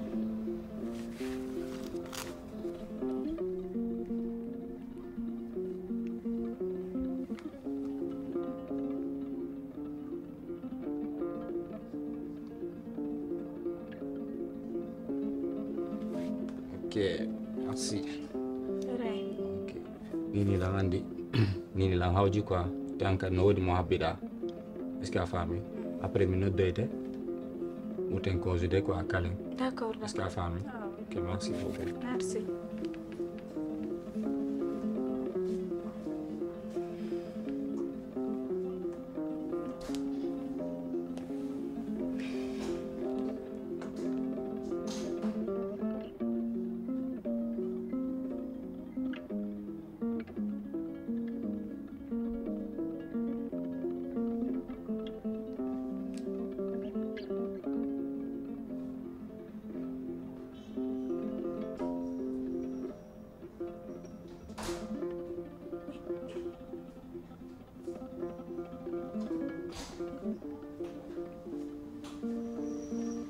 Ok, merci. Ray. Ok. Nini lan andi, nini lan hawji quoi. Tan kan no wodi mo habbiɗa. Est-ce que a faami? Après, mi noddoyte. Uten cause de quoi, kalen. D'accord, d'accord. Est-ce que a faami? Ah, oui. Ok, merci beaucoup. Merci.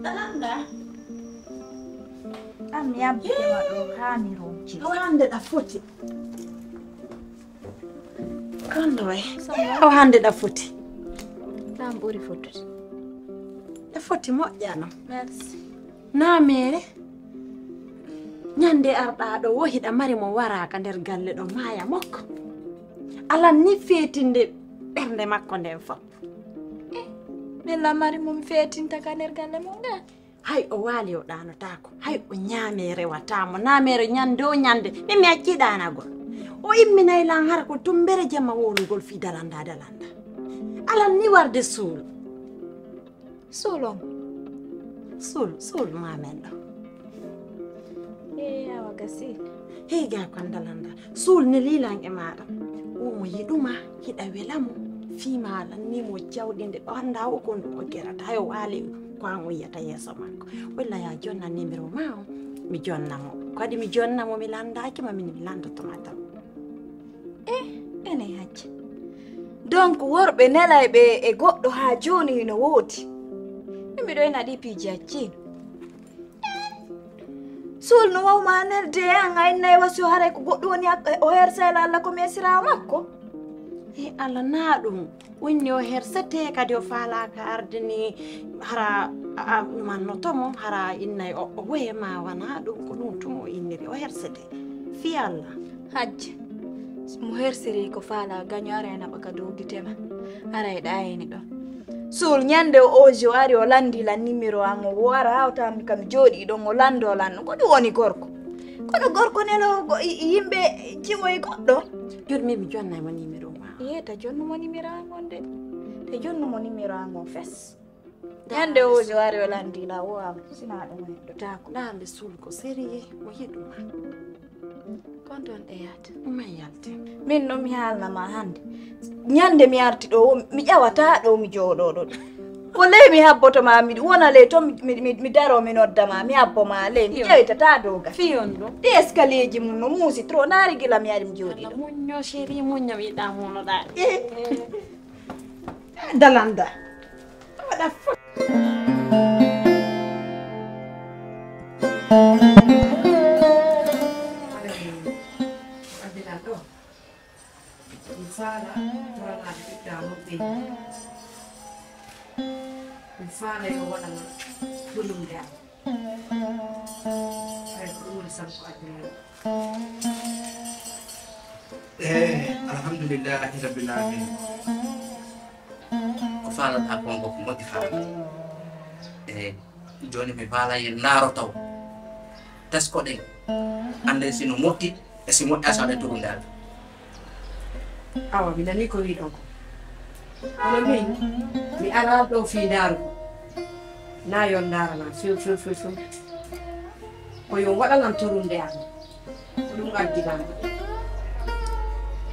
Ɗalanda. An mi yabbitema ɗo haa mi ronki. Awa hannde ɗa foti. Ɗalanda way. Awa hannde ɗa foti. Ɗan ɓuri fotude. Ɗa foti moƴƴano. Merci. Naa meere, ñande arɗaa ɗo wo hiɗa mari mo waraaka nder galle ɗo maaya mokko. Alan ni feetinde ɓernde makko nden fof. Eh, min la mari mo mi feetinta ka nder galle mon nde? Hay o waali o ɗaanotaako, hay o ñaame rewataa mo. Naa meere ñande o ñande, min mi accii ɗaanagol. O imminay lan hara ko tumbere jemma wowlugol fii dalanda dalanda. Alan ni warde suul. Suul on. Suul, suul maamen ɗo. Ee, awa gasi. Hey, ga ko anndal annda. Suul ne liilan e maaɗa. O mo yiɗuma, hiɗa wela mo. Fii maa lannii mo jawɗi nde o anndaa o kon ɗum o gerata, hay o waali ko an o yiyata yeeso makko. Walla yaa jonnan numéro maa on, mi jonna mo. Ko waɗi mi jonna mo, mi lanndaaki ma, min mi lanndoto ma taw. Eh, ene hajja. Donc, worɓe nelayɓe e goɗɗo haa jooni hino woodi. Min miɗo ena ɗii piiji hajji. Suul no waw ma nelde e an, a innay wa si o haray ko goɗɗum woni hak-, o hersayla Alla ko mi esiraawo makko. E Alla naa ɗum, o inni o hersete, kadi o faalaaka arde ni, hara a, a, mannoto mo, hara innay o, o woye ma wanaa ɗum, ko ɗum tun o inniri, o hersete. Fii Alla. Hajja, mo hersiri ko faala gaño ara e naɓa ka dow gite ma. Ara e ɗaayini ɗon. Suul ñande o oji o ari o landi la numéro am o wara o taami kam jooɗi ɗon o lando lando. Ko ɗum woni gorko? Kono gorko nelo go-, i-, i-, yimɓe ciwoy goɗɗo. Joni min mi jonnay mo numéro ma. Yee ta jonnu mo numéro am on de. Ta jonnu mo numéro am on fes. Ñande o oji o ari o landi la o am. Sina ɗum heddotaako. Ndaa mbe Suul ko sérieux, mo yiɗu ma. Kon ton ɗe yaata. Ɗum en yalti. Min non mi haalna ma hannde. Ñande mi arti ɗo, mi ƴawataa ɗo mi jooɗoo ɗo. Ko ley mi habboto ma, mi wona ley ton, mi, mi, mi, mi daroo, mi nodda ma, mi habbo ma ley, mi Yo. ƴawitataa dow gas. Fii on ɗum. Ɗi escalierji mun no muusi trop, ndaari gila mi ari mi jooɗii Alla ɗo. Muñño, chérie, muñño, mi yiɗaa muñuɗaa. Eh. Dalanda. Waɗa fof. Mi faala toranaade ɓiɓɓe am woɓɓe. Mi faala yo waɗan hulumde am. Hay ko ɗum woni sabu ko addi mo. Eh, alhamdulillahi rabbil alamin. Ko faalaɗaa kon ko, ko moƴƴi faalaade. Eh, jooni mi faalay en ndaaro taw. Teskoɗen. Annden si no moƴƴi, e si moƴƴaa, so aɗa torunde Alla. Awa, mi nanii ko wi'ɗon ko. Kono min, mi araali ɗoo fii ndaarugo. Naa yo on ndaara lan few, few, few, few. Ko yo on waɗa lan torunde Alla. Ko ɗum addi lan.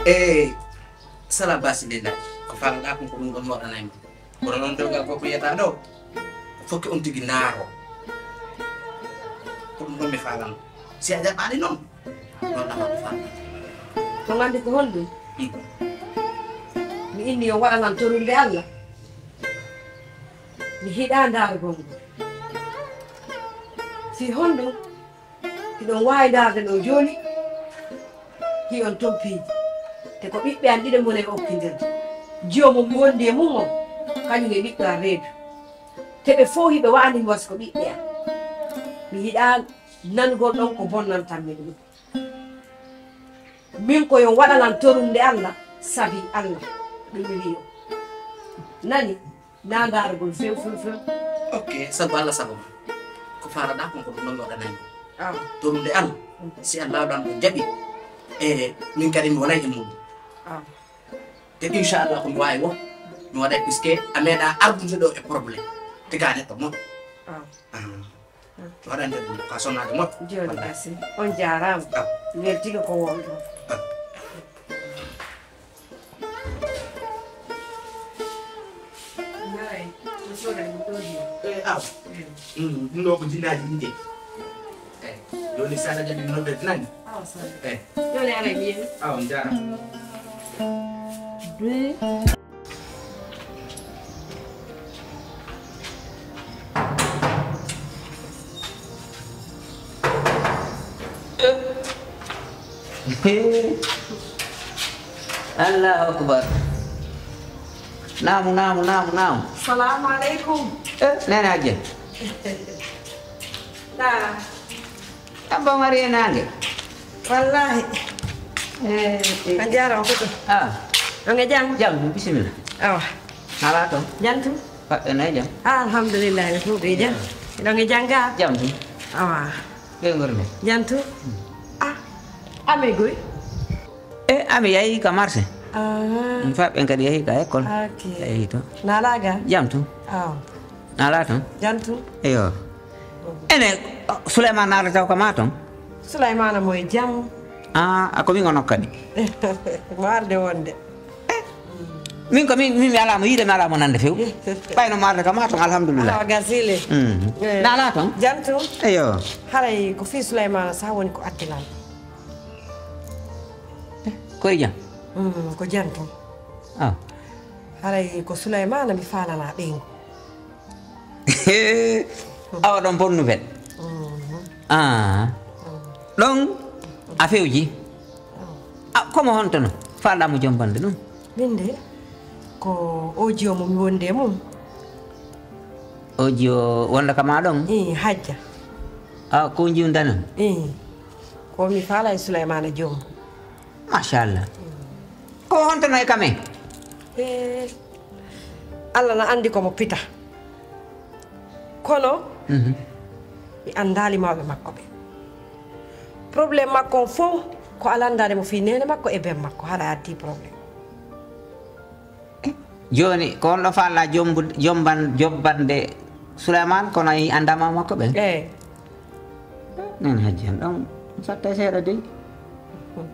Eh, Sala basi de la. Ko faalaɗaa kon ko ɗum ɗon mi waɗanay ma. Kono non dewgal ko ko yiyata ɗo. Fokke on tigi ndaaro. Ko ɗum ɗon mi faalano. Si a jaɓaali non. Non ɗama ko faalano. On anndi ko honɗum? Hmm. Mi inni yo waɗa lan torunde Alla. Mi hiɗaa ndaarugol ngol. Fii honɗum? Hiɗon waawi ndaarde ɗoo jooni, hiɗon tompiiji. Te ko ɓiɓɓe an ɗiɗo mbonen okkindirde. Jiyo mo mi wondi e mun on, kañum e ɓiɗɗo an reedu. Te ɓe fow hiɓe wa'ani mi wa si ko ɓiɓɓe an. Mi yiɗaa nanugol ɗon ko bonnantan mi ɗum. Min ko yo on waɗa lan torunde Alla, sabi Alla, ɗum mi wi'i on. Nani? Naa ndaarugol few, few, few. Ok, sabu Alla, sabu ma. Ko faalaɗaa kon ko ɗum ɗon mi waɗanay ma. Awa. Torunde Alla, si Alla ɗon ɗo jaɓi, e min kadi mi wonay e muɗum. Awa. Te inchallah ko mi waawi woo, mi waɗay, puisque a meeɗaa ardude ɗo e problème. Te ka neɗɗo moƴƴo. Awa. Ah. Waɗande ɗum ka sonnaajo moƴƴo. Jooni gasi. On jaaraama. Ah. Weltiima ko wonɗon. Ah. Nayi, ko soodani ɗo ni. Eh, aw. Mm. Mm, ɗum ɗo ko jinnaaji ɗiɗi. Eh, jooni si aɗa jaɓi nodde nani? Awa, sala. Eh. Jooni aray mi yehi. Awa, on jaaraama. Duy. Allahu akbar. Naamu, naamu, naamu, naamu. Salaamu aleykum. Eh, Neene Hajja. Naa. Abba Umar e naange. Wallaahi. Eh, eh. A jaaraama foto. Ah. On e jam? Jam, bisimilla. Awa. Alaa toon? Jam tun? Paɗɗen e jam. Ah, alhamdulillahi, no kuuɓe e jam? Hiɗon e jam gaa? Jam tun. Awa. Ɓe ngorme? Jam tun. Ah, Ami goy? Eh, Ami yahi ka marché. Ah. Ɗum fa ɓen kadi yahi ka école. Ok. Yahi to. Naalaa gaa? Jam tun. Awa. Naalaa toon? Jam tun. Eyo. Ene, Suleymaana naata taw ka maa toon? Suleymaana mo e jam. Ah, a ko min o nokka ɗi? Mo arde wonde. Eh. Min ko min, min mi alaa mo yiide, mi alaa mo nande few. Ɓay no maarde kam haa ton, alhamdulillah. Awa, gasii le. Mm. Eh. Naalaa ton? Jam tun. Eyo. Haray ko fii Sulaymaana sa woni ko addi lan. Eh, ko e jam? Mm, ko jam tun. Ah. Haray ko Sulaymaana mi faalanaa ɓeyngu. Awa ɗon, bonne nouvelle. Mhm. Ah. Ɗon a fewji. Ah, komo honto no faalɗaa mo jombande ɗum? Min de, ko audio mo mi wondi e mum. Audio wonda ka ma ɗon? Ii, hajja. Ah, ko jiwndano? Ii. Ko mi faala e Sulaymaana joom. Machallah. Ko honto no e kamen? Eh, Allah na anndi ko mo pita. Kono, mhm, mi anndaali mawɓe makko ɓe. Problème makko on fow, ko a lanndaade mo fii neene makko e ben makko, haɗa addi problème. Jooni, ko on ɗo faala jombu-, jomban-, jobbande Suleymaan, kono a anndaa mawɓe makko ɓen? Eh. Nene Hajji, an ɗon satte seeɗa dey.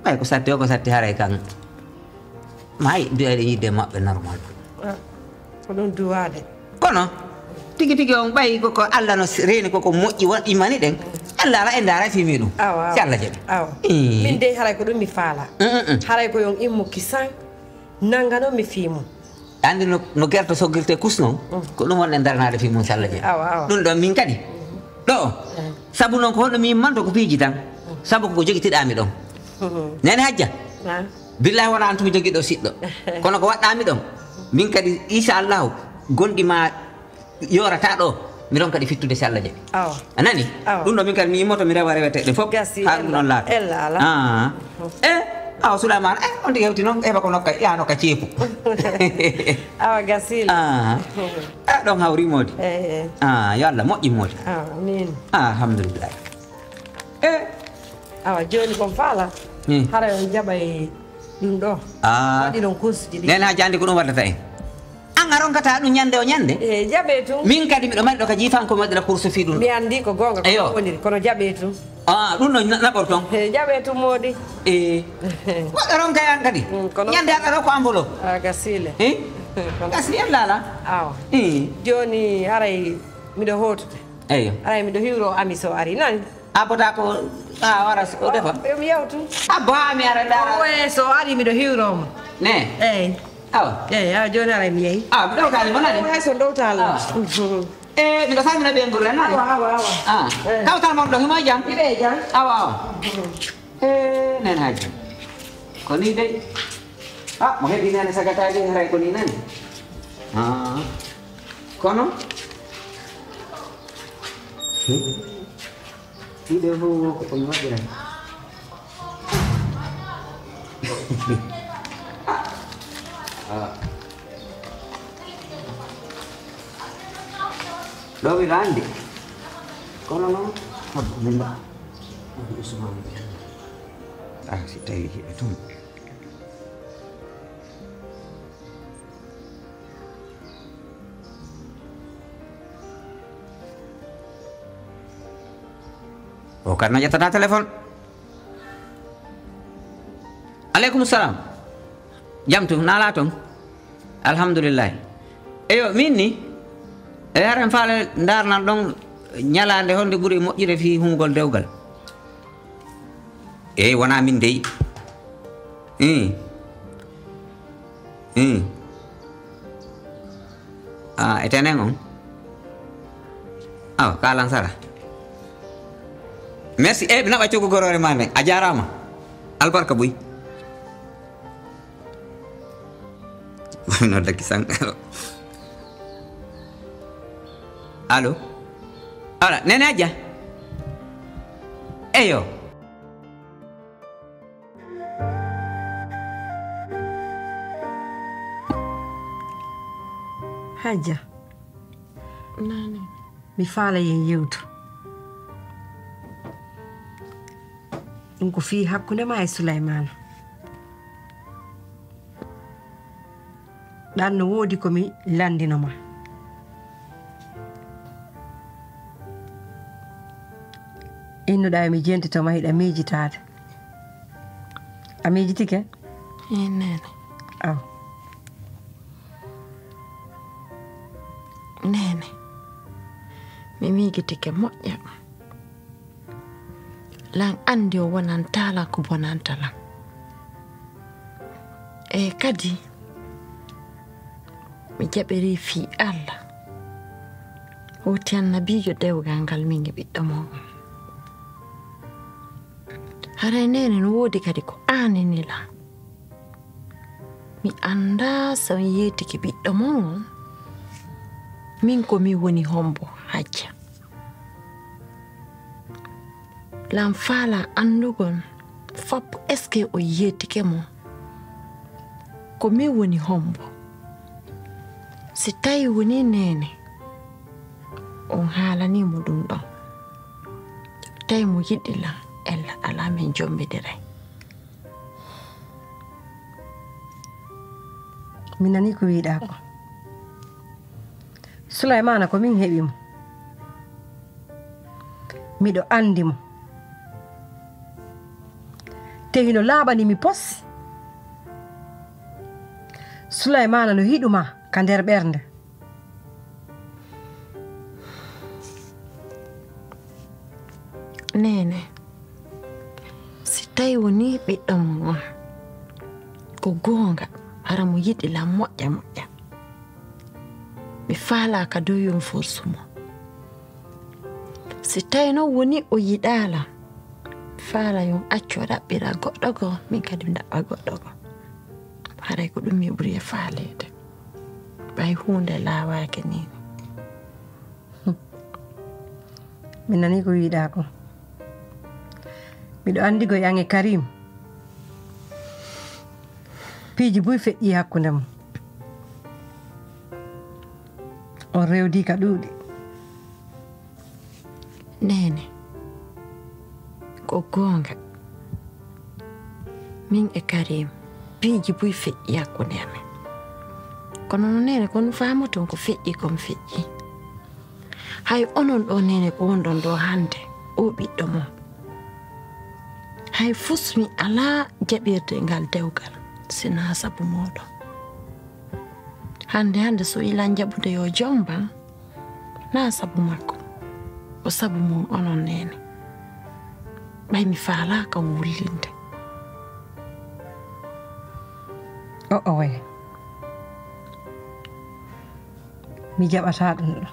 Ɓay ko satti o, ko satti haray kan. May duwayɗe yidde maɓɓe normal. Ah, ko ɗum duwaade. Kono, tigi tigi on ɓay ko, ko Allah no s-, reeni ko, ko moƴƴi won, imani ɗen. Allah ala en ndaara fii mi ɗum. Awa, awa. Si Allah jaɓi. Awa. Ii. Min dey haray ko ɗum mi faala. Mm, mm, mm. Haray ko yon immu kisan, nanga non mi fii mum. Anndi no, no gerto soggirte kus non, mm, ko ɗum wonɗen daranaade fii mum si Allah jaɓi. Awa, awa. Ɗum ɗon min kadi. Ɗo. Mm. Sabu non ko honɗo mi immanto ko piiji tan. Mm. Sabu ko ko jogitiɗaa mi ɗon. Mm. Nene Hajja. Ah. Billahi wonaa an tun jogiiɗo siɗɗo. Kono ko waɗɗaa mi ɗon. Min kadi, insha Allahu, gonɗi ma yoorata ɗo. Mi ɗon kadi fittude si Allah jaɓi. Awa. A nani? Awa. Ɗum ɗo min kadi mi immoto mi rewa reweteeɗe fof. Gasi, haa ɗum ɗon laata. Ella ala. Ah. Eh, awa Suleymaan, eh, on tigi hewti noon, heɓa ko nokka, yaa nokka ceepu. Awa gasi le. Ah. Eh, ɗon hawri moodi. Eh, eh. Ah, yo Allah moƴƴin moodi. Ah, amiin. Ah, alhamdulillah. Eh. Awa, jooni kon faala. Hmm. Hara on jaɓay ɗum ɗo. Ah. Waɗi ɗon kursuji ɗi. Nene Hajji anndi ko ɗum waddata en. An a ronkataa ɗum ñannde o ñannde? Eh, jaɓee tun. Min kadi miɗo mari ɗo ka jiifanko mi waɗira kursu fii ɗum. Mi anndi ko goonga ko woniri, kono jaɓee tun. Ah, ɗum no na-, naɓorton? Eh, jaɓee tun moodi. Eh. Waɗa ronka an kadi. Mm, kono ñannde aɗa ɗo ko enveloppe. Ah, gasi le. Eh? Kono gasi en laala. Awa. Eh. Jooni haray miɗo hootude. Eyo. Haray miɗo hiwro ami so ari nani. A bota ko, a wara o defa? Yo mi yawtu. A bo haa mi ara ndaara. Oye, so ari miɗo hiwro mo. Ne? Eyi. Awa. Eyi, awa jooni ara mi yehi. Awa, mi ɗowtaali mo nani? Oye, so ɗowtaali. Awa. Mhm. E, miɗo salmina ɓe ngol nani? Awa, awa, awa. Ah. Eyi. Kawtal mon ɗo, himo e jam? Miɗo e jam. Awa, awa. Mhm. E, nen hajji. Ko ni dey. Ah, mo heɓi nene sagataji, haray ko ni nani? Ah. Kono? Hmm? Ɗiɗo fof ko ko mi waɗira. Ah. Ɗo miɗo anndi. Kono noon, habbo min mba-, Usmaan. Ah, si tawii hiɓe toon. O kan no ƴettata téléphone. Aleykum salam. Jam tun, naalaa ton? Alhamdulillahi. Eyo, min ni, e haren faale ndaarnan ɗon ñalaande honde ɓuri moƴƴude fii humugol dewgal. Eey, wonaa min dey. Ii. Ii. Ah, e tenen on? Awa, kaalan sara. Merci. Eey, ɓe naɓa coggu goroore maa nden. A jaaraama. Albarka buy. Noddaki san. Allo? Ala, Nene Hajja? Eyo. Hajja. Naane. Mi faala yen yewtu. Ɗum ko fii hakkunde ma e Sulaymaana. Ɗan no woodi ko mi lanndino ma. Innuɗaa e mi jentito ma, hiɗa miijitaade. A miijitike? Eey, neene. Aw. Neene, mi miijitike moƴƴa. Lan anndi o wonantaa lan ko bonanta lan. E kadi, mi jaɓirii fii Alla, hooti Annabiijo dewgal ngal min e ɓiɗɗo mon on. Haray neene no woodi kadi ko aanini lan. Mi anndaa si on yeetike ɓiɗɗo mon on, min ko min woni hombo hajja. Lan faalaa anndugol fop, est-ce que o yeetike mo? Ko min woni hombo? Si tawi woni neene, on haalanii mo ɗun ɗon. Tawi mo yiɗi lan, ella alaa, min jommbidiray. Mi nanii ko wiiɗaa ko. Sulaymaana ko min heɓi mo. Miɗo anndi mo. Te hino laaɓani mi pos. Sulaymaana no yiɗu maa ka nder ɓernde. Neene, si tawi wonii ɓiɗɗo mon on ko goonga, hara mo yiɗi lan moƴƴa moƴƴa. Mi faalaa ka dow yo on forsu mo. Si tawi non wonii o yiɗaa lan, mi faalaa yo on accu o ɗaɓɓira goɗɗo goo, min kadi mi ɗaɓɓa goɗɗo goo. Haray ko ɗun mi ɓuri e faaleede. Ɓay huunde laawaaki nii. Mi nanii ko wiiɗaa ko. Miɗo anndi ko e an e Karim, piiji buy feƴƴii hakkunde mon. On rewdii ka ɗuuɗi. Neene, ko goonga. Min e Karim, piiji buy feƴƴii hakkunde amen. Kono non neene, ko no faamoton ko feƴƴii kon feƴƴii. Hay onon ɗoo neene ko wonɗon ɗoo hannde, oo ɓiɗɗo mon. Hay fus mi alaa jaɓirde ngal dewgal, si naa sabu mooɗon. Hannde hannde so ilan jaɓude yo jomban, naa sabu makko, ko sabu mon onon neene. Ɓay mi faalaaka wullinde. O'o way. Mi jaɓataa ɗun ɗoo.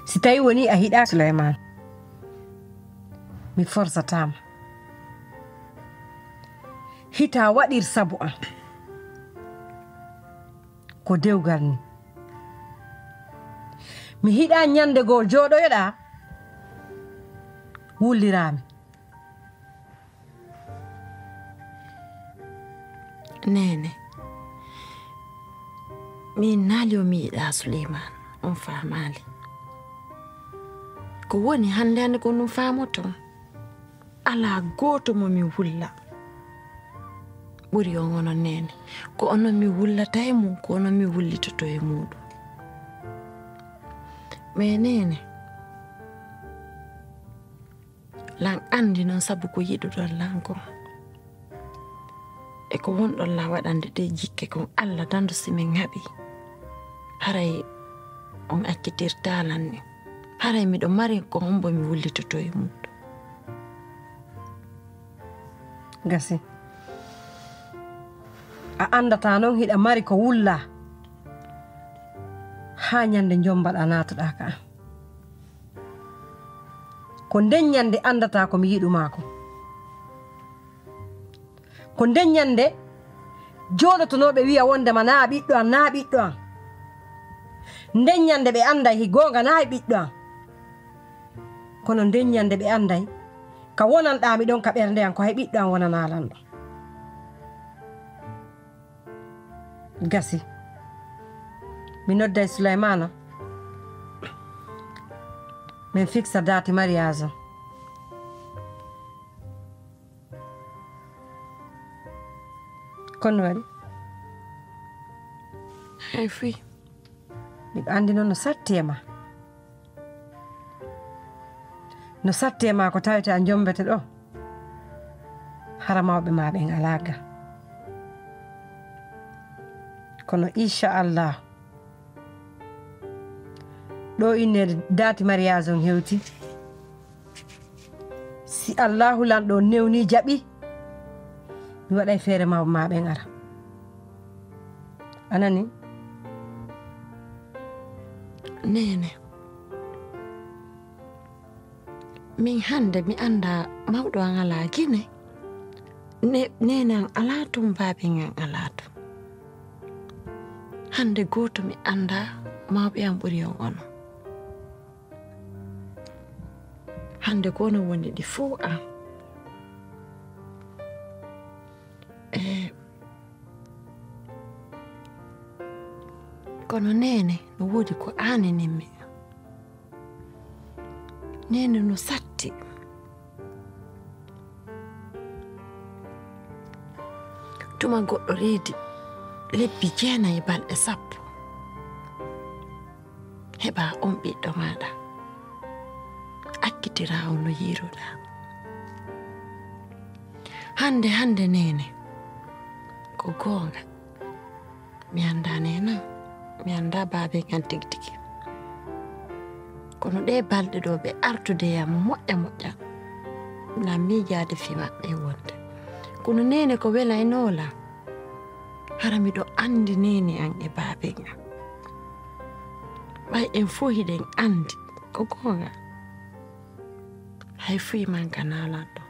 Si tawii wonii a hiɗaa Suleymaan, mi forsataa ma. Hitaa waɗir sabu an. Ko dewgal nii. Mi hiɗaa ñande goo jooɗoyoɗaa, wulliraa mi. Neene, min naali o mi yiɗaa Suleymaan, on faamaali. Ko woni hannde hannde ko ɗun faamoton. Alaa gooto mo mi wulla ɓuri on onon neene. Ko onon mi wullata e mun, ko onon mi wullitoto e muuɗum. Mais neene, lan anndi non sabu ko yiɗuɗon lan kon. E ko wonɗon lan waɗande ɗee jikke kon, Alla tan si min haɓii. Haray on accitirtaa lan ni. Haray miɗo mari ko hombo mi wullitoto e muuɗum. Gasi. A anndataa non hiɗa mari ko wullaa. Haa ñande njombaɗaa naatoɗaa ka an. Ko nden ñande anndataa ko mi yiɗu maa ko. Ko nden ñande jooɗotonooɓe wi'a wondema naa ɓiɗɗo an, naa ɓiɗɗo an. Nden ñande ɓe annday hi goonga naa ɓiɗɗo an. Kono nden ñande ɓe annday ka wonanɗaa mi ɗon ka ɓernde an, ko hay ɓiɗɗo an wonanaa lan ɗon. Gasi. Mi nodday Sulaymaana. Min fiksa daati mariage on. Kono waɗi? Hay fii. Miɗo anndi non no satti e ma. No satti e ma ko tawete a jombete ɗo. Hara mawɓe ma ɓen alaa ga. Kono inchallah, Ɗoo inneede daati mariage on hewti. Si Allaahu Lanɗo on newnii jaɓii, mi waɗay feere mawɓe maa ɓen ara. A nanii? Neene, min hannde mi anndaa mawɗo an alaa Gine. Ne-, neene an alaa tun, baaben an alaa tun. Hannde gooto mi anndaa, mawɓe an ɓuri on onon. Hannde ko onon woni ɗi fow an. E, kono neene, no woodi ko aaninimmi. Neene no satti. Tuma goɗɗo reedi lebbi jeenayi e balɗe sappo, heɓaa on ɓiɗɗo maaɗa, accitiraa on no yiiruɗaa. Hannde, hannde, neene, ko goonga. Mi anndaa neene an, mi anndaa baaben an tigi tigi. Kono ɗee balɗe ɗoo ɓe artude e am moƴƴa moƴƴa, na miijaade fii maɓɓe e wonde. Kono neene ko welaynoo lan, hara miɗo anndi neene an e baaben an. Ɓay en fow hiɗen anndi, ko goonga. Hay fii mankanaa lan ɗoo.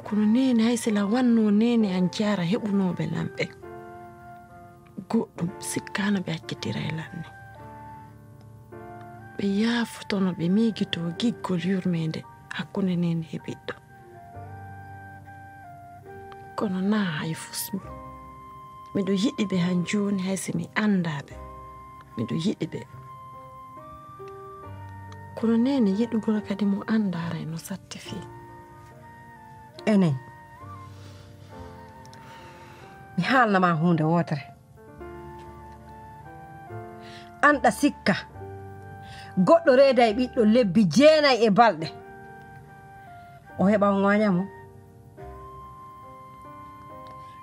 Kono neene, hay si lan wannoo neene an jaara heɓunooɓe lan ɓen, goɗɗum sikkaano ɓe accitiray lan ne. Ɓe yaafotono, ɓe miijitoo giggol yurmeende hakkunde neene e ɓiɗɗo. Kono naa hay fus. Miɗo yiɗi ɓe han jooni, hay si mi anndaa ɓe. Miɗo yiɗi ɓe. Kono neene, yiɗugol kadi mo anndaare no satti fii. Enen, mi haalna ma huunde wootere. An ɗa sikka goɗɗo reeday ɓiɗɗo lebbi jeenay e balɗe, o heɓa on ŋaaɲa mo?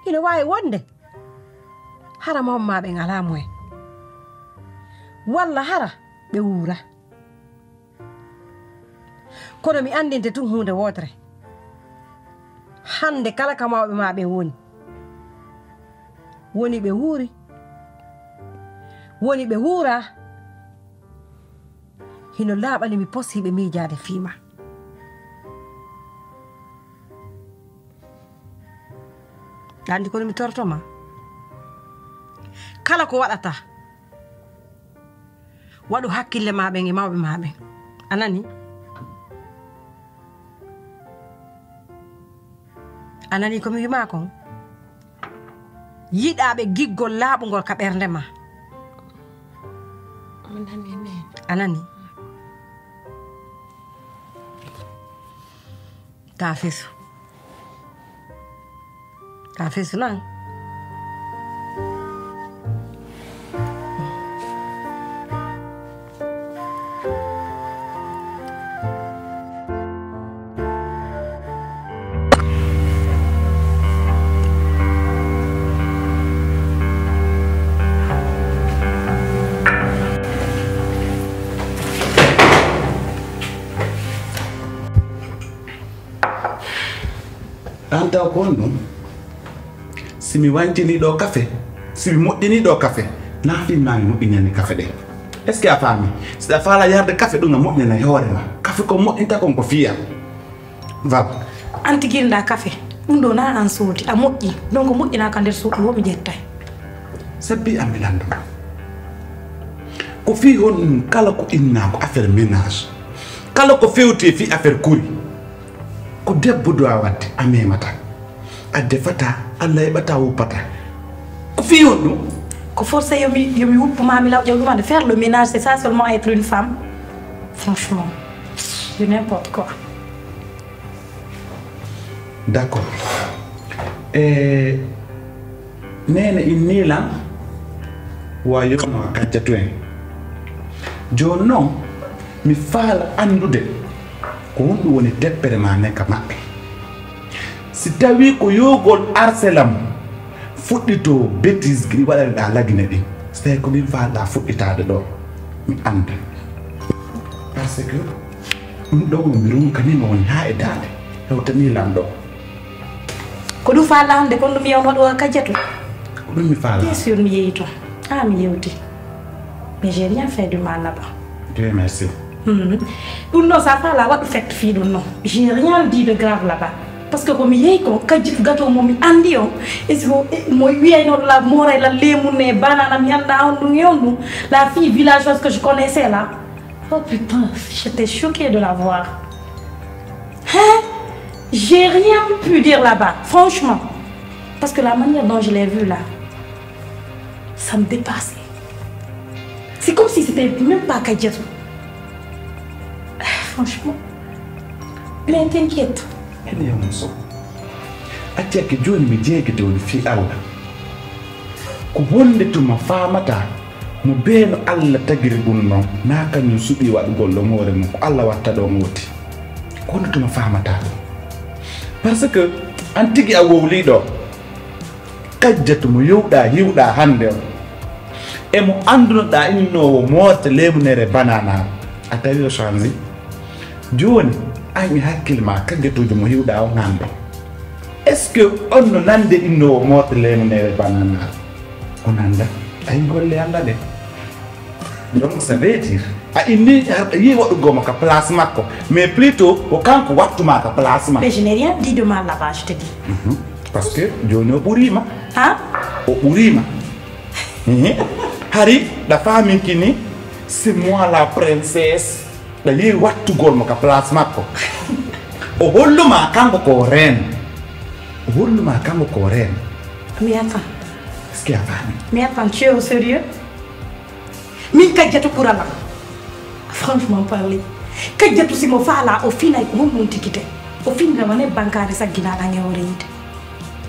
Hino waawi wonde hara mawɓe maa ɓen alaa moyen, walla hara ɓe wuura. Kono mi anndinte tun huunde wootere. Hannde kala ka mawɓe maa ɓen woni, woni ɓe wuuri, woni ɓe wuuraa, hino laaɓani mi pos hiɓe miijaade fii maa. Ɗa anndi kono mi torto maa? Kala ko waɗataa, waɗu hakkille maa ɓen e mawɓe maa ɓen. A nanii? A nanii ko mi wi'i maa kon? Yiɗaa ɓe giggol laaɓungol ka ɓernde maa. Mi nanii, neene. A nanii? Taa fesu. Taa fesu lan. An taw ko honɗun? Si mi wancini ɗoo kafe, si mi moƴƴini ɗoo kafe, naa fii maa mi moƴƴinani kafe ɗen. Est-ce que a faami? Si a faalaa yarde kafe ɗun, a moƴƴinanay hoore maa. Kafe ko moƴƴinta kon ko fii an. Val. An tigi ndaa kafe. Ɗun ɗoo naa an soodi, a moƴƴi. Donc moƴƴinaa ka nder suudu woo mi ƴettay. Sabbi an mi lanndo ma. Ko fii honɗun kala ko innaa ko affaire ménage, kala ko fewti e fii affaire kuri, ko debbo duwaa waɗde, a meemataa, a defataa, Alla heɓataa, woppataa. Ko fii honɗun? Ko forcé yo mi, yo mi woppu maa mi law ƴeew ɗum, de faire le ménage, c'est ça seulement être une femme. Franchement, du n'importe quoi. D'accord. E neene innii lan, wa yoono a kaccatu en. Jooni non, mi faala anndude ko honɗun woni teppere maa nden ka maɓɓe. Si tawii ko yoogol arselam fuɗɗitoo bêtise ɗi waɗaneɗaa Lagine ɗin, si tawii ko min faalɗaa fuɗɗitaade ɗoo, mi annda. Parce que ɗum ɗoo mo mi ronkanima woni haa e daande. Hewtanii lan ɗoo. Ko ɗum faalaa hannde, kon ɗum yewnoo ɗoo ka Kajjatu? Ko ɗum mi faalaa. Bien sûr, mi yehi ton. Ah, mi yewti. Mais j'ai rien fait de mal là-bas. Dieu merci. Hmm. Ɗum ɗoo, sa faalaa waɗu fekk fii ɗum ɗoo. J'ai rien dit de grave là-bas. Parce que ko mi yehi ko, Kajjatu gato mo mi anndi on. E si ko, e, mo wiyayno la, mooray la leemun e banana, mi anndaa on ɗum e on ɗum. La fille villageoise que je connaissais là. Oh putain, j'étais choquée de la voir. Hein? J'ai rien pu dire là-bas, franchement. Parce que la manière dont je l'ai vue là, ça me dépassait. C'est comme si c'était même pas Kajjatu. Ah, franchement. Mais t'inquiète. Ene yo muso. Accake jooni mi jeegete woni fii Alla. Ko wonde tuma faamataa mo bee no Alla tagiri ɗum non, naa kañum suɓii waɗugol ɗon hoore mum, ko Alla watta ɗon woti. Ko wonde tuma faamataa ɗum. Parce que an tigi a wowlii ɗoo. Kajjatu mo yowɗaa, hiwɗaa hannde on. E mo anndunoɗaa innoowo moorte leemunere banana. A tawi o change. Jooni, an e hakkil maa Kajjatuujo mo hiwɗaa on hannde. Est-ce que on no nande innoowo moorte leemunere banana? O nanda. Ay golle Alla ɗe. Donc, ça veut dire, a inni, a yii waɗugol mo ka place makko. Mais plutôt, ko kanko wattu maa ka place maa. Mais je n'ai rien dit de mal là-bas, je te dis. Mhm. Parce que jooni o ɓuriima. Hein? O ɓuriima. Mhm. Hari, ɗa faaminki ni, c'est moi la princesse. Ɗa yii wattugol mo ka place makko. O hollumaa kanko ko reine. O hollumaa kanko ko reine. Mais attends. Est-ce que a faami? Mais attends, tu es au sérieux? Min Kajjatu ɓura lan. Franchement parler. Kajjatu si mo faalaa o finay ko honɗun tigi de. O finira wone bankaare sagginaa lan e hoore yiite.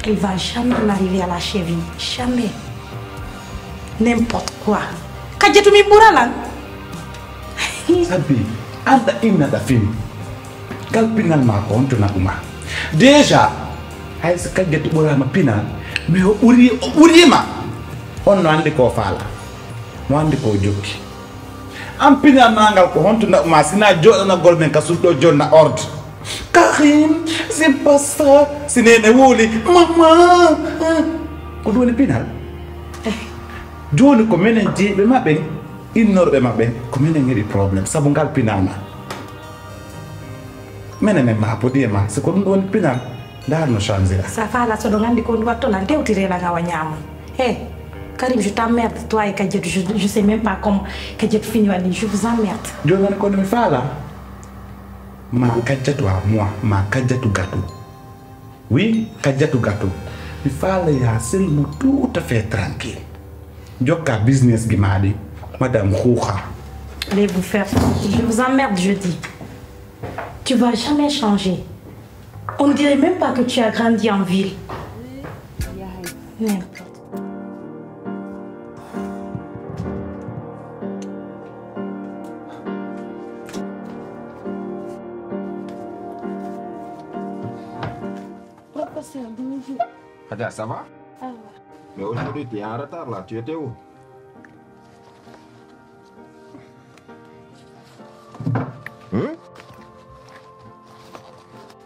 Elle va jamais m'arriver à la cheville. Jamais. N'importe quoi. Kajjatu min ɓura lan. Sabi, an ɗa inna ɗa fini. Ngal pinal maa ko honto naɓu maa? Déjà, hay so Kajjatu ɓuraama pinal, mais o ɓuri, o ɓuriima. On no anndi ko faala. No anndi ko jokki. An pinal maa ngal ko honto naɓu maa, si naa jooɗanagol men ka suudu ɗoo jonna ordre. Karim, c'est pas ça. Si neene wowli, maman. Ko ɗum woni pinal? Jooni ko menen jeyɓe ma ɓen, innorɓe ma ɓen, ko menen heɓi problème, sabu ngal pinal maa. Menen en maa podi e maa, si ko ɗum ɗon woni pinal, ndaar no changera. Sa faala so ɗon anndi ko ɗum watto lan, dewtire lan awa ñaamo. He, Karim, je t'emmerde, toi et Kadiatou, je, je sais même pas comment Kadiatou fini waɗi, je vous emmerde. Jooni woni ko mi faala. Ma Kadiatou à moi, ma Kadiatou gâteau. Oui, Kadiatou gâteau. Mi faala ya seulement tout à fait tranquille. Jokka business gi maaɗi, Madame Khouha. Allez vous faire foutre. Je vous emmerde, je dis. Tu vas jamais changer. On dirait même pas que tu as grandi en ville. N'importe. Professeur, bonjour. Ada, ça va? Ça va. Mais aujourd'hui, tu es en retard là. Tu étais où? Hmm?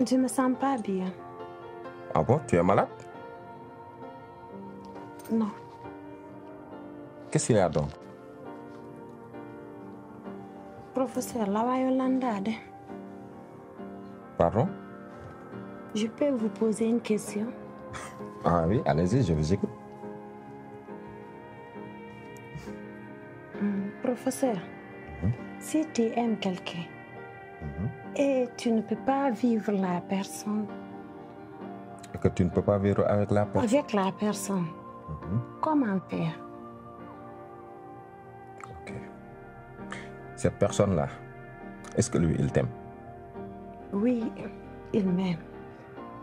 Je me sens pas bien. Ah bon, tu es malade? Non. Qu'est-ce qu'il y a donc? Professeur, lawayo landade. Pardon? Je peux vous poser une question? Ah oui, allez-y, je vous écoute. Hmm, professeur, mhm, si tu aimes quelqu'un, mhm, et tu ne peux pas vivre la personne, et que tu ne peux pas vivre avec la personne, avec la personne, mhm, comment faire? Ok. Cette personne-là, est-ce que lui, il t'aime? Oui, il m'aime.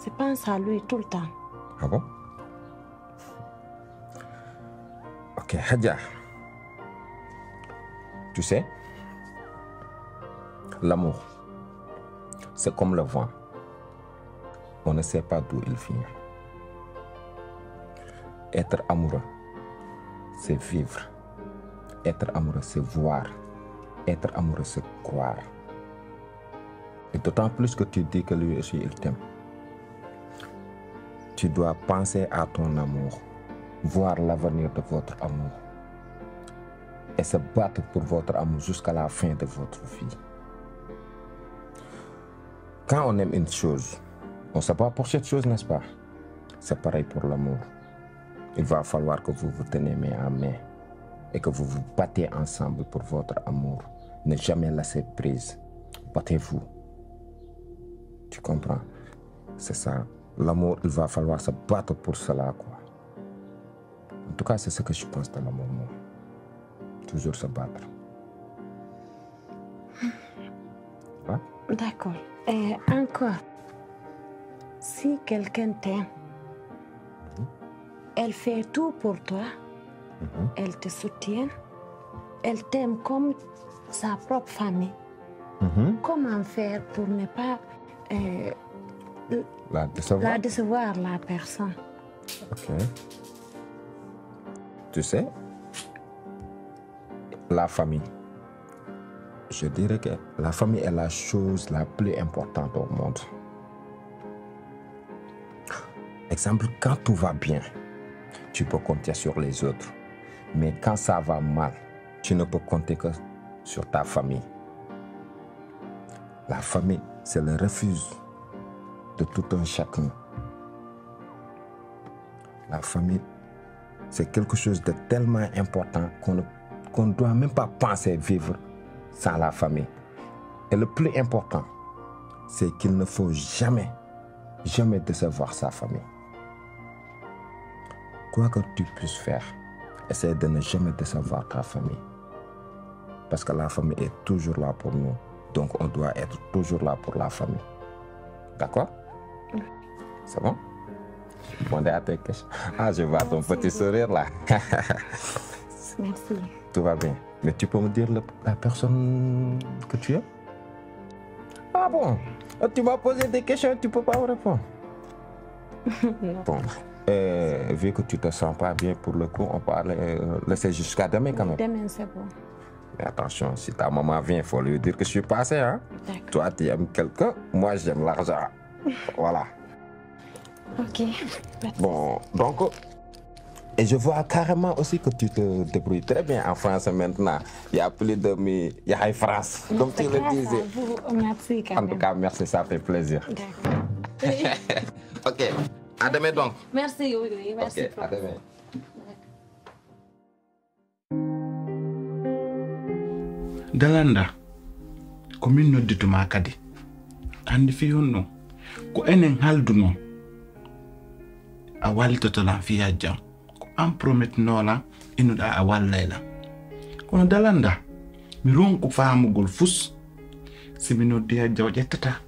Je pense à lui tout le temps. Ah bon? Ok, Hadja. Tu sais, l'amour, c'est comme le vent. On ne sait pas d'où il vient. Être amoureux, c'est vivre. Être amoureux, c'est voir. Être amoureux, c'est croire. Et d'autant plus que tu dis que lui aussi il t'aime. Tu dois penser à ton amour, voir l'avenir de votre amour et se battre pour votre amour jusqu'à la fin de votre vie. Quand on aime une chose, on se bat pour cette chose, n'est-ce pas? C'est pareil pour l'amour. Il va falloir que vous vous tenez main en main et que vous vous battez ensemble pour votre amour. Ne jamais lâcher prise. Battez-vous. Tu comprends? C'est ça. L'amour, il va falloir se battre pour cela, quoi. En tout cas, c'est ce que je pense de l'amour, moi. Toujours se battre. Hein? D'accord. Et encore, si quelqu'un t'aime, elle fait tout pour toi, elle te soutient, elle t'aime comme sa propre famille. Comment faire pour ne pas euh, La décevoir. La décevoir, la personne? Ok. Tu sais, la famille, je dirais que la famille est la chose la plus importante au monde. Exemple, quand tout va bien, tu peux compter sur les autres. Mais quand ça va mal, tu ne peux compter que sur ta famille. La famille, c'est le refuge de tout un chacun. La famille, c'est quelque chose de tellement important qu'on ne, qu'on ne doit même pas penser vivre sans la famille. Et le plus important, c'est qu'il ne faut jamais, jamais décevoir sa famille. Quoi que tu puisses faire, essaie de ne jamais décevoir ta famille. Parce que la famille est toujours là pour nous. Donc on doit être toujours là pour la famille. D'accord? C'est bon? Répondez à tes questions. Ah, je vois ton petit sourire là. Merci. Tout va bien. Mais tu peux me dire le- la personne que tu es? Ah bon? Oh, tu m'as posé des questions, tu peux pas me répondre. Non. Bon, euh, vu que tu te sens pas bien pour le coup, on peut aller, euh, laisser jusqu'à demain quand même. Demain, c'est bon. Mais attention, si ta maman vient, faut lui dire que je suis passé, hein? D'accord. Toi, tu aimes quelqu'un, moi, j'aime l'argent. Voilà. Ok. Bon, donc, et je vois carrément aussi que tu te débrouilles très bien en français maintenant. Il y a plus de mi, il y a France. Comme tu le disais. Merci quand même. En tout cas, merci, ça fait plaisir. D'accord. Ok, à demain donc. Merci, oui, oui, merci. Ok, à demain. Dalanda, ko min nodditumaa kadi. Anndi fii honɗun? Ko enen haldunoo. A wallitoto lan fii hajjan. Ko an prometnoo lan, innuɗaa a wallay lan. Kono Dalanda, mi ronku faamugol fus. Si mi noddii hajja o ƴettataa.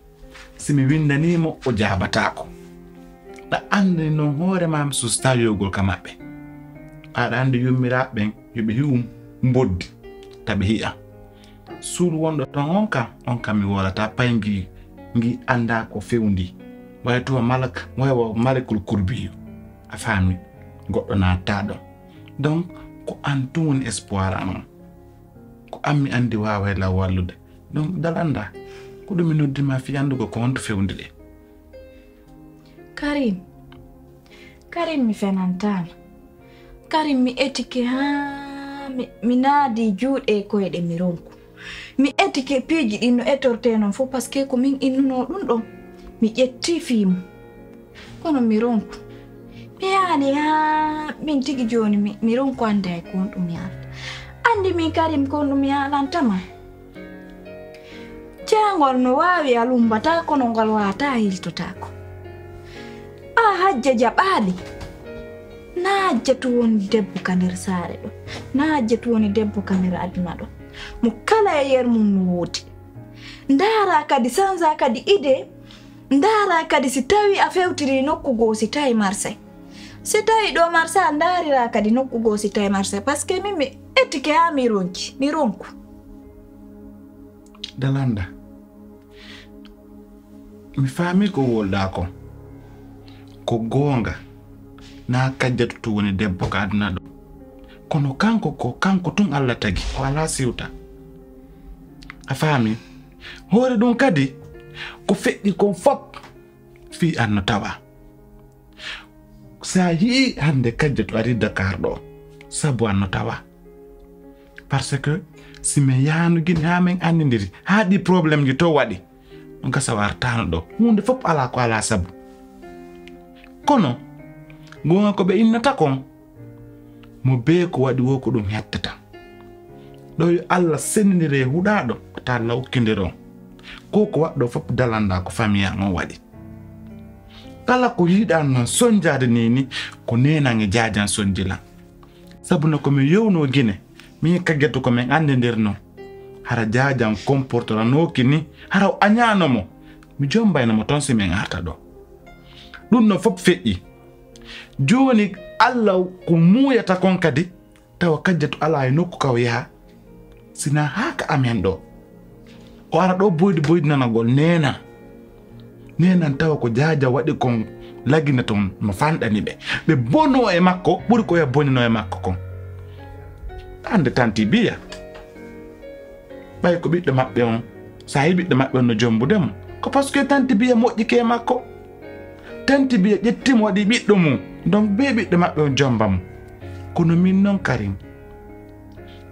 Si mi winndanii mo, o jaabataako. Ɗa anndi non hoore maa mi sustataa yohugol ka maɓɓe. Aɗa anndi yummiraaɓe ɓen yo ɓe hi'u mboddi, ta ɓe hi'a. Suudu wonɗo ton on kan, on kan mi wowlataa pay ngii, ngii anndaa ko fewndii. Wayto wa malak, way wa malakul kurbiyu. A faami? Goɗɗo naatataa ɗon. Donc, ko an tun woni espoir an on. Ko an mi anndi waaway lan wallude. Donc, Dalanda, ko ɗun mi noddi maa fii anndugol ko honto fewndiri. Karim, Karim, mi fenantaama. Karim, mi etike haa mi, mi naadii juuɗe e koyɗe mi ronku. Mi etike piiji ɗin no etortee non fof, parce que ko min innunoo ɗun ɗon. Mi ƴettii fii mun. Kono mi ronku. Mi yaali haa min tigi jooni mi, mi ronku anndaa e ko honɗun mi yaalata. Anndi min Karim ko honɗun mi yaalanta maa. Jangol no waawi a lumbataa, kono ngal waawataa hiltotaako. Aa hajja jaɓaali. Naa hajja tun woni debbo ka nder saare ɗoo. Naa hajja tun woni debbo ka nder aduna ɗoo. Mo kala e yer mun no woodi. Ndaaraa kadi, sansaa kadi idée. Ndaaraa kadi si tawii a fewtirii nokku goo si tawii Marseille. Si tawii ɗoo Marseille a ndaariraa kadi nokku goo si tawii Marseille. Parce que min mi etike haa mi ronki, mi ronku. Dalanda, mi faamii ko wowluɗaa kon. Ko goonga, naa Kajjatu tun woni debbo ka aduna ɗoo. Kono kanko ko kanko tun Alla tagi, o alaa siwta. A faamii? Hoore ɗun kadi, Ko feƴƴi kon fof fii an no tawaa. Si a yi'ii hannde Kajjatu arii Dakar ɗoo, sabu an no tawaa. Parce que si men yahaano Gine haa men anndindiri, haa ɗii problème ji to waɗi, on gasa wartaano ɗoo. Huunde fof alaa ko alaa sabu. Kono, goonga ko ɓe innata kon, mo bee ko waɗi woo ko ɗum hettata. Ɗoo yo Alla senndindir e huɗaaɗo, taa lawkindir on. Ko ko waɗɗoo fof dalandaa ko famiyaa on waɗi. Kala ko yiɗaa non sonjaade nii ni, ko neenan e jaajan sonji lan. Sabu no ko mi yewnoo Gine, min e Kajjatu ko min anndindirnoo. Hara jaajan comportoranooki ni, hara o añaano mo. Mi jombayno mo ton si min arta ɗoo. Ɗum no fof feƴƴi. Jooni Alla ko muuyata kon kadi, tawa Kajjatu alaa e nokku ka o yaha, sinaa haa ka amen ɗoo. O ara ɗoo boydi boydinanagol neenan. Neenan tawa ko jaaja waɗi kon lagina ton no fanɗani ɓe. Ɓe bonoo e makko ɓuri ko ya boninoo e makko kon. Hannde tanti Biya, ɓay ko ɓiɗɗo maɓɓe on, so a yi'i ɓiɗɗo maɓɓe on no jombude mo, ko parce que tanti Biya moƴƴike e makko. Tanti Biya ƴetti mo waɗi ɓiɗɗo mum, donc bee ɓiɗɗo maɓɓe on jomba mo. Kono min non Karim,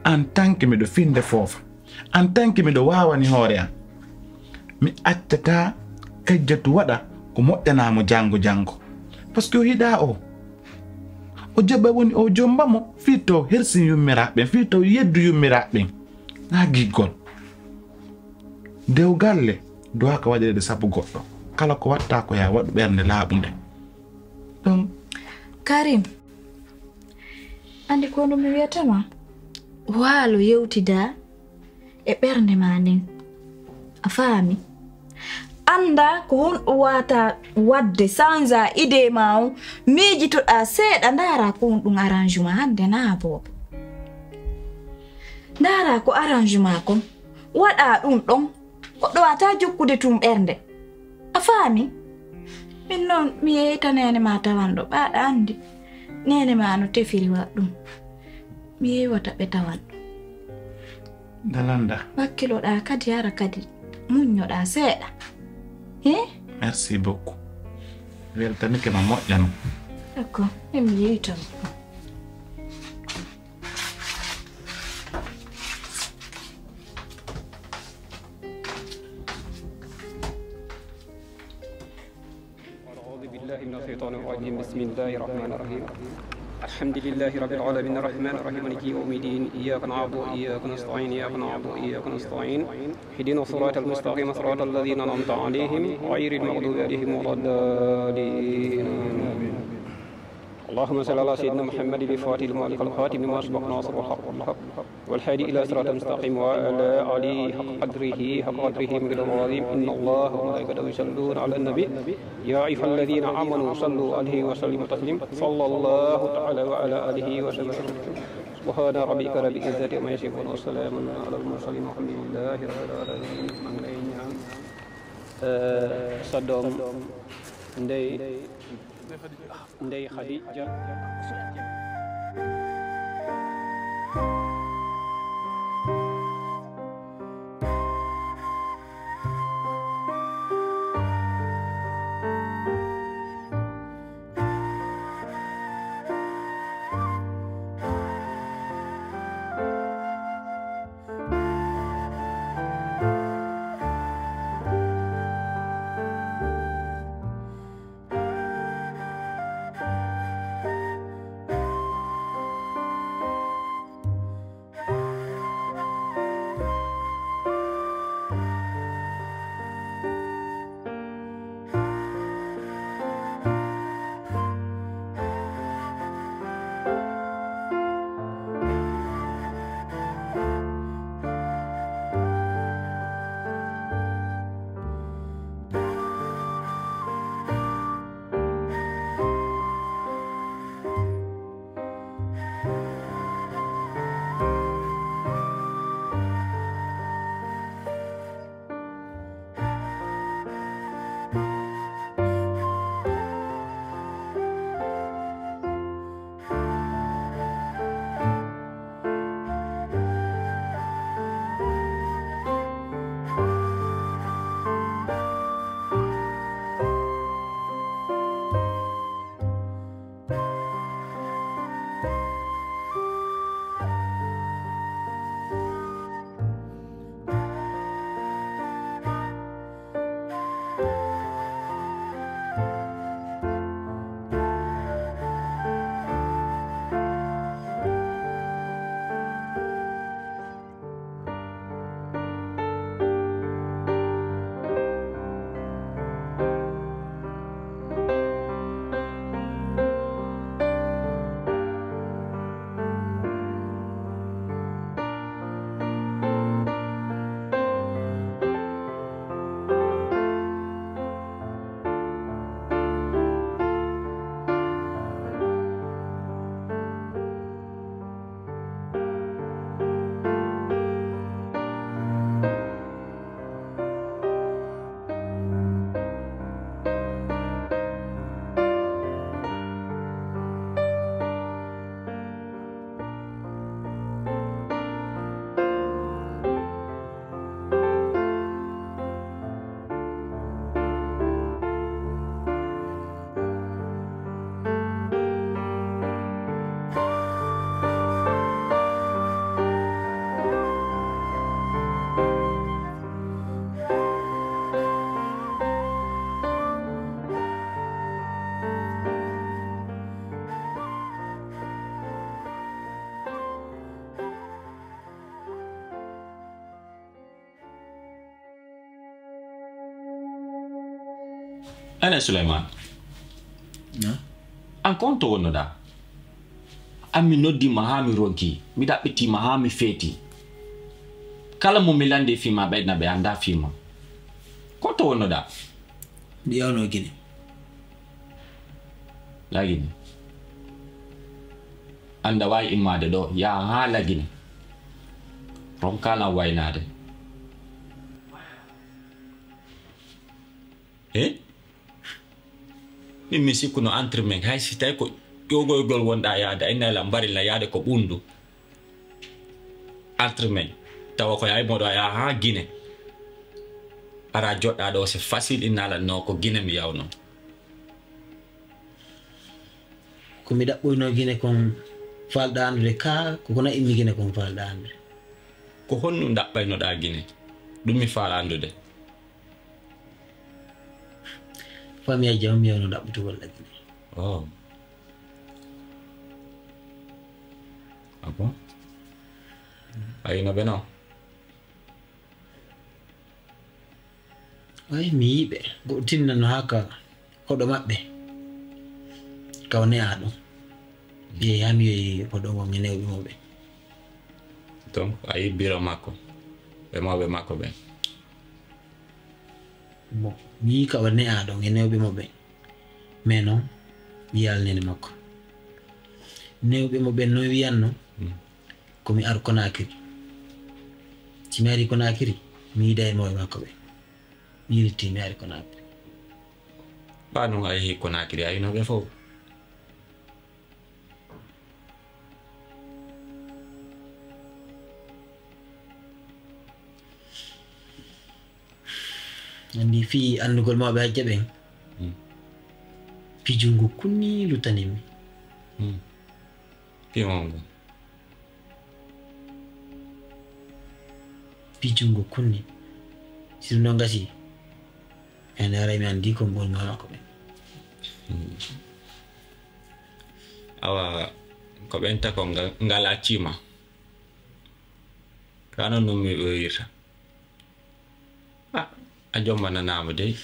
en tant que miɗo finde foofa, en tant que miɗo waawani hoore an, mi accataa Kajjatu waɗa ko moƴƴanaa mo janngo janngo. Parce que o yiɗaa o. O jaɓa woni o jomba mo fii taw hersin yummiraaɓe ɓen, fii taw yeddu yummiraaɓe ɓen. Naa giggol. Dewgal le, duwaaka waɗireede sabu goɗɗo. Kala ko waɗtaa ko yaa waɗu ɓernde laaɓunde. Donc, Karim, anndi ko no mi wiyata ma? Waalo yewtidaa e ɓernde maa nden. A faami? Anndaa ko honɗum waawataa waɗde, sansaa idee maa on, miijitoɗaa seeɗa, ndaaraa ko honɗum arrangement hannde naa boobo. Ndaaraa ko arrangement kon, waɗaa ɗum ɗon, goɗɗo waawataa jokkude tun ɓernde. A faami? Min non, mi yeeyta neene maa tawanɗo, ɓaaɗa anndi. Neene maa no tefiri waɗ ɗum. Mi yeewata ɓe tawanɗo. Dalanda. Wakkiloɗaa kadi, hara kadi muññoɗaa seeɗa. He? Merci beaucoup. Weltanike ma moƴƴa non. D'accord, e mi yeeytan. أعوذ بالله من الشيطان الرجيم. بسم الله الرحمن الرحيم. الحمد لله رب العالمين. الرحمن الرحيم. مالك يوم الدين. إياك نعبد وإياك نستعين. إياك نعبد وإياك نستعين. اهدنا الصراط المستقيم. صراط الذين أنعمت عليهم. غير المغضوب عليهم ولا الضالين. آمين. اللهم صل على سيدنا محمد الفاتح لما أغلق والخاتم لما سبق ناصر الحق بالحق والهادي إلى صراط المستقيم وعلى آله حق قدره، حق قدره ومقداره العظيم. إن الله وملائكته يصلون على النبي. يا أيها الذين آمنوا صلوا عليه وسلموا تسليما. صلى الله تعالى وعلى آله وصحبه وسلم. سبحان ربك رب العزة عما يصفون وسلام على المرسلين والحمد لله رب العالمين. Maa ngi lay ñaan, eh, sa doom ndey Ndey Khadija. Ene Suleymaan. Na? An ko honto wonnoɗaa? An mi noddii ma haa mi ronkii, mi ɗaɓɓitii ma haa mi feetii. Kala mo mi lanndii fii maa ɓen na ɓe anndaa fii maa. Ko honto wonnoɗaa? Mi yawnoo Gine. Lagine. An ɗa waawi immaade ɗoo, yaha haa Lagine. Ronkaa lan waynaade. He? Min mi sikkuno entre men, hay si tawi ko ƴogoygol wonɗaa yaade, a innay lan mbarin lan yaade ko ɓunndu. Entre men, tawa ko yawi moɗo a yaha haa Gine. Ara joɗɗa ɗoo, c'est facile, inna lan no ko Gine mi yawno. Ko mi ɗaɓɓoynoo Gine kon faalɗaa anndude kaa, ko ko naɓi mi Gine kon faalɗaa anndude? Ko honɗun ɗaɓɓaynoɗaa Gine? Ɗun mi faalaa anndude. Famiyaaji am, mi yawno ɗaɓɓutugol ɗa Gine. Oh. Ah bon? Ayi, no ɓe non? Ay, mi yi'i ɓe. Go'o tinna no haa ka hoɗo maɓɓe. Ka o ne'aa ɗon. Yehi haa mi yehi hoɗo ngon e newɓe mo ɓen. Donc, a yi'i biro makko, e mawɓe makko ɓen? Bon, mi yi'i ka o ne'aa ɗon e newɓe mo ɓen. Mais non, mi yi'aali neene makko. Newɓe mo ɓen non wi'anno, mm, ko mi aru Konaakiri. Si mi arii Konaakiri, mi yiiday e mawɓe makko ɓen. Mi yiltii, mi ari Konaakiri. Ɓaa non a yehii Konaakiri, a yi'ino ɓe fow? Anndi fii anndugol mawɓe hajja ɓen, hmm, fii junngo kunni luttanii mi. Hmm. Fii hongo? Fii junngo kunni. Si ɗun non gasii, mi haray mi anndii ko mi ɓuri mawɓe makko ɓen. Hmm. Awa, ko ɓen takon ngal, ngal accii ma. Ka non non mi ɓoyirta. Ah, a jombananaa mo dey.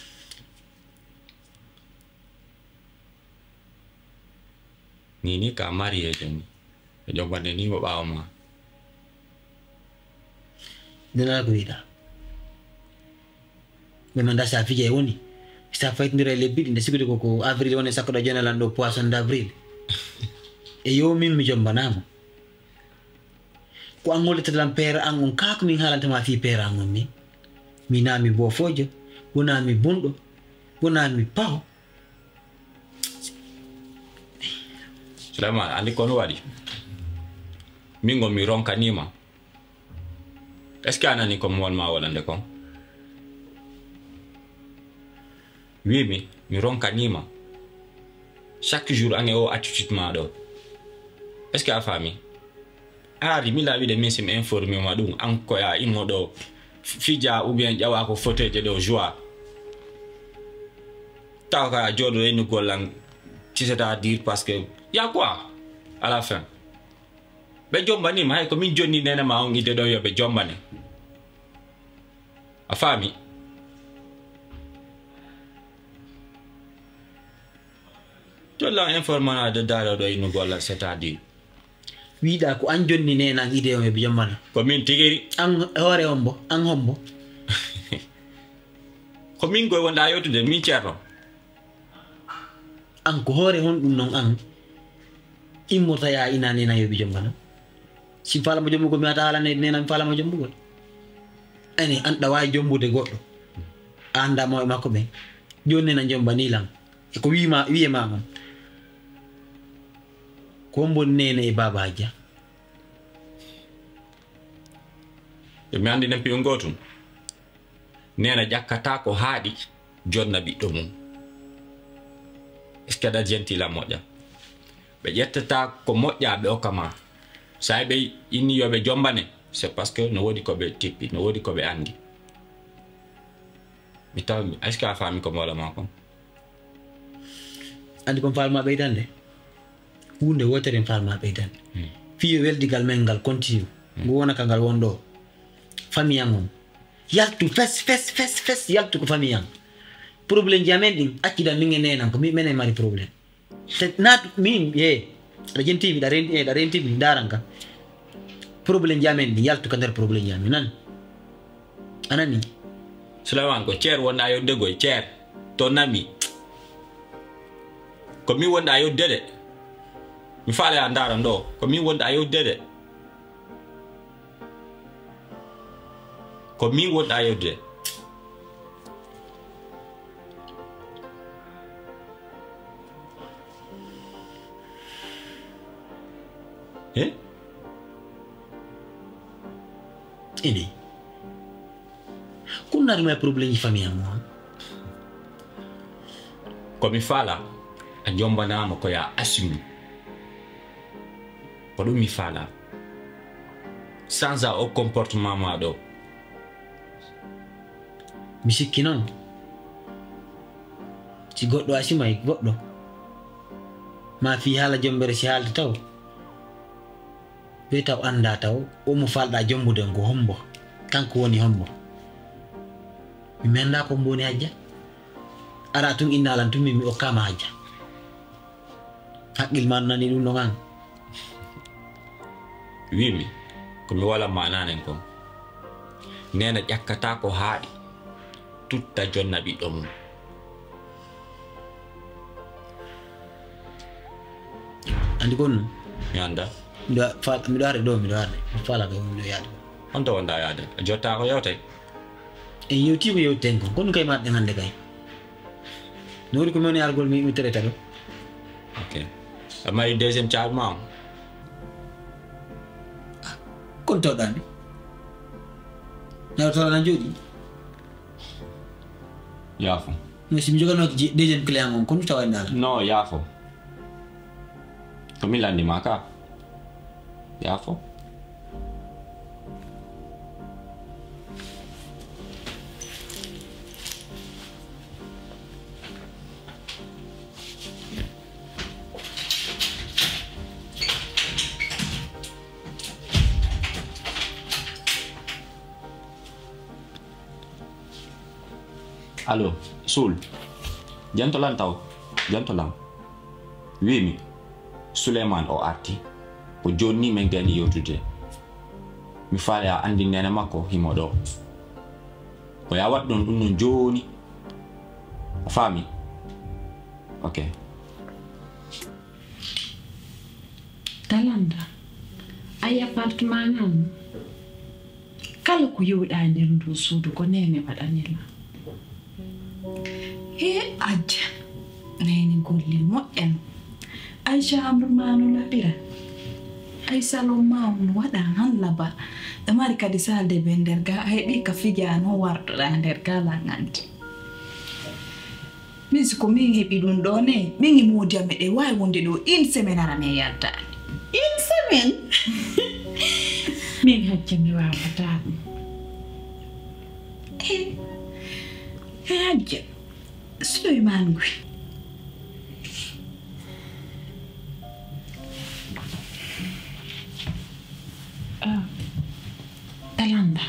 Nii nii ka marié joni. A jombane nii mo ɓaawo ma. Nde nana ko wiɗa. Ɓe manda sa fija e woni. Sa faytindira e lebbi ɗi, nde sikude ko, ko avril woni, sakko ɗo jonalan ɗo poisson d'avril. E yo min mi jombanaa mo. Ko an hollitata lan peere an on, kaa ko min haalanta ma fii peere an on min? Mi naa mi boofoojo, wonaa mi bunɗo, wonaa mi paho. Suleymaan, anndi ko mi waɗi? Min ngon mi ronkanii ma. Est-ce que a nanii ko mi won ma wonande kon? Wiimi, mi ronkanii ma. Chaque jour, an e oo attitude maa ɗoo. Est-ce que a faami? Aari, mi laaɓi de min si mi informé ma ɗum, an ko yaa immo ɗoo f-, fija ou bien ƴawa ko fauteuje ɗoo joie. Tawa ka a jooɗo reynu gollan, c'est-à-dire parce que, y a quoi à la fin? Ɓe jombanii ma, hay ko min jonni neene ma on idée ɗoo yo ɓe jombane. A faami? Jollan informana de daaro ɗo innu golla, c'est-à-dire? Wiɗa ko an jonni neene an idée on yo ɓe jombane. Ko min tigiri. An hoore hombo, an hombo. Ko min koy wonɗa yewtude, min ceerno. An ko hoore honɗum non an immorta ya ina neena yo ɓe jombana? Si faalama jombugol, mi wata haalana neena mi faalama jombugol. Ani an ɗa waawi jombude goɗɗo. A annda mawɓe makko ɓen. Jooni neena jombani lan. E ko wiima, wi'e ma on. Ko mbon neene e baaba hajja? Yo mi anndinen piyon gootun. Neena ƴakkataa ko haaɗi jonna ɓiɗɗo mum. Est-ce que aɗa jenti lan moƴƴa? Ɓe ƴettataa ko moƴƴa ɓe okka ma. Sa ɓe inni yo ɓe jombane, c'est parce que no woodi ko ɓe tippi, no woodi ko ɓe anndi. Mi taw, est-ce que a faami ko mi wala ma kon? Anndi kon faalma ɓeydande? Huunde wootere en faalma ɓeydande. Hmm. Fii yo weldigal men ngal continue. Hmm. Ngu wona ka ngal won ɗoo. Famille an on. Yaltu fes, fes, fes, fes, yaltu ko famille an. Problème ji amen ɗin, accidan min e neenan, ko mi, menen mari problème. Te naatu, min, ye, aɗa jenti mi, ɗa renti, eh, ɗa renti mi, ndaran ka. Problème ji amen ɗin, yaltu ka nder problème ji amen, nani? A nani? Sulaiman, ko ceer wonɗa yodde goy, ceer. To nami. Ko min wonɗa yodde de. Mi faala ya ndaran ɗo. Ko min wonɗa yodde de. Ko min wonɗa yewtude. He? Ini. Kun nari may problème yi famille am, ha? Ko mi faala, a jombanaama ko ya assume. Ko ɗum mi faala. Change o comportement ma ɗo. Mi sikki non, si goɗɗo asimay goɗɗo, ma fii haala jombere si haalta taw, ɓe taw annda taw, o mo falɗa jombude on ko hombo, kanko woni hombo. Mi menda ko mbo woni hajja. Ara tun inna lan tun min mi okkama hajja. Haqqil ma nani ɗum ɗon an? Wiimi, ko mi wala maananen kon. Neena ƴakkata ko haaɗi, tutta jonna ɓiɗɗo mum. Andi kon? Mi anda. Miɗo fa-, miɗo arde ɗo, miɗo arde. Mi fala ko miɗo yaade. Honto wonda yaade? A jotta ko yewtay? En yewti ko yewten kon. Kon kay marɗen hande kay. No woni ko mi woni argol mi, mi tereta ɗo. Ok. A mari deuxième caabi ma on? Kon tawɗa mi. Nawa tawɗa na jooɗi. Yaafo. No si mi jogano je-, deuxième client on, kon tawa e ndala. No, yaafo. Ko mi landi ma ka. Yaafo. Allo, Suul. Janto lan taw. Janto lan. Wiimi, Suleymaan o arti. Ko jooni ni men gayni yewtude. Mi faale a anndi neene makko himo ɗo. Ko ya waɗ ɗon ɗum non jooni. A faami? Ok. Dalanda, ay appartement ngan, kala ko yowɗaa nder nduu suudu ko neene waɗani la. Hee, Ajja, neene golle moƴƴa no. Ay chambre maa no laɓira. Ay salon maa on no waɗa han laba. Ɓe mari kadi salle de bain nder gaa, a heɓii ka fijaa no wartoɗaa nder gaa lan anndi. Min si ko min heɓi ɗum ɗoo ne, min e moodi am eɗen waawi wonde ɗoo une semaine ara men yaltaani. Une semaine? Min Hajja mi waawataa ɗum. Eh, eh, Hajja, Suleymaan Guy. Ah, Dalanda.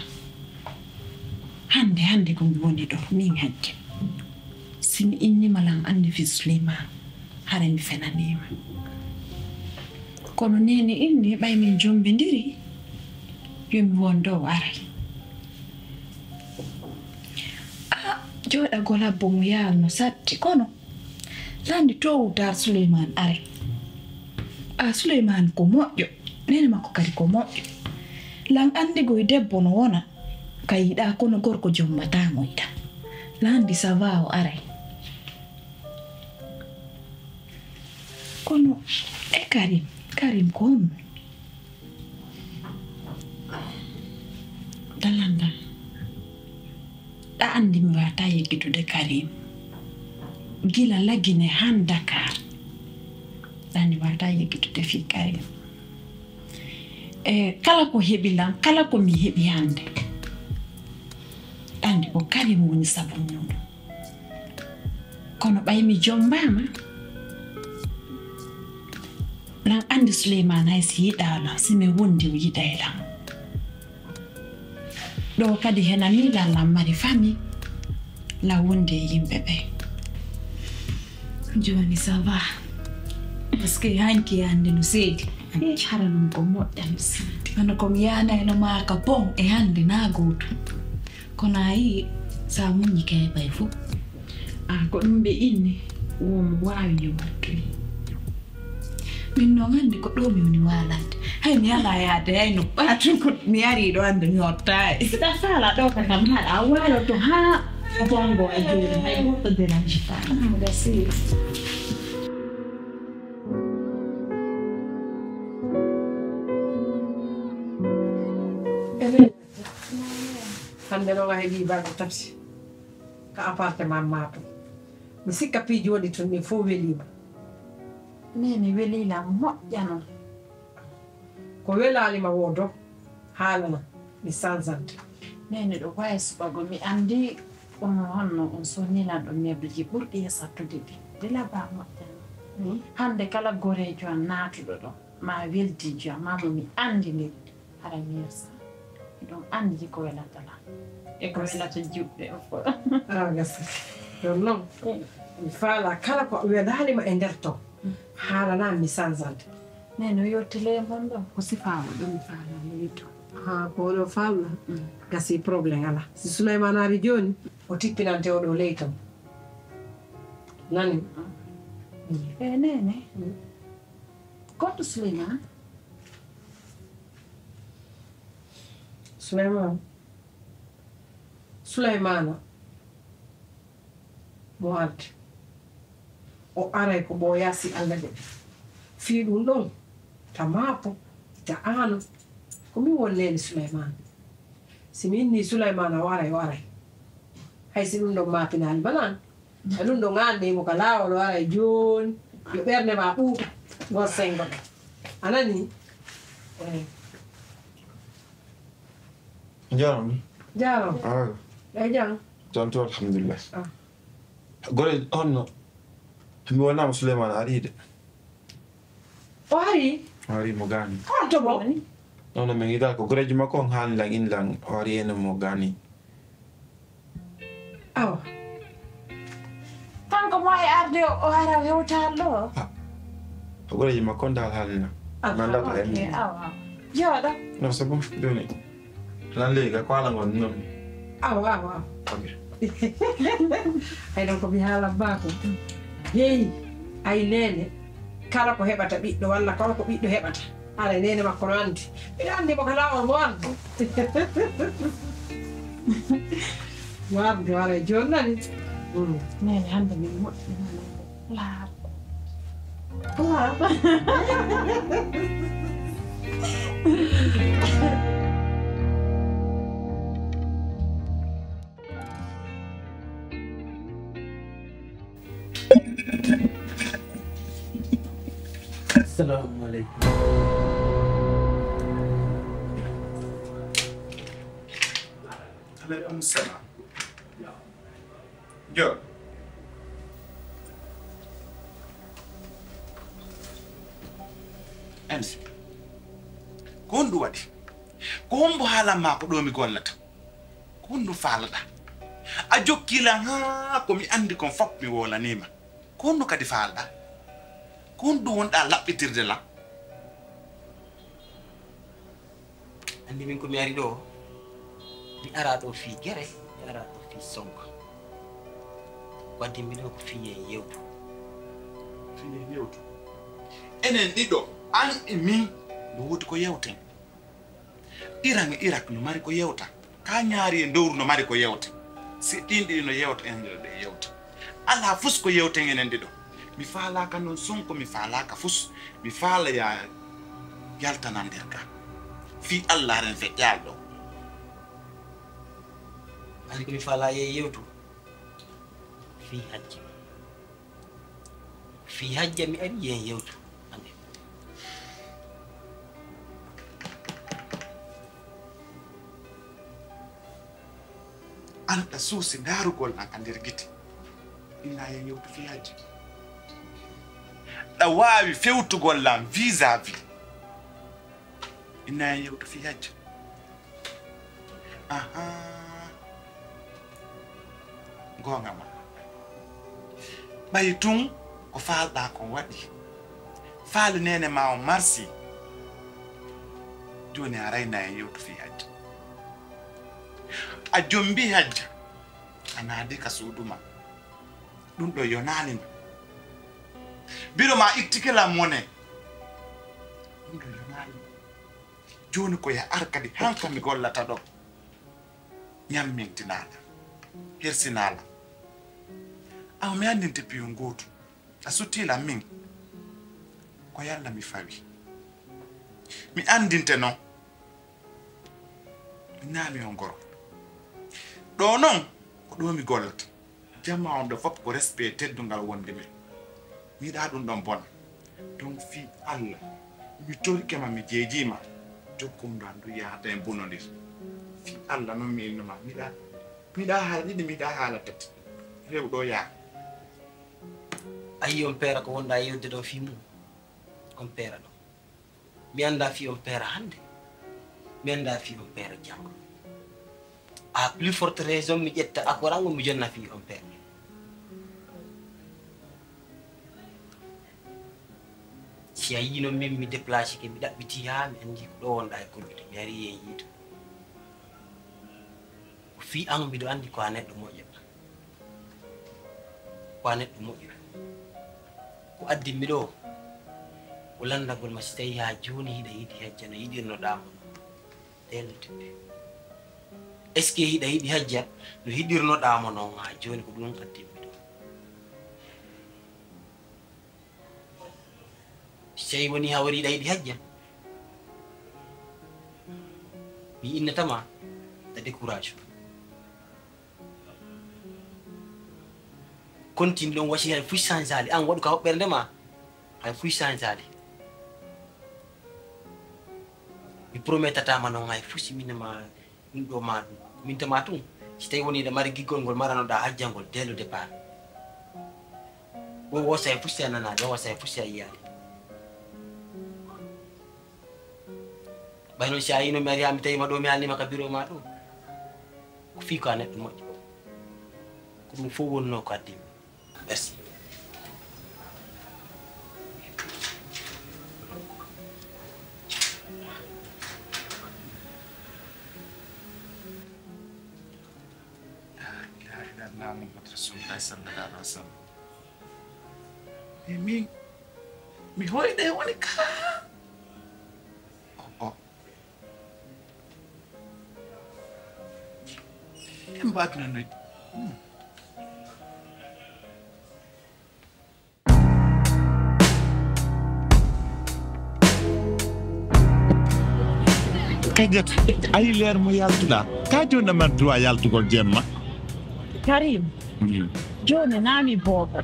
Hannde, hannde ko mi woni ɗoo, min Hajja. Si mi innii ma lan anndi fii Suleymaan, haray mi fenanii ma. Kono neene inni, ɓay min jommbindiri, yo mi won ɗoo o aray. Ah, jooɗagol abbo mo yaal no satti, kono lanndi toowu daar Suleymaan aray. Ah, Suleymaan ko moƴƴo, neene makko kadi ko moƴƴo. Lan anndi goy debbo no wona, ka yiɗaa, kono gorko jommbataa mo yiɗaa. Lanndi ça va o aray. Kono, e Karim, Karim ko honno? Dalanda, ɗa anndi mi waawataa yeggitude Karim. Gila Lagine han Dakar, ɗa anndi mi waawataa yeggitude fii Karim. E kala ko heɓi lan, kala ko mi heɓi hannde, ɗa anndi ko Karim woni sabu muuɗum. Kono ɓay mi jommbaama, lan anndi Suleymaan hay si yiɗaa lan, si mi wondi o yiɗay lan. Ɗoo kadi henanii lan, lan mari famii. Law wonde e yimɓe ɓen. Jooni, ça va? Parce que hanki hannde no seedi. Hara non ko moƴƴa no seedi. Kono ko mi yaanayno maa ka bon e hannde naa gootum. Kono a yi'i, so a muññi ka heɓay fof. Ah, ko ɗum ɓe inni, woo mo waawi yo wattu. Min non hannde ko ɗoo mi woni waalande. Hay mi alaa yaade hay no ɓaatu ko mi arii ɗoo hannde mi hottaay. Si ɗa faala ɗoo ka kam haɗa a waaloto haa janngo e jooni hay gooto dérange taa. Ah, gasi. Hannde non a heɓii balɗe tati ka appartement maa to. Mi sikka piiji woni ton ɗin fof welii ma. Neene welii lan moƴƴa non. Ko welaali ma woo dow, haalana, mi sansante. Neene ɗo wayi suɓago mi anndi on honno on sonnii lan ɗo meuble ji ɓurɗi e sattude ɗi. Dila ba moƴƴa non. Mm. Hannde kala goreejo an naatuɗo ɗo, maa weldiijo an, maa mo mi anndi ndin. Hara mi yersa. Miɗon anndi ko welata lan. E ko welata juɓɓe o fof. Ah, gasi. Ɗon non. Mm. Mi faalaa kala ko welaali ma e nder ton. Mm. Haalana mi sansante. Neene yo tele mon ɗon. Ko sifaa o ɗon mi faalaa mo yetto. Ah, ko oɗo faalna? Mm. Gasi problème alaa. Si Suleymaan ari jooni, o tippinante oɗo ley ton. Nani? Mm. Mm. Eh, Neene. Mm. Goɗɗo Suleymaan? Suleymaana. Suleymaana mo arde. O aray ko ɓooyaa si Alla jaɓi. Fii ɗum ɗon, ta maapo, ta aano. Ko min woni neene Suleymaana. Si mi innii Suleymaana o aray, o aray. Hay si ɗum ɗon maapinaali ma lan. E ɗum ɗon, an anndi mo ka laawol, o aray jooni, yo ɓernde maa ɓuuɓa, ngol senngo ɗon. A nanii? Eh. Jaaraama. Jaaraama. Ah. Ɓe jam? Jam to, alhamdulillah. Ah. Gore, honno? Mi wonnaama Suleymaana arii de. O arii? O arii mo gaani. Ko honto mo woni? Non, non, min yiɗaa ko goreejo makko on haalni lan, inni lan o arii ene mo gaani. Awa. Kanko mo e arde o ara hewtaal ɗo? Ah. Ko goreejo makko on daal haalni lan. Ah, mi anndaa to en. Ok, awa. Jooɗo. Non, c'est bon, jooni. Lan leyga ko ala ngon non. Awa, awa, awa. Ok. Ay, ɗon ko mi haala baako. Jeyi, ay, neene, kala ko heɓata ɓiɗɗo walla kala ko ɓiɗɗo heɓata, haray neene makko no anndi. Miɗo anndi mo ka laawol mo ardi. Mo ardi, haray jooni nani. Mm. Neene, hannde min moƴƴinani. Laar. Laar. Assalamu alaikum. Alaikum salam. Yo. M C. Ko honɗum waɗi? Ko hombo haalan maa ko ɗo mi gollata? Ko honɗum faalaɗaa? A jokkii lan haa ko mi anndi kon fof mi wowlanii ma. Ko honɗum kadi faalaɗaa? Ko honɗum wonɗaa laɓɓitirde lan? Anndi min ko mi ari ɗoo, mi araa ɗoo fii gere, mi araa ɗoo fii sonko. Ko addi mi ɗoo ko fii en yewtu. Fii en yewtu. Enen ɗiɗo, an e min, no woodi ko yewten. Iran e Irak no mari ko yewta. Ka ñaari e dowru no mari ko yewta. Si ɗin ɗiɗi no yewta, en ɗiɗo ɗe yewta. Alaa fus ko yewten enen ɗiɗo. Mi faalaaka non sonko, mi faalaaka fus. Mi faala ya yaltanan nder ka. Fii Allah ren feƴƴaali ɗo. Ari ko mi faalaa ye yewtu. Fii hajji. Fii hajja mi ari yen yewtu hannde. An ɗa suusi ndaarugol an ka nder gite. Inna yen yewtu fii hajja. Ɗa waawi fewtugol lan vis-à-vis. Inna en yewtu fii hajja. Ahaa. Goonga ma. Ɓay tun ko faalɗaa kon waɗi. Faale neene maa on marsi. Jooni a rayna en yewtu fii Hajja. A jombii Hajja. A naadi ka suudu maa. Ɗun ɗon yonaali ma. Biro maa ittike lan mone. Ɗun ɗon yonaali ma. Jooni ko ya ar kadi hanka mi gollata ɗoo. Ñammintinaa lan. Hirsinaa lan. Awa mi anndinte piyu ngootu. A suttii lan min. Ko yalla mi fawi. Mi anndinte non. Mi naami on goro. Ɗoo non, ko ɗoo mi gollata. Jamaa on ɗoo fof ko respect teddungal wonde men. Mi yiɗaa ɗun ɗon bona. Donc fii Alla, mi torike ma, mi jeejii ma. Jokku ɗun ɗon, andu yahata en bonondir. Fii Alla non mi inno ma. Mi yiɗaa, mi yiɗaa haala ɗiɗi, mi yiɗaa haala tati. Rew ɗoo yaa. A yi'ii on peera ko wonɗaa e yewtude ɗoo fii mun? On peera ɗon. Mi anndaa fii on peera hannde. Mi anndaa fii on peera janngo. À plus forte raison, mi ƴetta akoran on, mi jonna fii on peera. Si a yi'ii non min mi déplacé ke, mi ɗaɓɓitii haa mi anndi ko ɗoo wonɗaa e gollude, mi arii en yiitu. Ko fii an, miɗo anndi ko a neɗɗo moƴƴo. Ko a neɗɗo moƴƴo. Ko addi mi ɗoo, ko lanndagol ma si tawii haa jooni hiɗa yiɗi Hajja no yiɗirnoɗaa mo non. Dès le début. Est-ce que hiɗa yiɗi Hajja no yiɗirnoɗaa mo non haa jooni? Ko ɗun addi mi ɗoo. Si tawii wonii hawriiɗo yiɗi Hajja, mi innata ma, a décourage. Continue ɗon, wa si hay fuu changeaali. An waɗu ka hoɓɓere nde ma, hay fuu changeaali. Mi promettataa ma non hay fuu si min ma Ɗun ɗoo maa ɗun. Min tama tun, si tawii wonii hiɗa mari giggol ngol maranoɗaa Hajja ngol dès le départ. Wo, wo say fu si a nanaali, wo say fu si a yiyaali. Ɓay non si a yi'ii non mi arii haa mi tawii ma ɗoo, mi haalnii ma ka biro maa ɗoo. Ko fii ko a neɗɗo moƴƴo. Ko ɗun fow wonnoo ko addi mi. Merci. La ilaha illallah Muhammad Rasulullah sallallahu alaihi wasallam. E min, mi hoyɗe woni ka. Oh, oh. En mbaɗunano. Hmm. Kajat, ayi leer mo yaltuɗaa? Ka jooni aɗa mari droit yaltugol jemma. Karim, mm, jooni naa mi boobo.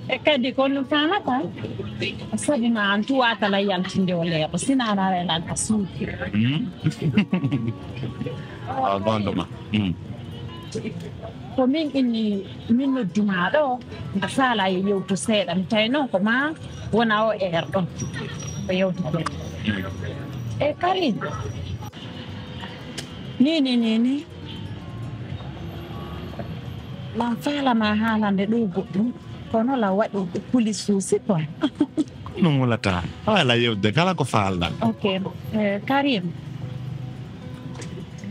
E kadi ko no faamata, sabu ma an tuwaata la yaltinde o leeɓo, sina an ara lan ka suuki. Mm. Ah, goonga ma. Mm. Ko min inni, min noddu ma ɗo, mbiɗa faala yo yewtu seeɗa. Mi tawi noon ko ma wona o heure ɗon. Ko yewtu ko. Mm. E Karim. Ni, ni, ni, ni. Man faala ma haalande ɗo goɗɗum. Kono la waɗi police suusi quoi. Ko no wulata. Haala yewde kala ko faalɗaa. Ok. Eh, Karim.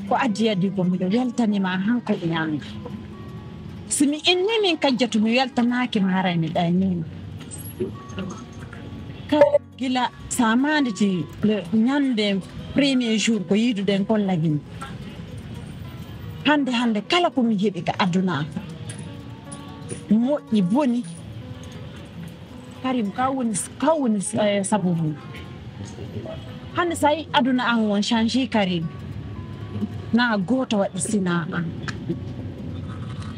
Ko addi addi ko miɗo weltani ma hanko e ñande. Si mi inni min Kajjatu mi weltanaaki ma haray mi ɗaynii ma. Ka gila sa maanditi le ñande premier jour ko yiiduɗen kon lagini. Hande hande kala ko mi heɓi ka aduna an. Moƴƴi boni. Karim, ka woni, ka woni, eh, sabu mum. Hannde so a yii aduna an on change Karim. Na gooto waɗi sina an.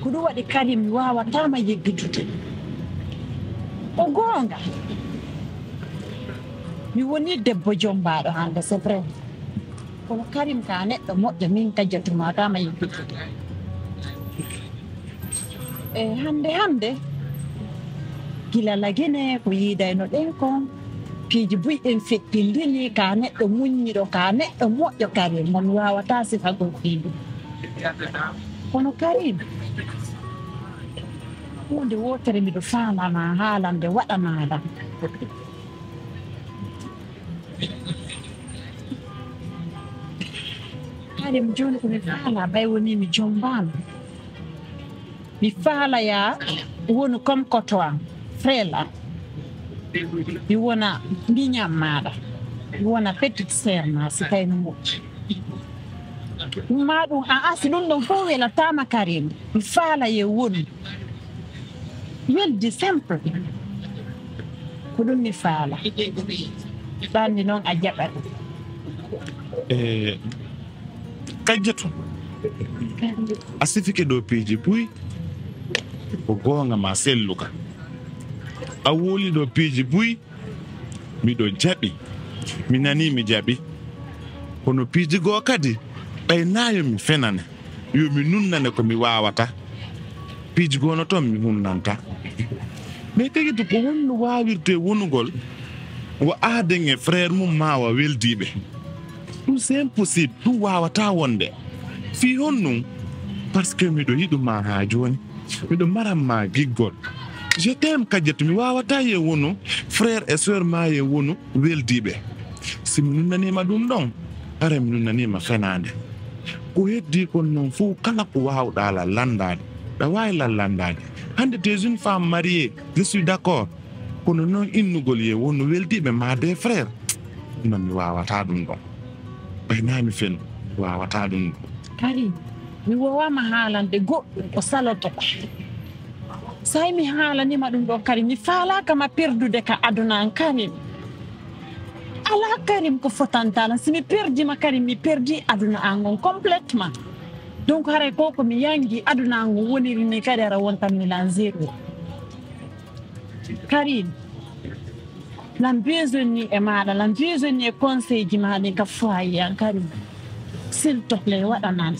Ko ɗum waɗi Karim mi waawataa ma yeggitude. Ko goonga. Mi woni debbo jommbaaɗo hannde, c'est vrai. Kono Karim ka neɗɗo moƴƴo, min Kajjatu ma ka ma yejjittude. E hannde hannde, gila lagine ko yiidayno ɗen kon, piiji buy en feƴƴindini, ka neɗɗo muññiɗo, ka neɗɗo moƴƴo Karim, mo mi waawataa sifagol fii ɗum. Kono Karim, huunde wootere miɗo faalaa ma haalande, waɗanaa lan. Karim, jooni ko mi faalaa, ɓay wonii mi jombaama. Mi faala ya wonu comme koto am, frère am. Mi wona miñam maaɗa. Mi wona petite sœur ma, si tawi no moƴƴi. Ɗum maa ɗum, a, a, si ɗum ɗon fof welataama Karim, mi faala ye wonu. Weldi simple. Ko ɗum mi faala. Ɗanni noon a jaɓat. E, Kajjatu, a sifike ɗo piiji buy, ko goonga ma selluka. A wuli ɗo piiji buy, miɗo jaɓi, mi nani mi jaɓi. Kono piiji goo kadi, ɓay naa yo mi fenane, yo mi nunnane ko mi waawata. Piiji goo no ton mi hunnanta. Mais Kajjatu, ko honno waawirtee wonugol wo aaden e frère mum maa wa weldiiɓe? Ɗum c'est impossible, ɗum waawataa wonde. Fii honɗum? Parce que miɗo yiɗu ma haa jooni. Miɗo maran ma giggol. Je t'aime, Kajjatu, mi waawataa ye wonu frère et sœur maa ye wonu weldiiɓe. Si mi nunnaniima ɗum ɗon, haray mi nunnaniima fenaande. Ko heddii kon non fow, kala ko waawɗaa lan lanndaade, ɗa waawi lan lanndaade. Hannde, t'es une femme mariée, je suis d'accord. Kono non innugol ye wonu weldiiɓe maa des frères, non, mi waawataa ɗum ɗon. Ɓay naa mi fenu, mi waawataa ɗum ɗon. Karim, mi woowaama haalande goɗɗum ko saloto. Say mi haalaniima ɗum ɗoo Karim, mi faalaaka ma perdude ka aduna an Karim. Alaa Karim ko fotanta lan, si mi perdi ma Karim, mi perdi aduna an on complètement. Donc haray ko ko mi yangi aduna an on woniri ni kadi hara wontan mi lan zéro. Karim, lan besoin ni e maaɗa, lan besoin ni e conseil ji maaɗa ka foyer an Karim. S'il te plaît, waɗanan.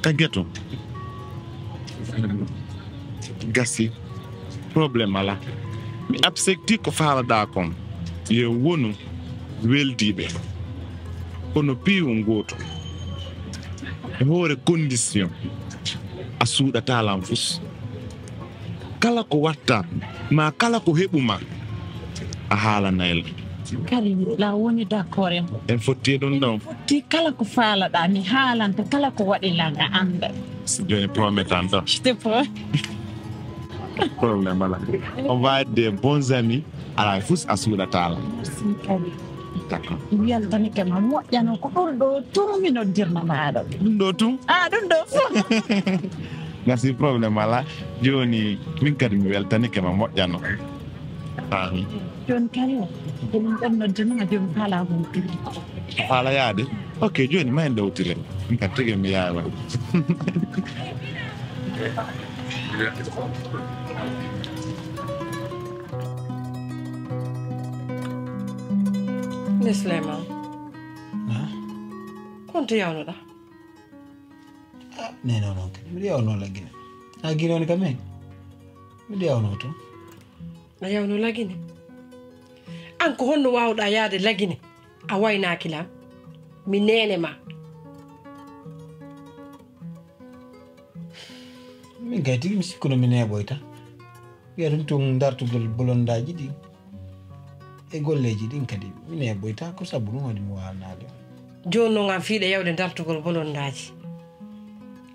Kajjatu. Gasi. Problème alaa. Mi accepti ko faalaɗaa kon. Yo wonu weldiiɓe. Kono piiwun gooto. E hoore condition. A suuɗataa lan fus. Kala ko watta, maa kala ko heɓu ma, a haalanay lan. Karim, la woni d'accord en. En fotti e ɗum ɗon. Fotti kala ko faalaɗaa, mi haalanta, kala ko waɗi lan, a annda. Si jooni promettan ɗon. Je te promets. Problème alaa. On va être des bons amis. Alaa fus a suuɗataa lan. Merci, Karim. D'accord. Mi weltanike ma moƴƴano ko ɗum ɗoo tun mi noddirno maaɗo. Ɗum ɗoo tun? Ah, ɗum ɗoo fof. Merci, problème alaa. Jooni, min kadi mi weltanike ma moƴƴano. Ah. Jooni kadi, ko ɗum ɗon noddirno ma, jooni faala ko. A faala yaade? Ok, jooni ma en ɗowtire. Min kadi tigi mi yaara. Ne Suleyman. Ah? Ko honto yawnoɗaa? Ah, neene o non kadi. Miɗo yawnoo Lagine. Ah, Gine woni ka men? Miɗo yawnoo ton. A yawnoo Lagine? An ko honno waawɗaa yaade Lagine? A waynaaki lan. Mi neene ma. Min kay tigi mi sikkuno mi neeɓoyta. Wiya ɗum tun dartugol bolondaaji ɗin e golleeji ɗin kadi mi neeɓoyta ko sabu ɗum waɗi mi waanaade. Jooni non an fii ɗe yawde dartugol bolondaaji.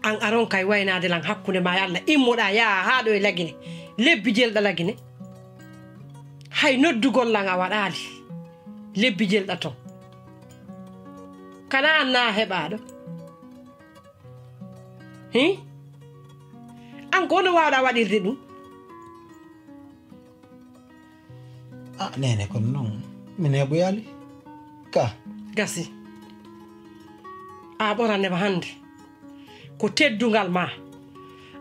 An aron kay waynaade lan hakkunde ma e Alla, immoɗaa yaha haa ɗo e Lagine. Lebbi jelɗa Lagine. Hay noddugol lan a waɗaali. Lebbi jelɗa ton. Kana an naa heɓaaɗo? Hin? An ko no waawɗaa waɗirde ɗum? Ah, neene, kono non, mi neeɓoyaali. Ka. Gasi. A ɓorane ma hannde. Ko teddungal ma.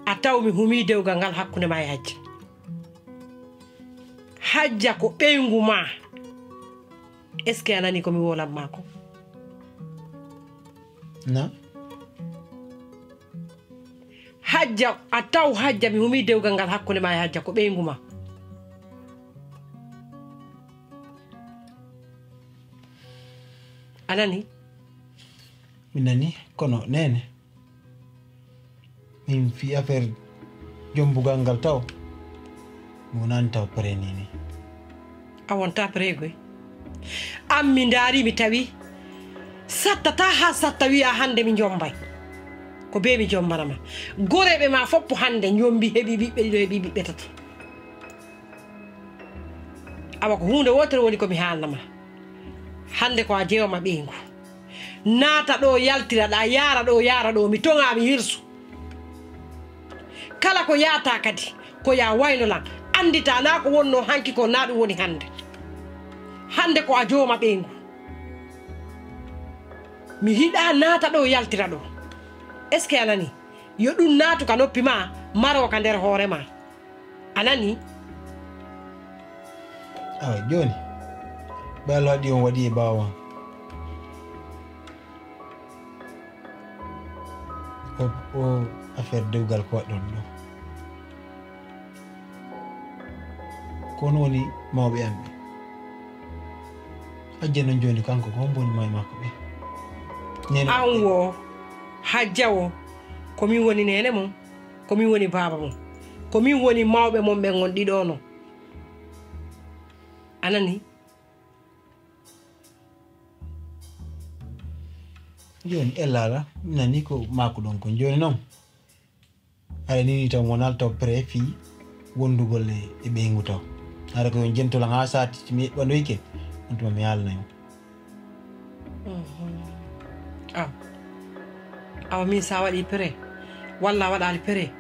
A taw mi humii dewgal ngal hakkunde ma e Hajja. Hajja ko ɓeyngu ma. Est-ce que a nanii ko mi woolan ma ko? Na? Hajja, a taw Hajja, mi humii dewgal ngal hakkunde ma e Hajja, ko ɓeyngu ma. A nanii? Mi nani, kono neene, min fii affaire jombugal ngal taw, mi wonaani taw pare nii nii. A wontaa pare koy. An mi ndaari mi tawi sattataa haa satta wi'a hannde mi jombay. Ko bee mi jombana ma. Goreeɓe ma foppo hannde jombi heɓi ɓiɓɓe ɗiɗo, heɓi ɓiɓɓe tato. Awa ko huunde wootere woni ko mi haalna ma. Hannde ko a jeyooma ɓeyngu. Naata ɗoo, yaltira ɗaa, yaara ɗoo, yaara ɗoo, mi toŋaa, mi hirsu. Kala ko yaataa kadi, ko yaa wayno lan. Annditaa naa ko wonnoo hanki ko, naa ɗum woni hannde. Hannde ko a jooma ɓeyngu. Mi yiɗaa naata ɗoo, yaltira ɗoo. Est-ce que a nanii? Yo ɗum naatu ka noppi maa, maroo ka nder hoore maa. A nanii? Awa, jooni, ɓay Allah waɗi on waɗi e ɓaawo an. O, o affaire dewgal ko waɗɗon ɗoo. Ko on woni mawɓe an ɓe. Hajja non jooni kanko ko hombo woni mawɓe makko ɓe? Neene an woo, Hajja woo, ko min woni neene mon, ko min woni baaba mon, ko min woni mawɓe mon ɓen on ɗiɗo non. A nanii? Jooni, Ella Ala, mi nanii ko maakuɗon kon. Jooni non, haɗa nii nii taw mo nal taw prêt fii wondugol e, e ɓeyngu taw. Haɗa ko yon jentolan haa saati, si mi eɓɓandoyke, on tuma mi haalana yon. Mhm. Aw. Awa min sa waɗi prêt, walla a waɗaali prêt,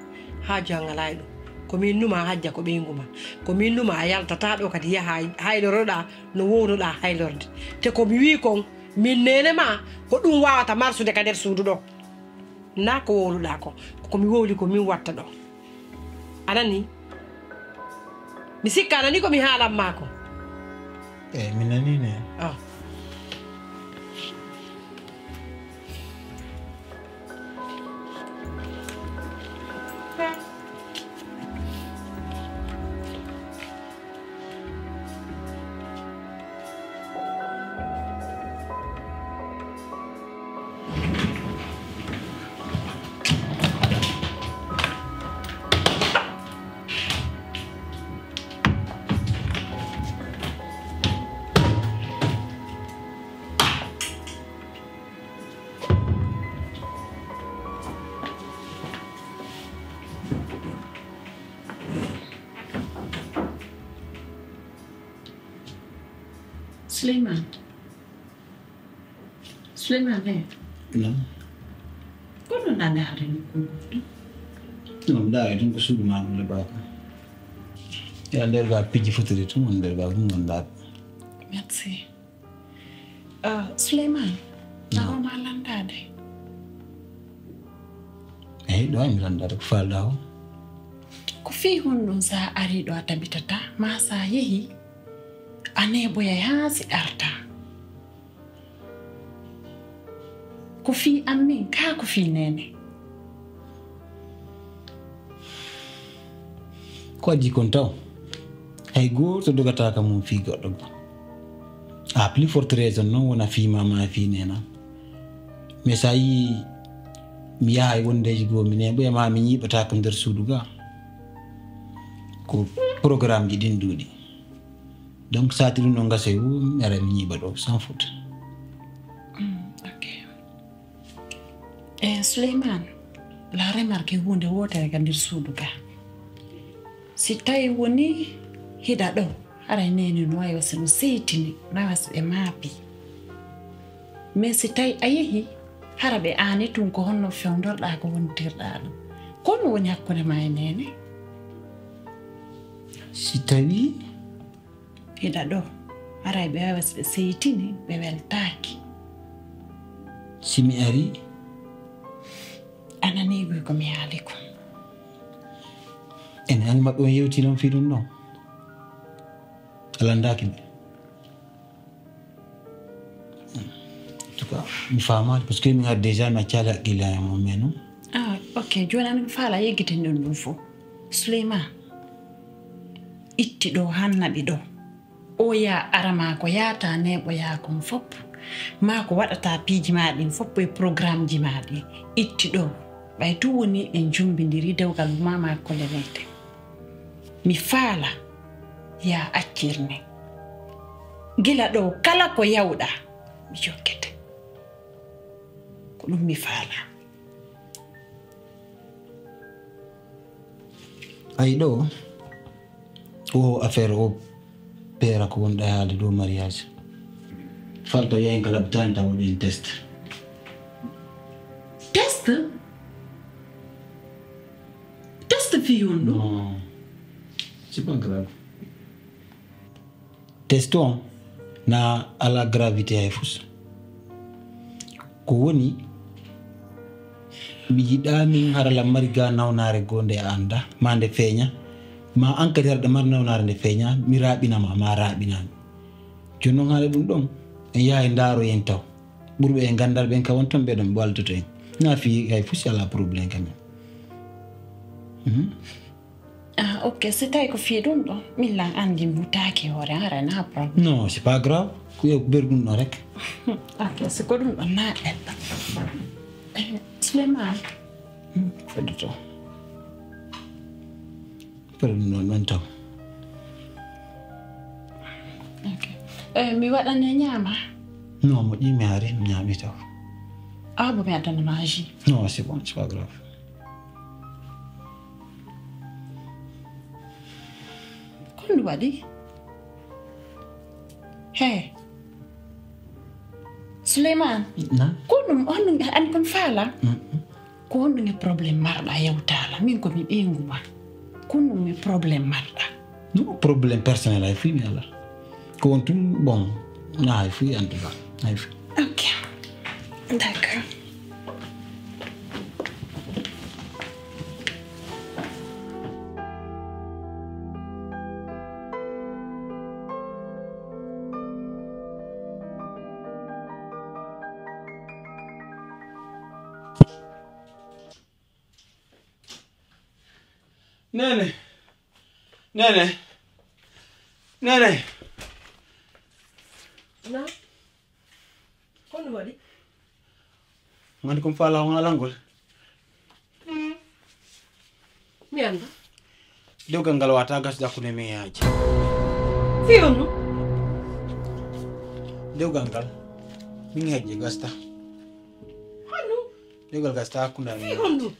haaju an alaa e ɗum. Ko min numa Hajja ko ɓeyngu ma. Ko min numa a yaltataa ɗoo kadi yahaa hayloroɗaa no wowluɗaa haylorde. Te ko mi wii kon, min neene maa, ko ɗum waawata marsude ka nder suudu ɗoo. Naa ko wowluɗaa kon, ko mi wowli ko min watta ɗoo. A nanii? Mi sikka a nanii ko mi haalan maa kon. Eey, mi nanii ne. Ah. Suleymaan. Suleymaan, eh. Naam. Ko ɗon a ndaari nokku ngu ɗum? Non, mi ndaari ɗum ko suudu maa ɗum le baaka. Ya nder ga piji fotiri tun, on nder ga ɗum on ndaari. Merci. Ah, Suleymaan, naam. Awa ma landaade. Eey, ɗo mi landaade ko faalɗaa o. Ko fii honɗun sa arii ɗo a tabitataa, maa sa yehii, a neeɓoyay haa si ɗartaa? Ko fii an min, kaa ko fii neene? Ko adii kon taw, hay gooto dogataa ka mun fii goɗɗo goo. À plus forte raison non wona fii maa maa fii neena. Mais sa yii mi yahay wondeeji goo mi neeɓoya maa mi ñiiɓataa ko nder suudu gaa. Ko programmeji ɗin duuɗi. Donc, saati ɗum ɗon gasa e wuro, mi ara mi ñiiɓa ɗo, sans faute. Mm, ok. Eh, Suleymaan, la remarque huunde wootere ka nder suudu ga. Si tawi woni hiɗa ɗo, haray neene no wayi wasi no seytini, no wayi wasi ɓe maapi. Mais si tawi a yehi, hara ɓe aani tun ko honno fewndorɗaa ko wontirɗaa ɗum. Ko honno woni hakkunde maa e neene? Si tawi hiɗa ɗo, haray ɓe wawa si ɓe seytini, ɓe weltaaki. Si mi arii? A nanii buy ko mi haali kon. Ene an maɓɓe on yewti non fii ɗum ɗon? A landaaki ɓe? En tout cas, mi faamaali, parce que min hari déjà mi accaali haqqille e mon, mais non. Ah, ok, jooni an mi faala yeggiten ɗum ɗum fof. Suleymaan, itti ɗo, hanna ɓe ɗo. O yaa ara maa ko yaata neeɓoyaa kon fof. Maa ko waɗataa piiji maa ɗin fof e programmeji maa ɗin, itti ɗoo. Ɓay tun wonii en jumbindirii dewgal mo maa maa ko leleyte. Mi faala yaa accir ni. Gila ɗoo kala ko yawɗaa, mi jokkete. Ko ɗum mi faala. Ay ɗoo, o affaire o peera ko wonɗa e haalde dow mariage. Falta yahin ka lapitaani tawa waɗi en test. Test? Test fii on ɗum? Non, c'est pas grave. Test on na alaa gravité hay fus. Ko woni, mi yiɗaa min hara lan mari ga nawnaare goo nde a anndaa, maa nde feeña, maa an kadi hara ɗa mari nawnaare nde feeña, mi raaɓina ma, maa raaɓinaa mi. Jooni non haala ɗum ɗon, en yaha en ndaaroyen taw. Ɓurɓe en ganndal ɓen ka won ton ɓe ɗon ɓe waldoto en. Na fii hay fus alaa problème quand même. Mhm. Ah, ok, si tawi ko fii ɗum ɗo, min lan anndi mi wutaaki e hoore an, hara na problème. Non, c'est pas grave. Ko yo ɓer ɗum ɗo rek. Ok, si ko ɗum ɗo, na ɗelɗa. Eh, Souleymane. Hmm, fedde to. Ɓer ɗum ɗon, ɗon taw. Ok. Eh, mi waɗane ñaama? Non, moƴƴi, mi ari, mi ñaami taw. Ah, bon, mi addana ma jus. Non, c'est bon, c'est pas grave. Ko honɗum waɗi? He. Souleymane. Na? Ko honɗum, honɗum, an kon faala? Mm, mm. Ko honɗum e problème marɗa yewtaala? Min ko mi ɓeyngu ma. Ko honɗum e problème marɗa? Non, problème personnel hay fii mi alaa. Ko on tun, bon, na hay fii en tout cas. Hay fii. Ok. D'accord. Nene. Nene. Nene. Na? Ko honɗum waɗi? Ngandi kon faala on alangol. Mi anndaa. Dewgal ngal wata gasde hakkunde men e Hajji. Fii honɗum? Dewgal ngal. Min e Hajji gasta. Honɗum? Dewgal gasta hakkunde amen. Fii honɗum?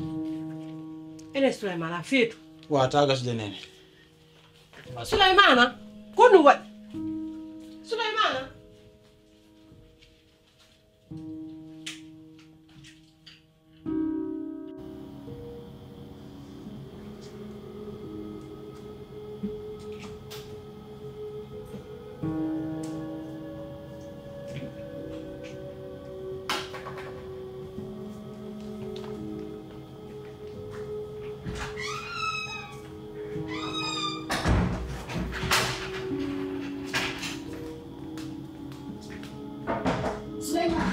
Ene Souleymane a feetu. Wata gasde nene. Souleymane, ko honɗum waɗi? Souleymane. Souleymane.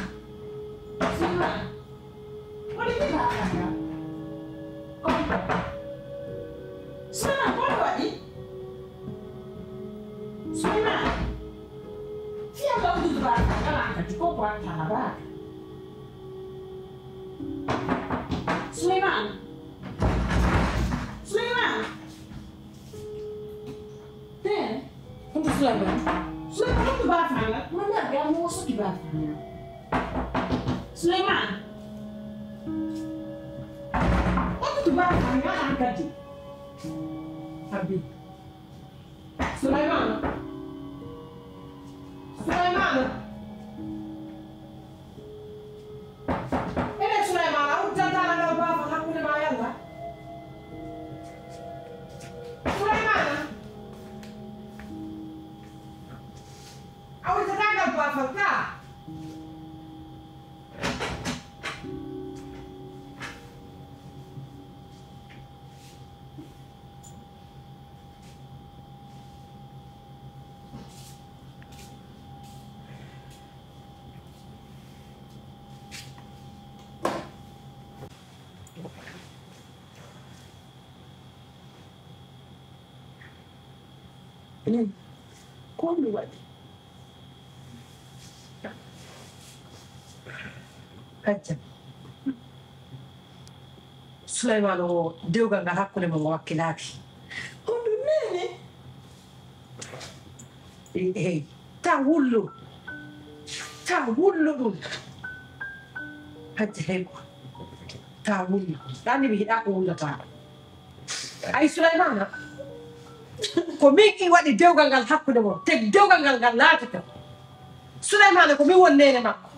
Souleymane. Ko honɗum waɗi? Souleymane, ko honɗum waɗi? Souleymane. Fiya ko ɗum waɗi, kala an kadi ko ko watta na baaka. Souleymane. Souleymane. Tee. Honto Souleymane? Souleymane, honto baafaangal? Mo ngar ga mo wosuki baafaangal. Souleymane. Honto baafaangal an kadi? Abi. Souleymane. Souleymane. Ene Souleymane, a udditantaano ngal baafal hakkunde maa e Allah? Souleymane, a udditantaano ngal baafal ka? Ko honɗum waɗi? Hajja. Suleymaana o, dewgal ngal hakkunde mon o wakkilaaki. Ko ɗum neene. Eey, eey. Taa wullu. Taa wullu ɗum. Hajja, hey ko. Taa wullu. Ɗaani mi yiɗaa ko wullataa. Ay, Suleymaana, ko min ki waɗi dewgal ngal hakkunde mon, te dewgal ngal, ngal laatoto. Suleymaana, ko min woni neene makko.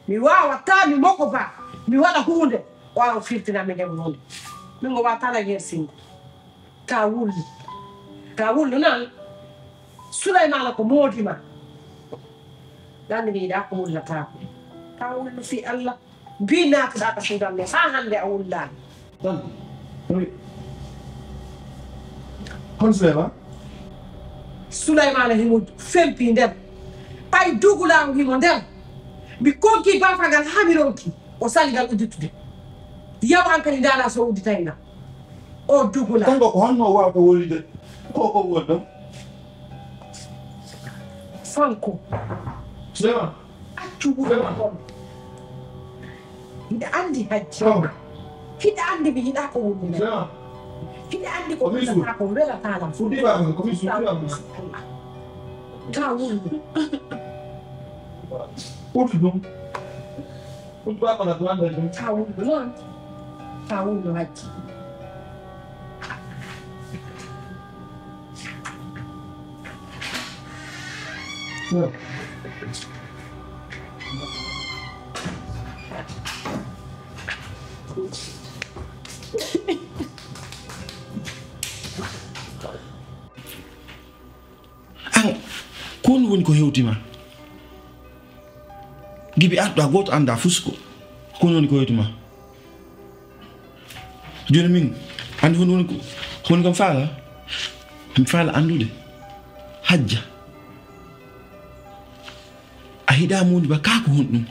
Mi waawataa, mi moko ba, mi waɗa huunde, waawa firtina mi nden huunde. Min ngo waawataa na yersingo. Taa wullu. Taa wullu nan. Suleymaana ko moodi ma. Ɗaani mi yiɗaa ko wullataa ko. Taa wullu fii Allah. Mbii naatuɗaa ka suudu an ndee, haa hannde a wullaali. Tan, oui. Hol Suleymaana? Suleymaana himo fempii nder. Ɓay dugulaawo himo nder. Mi konkii baafagal haa mi ronki. O sali ngal udditude. Yaw an kadi ndaanaa so o udditay ngal. O dugulaa. Kanko ko honno o waawata wolude? Ko ko woni ɗon? Sanko. Suleymaana. Accu wuro on. Hiɗa anndi Hajji. Hiɗa anndi mi yiɗaa ko woni. Hiɗa anndi ko welataa ko welataa lam. Taa wullu. Utu ɗum. Utu baba na tuanda ɗum. Taa wullu non. Taa wullu Hajji. An, ko honɗun woni ko hewti ma? Gibi arɗo a gooto anndaa fusko. Ko honɗun woni ko hewti ma? Jooni min, anndi honɗun woni ko, honɗun kam faala? Mi faala anndude. Hajja. A yiɗaa Moodi Ba kaa ko honɗun?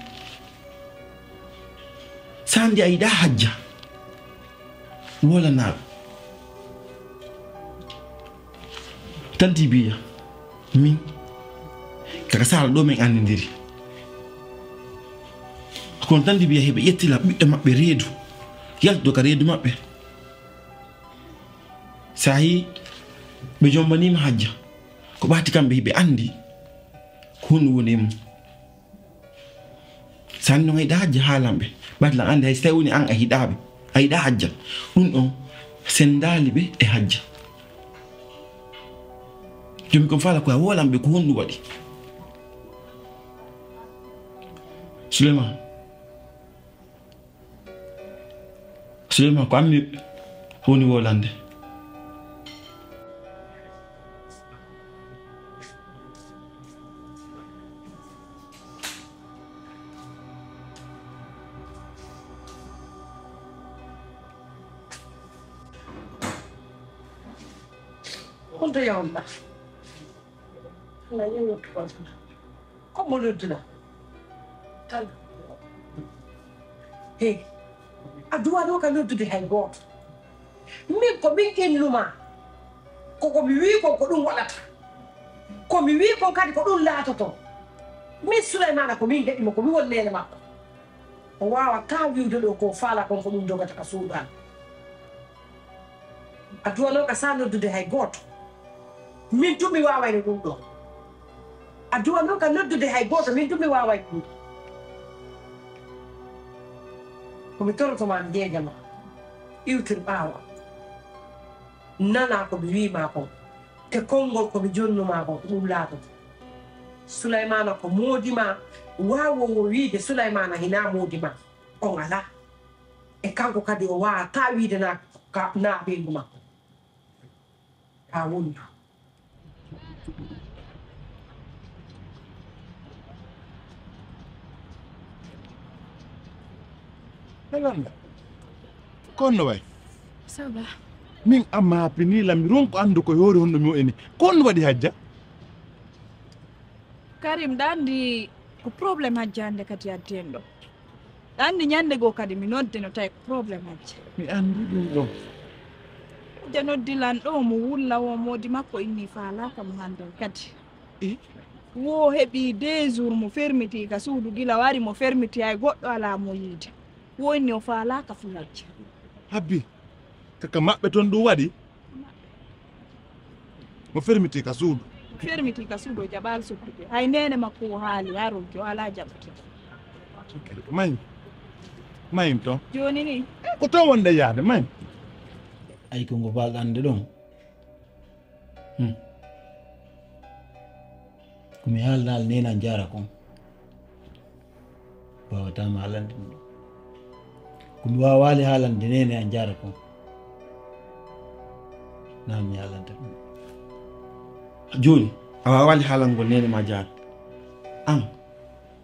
Sa anndi a yiɗaa Hajja. Wolanaaɓe. Tanti Biya, min, kaka Saala ɗoo men anndindiri. Kono Tanti Biya hiɓe ƴettila ɓiɓɓe maɓɓe reedu, yaltude ka reedu maɓɓe. Sa yii ɓe jombaniima Hajja, ko ɓaati kamɓe hiɓe anndi ko honɗun woni e mum. Sa anndi non a yiɗaa Hajja, haalan ɓe. Ɓaati lan anndi hay si tawii woni an a yiɗaa ɓe, a yiɗaa Hajja, ɗun ɗon senndaali ɓe e Hajja. Jooni kon faala ko a woolan ɓe ko honɗun waɗi. Suleyman. Suleyman, ko an mi woni wolande. Honto yahon ɗaa? Ala yeeyoto ko mo noddira tan. He, a duwano ka noddude hay gooto. Min ko min innumaa. Ko ko mi wii kon ko ɗun waɗata. Ko mi wii kon kadi ko ɗun laatoto. Min Suleymaana ko min heɓi mo, ko mi woni neene makko. O waawataa wi'ude ɗoo ko o faalaa kon ko ɗun dogata ka suudu an. A duwanoo ka sa noddude hay gooto. Min tun mi waawayno ɗun ɗoo. A duwanoo ka noddude hay gooto, min tun mi waaway ɗun ɗoo. Ko mi toroto maa, mi jeeja maa. Iwtir ɓaawo. Nanaa ko mi wi'i maa kon. Te konngol ko mi jonnu maa kon, ko ɗun laatoto. Sulaymaana ko moodi maa, waawoowo wi'ude Sulaymaana hinaa moodi maa. On alaa. E kanko kadi o waawataa wi'ude naa ka, naa ɓeyngu makko. Kaa wondu. Yolanda, ko honno wa'i? Ça va. Min a maapinii lan, mi ronku anndu ko yoori honno mi woni. Ko honno waɗi Hajja? Karim, ɗa anndi ko problème Hajja hannde kadi addi en ɗoo. Ɗa anndi ñannde goo kadi mi nodde no tawi ko problème Hajja. Mi anndi ɗum ɗon. Hajja noddi lan ɗoo, mo wulla wo moodi makko inni faalaaka mo hannden kadi. I? Wo heɓi deux jours mo fermiti ka suudu, gila wari mo fermiti, hay goɗɗo alaa mo yiide. Wo inni o faalaaka fuu hajja. Habbi, kaka maɓɓe ton ɗum waɗi? Mo fermiti ka suudu. Fermiti ka suudu, o jaɓaali sottude. Hay neene makko o haali, haa ronki, o alaa jaɓude. Ok, mayin. Mayin ton. Jooni ni? Ko ton wonde yaade, mayin. Ay, ko ngo baalɗo annde ɗon. Hmm. Ko mi haalnaali neene an jaara kon. Waawataa mi haalande ɗum. Ko mi waawaali haalande neene an jaara kon. Naa mi haalanta ɗum. Jooni, a waawaali haalangol neene maa jaara. An,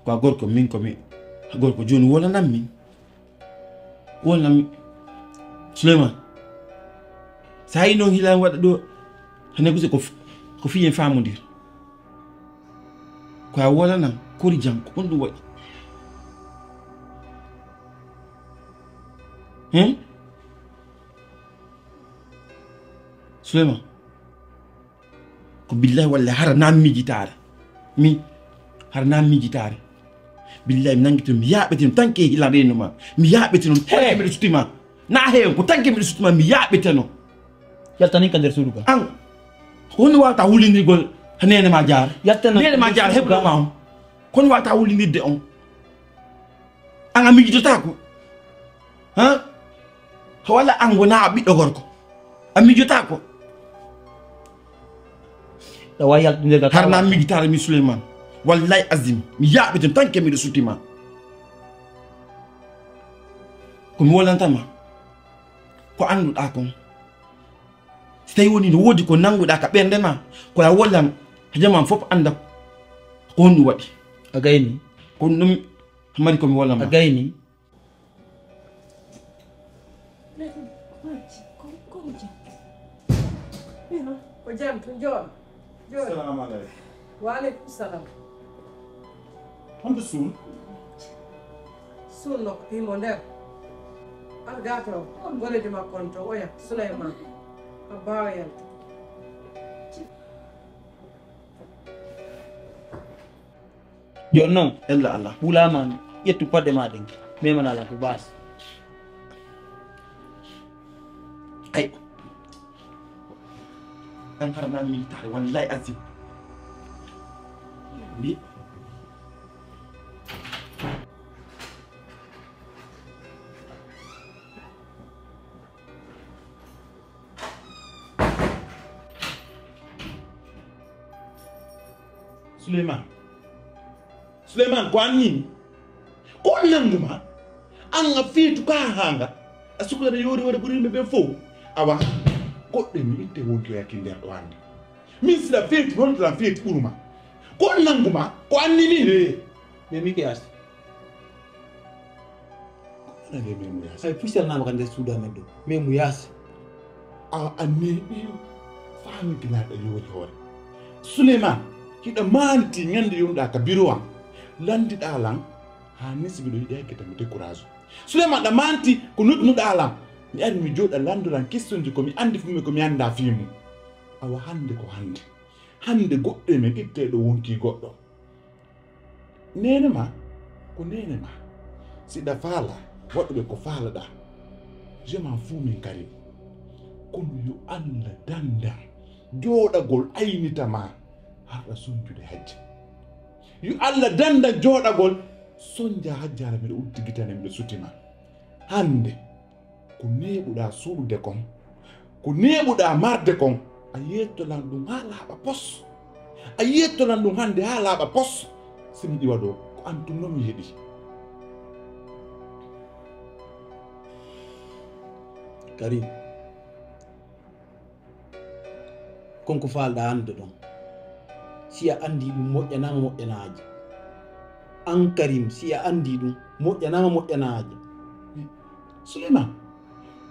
ko a gorko, min ko mi gorko. Jooni, wolanan min. Wonam Suleyman. Sa yi non hilan waɗa ɗo, hane ko se ko f-, ko fiyen famondir. Ko a wolanan, kori jam, ko on ɗum waɗi. Hen? Suleyman. Ko billahi wallahi hara na miijitaare. Mi hara na miijitaare. Billahi mi nangitino, mi yaaɓetino, tanke hilan reenu ma. Mi yaaɓetino, tanke miɗo suti ma. Na heen, ko tanke miɗo suti ma, mi yaaɓeteno. Yaltanin ka nder suudu ka. An, ko honno wawata wulindirgol neene ma jaara? Yaltanin neene ma jaara, heɓno ma on. Ko honno wawata wulindirde on? An a miijotaako? Ha? Walla an wonaa ɓiɗɗo gorko? A miijotaako? Ɗa waawi yaltude ka har na miijitaare mi Suleyman. Wallahi azim, mi yaaɓete tanke miɗo suti ma. Ko mi wolanta ma, ko annduɗaa kon. Si tawi woni no woodi ko nannguɗaa ka ɓernde ma, ko a wollan, jaman fof annda ko honɗum waɗi. A gayni. Ko ɗum mari ko mi wollan ma. A gayni. Ko jam to jooɗo. Jooɗo. Salamu aleykum. Wa aleykum salam. Honto suun? Suun nokku himo nder. Ar gaa to golede makko on to oya Suleyman. Abba o yalta. Jooni non, ella Allah. Wulaama, ƴettu paɗe maa ɗen, memana lan ko baasi. Ay. An har nan min tare, wallahi azim. Bi. Suleyman. Suleyman, ko an ni? Ko on nangu ma? An a feetu ka haanga. A suka da yori wada buri be fo. Awa, goɗɗe mi itte wonki o yakki nder ɗo hannde. Min sila feetu, non tan feetu ɓuruma. Ko on nangu ma? Ko an ni min? Eh, mais mi ke yasi. Ko on nangu men mo yasi? Ay, puccal nama ka nder suudu amen ɗo. Men mo yasi. A, a neeɓi faamintinaaɗo yoori hoore. Suleyman, hiɗa maanti ñande yonɗaa ka biro am. Lanndiɗaa lan, haa nisi miɗo yiɗi hakkita mi décourage. Suleyman, ɗa maanti ko noddunoɗaa lan. Mi ari mi jooɗa lanndoran kistonji ko mi anndi fii mum e ko mi anndaa fii mum. Awa hannde ko hannde. Hannde goɗɗo e men ittee ɗo wonkii goɗɗo. Neene ma, ko neene ma. Si ɗa faala, waɗu ɓe ko faalaɗaa. Je m'en fous min Karim. Kono yo Alla danndan jooɗagol aynita ma har ɗa sonjude hajja. Yo Alla danndan jooɗagol sonja hajjaara miɗo uddi gitane miɗo suti ma. Hannde. Ko neeɓuɗaa suuɗude kon, ko neeɓuɗaa marde kon, a yeettolan ɗum haa laaɓa pos. A yeettolan ɗum hannde haa laaɓa pos. Si mi ƴiwa ɗoo, ko an tun non mi heɗi. Karim. Kon ko faalɗaa anndude ɗon. Si a anndii ɗum, moƴƴanaama moƴƴanaaje. An Karim, si a anndii ɗum, moƴƴanaama moƴƴanaaje. Suleyman,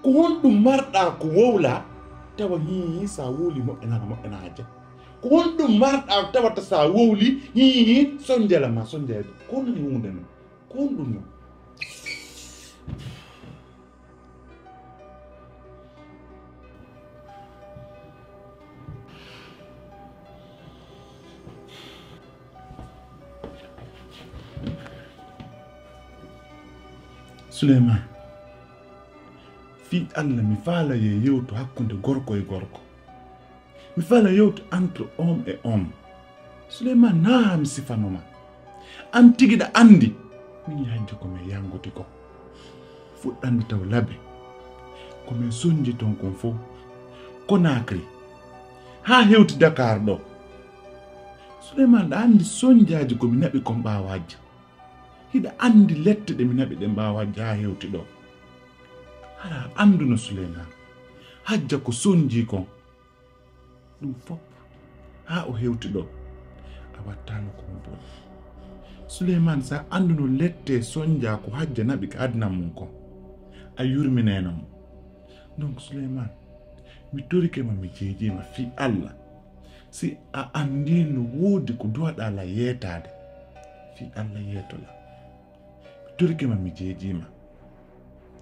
ko honɗum marɗaa ko wowlaa, tawa hiihi, sa wowli moƴƴanaama moƴƴanaaje? Ko honɗum marɗaa tawata sa wowli hiihi, sonjala ma sonjala? Ko honɗum huunde non? Ko honɗum non? Suleyman, fii Alla, mi faalaa yewtu hakkunde gorko e gorko. Mi faalaa yewtu entre homme et homme. Suleyman, naa mi sifano ma. An tigi ɗa anndi. Min e Hajja ko men yangude ko. Fuɗɗande taw Labe. Ko men sonji ton kon fow. Conakry. Haa hewti Dakar ɗo. Suleyman, ɗa anndi sonjaaji ko mi naɓi kon ɓaawo Hajja. Hiɗa anndi lette ɗe mi naɓi ɗen ɓaawo Hajja haa hewti ɗo. Hara a annduno Suleyman, Hajja ko sonjii kon. Ɗum fof haa o hewti ɗo, a wattaano ko mo boni. Suleyman, so a annduno lette sonjaa ko Hajja naɓi ka aduna mum kon, a yurminayno mo. Donc, Suleyman, mi torike ma, mi jeejii ma fii Alla. Si a anndii no woodi ko duwaɗaa la yeetaade, fii Alla yeeto la. Mi torike ma, mi jeejii ma.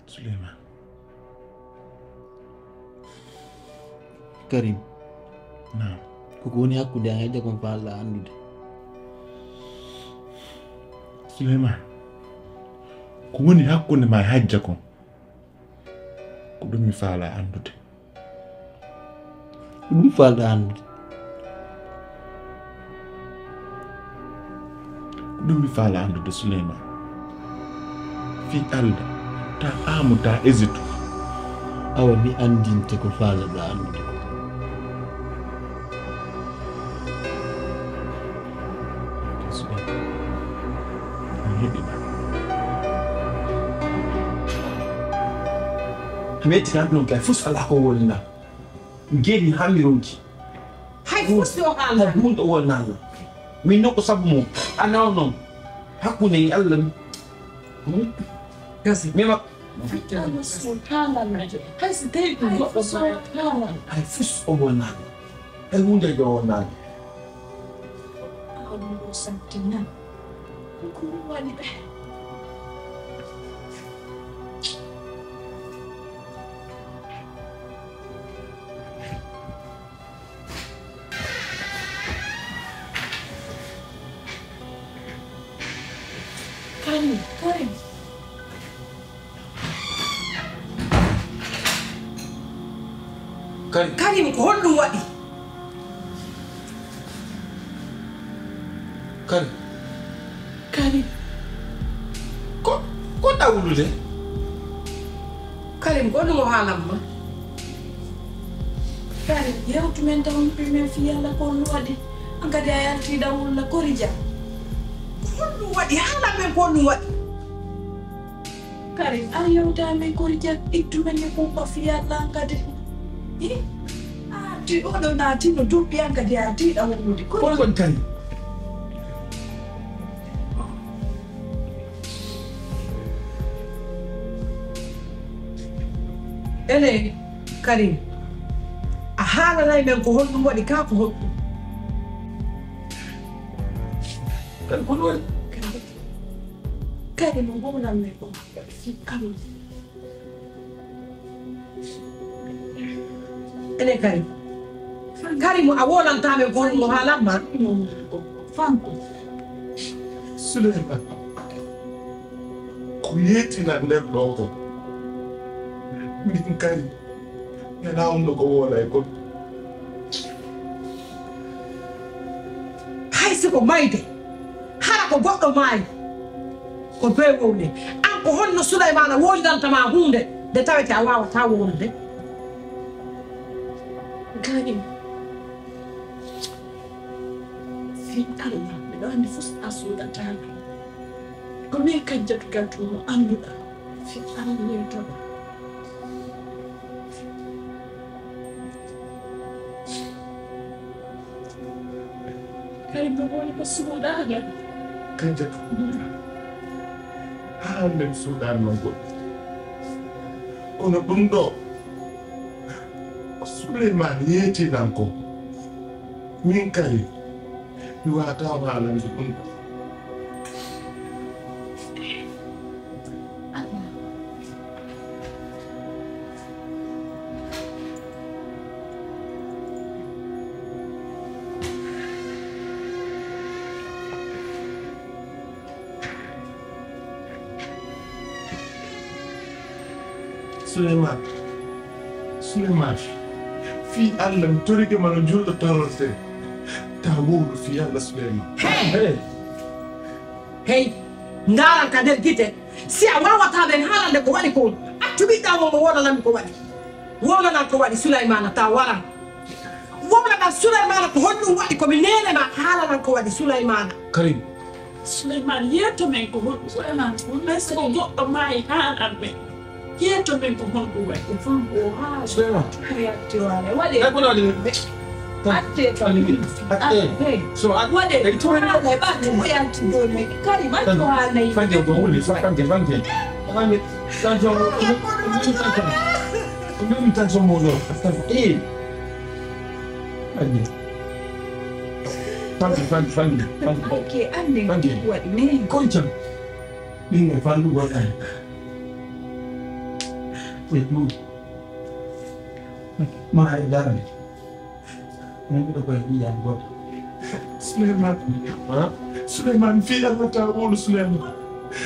Suleyman. Karim. Naam. Ko ko woni hakkunde an e Hajja kon faalɗaa anndude? Suleyman. Ko woni hakkunde ma e Hajja kon? Ko ɗum mi faalaa anndude. Ko ɗum faalɗaa anndude? Ko ɗum mi faalaa anndude, Suleyman. Fii Alla, taa aamu, taa hésite. Awa mi anndinte ko faalɗaa anndude ko. Mi heɓi ma. Mi yetti tan ɗum kay, fus alaa ko woni na. Ngel hamiruuji. Hay fus yo haala. Hay hunde o wonnaano. Min non ko sabu mum. A naw noon. Hakkunde e Alla mi. Gasi. Mi ma. Subhanallah. Hay si tawi ɗum goɗɗo ma. Hay fus o wonnaano. Hay hunde o wonnaano. Ko ɗum ɗo santinan. Ko ɗum waɗi ɓe. Karim, Karim. Karim. Karim, ko honɗum waɗi? Karim. Karim. Ko, ko ɗawlude? Karim, ko ɗum o haalan ma? Karim, yewtu men taw yimɓe men fii Alla ko honɗum waɗi. An kadi a yaltii ɗawlude la kori jam. Ko honɗum waɗi? Haalan men ko honɗum waɗi. Karim, an yewtaa men kori jam, ittu men e kuuɓa fii Alla an kadi. Ih, a artii oɗo naatino duuɓi an kadi a artii ɗawlude. Ko honɗum waɗi Karim? Ene, Karim, a haalanay men ko honɗum waɗi kaa ko honɗum? Karim, ko honɗum waɗi? Karim, mo ngoonan men ɗum. Karim. Ene Karim. Karim, a woolantaa men ko honɗum o haalan ma? Fanko. Suleyman. Ko yeetinal nder ɗoo ko. Min kadi, mi nanaa on no ko woolay kon. Hay si ko mayde, hara ko goɗɗo maayi, ko bee wowle. An ko honno Suleymaana wowlinanta ma huunde nde tawete a waawataa wowlude? Gaañi. Fii Alla, miɗo anndi fus a suuɗataa. Ko min Hajjatu Kaltuum mo annduɗaa. Fii Alla, yeetoɗaa. Karim, no woni ko suuɗaaka? Hajjatu. Haa hannde mi suuɗaani noon goɗɗum. Kono ɗum ɗoo, ko Suleymaan yeetii lan ko. Min kadi, mi waawataa haalande ɗum ɗoo. Suleymaan, Suleymaan, fii Alla, mi torike ma no juulɗo tororte. Taa wowlu fii Alla, Suleymaan. Hey! Hey! Hey! Ndaaran ka nder gite. Si a waawataa ɓen haalande ko waɗi kon, accu ɓiɗɗo an on mo wowlanan ko waɗi. Wowlanan ko waɗi, Suleymaana, taa waran. Wowlanan Suleymaana ko honɗun waɗi, ko mi neene maa, haalanan ko waɗi, Suleymaana. Karim. Suleymaan, yeeto men ko honɗun waɗi? Suleymaan, est-ce que goɗɗo maayi haalan men? Yeeto men ko honɗun waɗi? Ko honɗun o haala? Suleymaan. Ko yalti waale. Waɗee. Ay, ko waɗi? Atte. Atte. Atte. Hey. So, at-, waɗee. Ay, to. Haala, ɓatte ko yalti ɗoo men. Karim, atte haala. Fanke ko woni, sa fanke, fanke. Fanke. Tension, tension. Ko ɗum tension mo ɗoo. Eh. Anndi. Fanke, fanke, fanke, fanke. Fanke, anndi. Fanke. Ko waɗi men? Koncam. Ɓinngel fanɗugol an. E ɗum. Ma e darnde. Min miɗo koy ɓiyan gooto. Suleymaan. Ha? Suleymaan, fii Alla, taa wowlu, Suleymaan.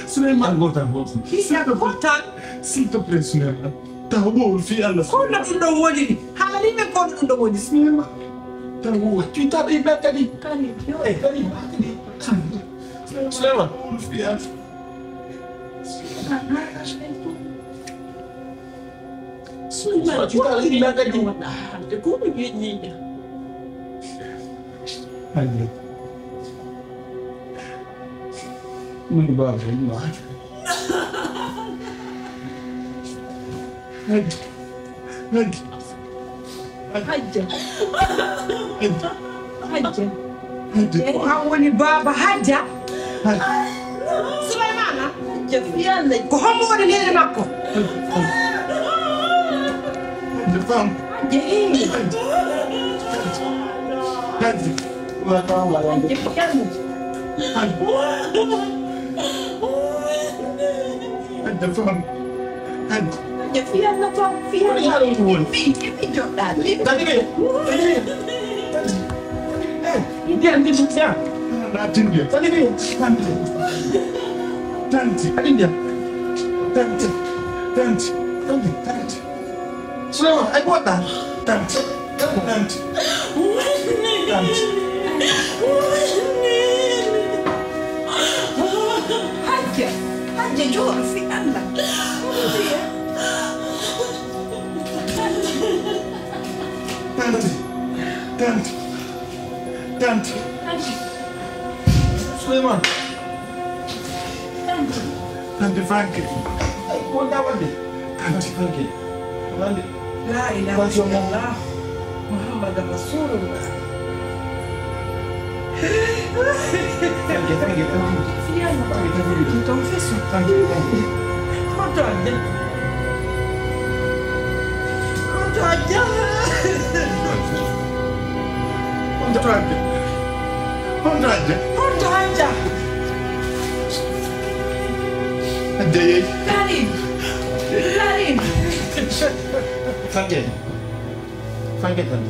Suleymaan. Tan gootal, gootal. S'il te plaît. S'il te plaît, Suleymaan. Taa wowlu fii Alla, Suleymaan. Ko honno ɗun ɗon woniri? Haalanii men ko honno ɗun ɗon woniri. Suleymaan. Taa wowlu. Fii taa ɓe kadi. Kadi, yo. Eh, kadi, kadi. Suleymaan. Taa wowlu fii Alla. Suleymaan, ko ɗun ɗon woniri hannde? Ko honɗun yeññiiɗaa? Hannde. Min baaba, min baaba. Hajja. Hajja. Hajja. Hajja. Hajja. Ko an woni baaba Hajja? Hajja. Suleymaana? Hajja, fii Alla. Ko hombo woni neene makko? Hajja, fam. Hajja, eh. Hajja. Hajja. Hajja, fam. Hajja, fii Alla. Hajja, fam. Hajja. Hajja, fii Alla, fam, fii Alla. Ko mi haala ɗun woni? Fii, fii joɗɗaa, fii. Tati ɓe. Tati ɓe. Tati. Eh, ndiyan, ndiyan, ndiyan. Naa tindi. Tati ɓe. Tati. Tati. Tati, ndiyan. Tati. Tati. Tati. Tati. Suleymaan, ay, ko waɗɗaa? Tati. Tati. Tati. Hajja, Hajja, jooɗo fii Alla. Tante, tante, tante. Suleymaan. Tante Fanke. Ay, ko wonɗaa waɗde? Tante Fanke. Wonande. La ilaha illallah. Muhammadur Rasulullah. Fanke, Fanke, Fanke. Fii Alla. Fanke, Fanke. Ɗun ton fesu. Fanke, Fanke. Honto Hajja? Honto Hajja? Honto Hajja? Honto Hajja? Honto Hajja? Hajja yehi. Karim. Karim. Fanke. Fanke tan.